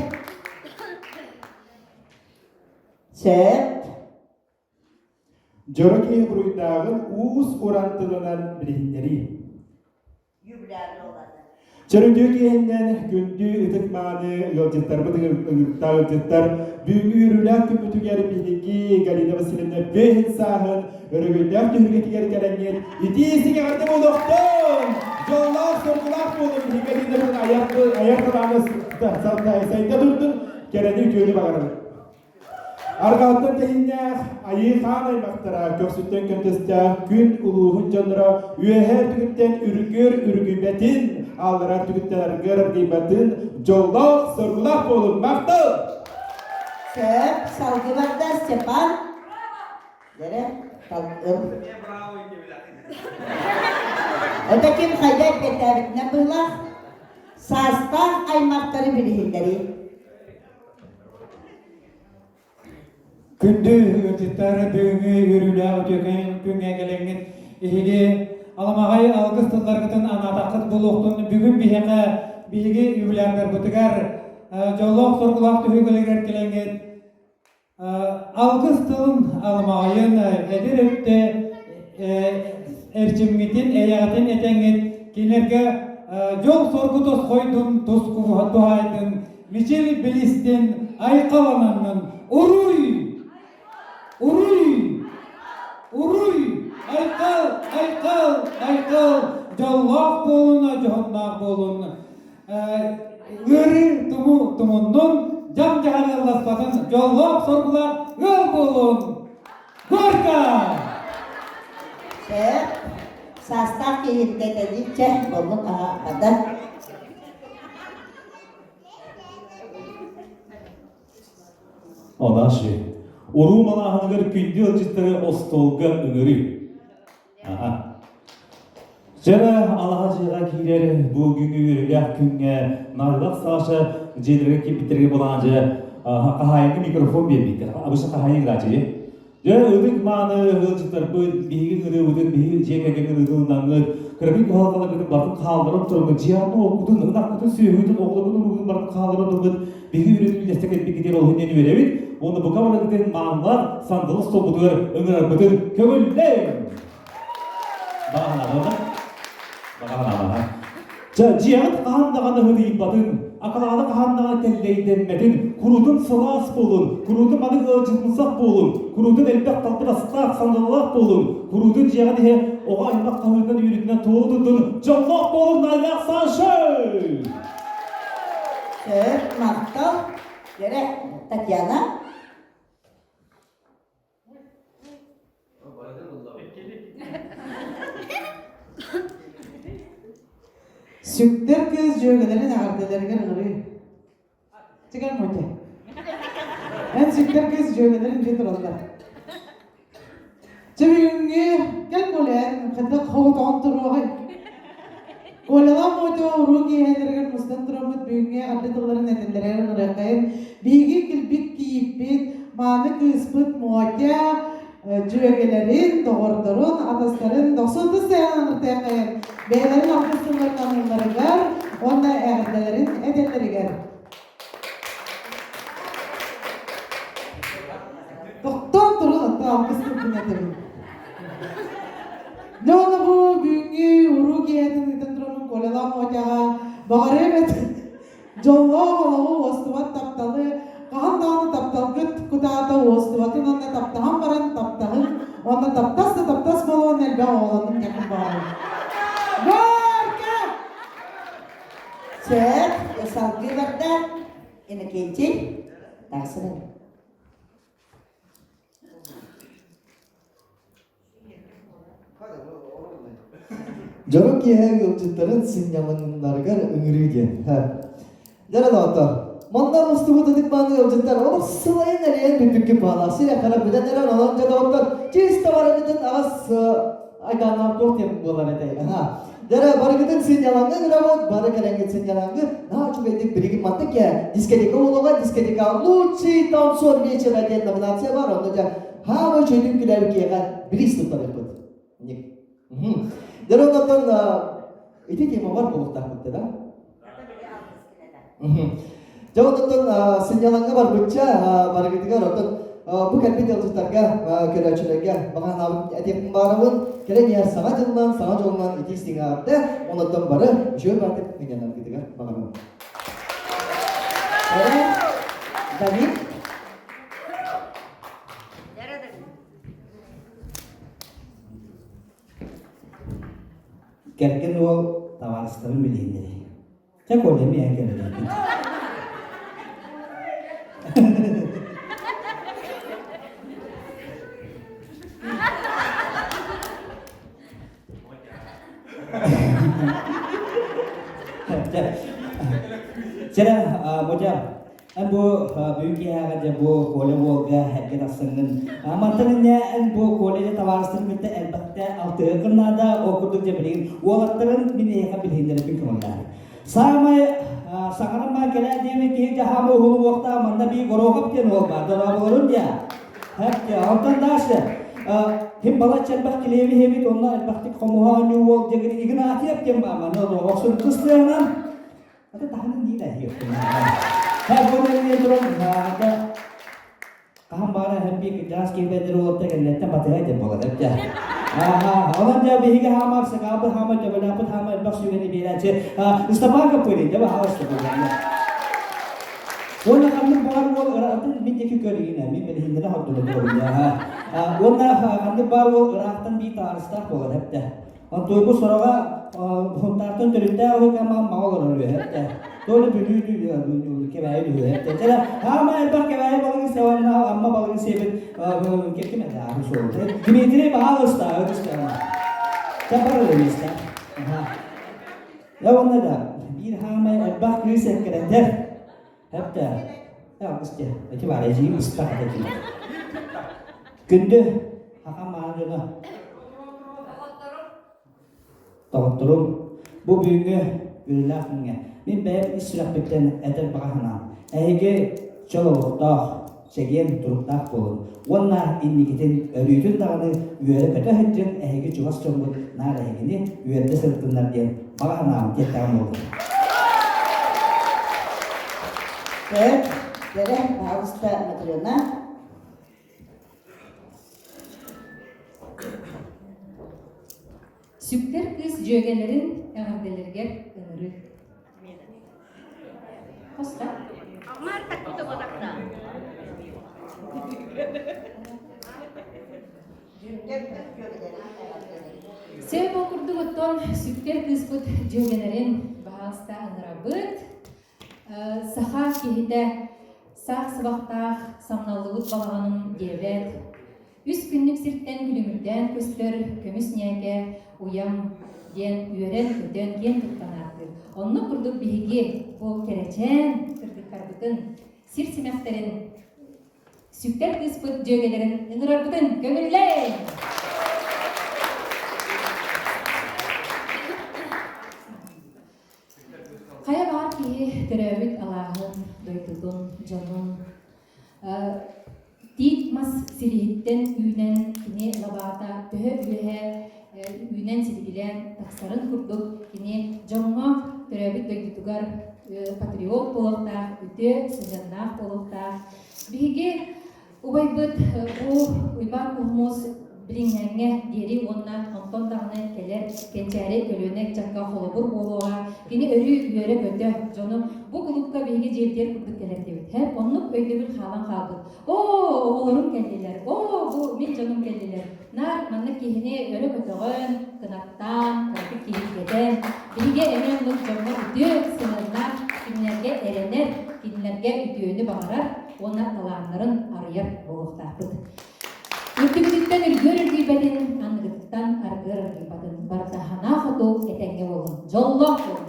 Сөп. Дьоро киһи буруйдааҕын уус-уран тылынан билиһиннэрии. Чөрүтүү киэһиннэн күндү ытык-мааны ыалдьыттарбыт ыҥырыктаах ыалдьыттар бүгүҥҥү үөрүүлээх күммүтүгэр биһиги Галина Васильевна бэһин сааһын өрөгөйдөөх түһүлгэтигэр кэлэҥҥит итии-истиҥ эҕэрдэ буолуохтун! Дьоллоох, соргулаах буолун биһиги Галинабытын айар, айар талааны сайда турдун, кэрэни үтүөнү баҕарабыт. Арҕааттан тэһииннээх Айыы Хаан аймахтара көхсүттэн көнтөстөөх күн улууһун дьонноро үөһээ түгүттэн үргүөр үргүйбэтин, аллараа түгүттэн аргыар аргыйбатын дьоллоох, соргулаах буолун! Махтал! Сөп, салгыы барда Степан. Дэрэ, ыл. Это ким хайда эппиэттээбитинэн быһылаах саастаах аймахтары билиһиннэрии. Күндү ыалдьыттар, бүгүҥҥү үөрүүлээх үтүөкэн күҥҥэ кэлэҥҥит эһиги аламаҕай алгыс тылларгытын анаатаххыт буолуохтун бүгүн биһиэхэ биһиги юбилярдарбытыгар дьоллоох-соргулаах түһүлгэлэригэр кэлэҥҥит алгыс тылын аламаҕайын эдэр өттө эрчимҥитин, эйэҕитин этэҥҥит кинилэргэ дьол-соргу тосхойдун, тус туһаайдын Мичил билистин, айхалананнын, уруй! Уруй! Уруй! Айхал! Айхал! Айхал! Дьоллоох буолун, дьоһуннаах буолун. Ыарыы туму тумуннун, дьаҥ-дьаһан ыалласпатын, дьоллоох соргулаах ыал буолун! Горка! Сөп. Саастаах киһиттэ тэдиччэ боллук аха бадан. Одашы. Уруу малааһыныгар күндү ыалдьыттары остуолга ыҥырыы. Аха. Дьэрэ алаһа дьиэҕэ киирэр бу күҥҥү үөрүүлээх күҥҥэ Наардах Саша дьиэлэргэ киирбиттэргэ булаан дьэ хаһаайыҥҥа микрофон биэрбиттэр. Абыша хаһаайын играаччы. Дьэ, ытык мааны ыалдьыттарбыт, биһиги ырыабытын, биһиги дьиэ кэргэн ырыытын кыракый кыһалҕаларгытын барытын хаалларан тураммыт, дьиэҕитин уоккутун, ынаххытын, сүөһүгүтүн, оҕолоргутун, уругутун барытын хаалларан тураммыт, биһиги үрүтүн үллэстэ кэлбиккитигэр олуһун диэн үөрэбит. Уонна бука барыгытын маанылаах сандалы столбутугар ыҥырарбытын көҥүллээҥ! Баҕаһынаабыта. Баҕаһынаабаха. Дьэ, дьиэҕит хаһан даҕаны ыһыдыйбатын, акылаана хаһан даҕаны тэллэйдэммэтин, куруутун сылаас буолун, куруутун манык ыалдьытымсах буолун, куруутун элбэх талбыт астаах, сандалылаах буолун, куруутун дьиэҕит иһэ оҕо аймах хаһыытынан үөрүүтүнэн туолу турдун, дьоллоох буолун, Наллаах Саша! Сөп, махтал. Дьэрэ, Татьяна. Сүктэр кыыс дьүөгэлэрин эҕэрдэлэригэр ыҥырыы. Чигэн Мотя. Эн сүктэр кыыс дьүөгэлэрин дьиэ тураллар. Чэ бүгүҥҥү кэл Коля эн хайдах хоҕотоҕун туруоҕай? Колялаах Мотя уруу киэһэлэригэр мустан тураммыт бүгүҥҥү эҕэрдэ тылларын этэллэригэр ыҥырыаххайын. Биһиги килбик кийииппит, мааны кыыспыт Мотя дьүөгэлэрин, доҕордорун, атастарын дохсун тыс сайаан ыҥыртыаххайын. Бэйэлэрин алгыс тылларын аныылларыгар уонна эҕэрдэлэрин этэллэригэр. Тохтоон турун оттон алгыс тылбын этэбин. Дьэ уонна бу бүгүҥҥү уруу киэһэтин ыытан тураммын Колялаах Мотяҕа баҕарыам этэ дьоллоох олоҕу уостубат тапталы хаһан даҕаны тапталгыт кутаата уостубатын уонна таптаһан баран таптаһын уонна таптас да таптас буолуон элбэх оҕолонун диэхпин баҕарабын. Горько! Сөп, салгыы барда. Иннокентий, тахсыбын. Дьоро киэһэ ыалдьыттарын сынньалаҥнарыгар ыҥырыы диэн. Дьэ, доҕоттор, манна мустубут ытык мааны ыалдьыттар олох сылайан эрийэн бүппүккүт баалаах сир-хара бүтэн эрэн онон дьэ доҕоттор чисто барыгытын аҕас айдааннаах туох диэн буолар этэй аха Дьэ барыгытын сынньалаҥҥа ыҥырабыт, бары кэлэҥҥит сынньалаҥҥыт наһаа үчүгэйдик билигин мантык кэ дискотека буолуоҕа, дискотека лучший танцор вечера диэн номинация бар, онно дьэ хаама үчүгэйдик күлээбит киһиэхэ бириис туттарыахпыт. Ник. Дьэ онтон ити тема бар буолуохтаахпыт да? Дьэ онтон сынньалаҥҥа барбычча барыгытыгар оттон бу кэлбит ыалдьыттарга, көрөөччүлэргэ баҕанаабыт этиэхпин баарабын. Кэлэн иһэр саҥа дьылынан, саҥа дьолунан итии истиҥ онуттан бары үчүгэй баатык миҥэнэргитигэр баҕарабын. Давид. Кэргэн уол табаарыстарын билиһиннэрий. Чэ, Коля, эмиэ кэллэ. Чэ, Мотя, эн бу бүгүн киэһээҕэ дьэ бу Коля уолга эргэ тахсаҥҥын мантан инньэ эн бу Коля дьэ табаарыстарын кытта элбэхтэ алтыһыаххын наада, ол курдук дьэ билигин уолаттарын мин эйиэхэ билиһиннэрэрбин көҥүллээх. Саамай саҥаран баан кэлээ диэбит киһи дьаһаамы уһун уохтаах манна бии Горохов диэн уол баар, дорооболорун диэ. Онтон дальше ким балачча элбэх килиэби иһэбит, онно элбэхтик хомуһа оонньуу уол дьэгин Игнатьев диэн баар манна охсун кыстыанан это таһынан диир әһиэхпин. Һэ бу мэлиэ туран хаата хаһан баара һэм би кырдьаҕас киһи бэдэр уолаттар кэнниттэн батыһа диэн буолар эбдэ. Аха, онон дьэ биһиги хаамар сакаабыт хаама төбөлөөхпүт хаама элбэх сүгэни биэрээччи Ыстапаан Капырин дьэ баһаалыста буолла. Уонна ханнык баар уол ыраахтан мин диэки көрүгүнэ, мин бэлиһиннэрэ хордуна турабын Уонна ханнык баар уол ыраахтан бии таарыстаах буолар эптэ. Онтуйбу сороҕо Хунтаартан төрүттээх уһукама маҕа олорор үөһэ эптэ. Толи бүлүү кэбээйи үһү эптэ. Чэрэ хаама элбэх кэбээйи балыгын севанна амма балыгын сиэбит ким это аһы суол. Дмитрий баһаалыста ытыстаана. Чэ бар эмиэстэ. Я уонна да биир хаамай элбэх кыыс эккирэтэр. Хэптэ. Ягысте. Эти бар эжиим ыстах эти. Күндү хакам маан дьоно. Доҕотторум, бу бүгүҥҥү үөрүүлээх күҥҥэ мин бэйэм ис сүрэхпиттэн этэр баҕа санаам. Эһиги чөл олохтоох, чэгиэн туруктаах буолун уонна инникитин өрүүтүн даҕаны үөрэ-көтө сылдьын эһиги чугас дьоммут наар эһигини үөрдэ сырыттыннар диэн баҕа санаам тиэртэҕим буоллун. Сөп, Кэрэ, пожалуйста, Матрена. Сүктэр кыыс дьүөгэлэрин эҕэрдэлэригэр ыҥырыы. Хоста. Сөп ол курдук оттон сүктэр кыыспыт дьүөгэлэрин баһаалыста ыҥырабыт. Саха киһитэ саах сыбахтаах самналлыбыт балаҕанын диэбэт. Үс күннүк сиртэн күлүмүрдээн көстөр көмүс ньээкэ уйам диэн үөрэн-көтөн киэн туттан ааттыыр. Оннук курдук биһиги бу кэрэчээн кыргыттарбытын, сир симэхтэрин сүктэр кыыспыт дьүөгэлэрин ыҥырарбытын көҥүллээҥ! Хайа баар киһи төрөөбүт алааһын, дойдутун, дьонун тиит мас силиһиттэн үүнэн кини лабаата төһө үөһэ үүнэн силигилээн тахсарын курдук кини дьоҥҥо төрөөбүт дойдутугар патриот буолуохтаах, үтүө сыһыаннаах буолуохтаах. Биһиги Убайбыт бу Уйбаан Куһумуус билиҥҥээҥҥэ диэри уонна онтон даҕаны кэлэр кэнчээри көлүөнэ ыччакка холобур буолуоҕа. Кини өрүү үөрэ-көтө дьону бу кулуупка биһиги дьиэбитигэр курдук кэлэр диэбит. Һэ, оннук өйдөбүл хаалан хаалбыт. Оо, оҕолорум кэллилэр. Оо, бу мин дьонум кэллилэр. Наар маннык киһини өрө көтөҕөн, кынаттаан, кыратык киһиргэтэн, биһиги эмиэ оннук дьоҥҥо үтүө сыһыаннаах, кинилэргэ эрэнэр, кинилэргэ үтүөнү баҕарар уонна талааннарын арыйар буолуохтаахпыт. Үрдүбүтүттэн үргүөр үргүйбэтин, анныгытыттан аргыар аргыйбатын, барыта санаа хоту этэҥҥэ буолун, дьоллоох буолун!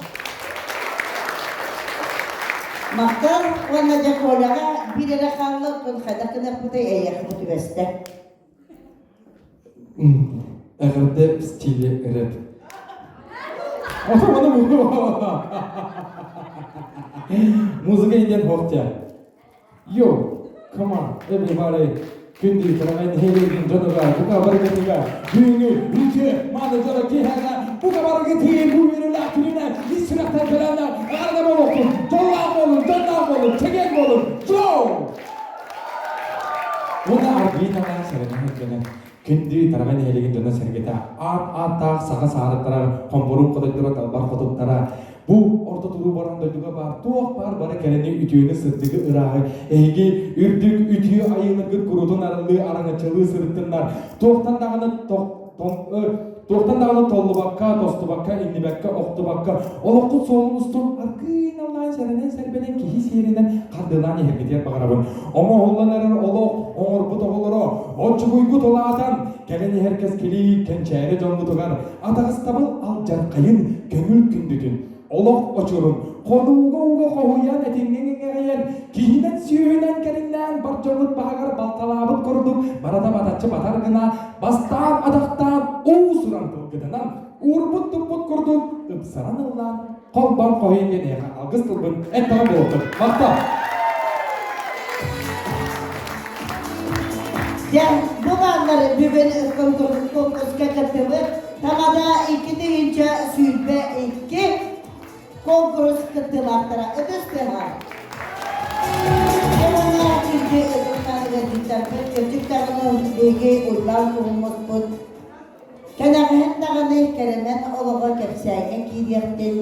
Махтал уонна дьэ Коляҕа биир эрэ хаалла, оттон хайдах гыныахпытый эйиэхэ бу түбэстэ. Эҕэрдэ в стиле рэп. Музыка идет вовтя. Yo, come on, everybody. Күндү Карамай нэһилиэгин дьонугар, бука барыгытыгар, бүгүҥҥү үтүө мааны дьоро киэһэҕэ бука барыгытыгар бу үөрүүлээх күнүнэн ис сүрэхтэн кэлэннэр эҕэрдэ буолуохтун, дьоллоох буолун, дьонноох буолун, чэгиэн буолун, Joe! Уонна аргыый таҥаан сэрэнэ сэргэнэ күндү. Тараҕай нэһилиэгин дьоно-сэргэтэ, аат ааттаах саха саарыттара, хомпоруун хотойдоро, далбар хотуттара, бу орто туруу баран дойдуга баар туох баар бары кэрэни, үтүөнү, сырдыгы, ырааһы эһиги үрдүк үтүө айыыларгыт куруутун арыллыы, араҥаччылыы сырыттыннар. Туохтан даҕаны туохтан даҕаны толлубакка, тостубакка, иҥнибэккэ, охтубакка, олоххут суолун устун аргыый-наллаан сэрэнэн-сэрбэнэн киһи сиэринэн хардыылаан иһэргитигэр баҕарабын. Оҥоһуллан эрэр олох оҥорбут оҕолоро оччугуйгут улаатан, кэлэн иһэр кэскили кэнчээри дьоммутугар атаҕастабыл алдьархайын көҥүл күндүтүн, олох очурун, хонууга ууга хоһуйан этиҥҥэ иҥэҕийэн, киһинэн-сүөһүнэн кэриҥнээн бар дьоммут баһыгар балталаабыт курдук барыта батаччы батар гына бастаан атахтаан уус-уран тылгытынан уурбут-туппут курдук ыпсаран ыллаан холбоон хоһуйан диэн эйиэхэ алгыс тылбын эттэҕэ буолуохтун. Махтал! Дьэ, бу бааллар бүгүн конкурска кыттыбыт Тамада 2022 конкурс кыттыылаахтара ытыс тыаһа. Уонна күндү ытыктааныга дьиктарбыт, кырдьык даҕаны биһиги Уйбаан куһуммуспут Кэнэҕэһин даҕаны кэрэмэн олоҕо кэпсээҥҥэ киириэхтин,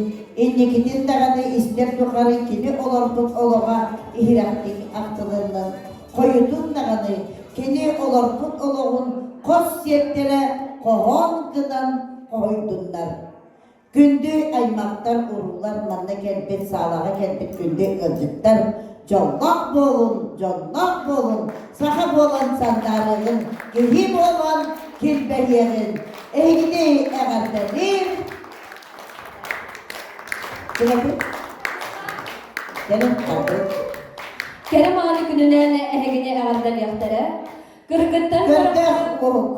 инникитин даҕаны истэр тухары кини олорбут олоҕо иһирэхтик ахтылыннын, хойутун даҕаны кини олорбут олоҕун хос сиэттэрэ хоһоон гынан хоһуйдуннар. Күндү аймахтар, уруулар манна кэлбит, саалаҕа кэлбит күндү ыалдьыттар, дьоллоох буолун, дьонноох буолун, саха буолан сандаарыаҕын, киһи буолан килбэһиэҕин. Эһигини эҕэрдэлиир. Кэрэ мааны күнүнэн эһигини эҕэрдэлиэхтэрэ. Кыргыттар Көрдөөх уһук.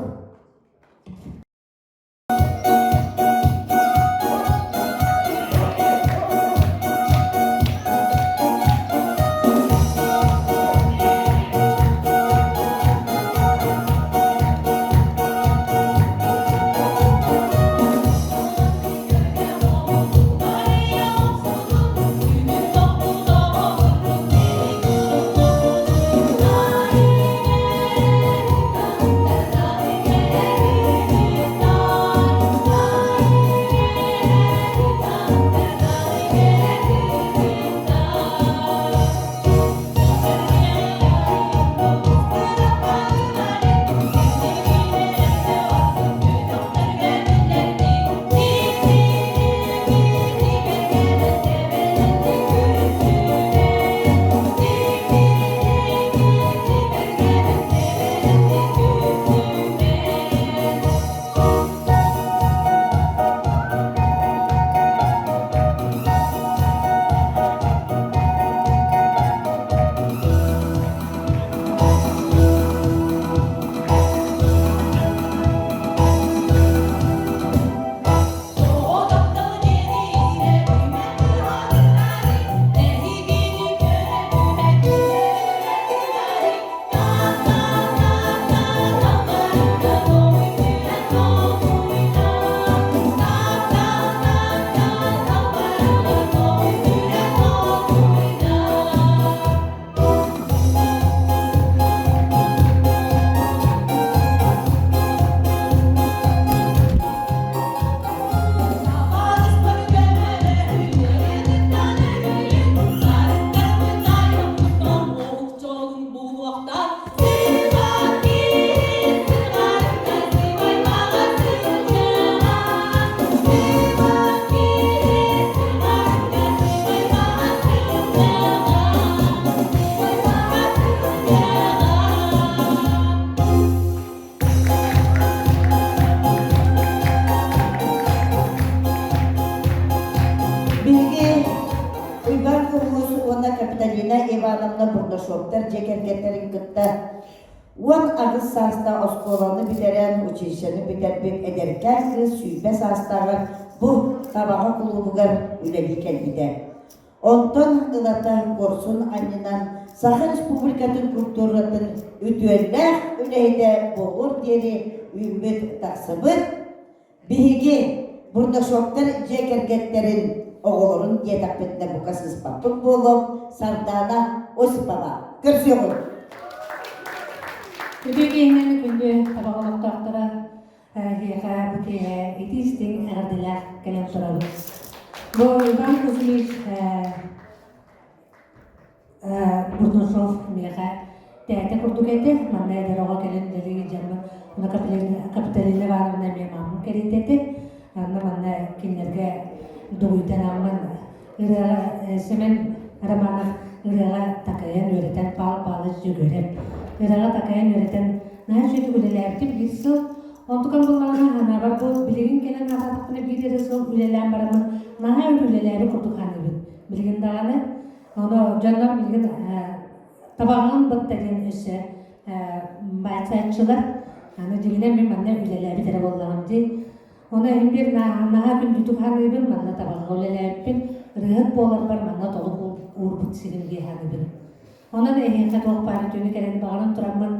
Биһиги Уйбаан Кургус уонна Капиталина Ивановна Бурнашовтар дьиэ кэргэттэрин кытта 18 саастаах оскуоланы бүтэрэн, училищены бүтэрбит эдэркээн кыыс 20 саастааҕар бу Табаҕа кулуубугар үлэлии кэлбитэ. Онтон ылата куорсун анньынан Саха Республикатын культуратын үтүөлээх үлэһитэ буолуор диэри үүммүт-тахсыбыт Биһиги Бурнашовтар дьиэ кэргэттэрин оҕолорун диэтэхпитинэ бука сыыспаппыт буолуо Сардаана Осипова. Көрсүөҕүҥ! Үтүө киэһэнэн күндү табаҕа олохтоохторо эһиэхэ бу киэһэ итии-истиҥ эҕэрдэлээх кэлэн турабыт. Бу Иван Кузьмич Бурнашов миэхэ тээтэ курдук этэ. Манна эдэр оҕо кэлэн үлэлии дьаммын уонна Капиталина Ивановна эмиэ маамым кэриэтэ этэ. Анна манна кинилэргэ дугуйданаммын ырыаҕа Сэмэн Романов ырыаҕа такайан үөрэтэн Павел Павлович Дьөгүөрэп ырыаҕа такайан үөрэтэн наһаа үчүгэйдик үлэлээбитим биир сыл. Онтукам буллаҕына санаабар бу билигин кэлэн аатаатахпына биир эрэ сыл үлэлээн бараммын наһаа өр үлэлээбит курдук саныыбын. Билигин даҕаны ону дьоннор билигин табаҕын бытта диэн өссө баайсааччылар аны дьиҥинэн мин манна үлэлээбит эрэ буоллаҕым дии. Ону иһин биир наһаа күндүтүк саныыбын, манна табаҕа үлэлээбиппин, ырыаһыт буоларбар манна толук уурбут сирим дии саныыбын. Онон эһиэхэ туох баар үтүөнү кэлэн баҕаран тураммын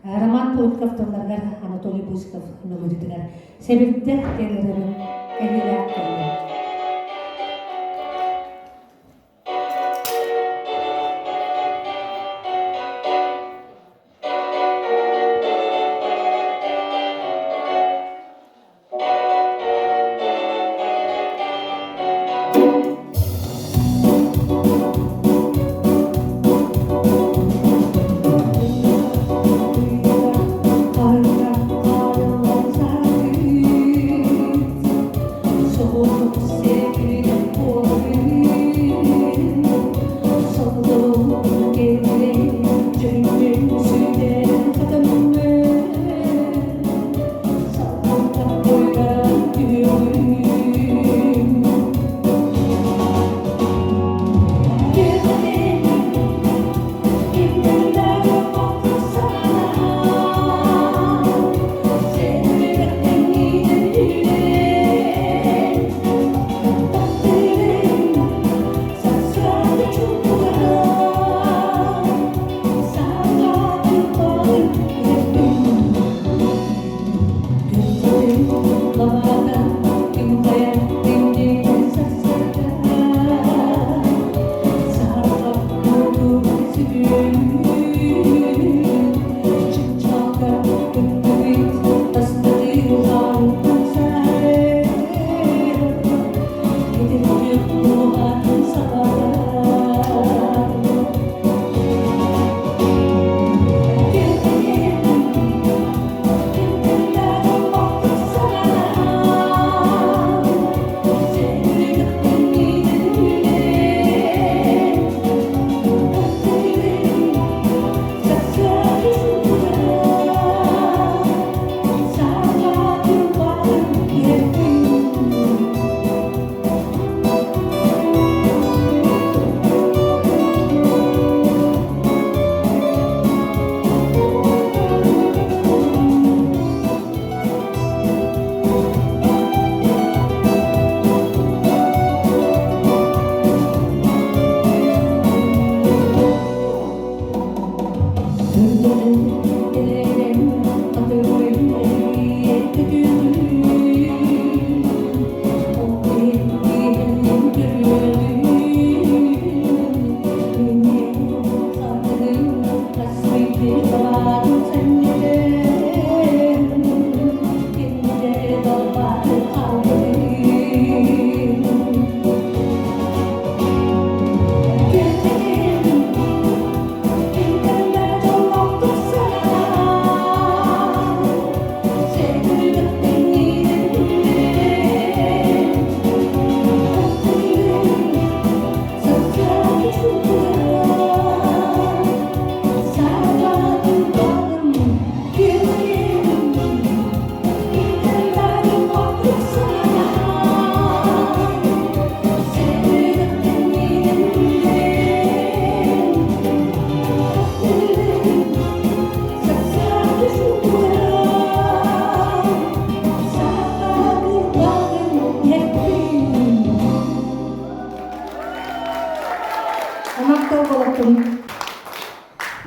Роман Плотников тылларыгар Анатолий Босиков мелодиятыгар «Сэбирдэх» диэн ырыабын кэһиилээх кэллим.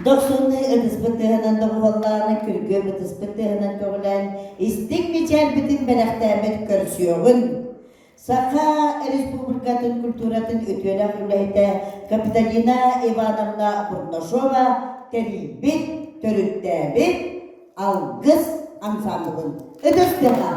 Дохсуннуу ытыспыт тыаһынан доҕуһуоллаан, күргүөм ытыспыт тыаһынан көҕүлээн, истиҥ мичээрбитин бэлэхтээбит көрсүөҕүн! Саха Республикатын культуратын үтүөлээх үлэһитэ Капиталина Ивановна Бурнашова тэрийбит, төрүттээбит. Алгыс ансамблын ытыс тыаһа.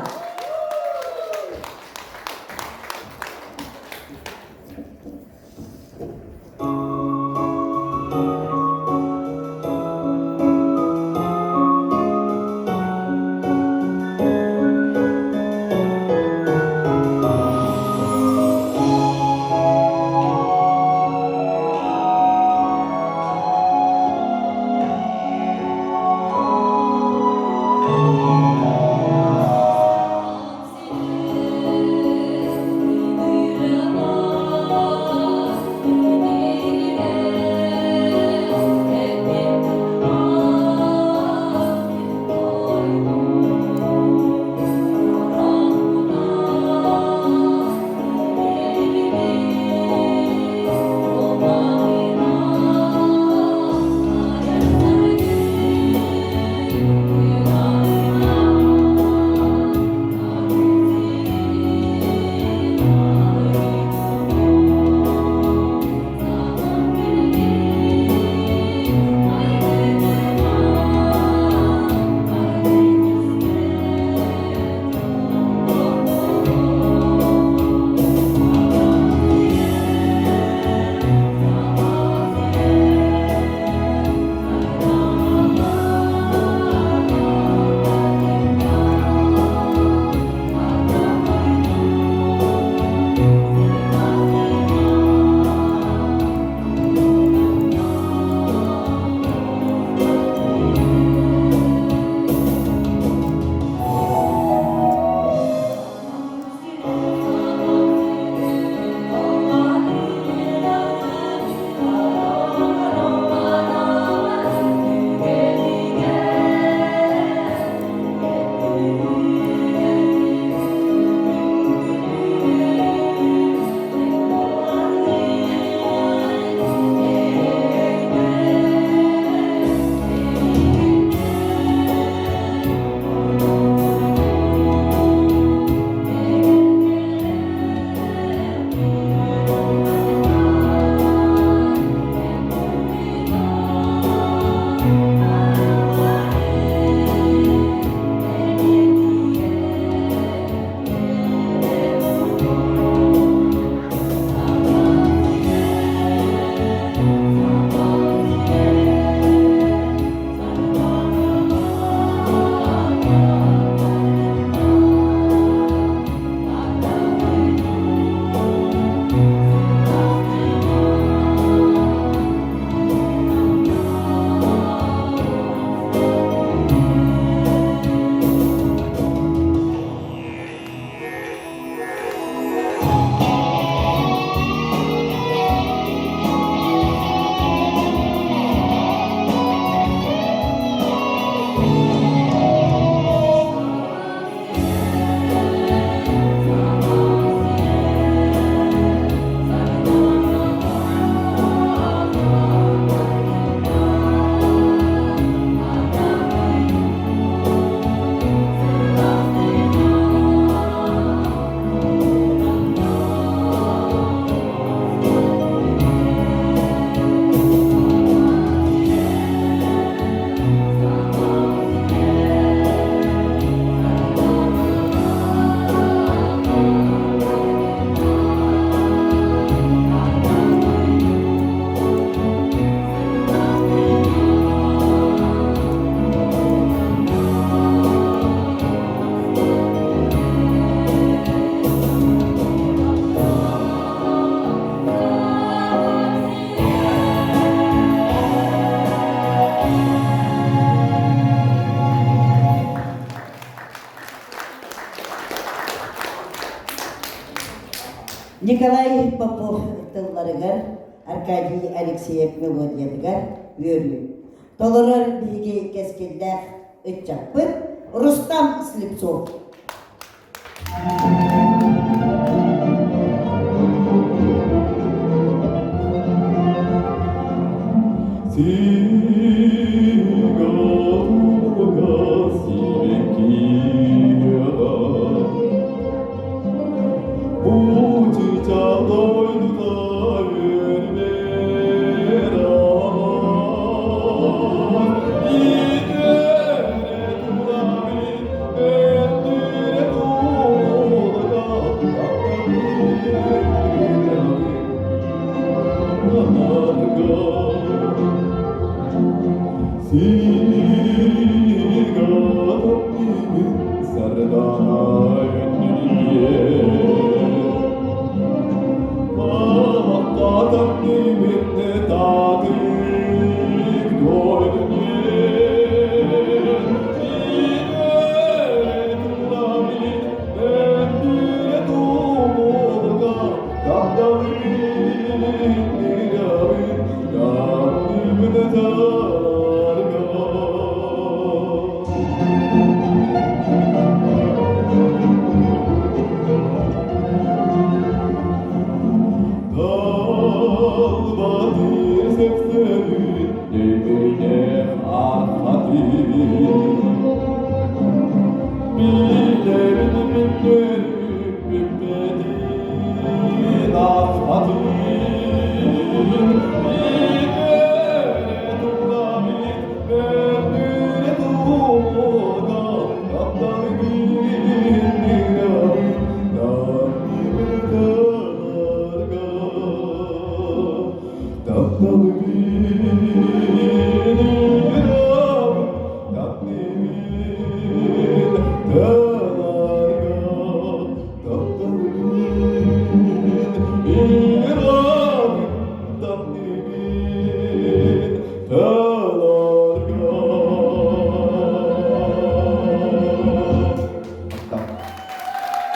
Николай Попов тылларыгар, Аркадий Алексеев мелодиятыгар үөрүү. Толорор биһиги кэскиллээх ыччаппыт Рустам Слепцов.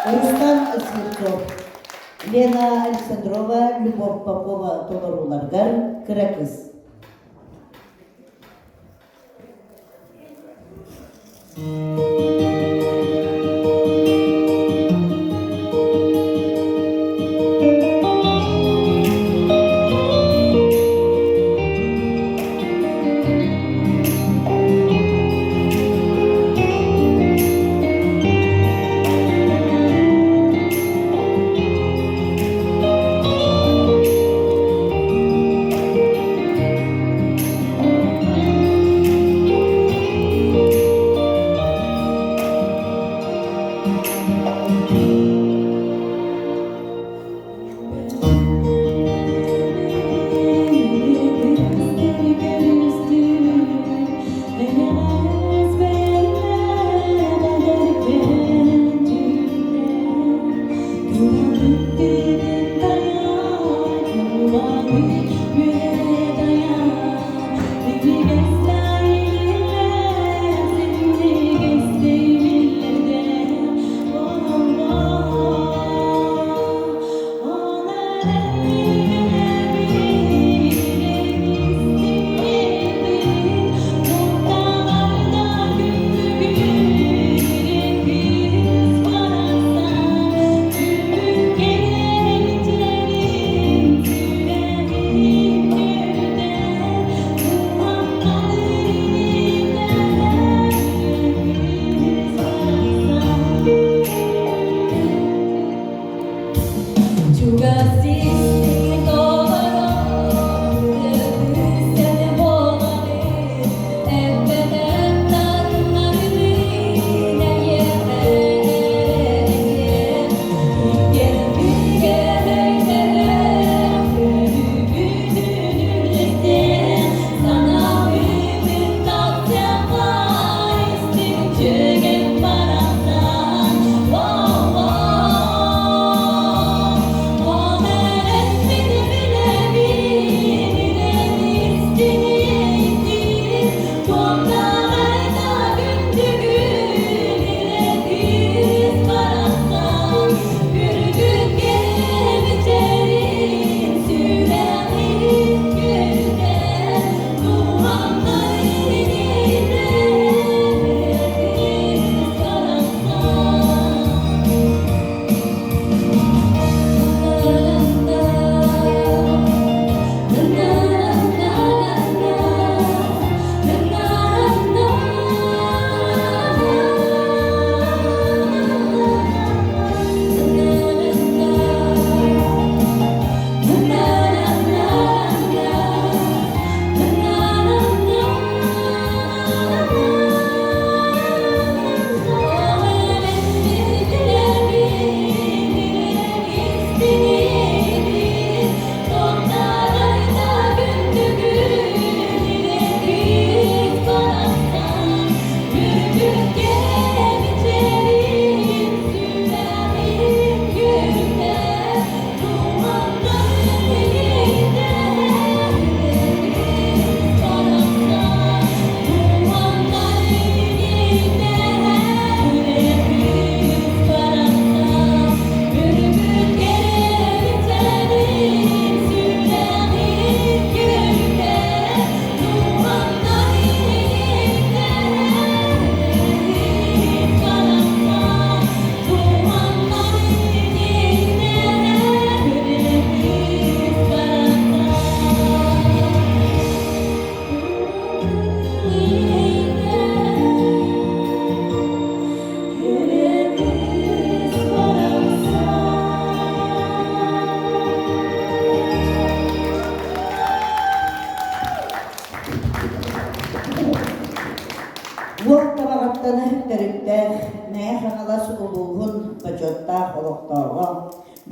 Рустам Слепцов, Лена Александрова, Любовь Попова толорууларгар кыра кыз.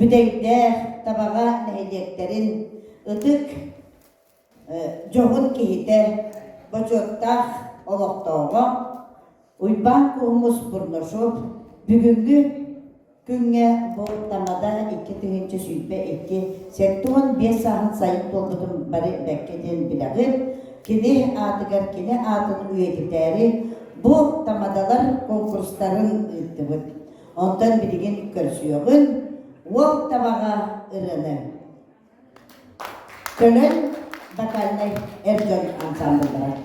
Бүтэйдээх Табаҕа нэһилиэктэрин ытык дьоһун киһитэ, бочуоттаах олохтооҕо Уйбаан Куһумус Бурнашов бүгүҥҥү күҥҥэ бу Тамада 2022 75 сааһын сайын туолбутун бары бэккэ диэн билэҕит. Кини аатыгар кини аатын үйэтитээри бу Тамадалар конкурстарын ыыттыбыт. Онтон билигин көрсүөҕүн Уол табаҕа ырыаны. Төлөн вокальнай эр дьон ансамбллара.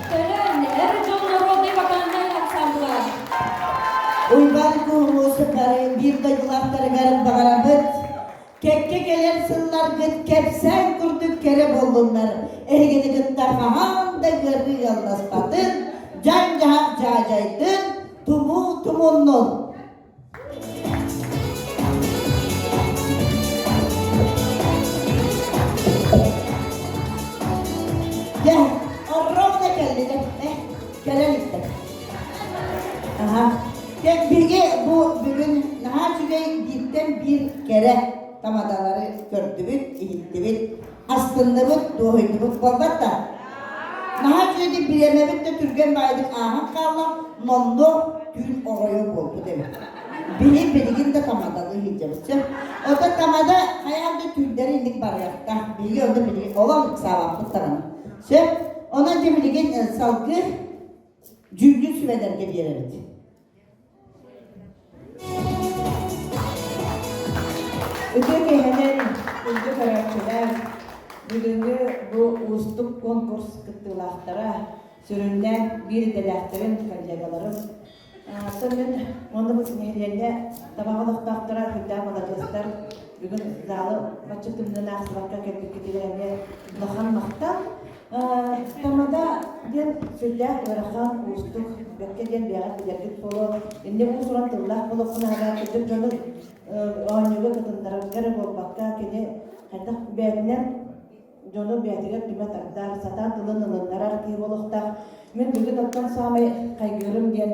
Төлөн, эр дьон народнай вокальнай ансамбла. Уйбаан Куһумус бары биир дойдулаахтарыгар баҕарабыт. Кэккэ кэлэр сылларгыт кэпсээн курдук кэрэ буоллуннар. Эһигини кытта хаһан да ыарыы ыалласпатын, дьаҥ-дьаһах дьаадьайдын, тумуу тумуннун. Дьэ, ровно кэллилэр, э, кэлэн иттэр. Аха. Дьэ, биһиги бу бүгүн наһаа үчүгэй бииртэн биир кэрэ тамадалары көрдүбүт, иһиттибит, астынныбыт, дуоһуйдубут буолбат да? Наһаа үчүгэйдик бириэмэбит да түргэн баайдык ааһан хаалла, номнуо түүн оройо буолбут эбит. Биһи билигин да тамадалыы сылдьабыт. Сөп. Оттон тамада хайаан да түүннэри инник барыахтаах. Биһиги онно билигин олом ыксаабаппыт даҕаны. Сөп. Онон дьэ билигин салгыы дьүүллүүр сүбэлэргэ биэрэбит. Үтүө киэһэнэн, күндү көрөөччүлэр! Бүгүҥҥү бу уустук конкурс кыттыылаахтара, сүрүннээн биир идэлээхтэрим, коллегаларым. Оттон мин уонна бу нэһилиэнньэ табаҕа олохтоохторо сүрдээх маладьыастар. Бүгүн залы бачча тымныыны аахсыбакка кэлбиккитигэр эмиэ улахан махтал. Тамада диэн сүрдээх ыарахан, уустук, бэккэ диэн бэйэҕит билэргит буолуо. Инньэ уус-уран тыллаах буолуоххун аһара кырдьык дьону оонньууга кытыннарарга эрэ буолбакка, кини хайдах бэйэтинэн дьону бэйэтигэр түмэ тардар, сатаан тылын ылыннарар киһи буолуохтаах. Мин бүгүн оттон саамай хайгыырым диэн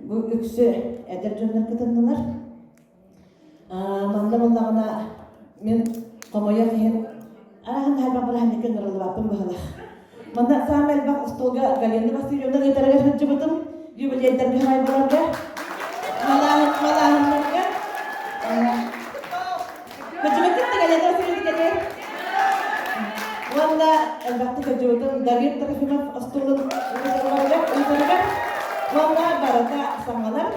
бу үксү эдэр дьоннор кытыннылар. Манна буоллаҕына мин хомойуох иһин араһын хайбах бырааһынньыкка ыҥырыллыбаппын быһылах. Манна саамай элбэх остуолга Галина Васильевна ыытарыгар сылдьыбытым, юбилейдарга хайбаларга, малааһыннарга. Сылдьыбыккыт да Галина Васильевна кэлиэ. Уонна элбэхтик сылдьыбытым Давид Трофимов остуолун ыытарыгар. Уонна барыта саҥалар.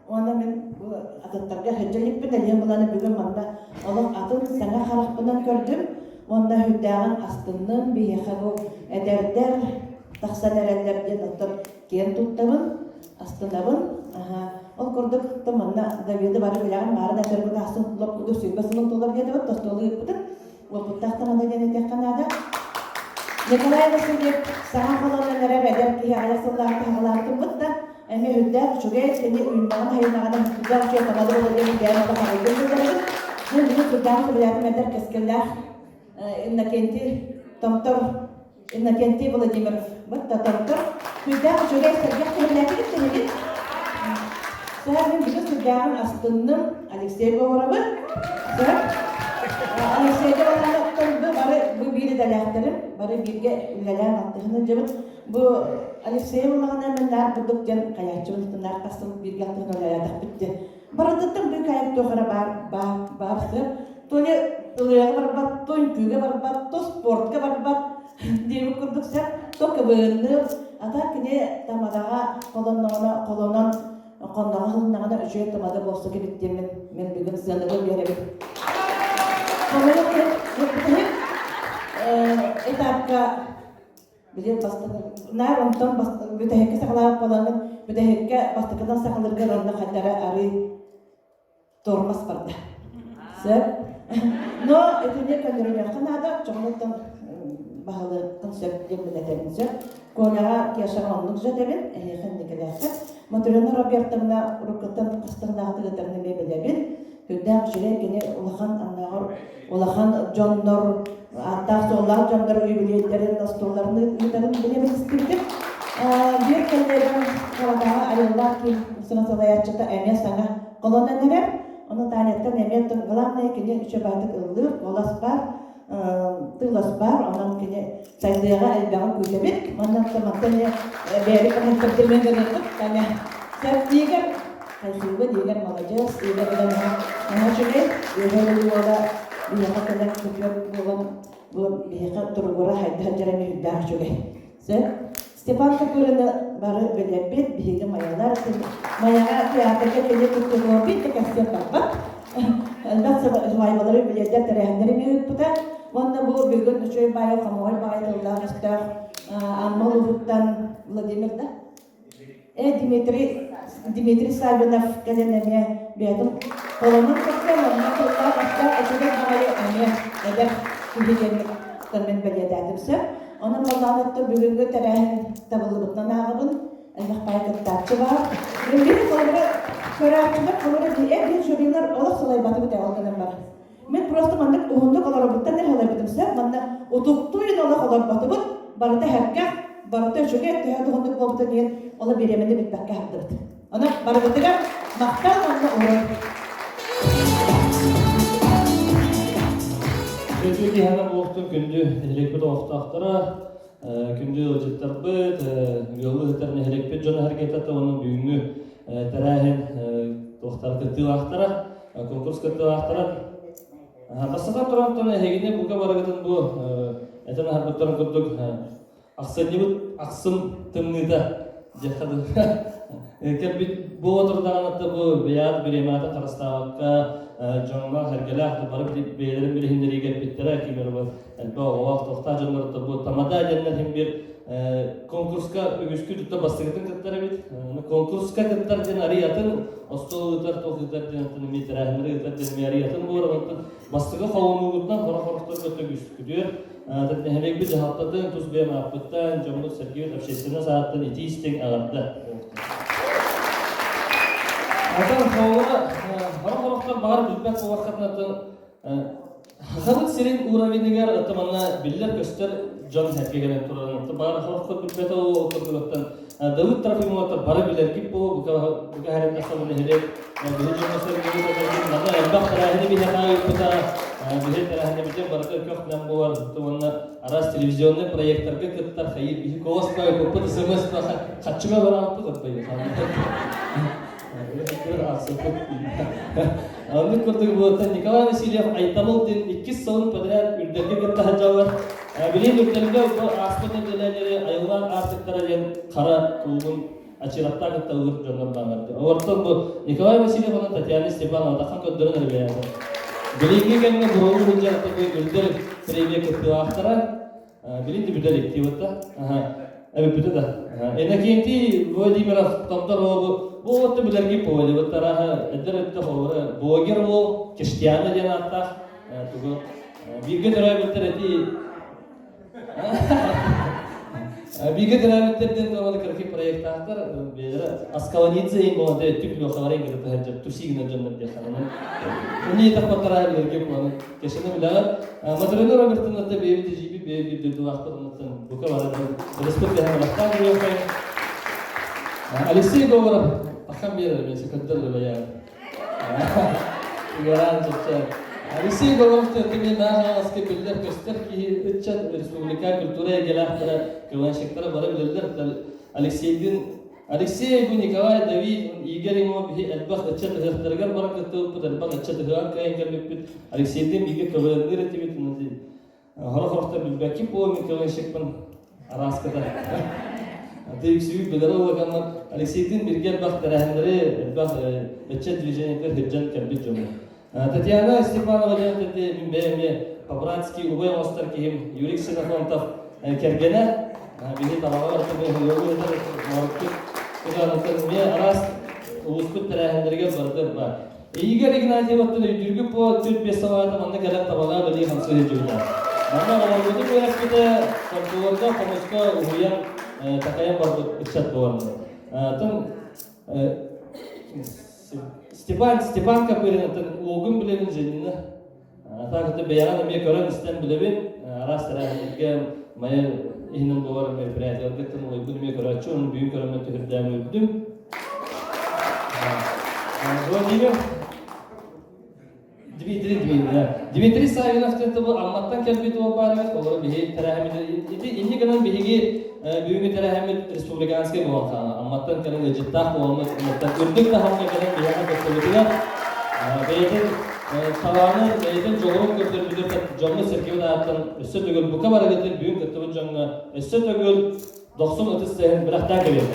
Уонна мин бу атыттарга сылдьа иликпин, элиэм буланы бүгүн манна олох атын саҥа харахпынан көрдүм. Уонна сүрдээҕин астынным, биһиэхэ бу эдэрдэр тахсан эрэллэр диэн оттон киэн туттабын, астынабын. Ол курдук то манна Давиды бары билэҕин, маарын этэрбит ахсын лоп курдук 20 сылын туолар диэтибит, остуолу ыыппытым. Уопуттаах тамада диэн этиэххэ наада. Николай Васильев саҥа холонон эрэр эдэр киһи аҕыйах сыллааҕыта саҕалаабытыммыт да, эмиэ үрдээх үчүгэй, кини үүннэҕин-хайыннаҕына үрдээх үчүгэй тамада буолар диэн бэйэм олох арыйдым биллэрэбин. Мин бүгүн сүрдээх сөбүлээтим эдэр кэскиллээх Иннокентий Томтор Иннокентий Владимиров бытта Томтор сүрдээх үчүгэй сэргэх киһилээтигит тэһигин. Сэр мин бүгүн сүрдээҕин астынным Алексей Говоровы. Сэр Алексейга балаһаттан бу бары бу биир идэлээхтэрим, бары бииргэ үлэлээн алтыһан сылдьабыт. Бу Алексей буллаҕына мен наар курдук диэн хайааччыбын наар тахсан бииргэ алтыһан үлэлээтэхпит диэн. Барытыттан бу кайып туох эрэ баар баар баар сыр. То ли ылыаҕа барбат, то үҥкүүгэ барбат, то спортка барбат диэбит курдук сөп, то КВН-ныыр. А так кини тамадаҕа холонноҕуна холонон хонноҕо хылыннаҕына үчүгэй тамада буолсу эбит диэммин мин бүгүн сыанабын биэрэбин. Хомойуох иһин этапка били наар онтон бүтэһиккэ саҕалаабыт буолаҥҥын бүтэһиккэ бастакынан саҕалыыргар онно ханна арыы тормоз барда. Сөп. Но итини көннөрүнүөххэ наада, чоҕунуттан баһылыаххын сөп диэн мин этэбин сөп. Коляҕа, Кешаҕа оннук дьэтэбин, эһиэхэ инникилээххэ. Матрена Робертовна уруккуттан хастыгынааҕытык ытарын эмиэ билэбин. Күндээх үчүгэй кини улахан аннааҕар улахан дьоннор, ааттаах-суоллаах дьоннор юбилейдэрин, остуолларын ыытарын билэбин истибитим. Биир кэллиэгэм Халадаҕа айыллаах киин салайааччыта эмиэ саҥа Холонон эрэр, ону Таняттан эмиэ главное кини үчүгэйдик ыллыыр, куолас баар, тыылас баар, онон кини сайдыаҕа элбэҕи күүтэбит. Онон мантан бэйэбит комментариймен гыныахпыт. Таня, сөп Игорь, хайсыыбын, Игорь маладьыас, Игорь наһаа үчүгэй, Игорь уола биһиэхэ кэлэн күтүөт буолан бу биһиэхэ туругура хайда сылдьар эмиэ үрдээх үчүгэй. Сөп. Степан Копырины бары билэрбит, биһиги майалар, Майаҕа театрга кини кыттыһыа биир да кэпсиэн барбат. Элбэх свадьбалары билиэдэр тэрээһиннэри ыыппыта. Уонна бу бүгүн үчүгэй баайы хомоҕой баҕайы тыллаах-өстөөх Амма улууһуттан Владимир да? Э, Дмитрий, Дмитрий Саввинов кэлэн эмиэ бэйэтин холонун кытта манна тыллаах-өстөөх үчүгэй баҕайы эмиэ эдэр киһи диэн мин бэлиэтээтим сөп. Онон баллаанаттан бүгүҥҥү тэрээһин табыллыбытынан ааҕабын. Элбэх баай кыттааччы баар. Мин биир холобура көрөөччүлэр холобура эр жюрилар олох салайбатыбыт ээ ол гынан баран. Мин просто маннык уһуннук олоробуттан эрэ салайбытым сөп. Манна утуктуу олох олорботубут. Барыта сэргэх, барыта үчүгэй, төһө да уһуннук буолбутун иһин оло бириэмэни билбэккэ аһардыбыт. Онон барыбытыгар махтал уонна урай. Күндү киһиэхэ буолуохтун күндү нэһилиэкпит олохтоохторо, күндү ыалдьыттарбыт, ыалы ыытар нэһилиэкпит дьоно сэргэтэ уонна бүгүҥҥү тэрээһин туохтара кыттыылаахтара, конкурс кыттыылаахтара. Бастатан туран эһигини бука барыгытын бу этэн аһарбыттарын курдук ахсынньыбыт ахсым тымныыта диэххэ дылы. Кэлбит буола турдаҕына бу бэйэҕит бириэмэҕитин харыстаабакка дьоҥҥо сэргэлээх да бары бэйэлэрин билиһиннэриигэ эппиттэрэ ким эрэ элбэх оҕолоох тохтоох дьоннор бу тамада диэннэр иһин биир конкурска үгүскү тутта бастакытын кыттар эбит. Конкурска кыттар диэн арый атын, остуол ыытар, туох ыытар диэн атын эмиэ тэрээһиннэри ыытар диэн эмиэ арый атын буолар. Онтон бастакы холонуугутунан хорох-хорохторго үгүскүтүөр нэһилиэкпит дьаһалтатын тус бэйэм ааппыттан, дьоммут сэргиэбит общественность ааттан итии-истиҥ эҕэрдэ. Атын холура хорох-хорохтор баҕар билбэт буоллаххытына Сахабыт сирин уровенигар ото манна биллэр-көстөр дьон сэргэ кэлэн турарын баар хороххот билбэтэ ол курдугуттан Давыд Трофимовата бары билэргит буолуо бука бука хэрэннэххэ бу нэһилиэк биһи дьоҥҥо сэргэбит олорбут манна элбэх тэрээһини биһиэхэ ыыппыта биһи тэрээһинибитин барыта көх-нэм буолар уонна араас телевизионный проекттарга кыттар хайыр биһи голос ыппыт смс хаччыга барааппыт отпайы Оннук курдук буолтан Николай Васильев Айтамыл диэн иккис сылын подряд үрдэлгэ кытта сылдьаллар. Билигин үрдэлгэ бу ааспыт нэдиэлэлэри айыллаан аартыктара диэн хара куулун ачыраттаан кытта ылыр дьоннор бааллар. Олортон бу Николай Васильев уонна Татьяна Степанова тахан көрдөрөн эрэ бэйээтэ. Билиҥҥи кэмҥэ буруолу сылдьар үрдэл премия кыттыылаахтара Билин да бүтэ илик диэбит Эбиппитэ да. Иннокентий Владимиров Томтор уолу бу уотта билэрги поводибыт арааһа эдэр өттө холобура блогер уол Кештиана диэн ааттаах тугу бииргэ төрөөбүттэр эти бииргэ төрөөбүттэр диэн туһунан кыракый проекттаахтар бэйэлэрэ Аскалонидзе иин буолан түк лехалары иҥгитэ таһырдьа тусигина дьоннор диэххэ Уни тахпаттара билэргэ буолан Кешаны билэҕит. Матрена Робертовната бэйэбит эдьиийбит бэйэ биир дойдулаахпыт оннуттан бука баран ырыспыт дэһэн ылахтаан көрүөххэ. Алексей Говоров ахан биэрэр мен секундар бэйэ. Угаран чача. Алексей Говоров тэтими нааҕаска биллэр көстөр киһи ыччат республика культура эйгэлээхтэрэ КВНщиктара бары билэллэр. Алексейдин Алексей, бу Николай, Давид, Игорь ему биһи элбэх ыччат ыһыахтарыгар баран кыттыбыппыт, элбэх ыччат ыһыаҕар кыайан кэлбиппит. Алексейдыын бииргэ КВН-ныыр этибит. Хорох-хорохтор билбэккин буолуо мин КВНщикпын арааската. Ты үксүбүт билэр улаканнар Алексейдыын бииргэ элбэх тэрээһиннэри, элбэх ыччат движениетигэр сылдьан кэлбит дьоммут. Татьяна Степанова диэн эти мин бэйэм эмиэ по-братски убай оҥостор киһим Юрий Ксенофонтов кэргэнэ биһи табаҕа барыта ыаллыы морукпут кытаанаттан эмиэ араас улууспут тэрээһиннэригэр барыта баар. Игорь Игнатьеваттан өйдүүргүт буо 4-5 салаата манна кэлэн табаҕа бэлиэ хамсыы сылдьыбыта. Манна оҕолорбутун үөрэппитэ, фольклорга, хомуска уһуйан, такайан барбыт ыччат буолар. Тым Степан, Степан Копыринаттан уолгун билэбин Женина. Так это бэйэҕин эмиэ көрөн-истэн билэбин. Араас тэрээһиннэргэ мае иһинэн буолар мероприятиеларгыттан улайбын эмиэ көрөөччү, оны бүгүн көрөммүн түһүрдээн үөрдүм. Владимир Дмитрий Дмитрий. Дмитрий Савинов диэн бу Амматтан кэлбит уол баар эбит. Олору биһи тэрээһиммит ити инни гынан биһиги бүгүҥҥү тэрээһиммит республиканскай буолан хаалла. Амматтан кэлэн ыалдьыттаах буоламмыт Амматтан үрдүк таһымҥа кэлэн биһиэхэ кыттыбытыгар бэйэтин талаанын, бэйэтин дьоҕурун көрдөрбүтүгэр дьоҥҥо сэргэбит ааттан өссө төгүл бука барыгытын бүгүн кыттыбыт дьоҥҥо өссө төгүл дохсун ытыс тыаһын бэлэхтээн кэбиһэр.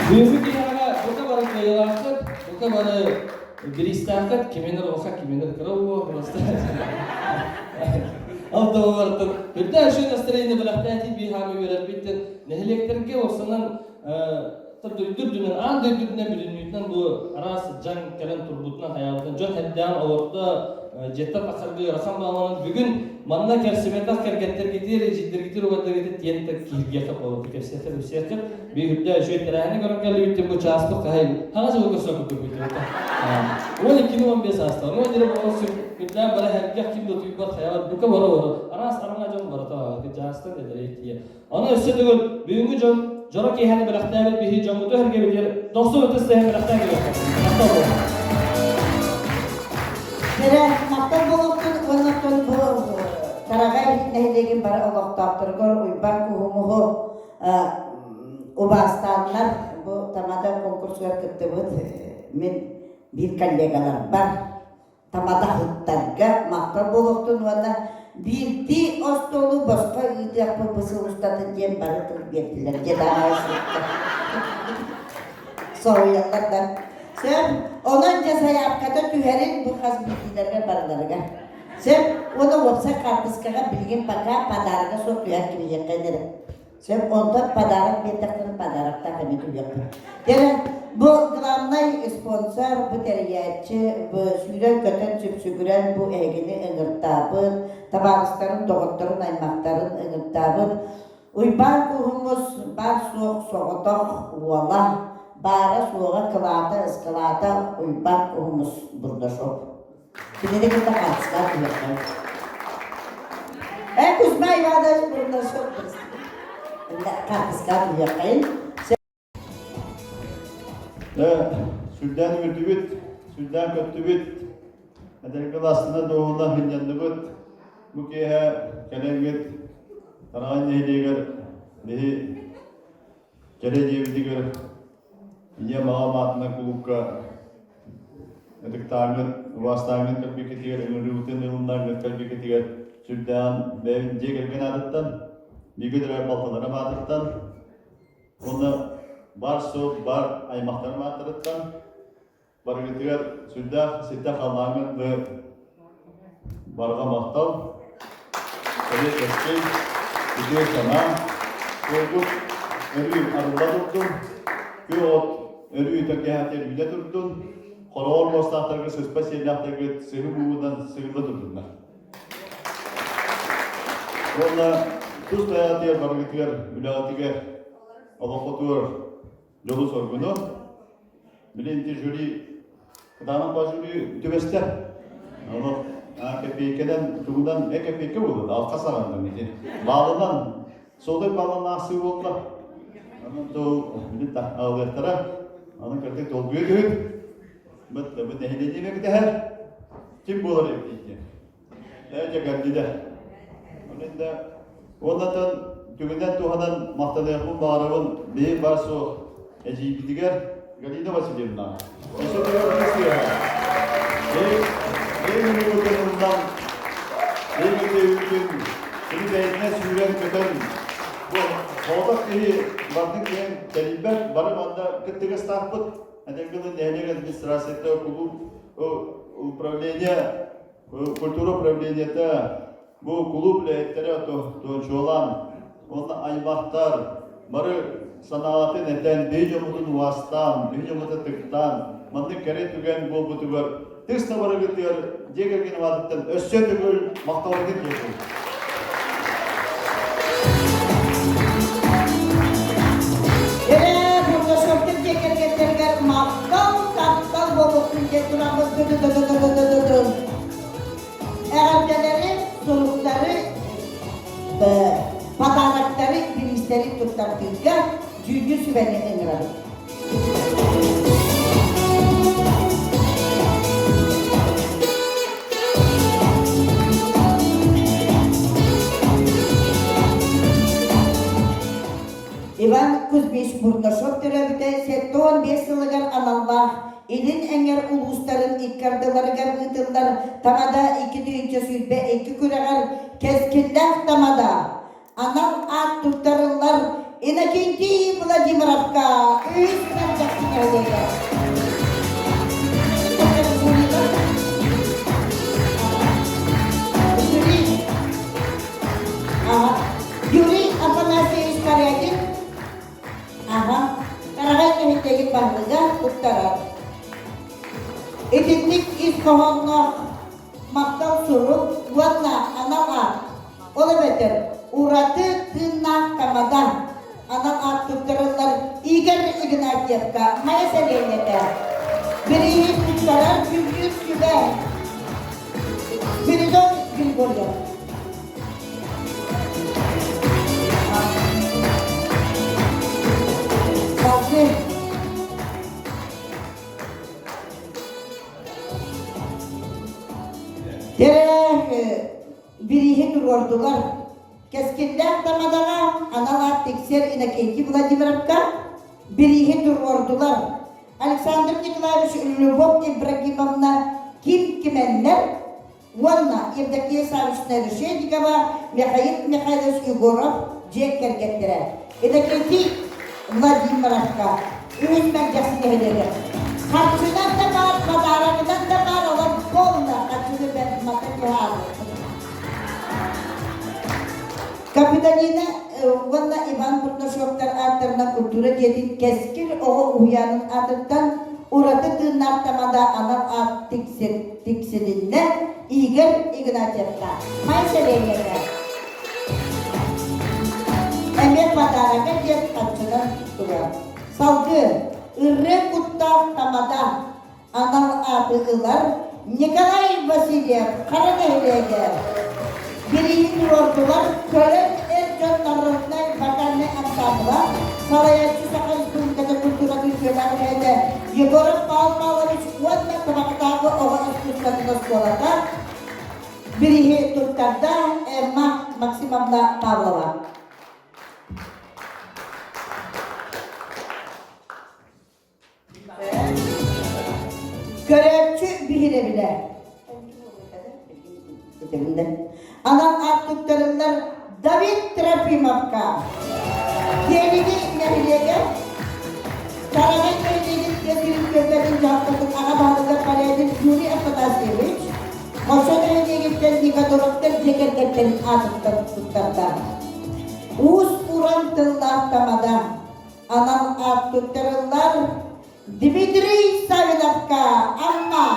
Бүгүҥҥү киэһэҕэ бука бары кыайыылааххыт, бука бары бириистээххит, киминэр улахан, киминэр кыра буолуо, просто Ол туһугар үрдээх үчүгэй настроение бэлэхтээтии биир хаамыы үөрэрбиттэн нэһилиэктэргэ уопсанан дойду үрдүнэн, аан дойду үрдүнэн бүтүннүүтүнэн бу араас дьаҥ кэлэн турбутунан хайаабытынан дьон эрдээн олордо, дьиэттэн тахсарга ыарахан бааланан бүгүн манна кэлсибэтэх кэргэттэргитигэр, эдьиийдэргитигэр, угаттаргытыгар тиэн да киһиргиэххэ буолбут кэпсиэххэ билсиэххэ биир үрдээх үчүгэй тэрээһини көрөн кэллибиттэн бу чааспыт хаһай хаҥас дьылы көрсөн курдук 12-15 аастаҕа. Ну, дьэ ол сүрдээн бара сэргэх ким да утуйбат хайаҕат бука бара араас араҥа дьон барыта жаастан эдэрэй тиийэ. Аны өссө төгүл бүгүҥҥү дьон дьоро киэһэни бэлэхтээбит биһи дьоммуту эргэбитигэр дохсун ытыс тэһэн бэлэхтээн кэлиэххэ. Махтал буолуохтун. Дьэрэ, махтал буолуохтун уонна оттон бу Тараҕай нэһилиэгин бары олохтоохторугар Уйбаан Куһумуһу убаастааннар бу Тамада конкурсугар кыттыбыт мин биир коллегаларбар тамадаһыттарга махтал буолуохтун уонна биирдии остуолу босхо ыытыахпыт бу сыл устата диэн. диэн бары тыл биэрдилэр диэн аҕай Соһуйаллар да. Сөп, онон дьэ сайаапката түһэрин бу хас биирдиилэригэр барыларыгар. Сөп, уонна уопсай хаартыскаҕа билигин пока подарога суох түһэр кимиэхэ эрэ. Сөп, онтон подарок биэрдэхтэрин подароктаах эмиэ түһүөхпүт. Кэрэ, бу главнай спонсор, бу тэрийээччи, бу сүүрэн-көтөн, сүпсүгүрэн бу эһигини ыҥыртаабыт, табаарыстарын, доҕотторун, аймахтарын ыҥыртаабыт Уйбаан кууһумус баар-суох соҕотох уола, баара-суоҕа кылаата, ыскылаата Уйбаан Куһумус Бурнашов. Кинини кытта хаартыскаҕа түһүөххэ. Э, Кузьма Иванович Бурнашов хаартыскаҕа түһүөххэйин. Сүрдээн үөрдүбүт, сүрдээн көттүбүт, эдэргэ астына дуоһуна сынньанныбыт. Бу киэһэ кэлэҥҥит Тараҕай нэһилиэгэр биһи кэрэ дьиэбитигэр ийэм аҕам аатынан кулуупка ытыктааҥҥыт, убаастааҥҥыт кэлбиккитигэр, ыҥырыыбытын ылыннаҥҥыт кэлбиккитигэр сүрдээҕин бэйэбин дьиэ кэргэн аатыттан, бииргэ төрөөбүт балтыларым аатыттан уонна баар-суох баар аймахтарым ааттарыттан Барыгытыгар сүрдээх сирдэ халлааҥҥын бы барҕа махтал, эриэ кэскил, үтүө санаа, суолгут өрүү арылла турдун, күөх от өрүү тэлгэһээтигэр үүнэ турдун, хороҕор муостаахтарга сыспа сиэллээхтэргэ сыһы буубунан сыһылла турдуннар. Уонна тус бэйэҕитигэр барыгытыгар үлэҕитигэр олоххутугар дьолу-соргуну Билинти жюри кытаанах ба жюри түбэстэ. Ону кэпиэйкэнэн тугунан э кэпиэйкэ буолла алқа саҕанным ити. Баалынан суодай баалынан аахсыы буолла. Онон тыл билин та аалыахтара. Аны кырдык долгуйа түһүт. Быт бу нэһилиэнньэ кэтэһэр. Ким буолар эбит диэн. Ээ кэллилэр. Онон да уоннатан түгэнэн туһанан махтаныахпын баҕарабын биһи бар суох эдьиийбитигэр Галина Васильевна. Өссө төгүл Бэйэм ылынан бэйэм өтөйүүтүн кини бэйэтинэн сүүрэн-көтөн бу соҕотох киһи бардын киһин тэрийбэт бары манна кыттыгастаахпыт. Эдэргылы нэһилиэк администрацията кулууп управление культура управлениета бу кулууп үлэһиттэрэ туончуолаан уонна аймахтар бары санаатын этэн, биһи дьоммутун уастаан, биһи дьоммутун тыктаан, маннык кэрэ түгэн буолбутугар тыс табарыгытыгар дьиэ кэргэн аатыттан өссө төгүл махталбытын тиэрдэбит. Эрэ Бурнашовтар дьиэ кэргэттэригэр махтал, таптал буолуохтун диэн тураммыт ды-ды-ды-ды-ды-ды-дын. Эҕэрдэлэри, суруктары, подароктары, бириистэри туттардыырга дьүүллүүр сүбэни ыҥырабыт. Иван Кузьмич Бурнашов төрөөбүтэ 75 сылыгар аналлаах Илин Эҥэр улуустарын икки ардыларыгар ыытыллар Тамада 2022 күрэҕэр Кэскиллээх Тамада анал аат туттарыллар Иннокентий Владимировка үһүс Мэлдьэхси нэһилиэгэ. Юрий Афанасьевич Корякин аҕа Тараҕай нэһилиэгин баһылыга туттарар. Итинник ис хоһоонноох махтал сурук уонна анал аат, ол эбэтэр ураты тыыннаах тамада анал аат туттарыллар Игорь Игнатьевка Майа сэлиэнньэтэ бирииһи туттарар дьүүллүүр сүбэ Спиридон Григорьев. Салгыы Тэрээһ бирииһи туруордулар. Кэскиллээх тамадаҕа анал аат тиксэр Иннокентий Владимировка бирииһи туруордулар. Александр Николаевич Любовь Ибрагимовна ким кимэннэр? Уонна Евдокия Саввична Решетникова, Михаил Михайлович Егоров дьиэ кэргэттэрэ. Иннокентий Владимировка үһүс мэлдьэхси нэһилиэгэр. Харчынан да баар, подарогынан да баар, олор полно харчыны бэрмата түһаабыт. Капитолина уонна Иван Бурнашовтар ааттарынан культура дьиэтин Кэскил оҕо уһуйаанын аатыттан ураты тыыннаах тамада анал аат тиксилиннэ Игорь Игнатьевка. Май сэлиэнньэтэ. Эмиэ подарога диэн харчынан турар. Салгыы ырыа куттаах тамада анал ааты ылар Николай Васильев Хара нэһилиэгэ бирииһин туруордулар Көрөн эр дьон народнай вокальнай ансаамбыла салайааччы Саха Республикатын культуратын үтүөлээх үлэһитэ Егоров Павел Павлович уонна Табаҕатааҕы оҕо искусствотын оскуолата бирииһи туттарда Эмма Максимовна Павлова. Көрөөччү биһирэбилэ. Анал аат туттарыллар Давид Трофимовка. Киэлиги нэһилиэгэ Тараҕай нэһилиэгин тыа сирин түөлбэтин дьаһалтатын аҕа баһылыга Полядин Юрий Афанасьевич Хочо нэһилиэгиттэн Никодоровтар дьиэ кэргэттэрин аатыттан туттарда. Уус-уран тыллаах тамада Анал аат туттарыллар Дмитрий Савиновка Амма.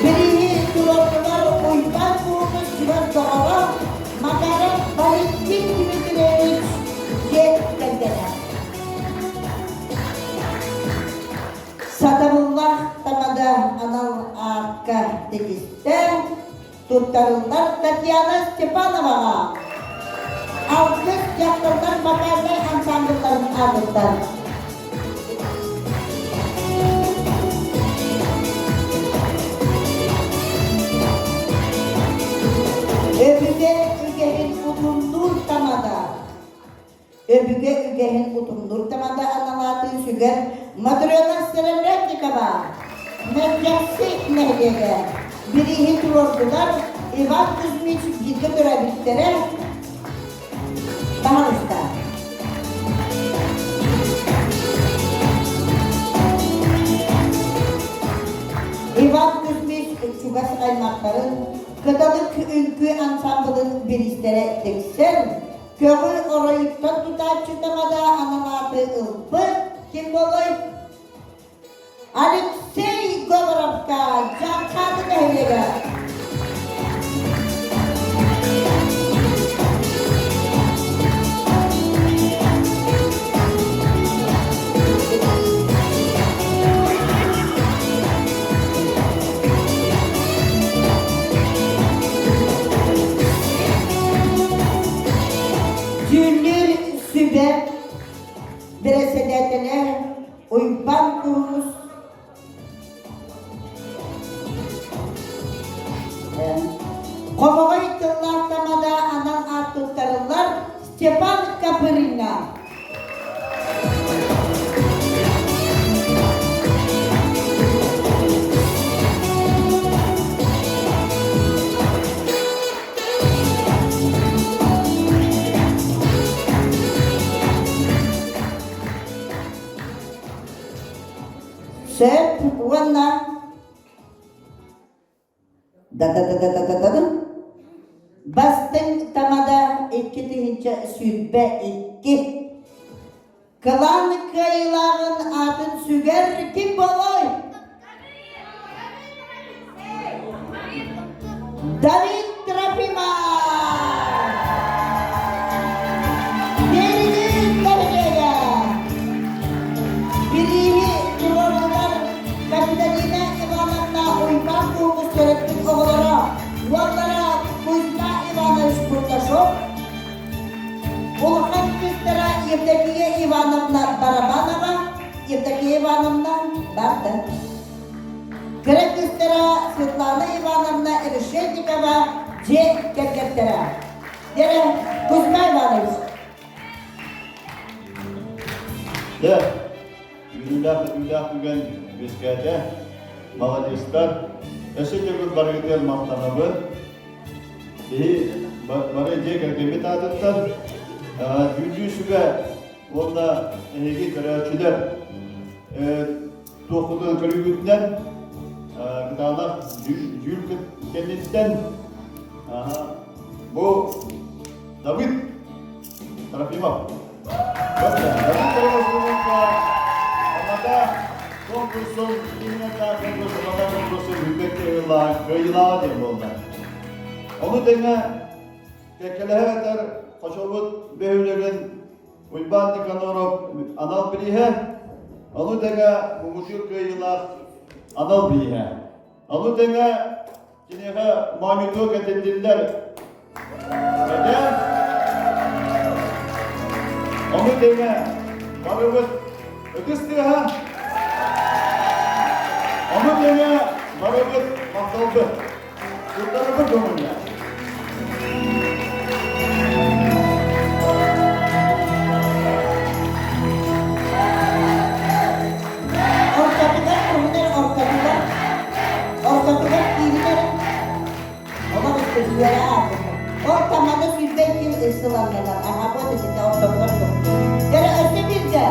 Бирииһи туруордулар Уйбаан Куһумус чугас доҕоро Макаров Валентин Дмитриевич дьиэ кэргэнэ. Сатабыллаах тамада анал аакка тигистэ туттарыллар Татьяна Степановаҕа Алгыс дьахталлар вокальнай ансамблларын аатыттан. Өбүгэ үгэһин утумнуур тамада Өбүгэ үгэһин утумнуур тамада аналаатын сүгэр Матрена Сыромятникова Мэлдьэхси нэһилиэгэ бирииһи туруордулар Иван Кузьмич бииргэ төрөөбүттэрэ Баһалыста. Иван Кузьмич чугас аймахтарын Кыталык үҥкүү ансамблын бириистэрэ тиксэн, Көҕүл оройуттан тутааччы тамада ананааты ылбыт ким буолуой? Алексей Говоровка Дьаҥхаады нэһилиэгэ. Дьүүллүүр сүбэ бэрэссэдээтэлэ Уйбаан Куһумус Хомоҕой тыллаах тамада анал аат туттарыллар Степан Копырина. Сөп уонна Да-да-да-да-да-да-да. Бастыҥ тамада 2022. Кылаан кыайыылааҕын аатын сүгэр ким буолуой? Давид Трофимов! Биэригин нэһилиэгэ! Бирииһи туруордулар Капиталина Ивановна Уйбаан Куһумус төрөппүт оҕолоро, уоллара Кузьма Иванович Курташов, улахан кыыстара Евдокия Ивановна Барабанова, Евдокия Ивановна Барда. Кыра кыыстара Светлана Ивановна Решетникова дьиэ кэргэттэрэ. Дьэ, Кузьма Иванович. Дьэ, Үөрүүлээх-көтүүлээх түгэн үөскээтэ. Маладьыастар. Өссө төгүл барыгытыгар махтанабын. Биһи бары дьиэ кэргэммит аатыттан дьүүллүүр сүбэ уонна эһиги көрөөччүлэр туоххутун көрүүгүтүнэн кытаанах дьүүл кэнниттэн бу Давид Трофимов. Давид Трофимовка Амата конкурсун именно конкурс Амата конкурсун үрдүк кыайыылааҕа диэн буолла. Ону тэҥэ кэккэлэһэ этэр Хочобут бөһүөлэгин Уйбаан Никаноров анал бирииһэ, ону тэҥэ муҥутуур кыайыылаах анал бирииһэ. Ону тэҥэ киниэхэ моонньутуу кэтиллиллэр этэ. Ону тэҥэ барыбыт ытыс тыаһа, ону тэҥэ барыбыт махталбыт. Куттарыбыт көҥүллээх. Ортотугар туһунар ортотугар ортотугар кииринэр олох үстүрүөрэ аатыгар. Ол тамада сүүрбэ икки сыланнанар, аха вот итиннэ ортотугар тур. Эрэ өссө биирдэ.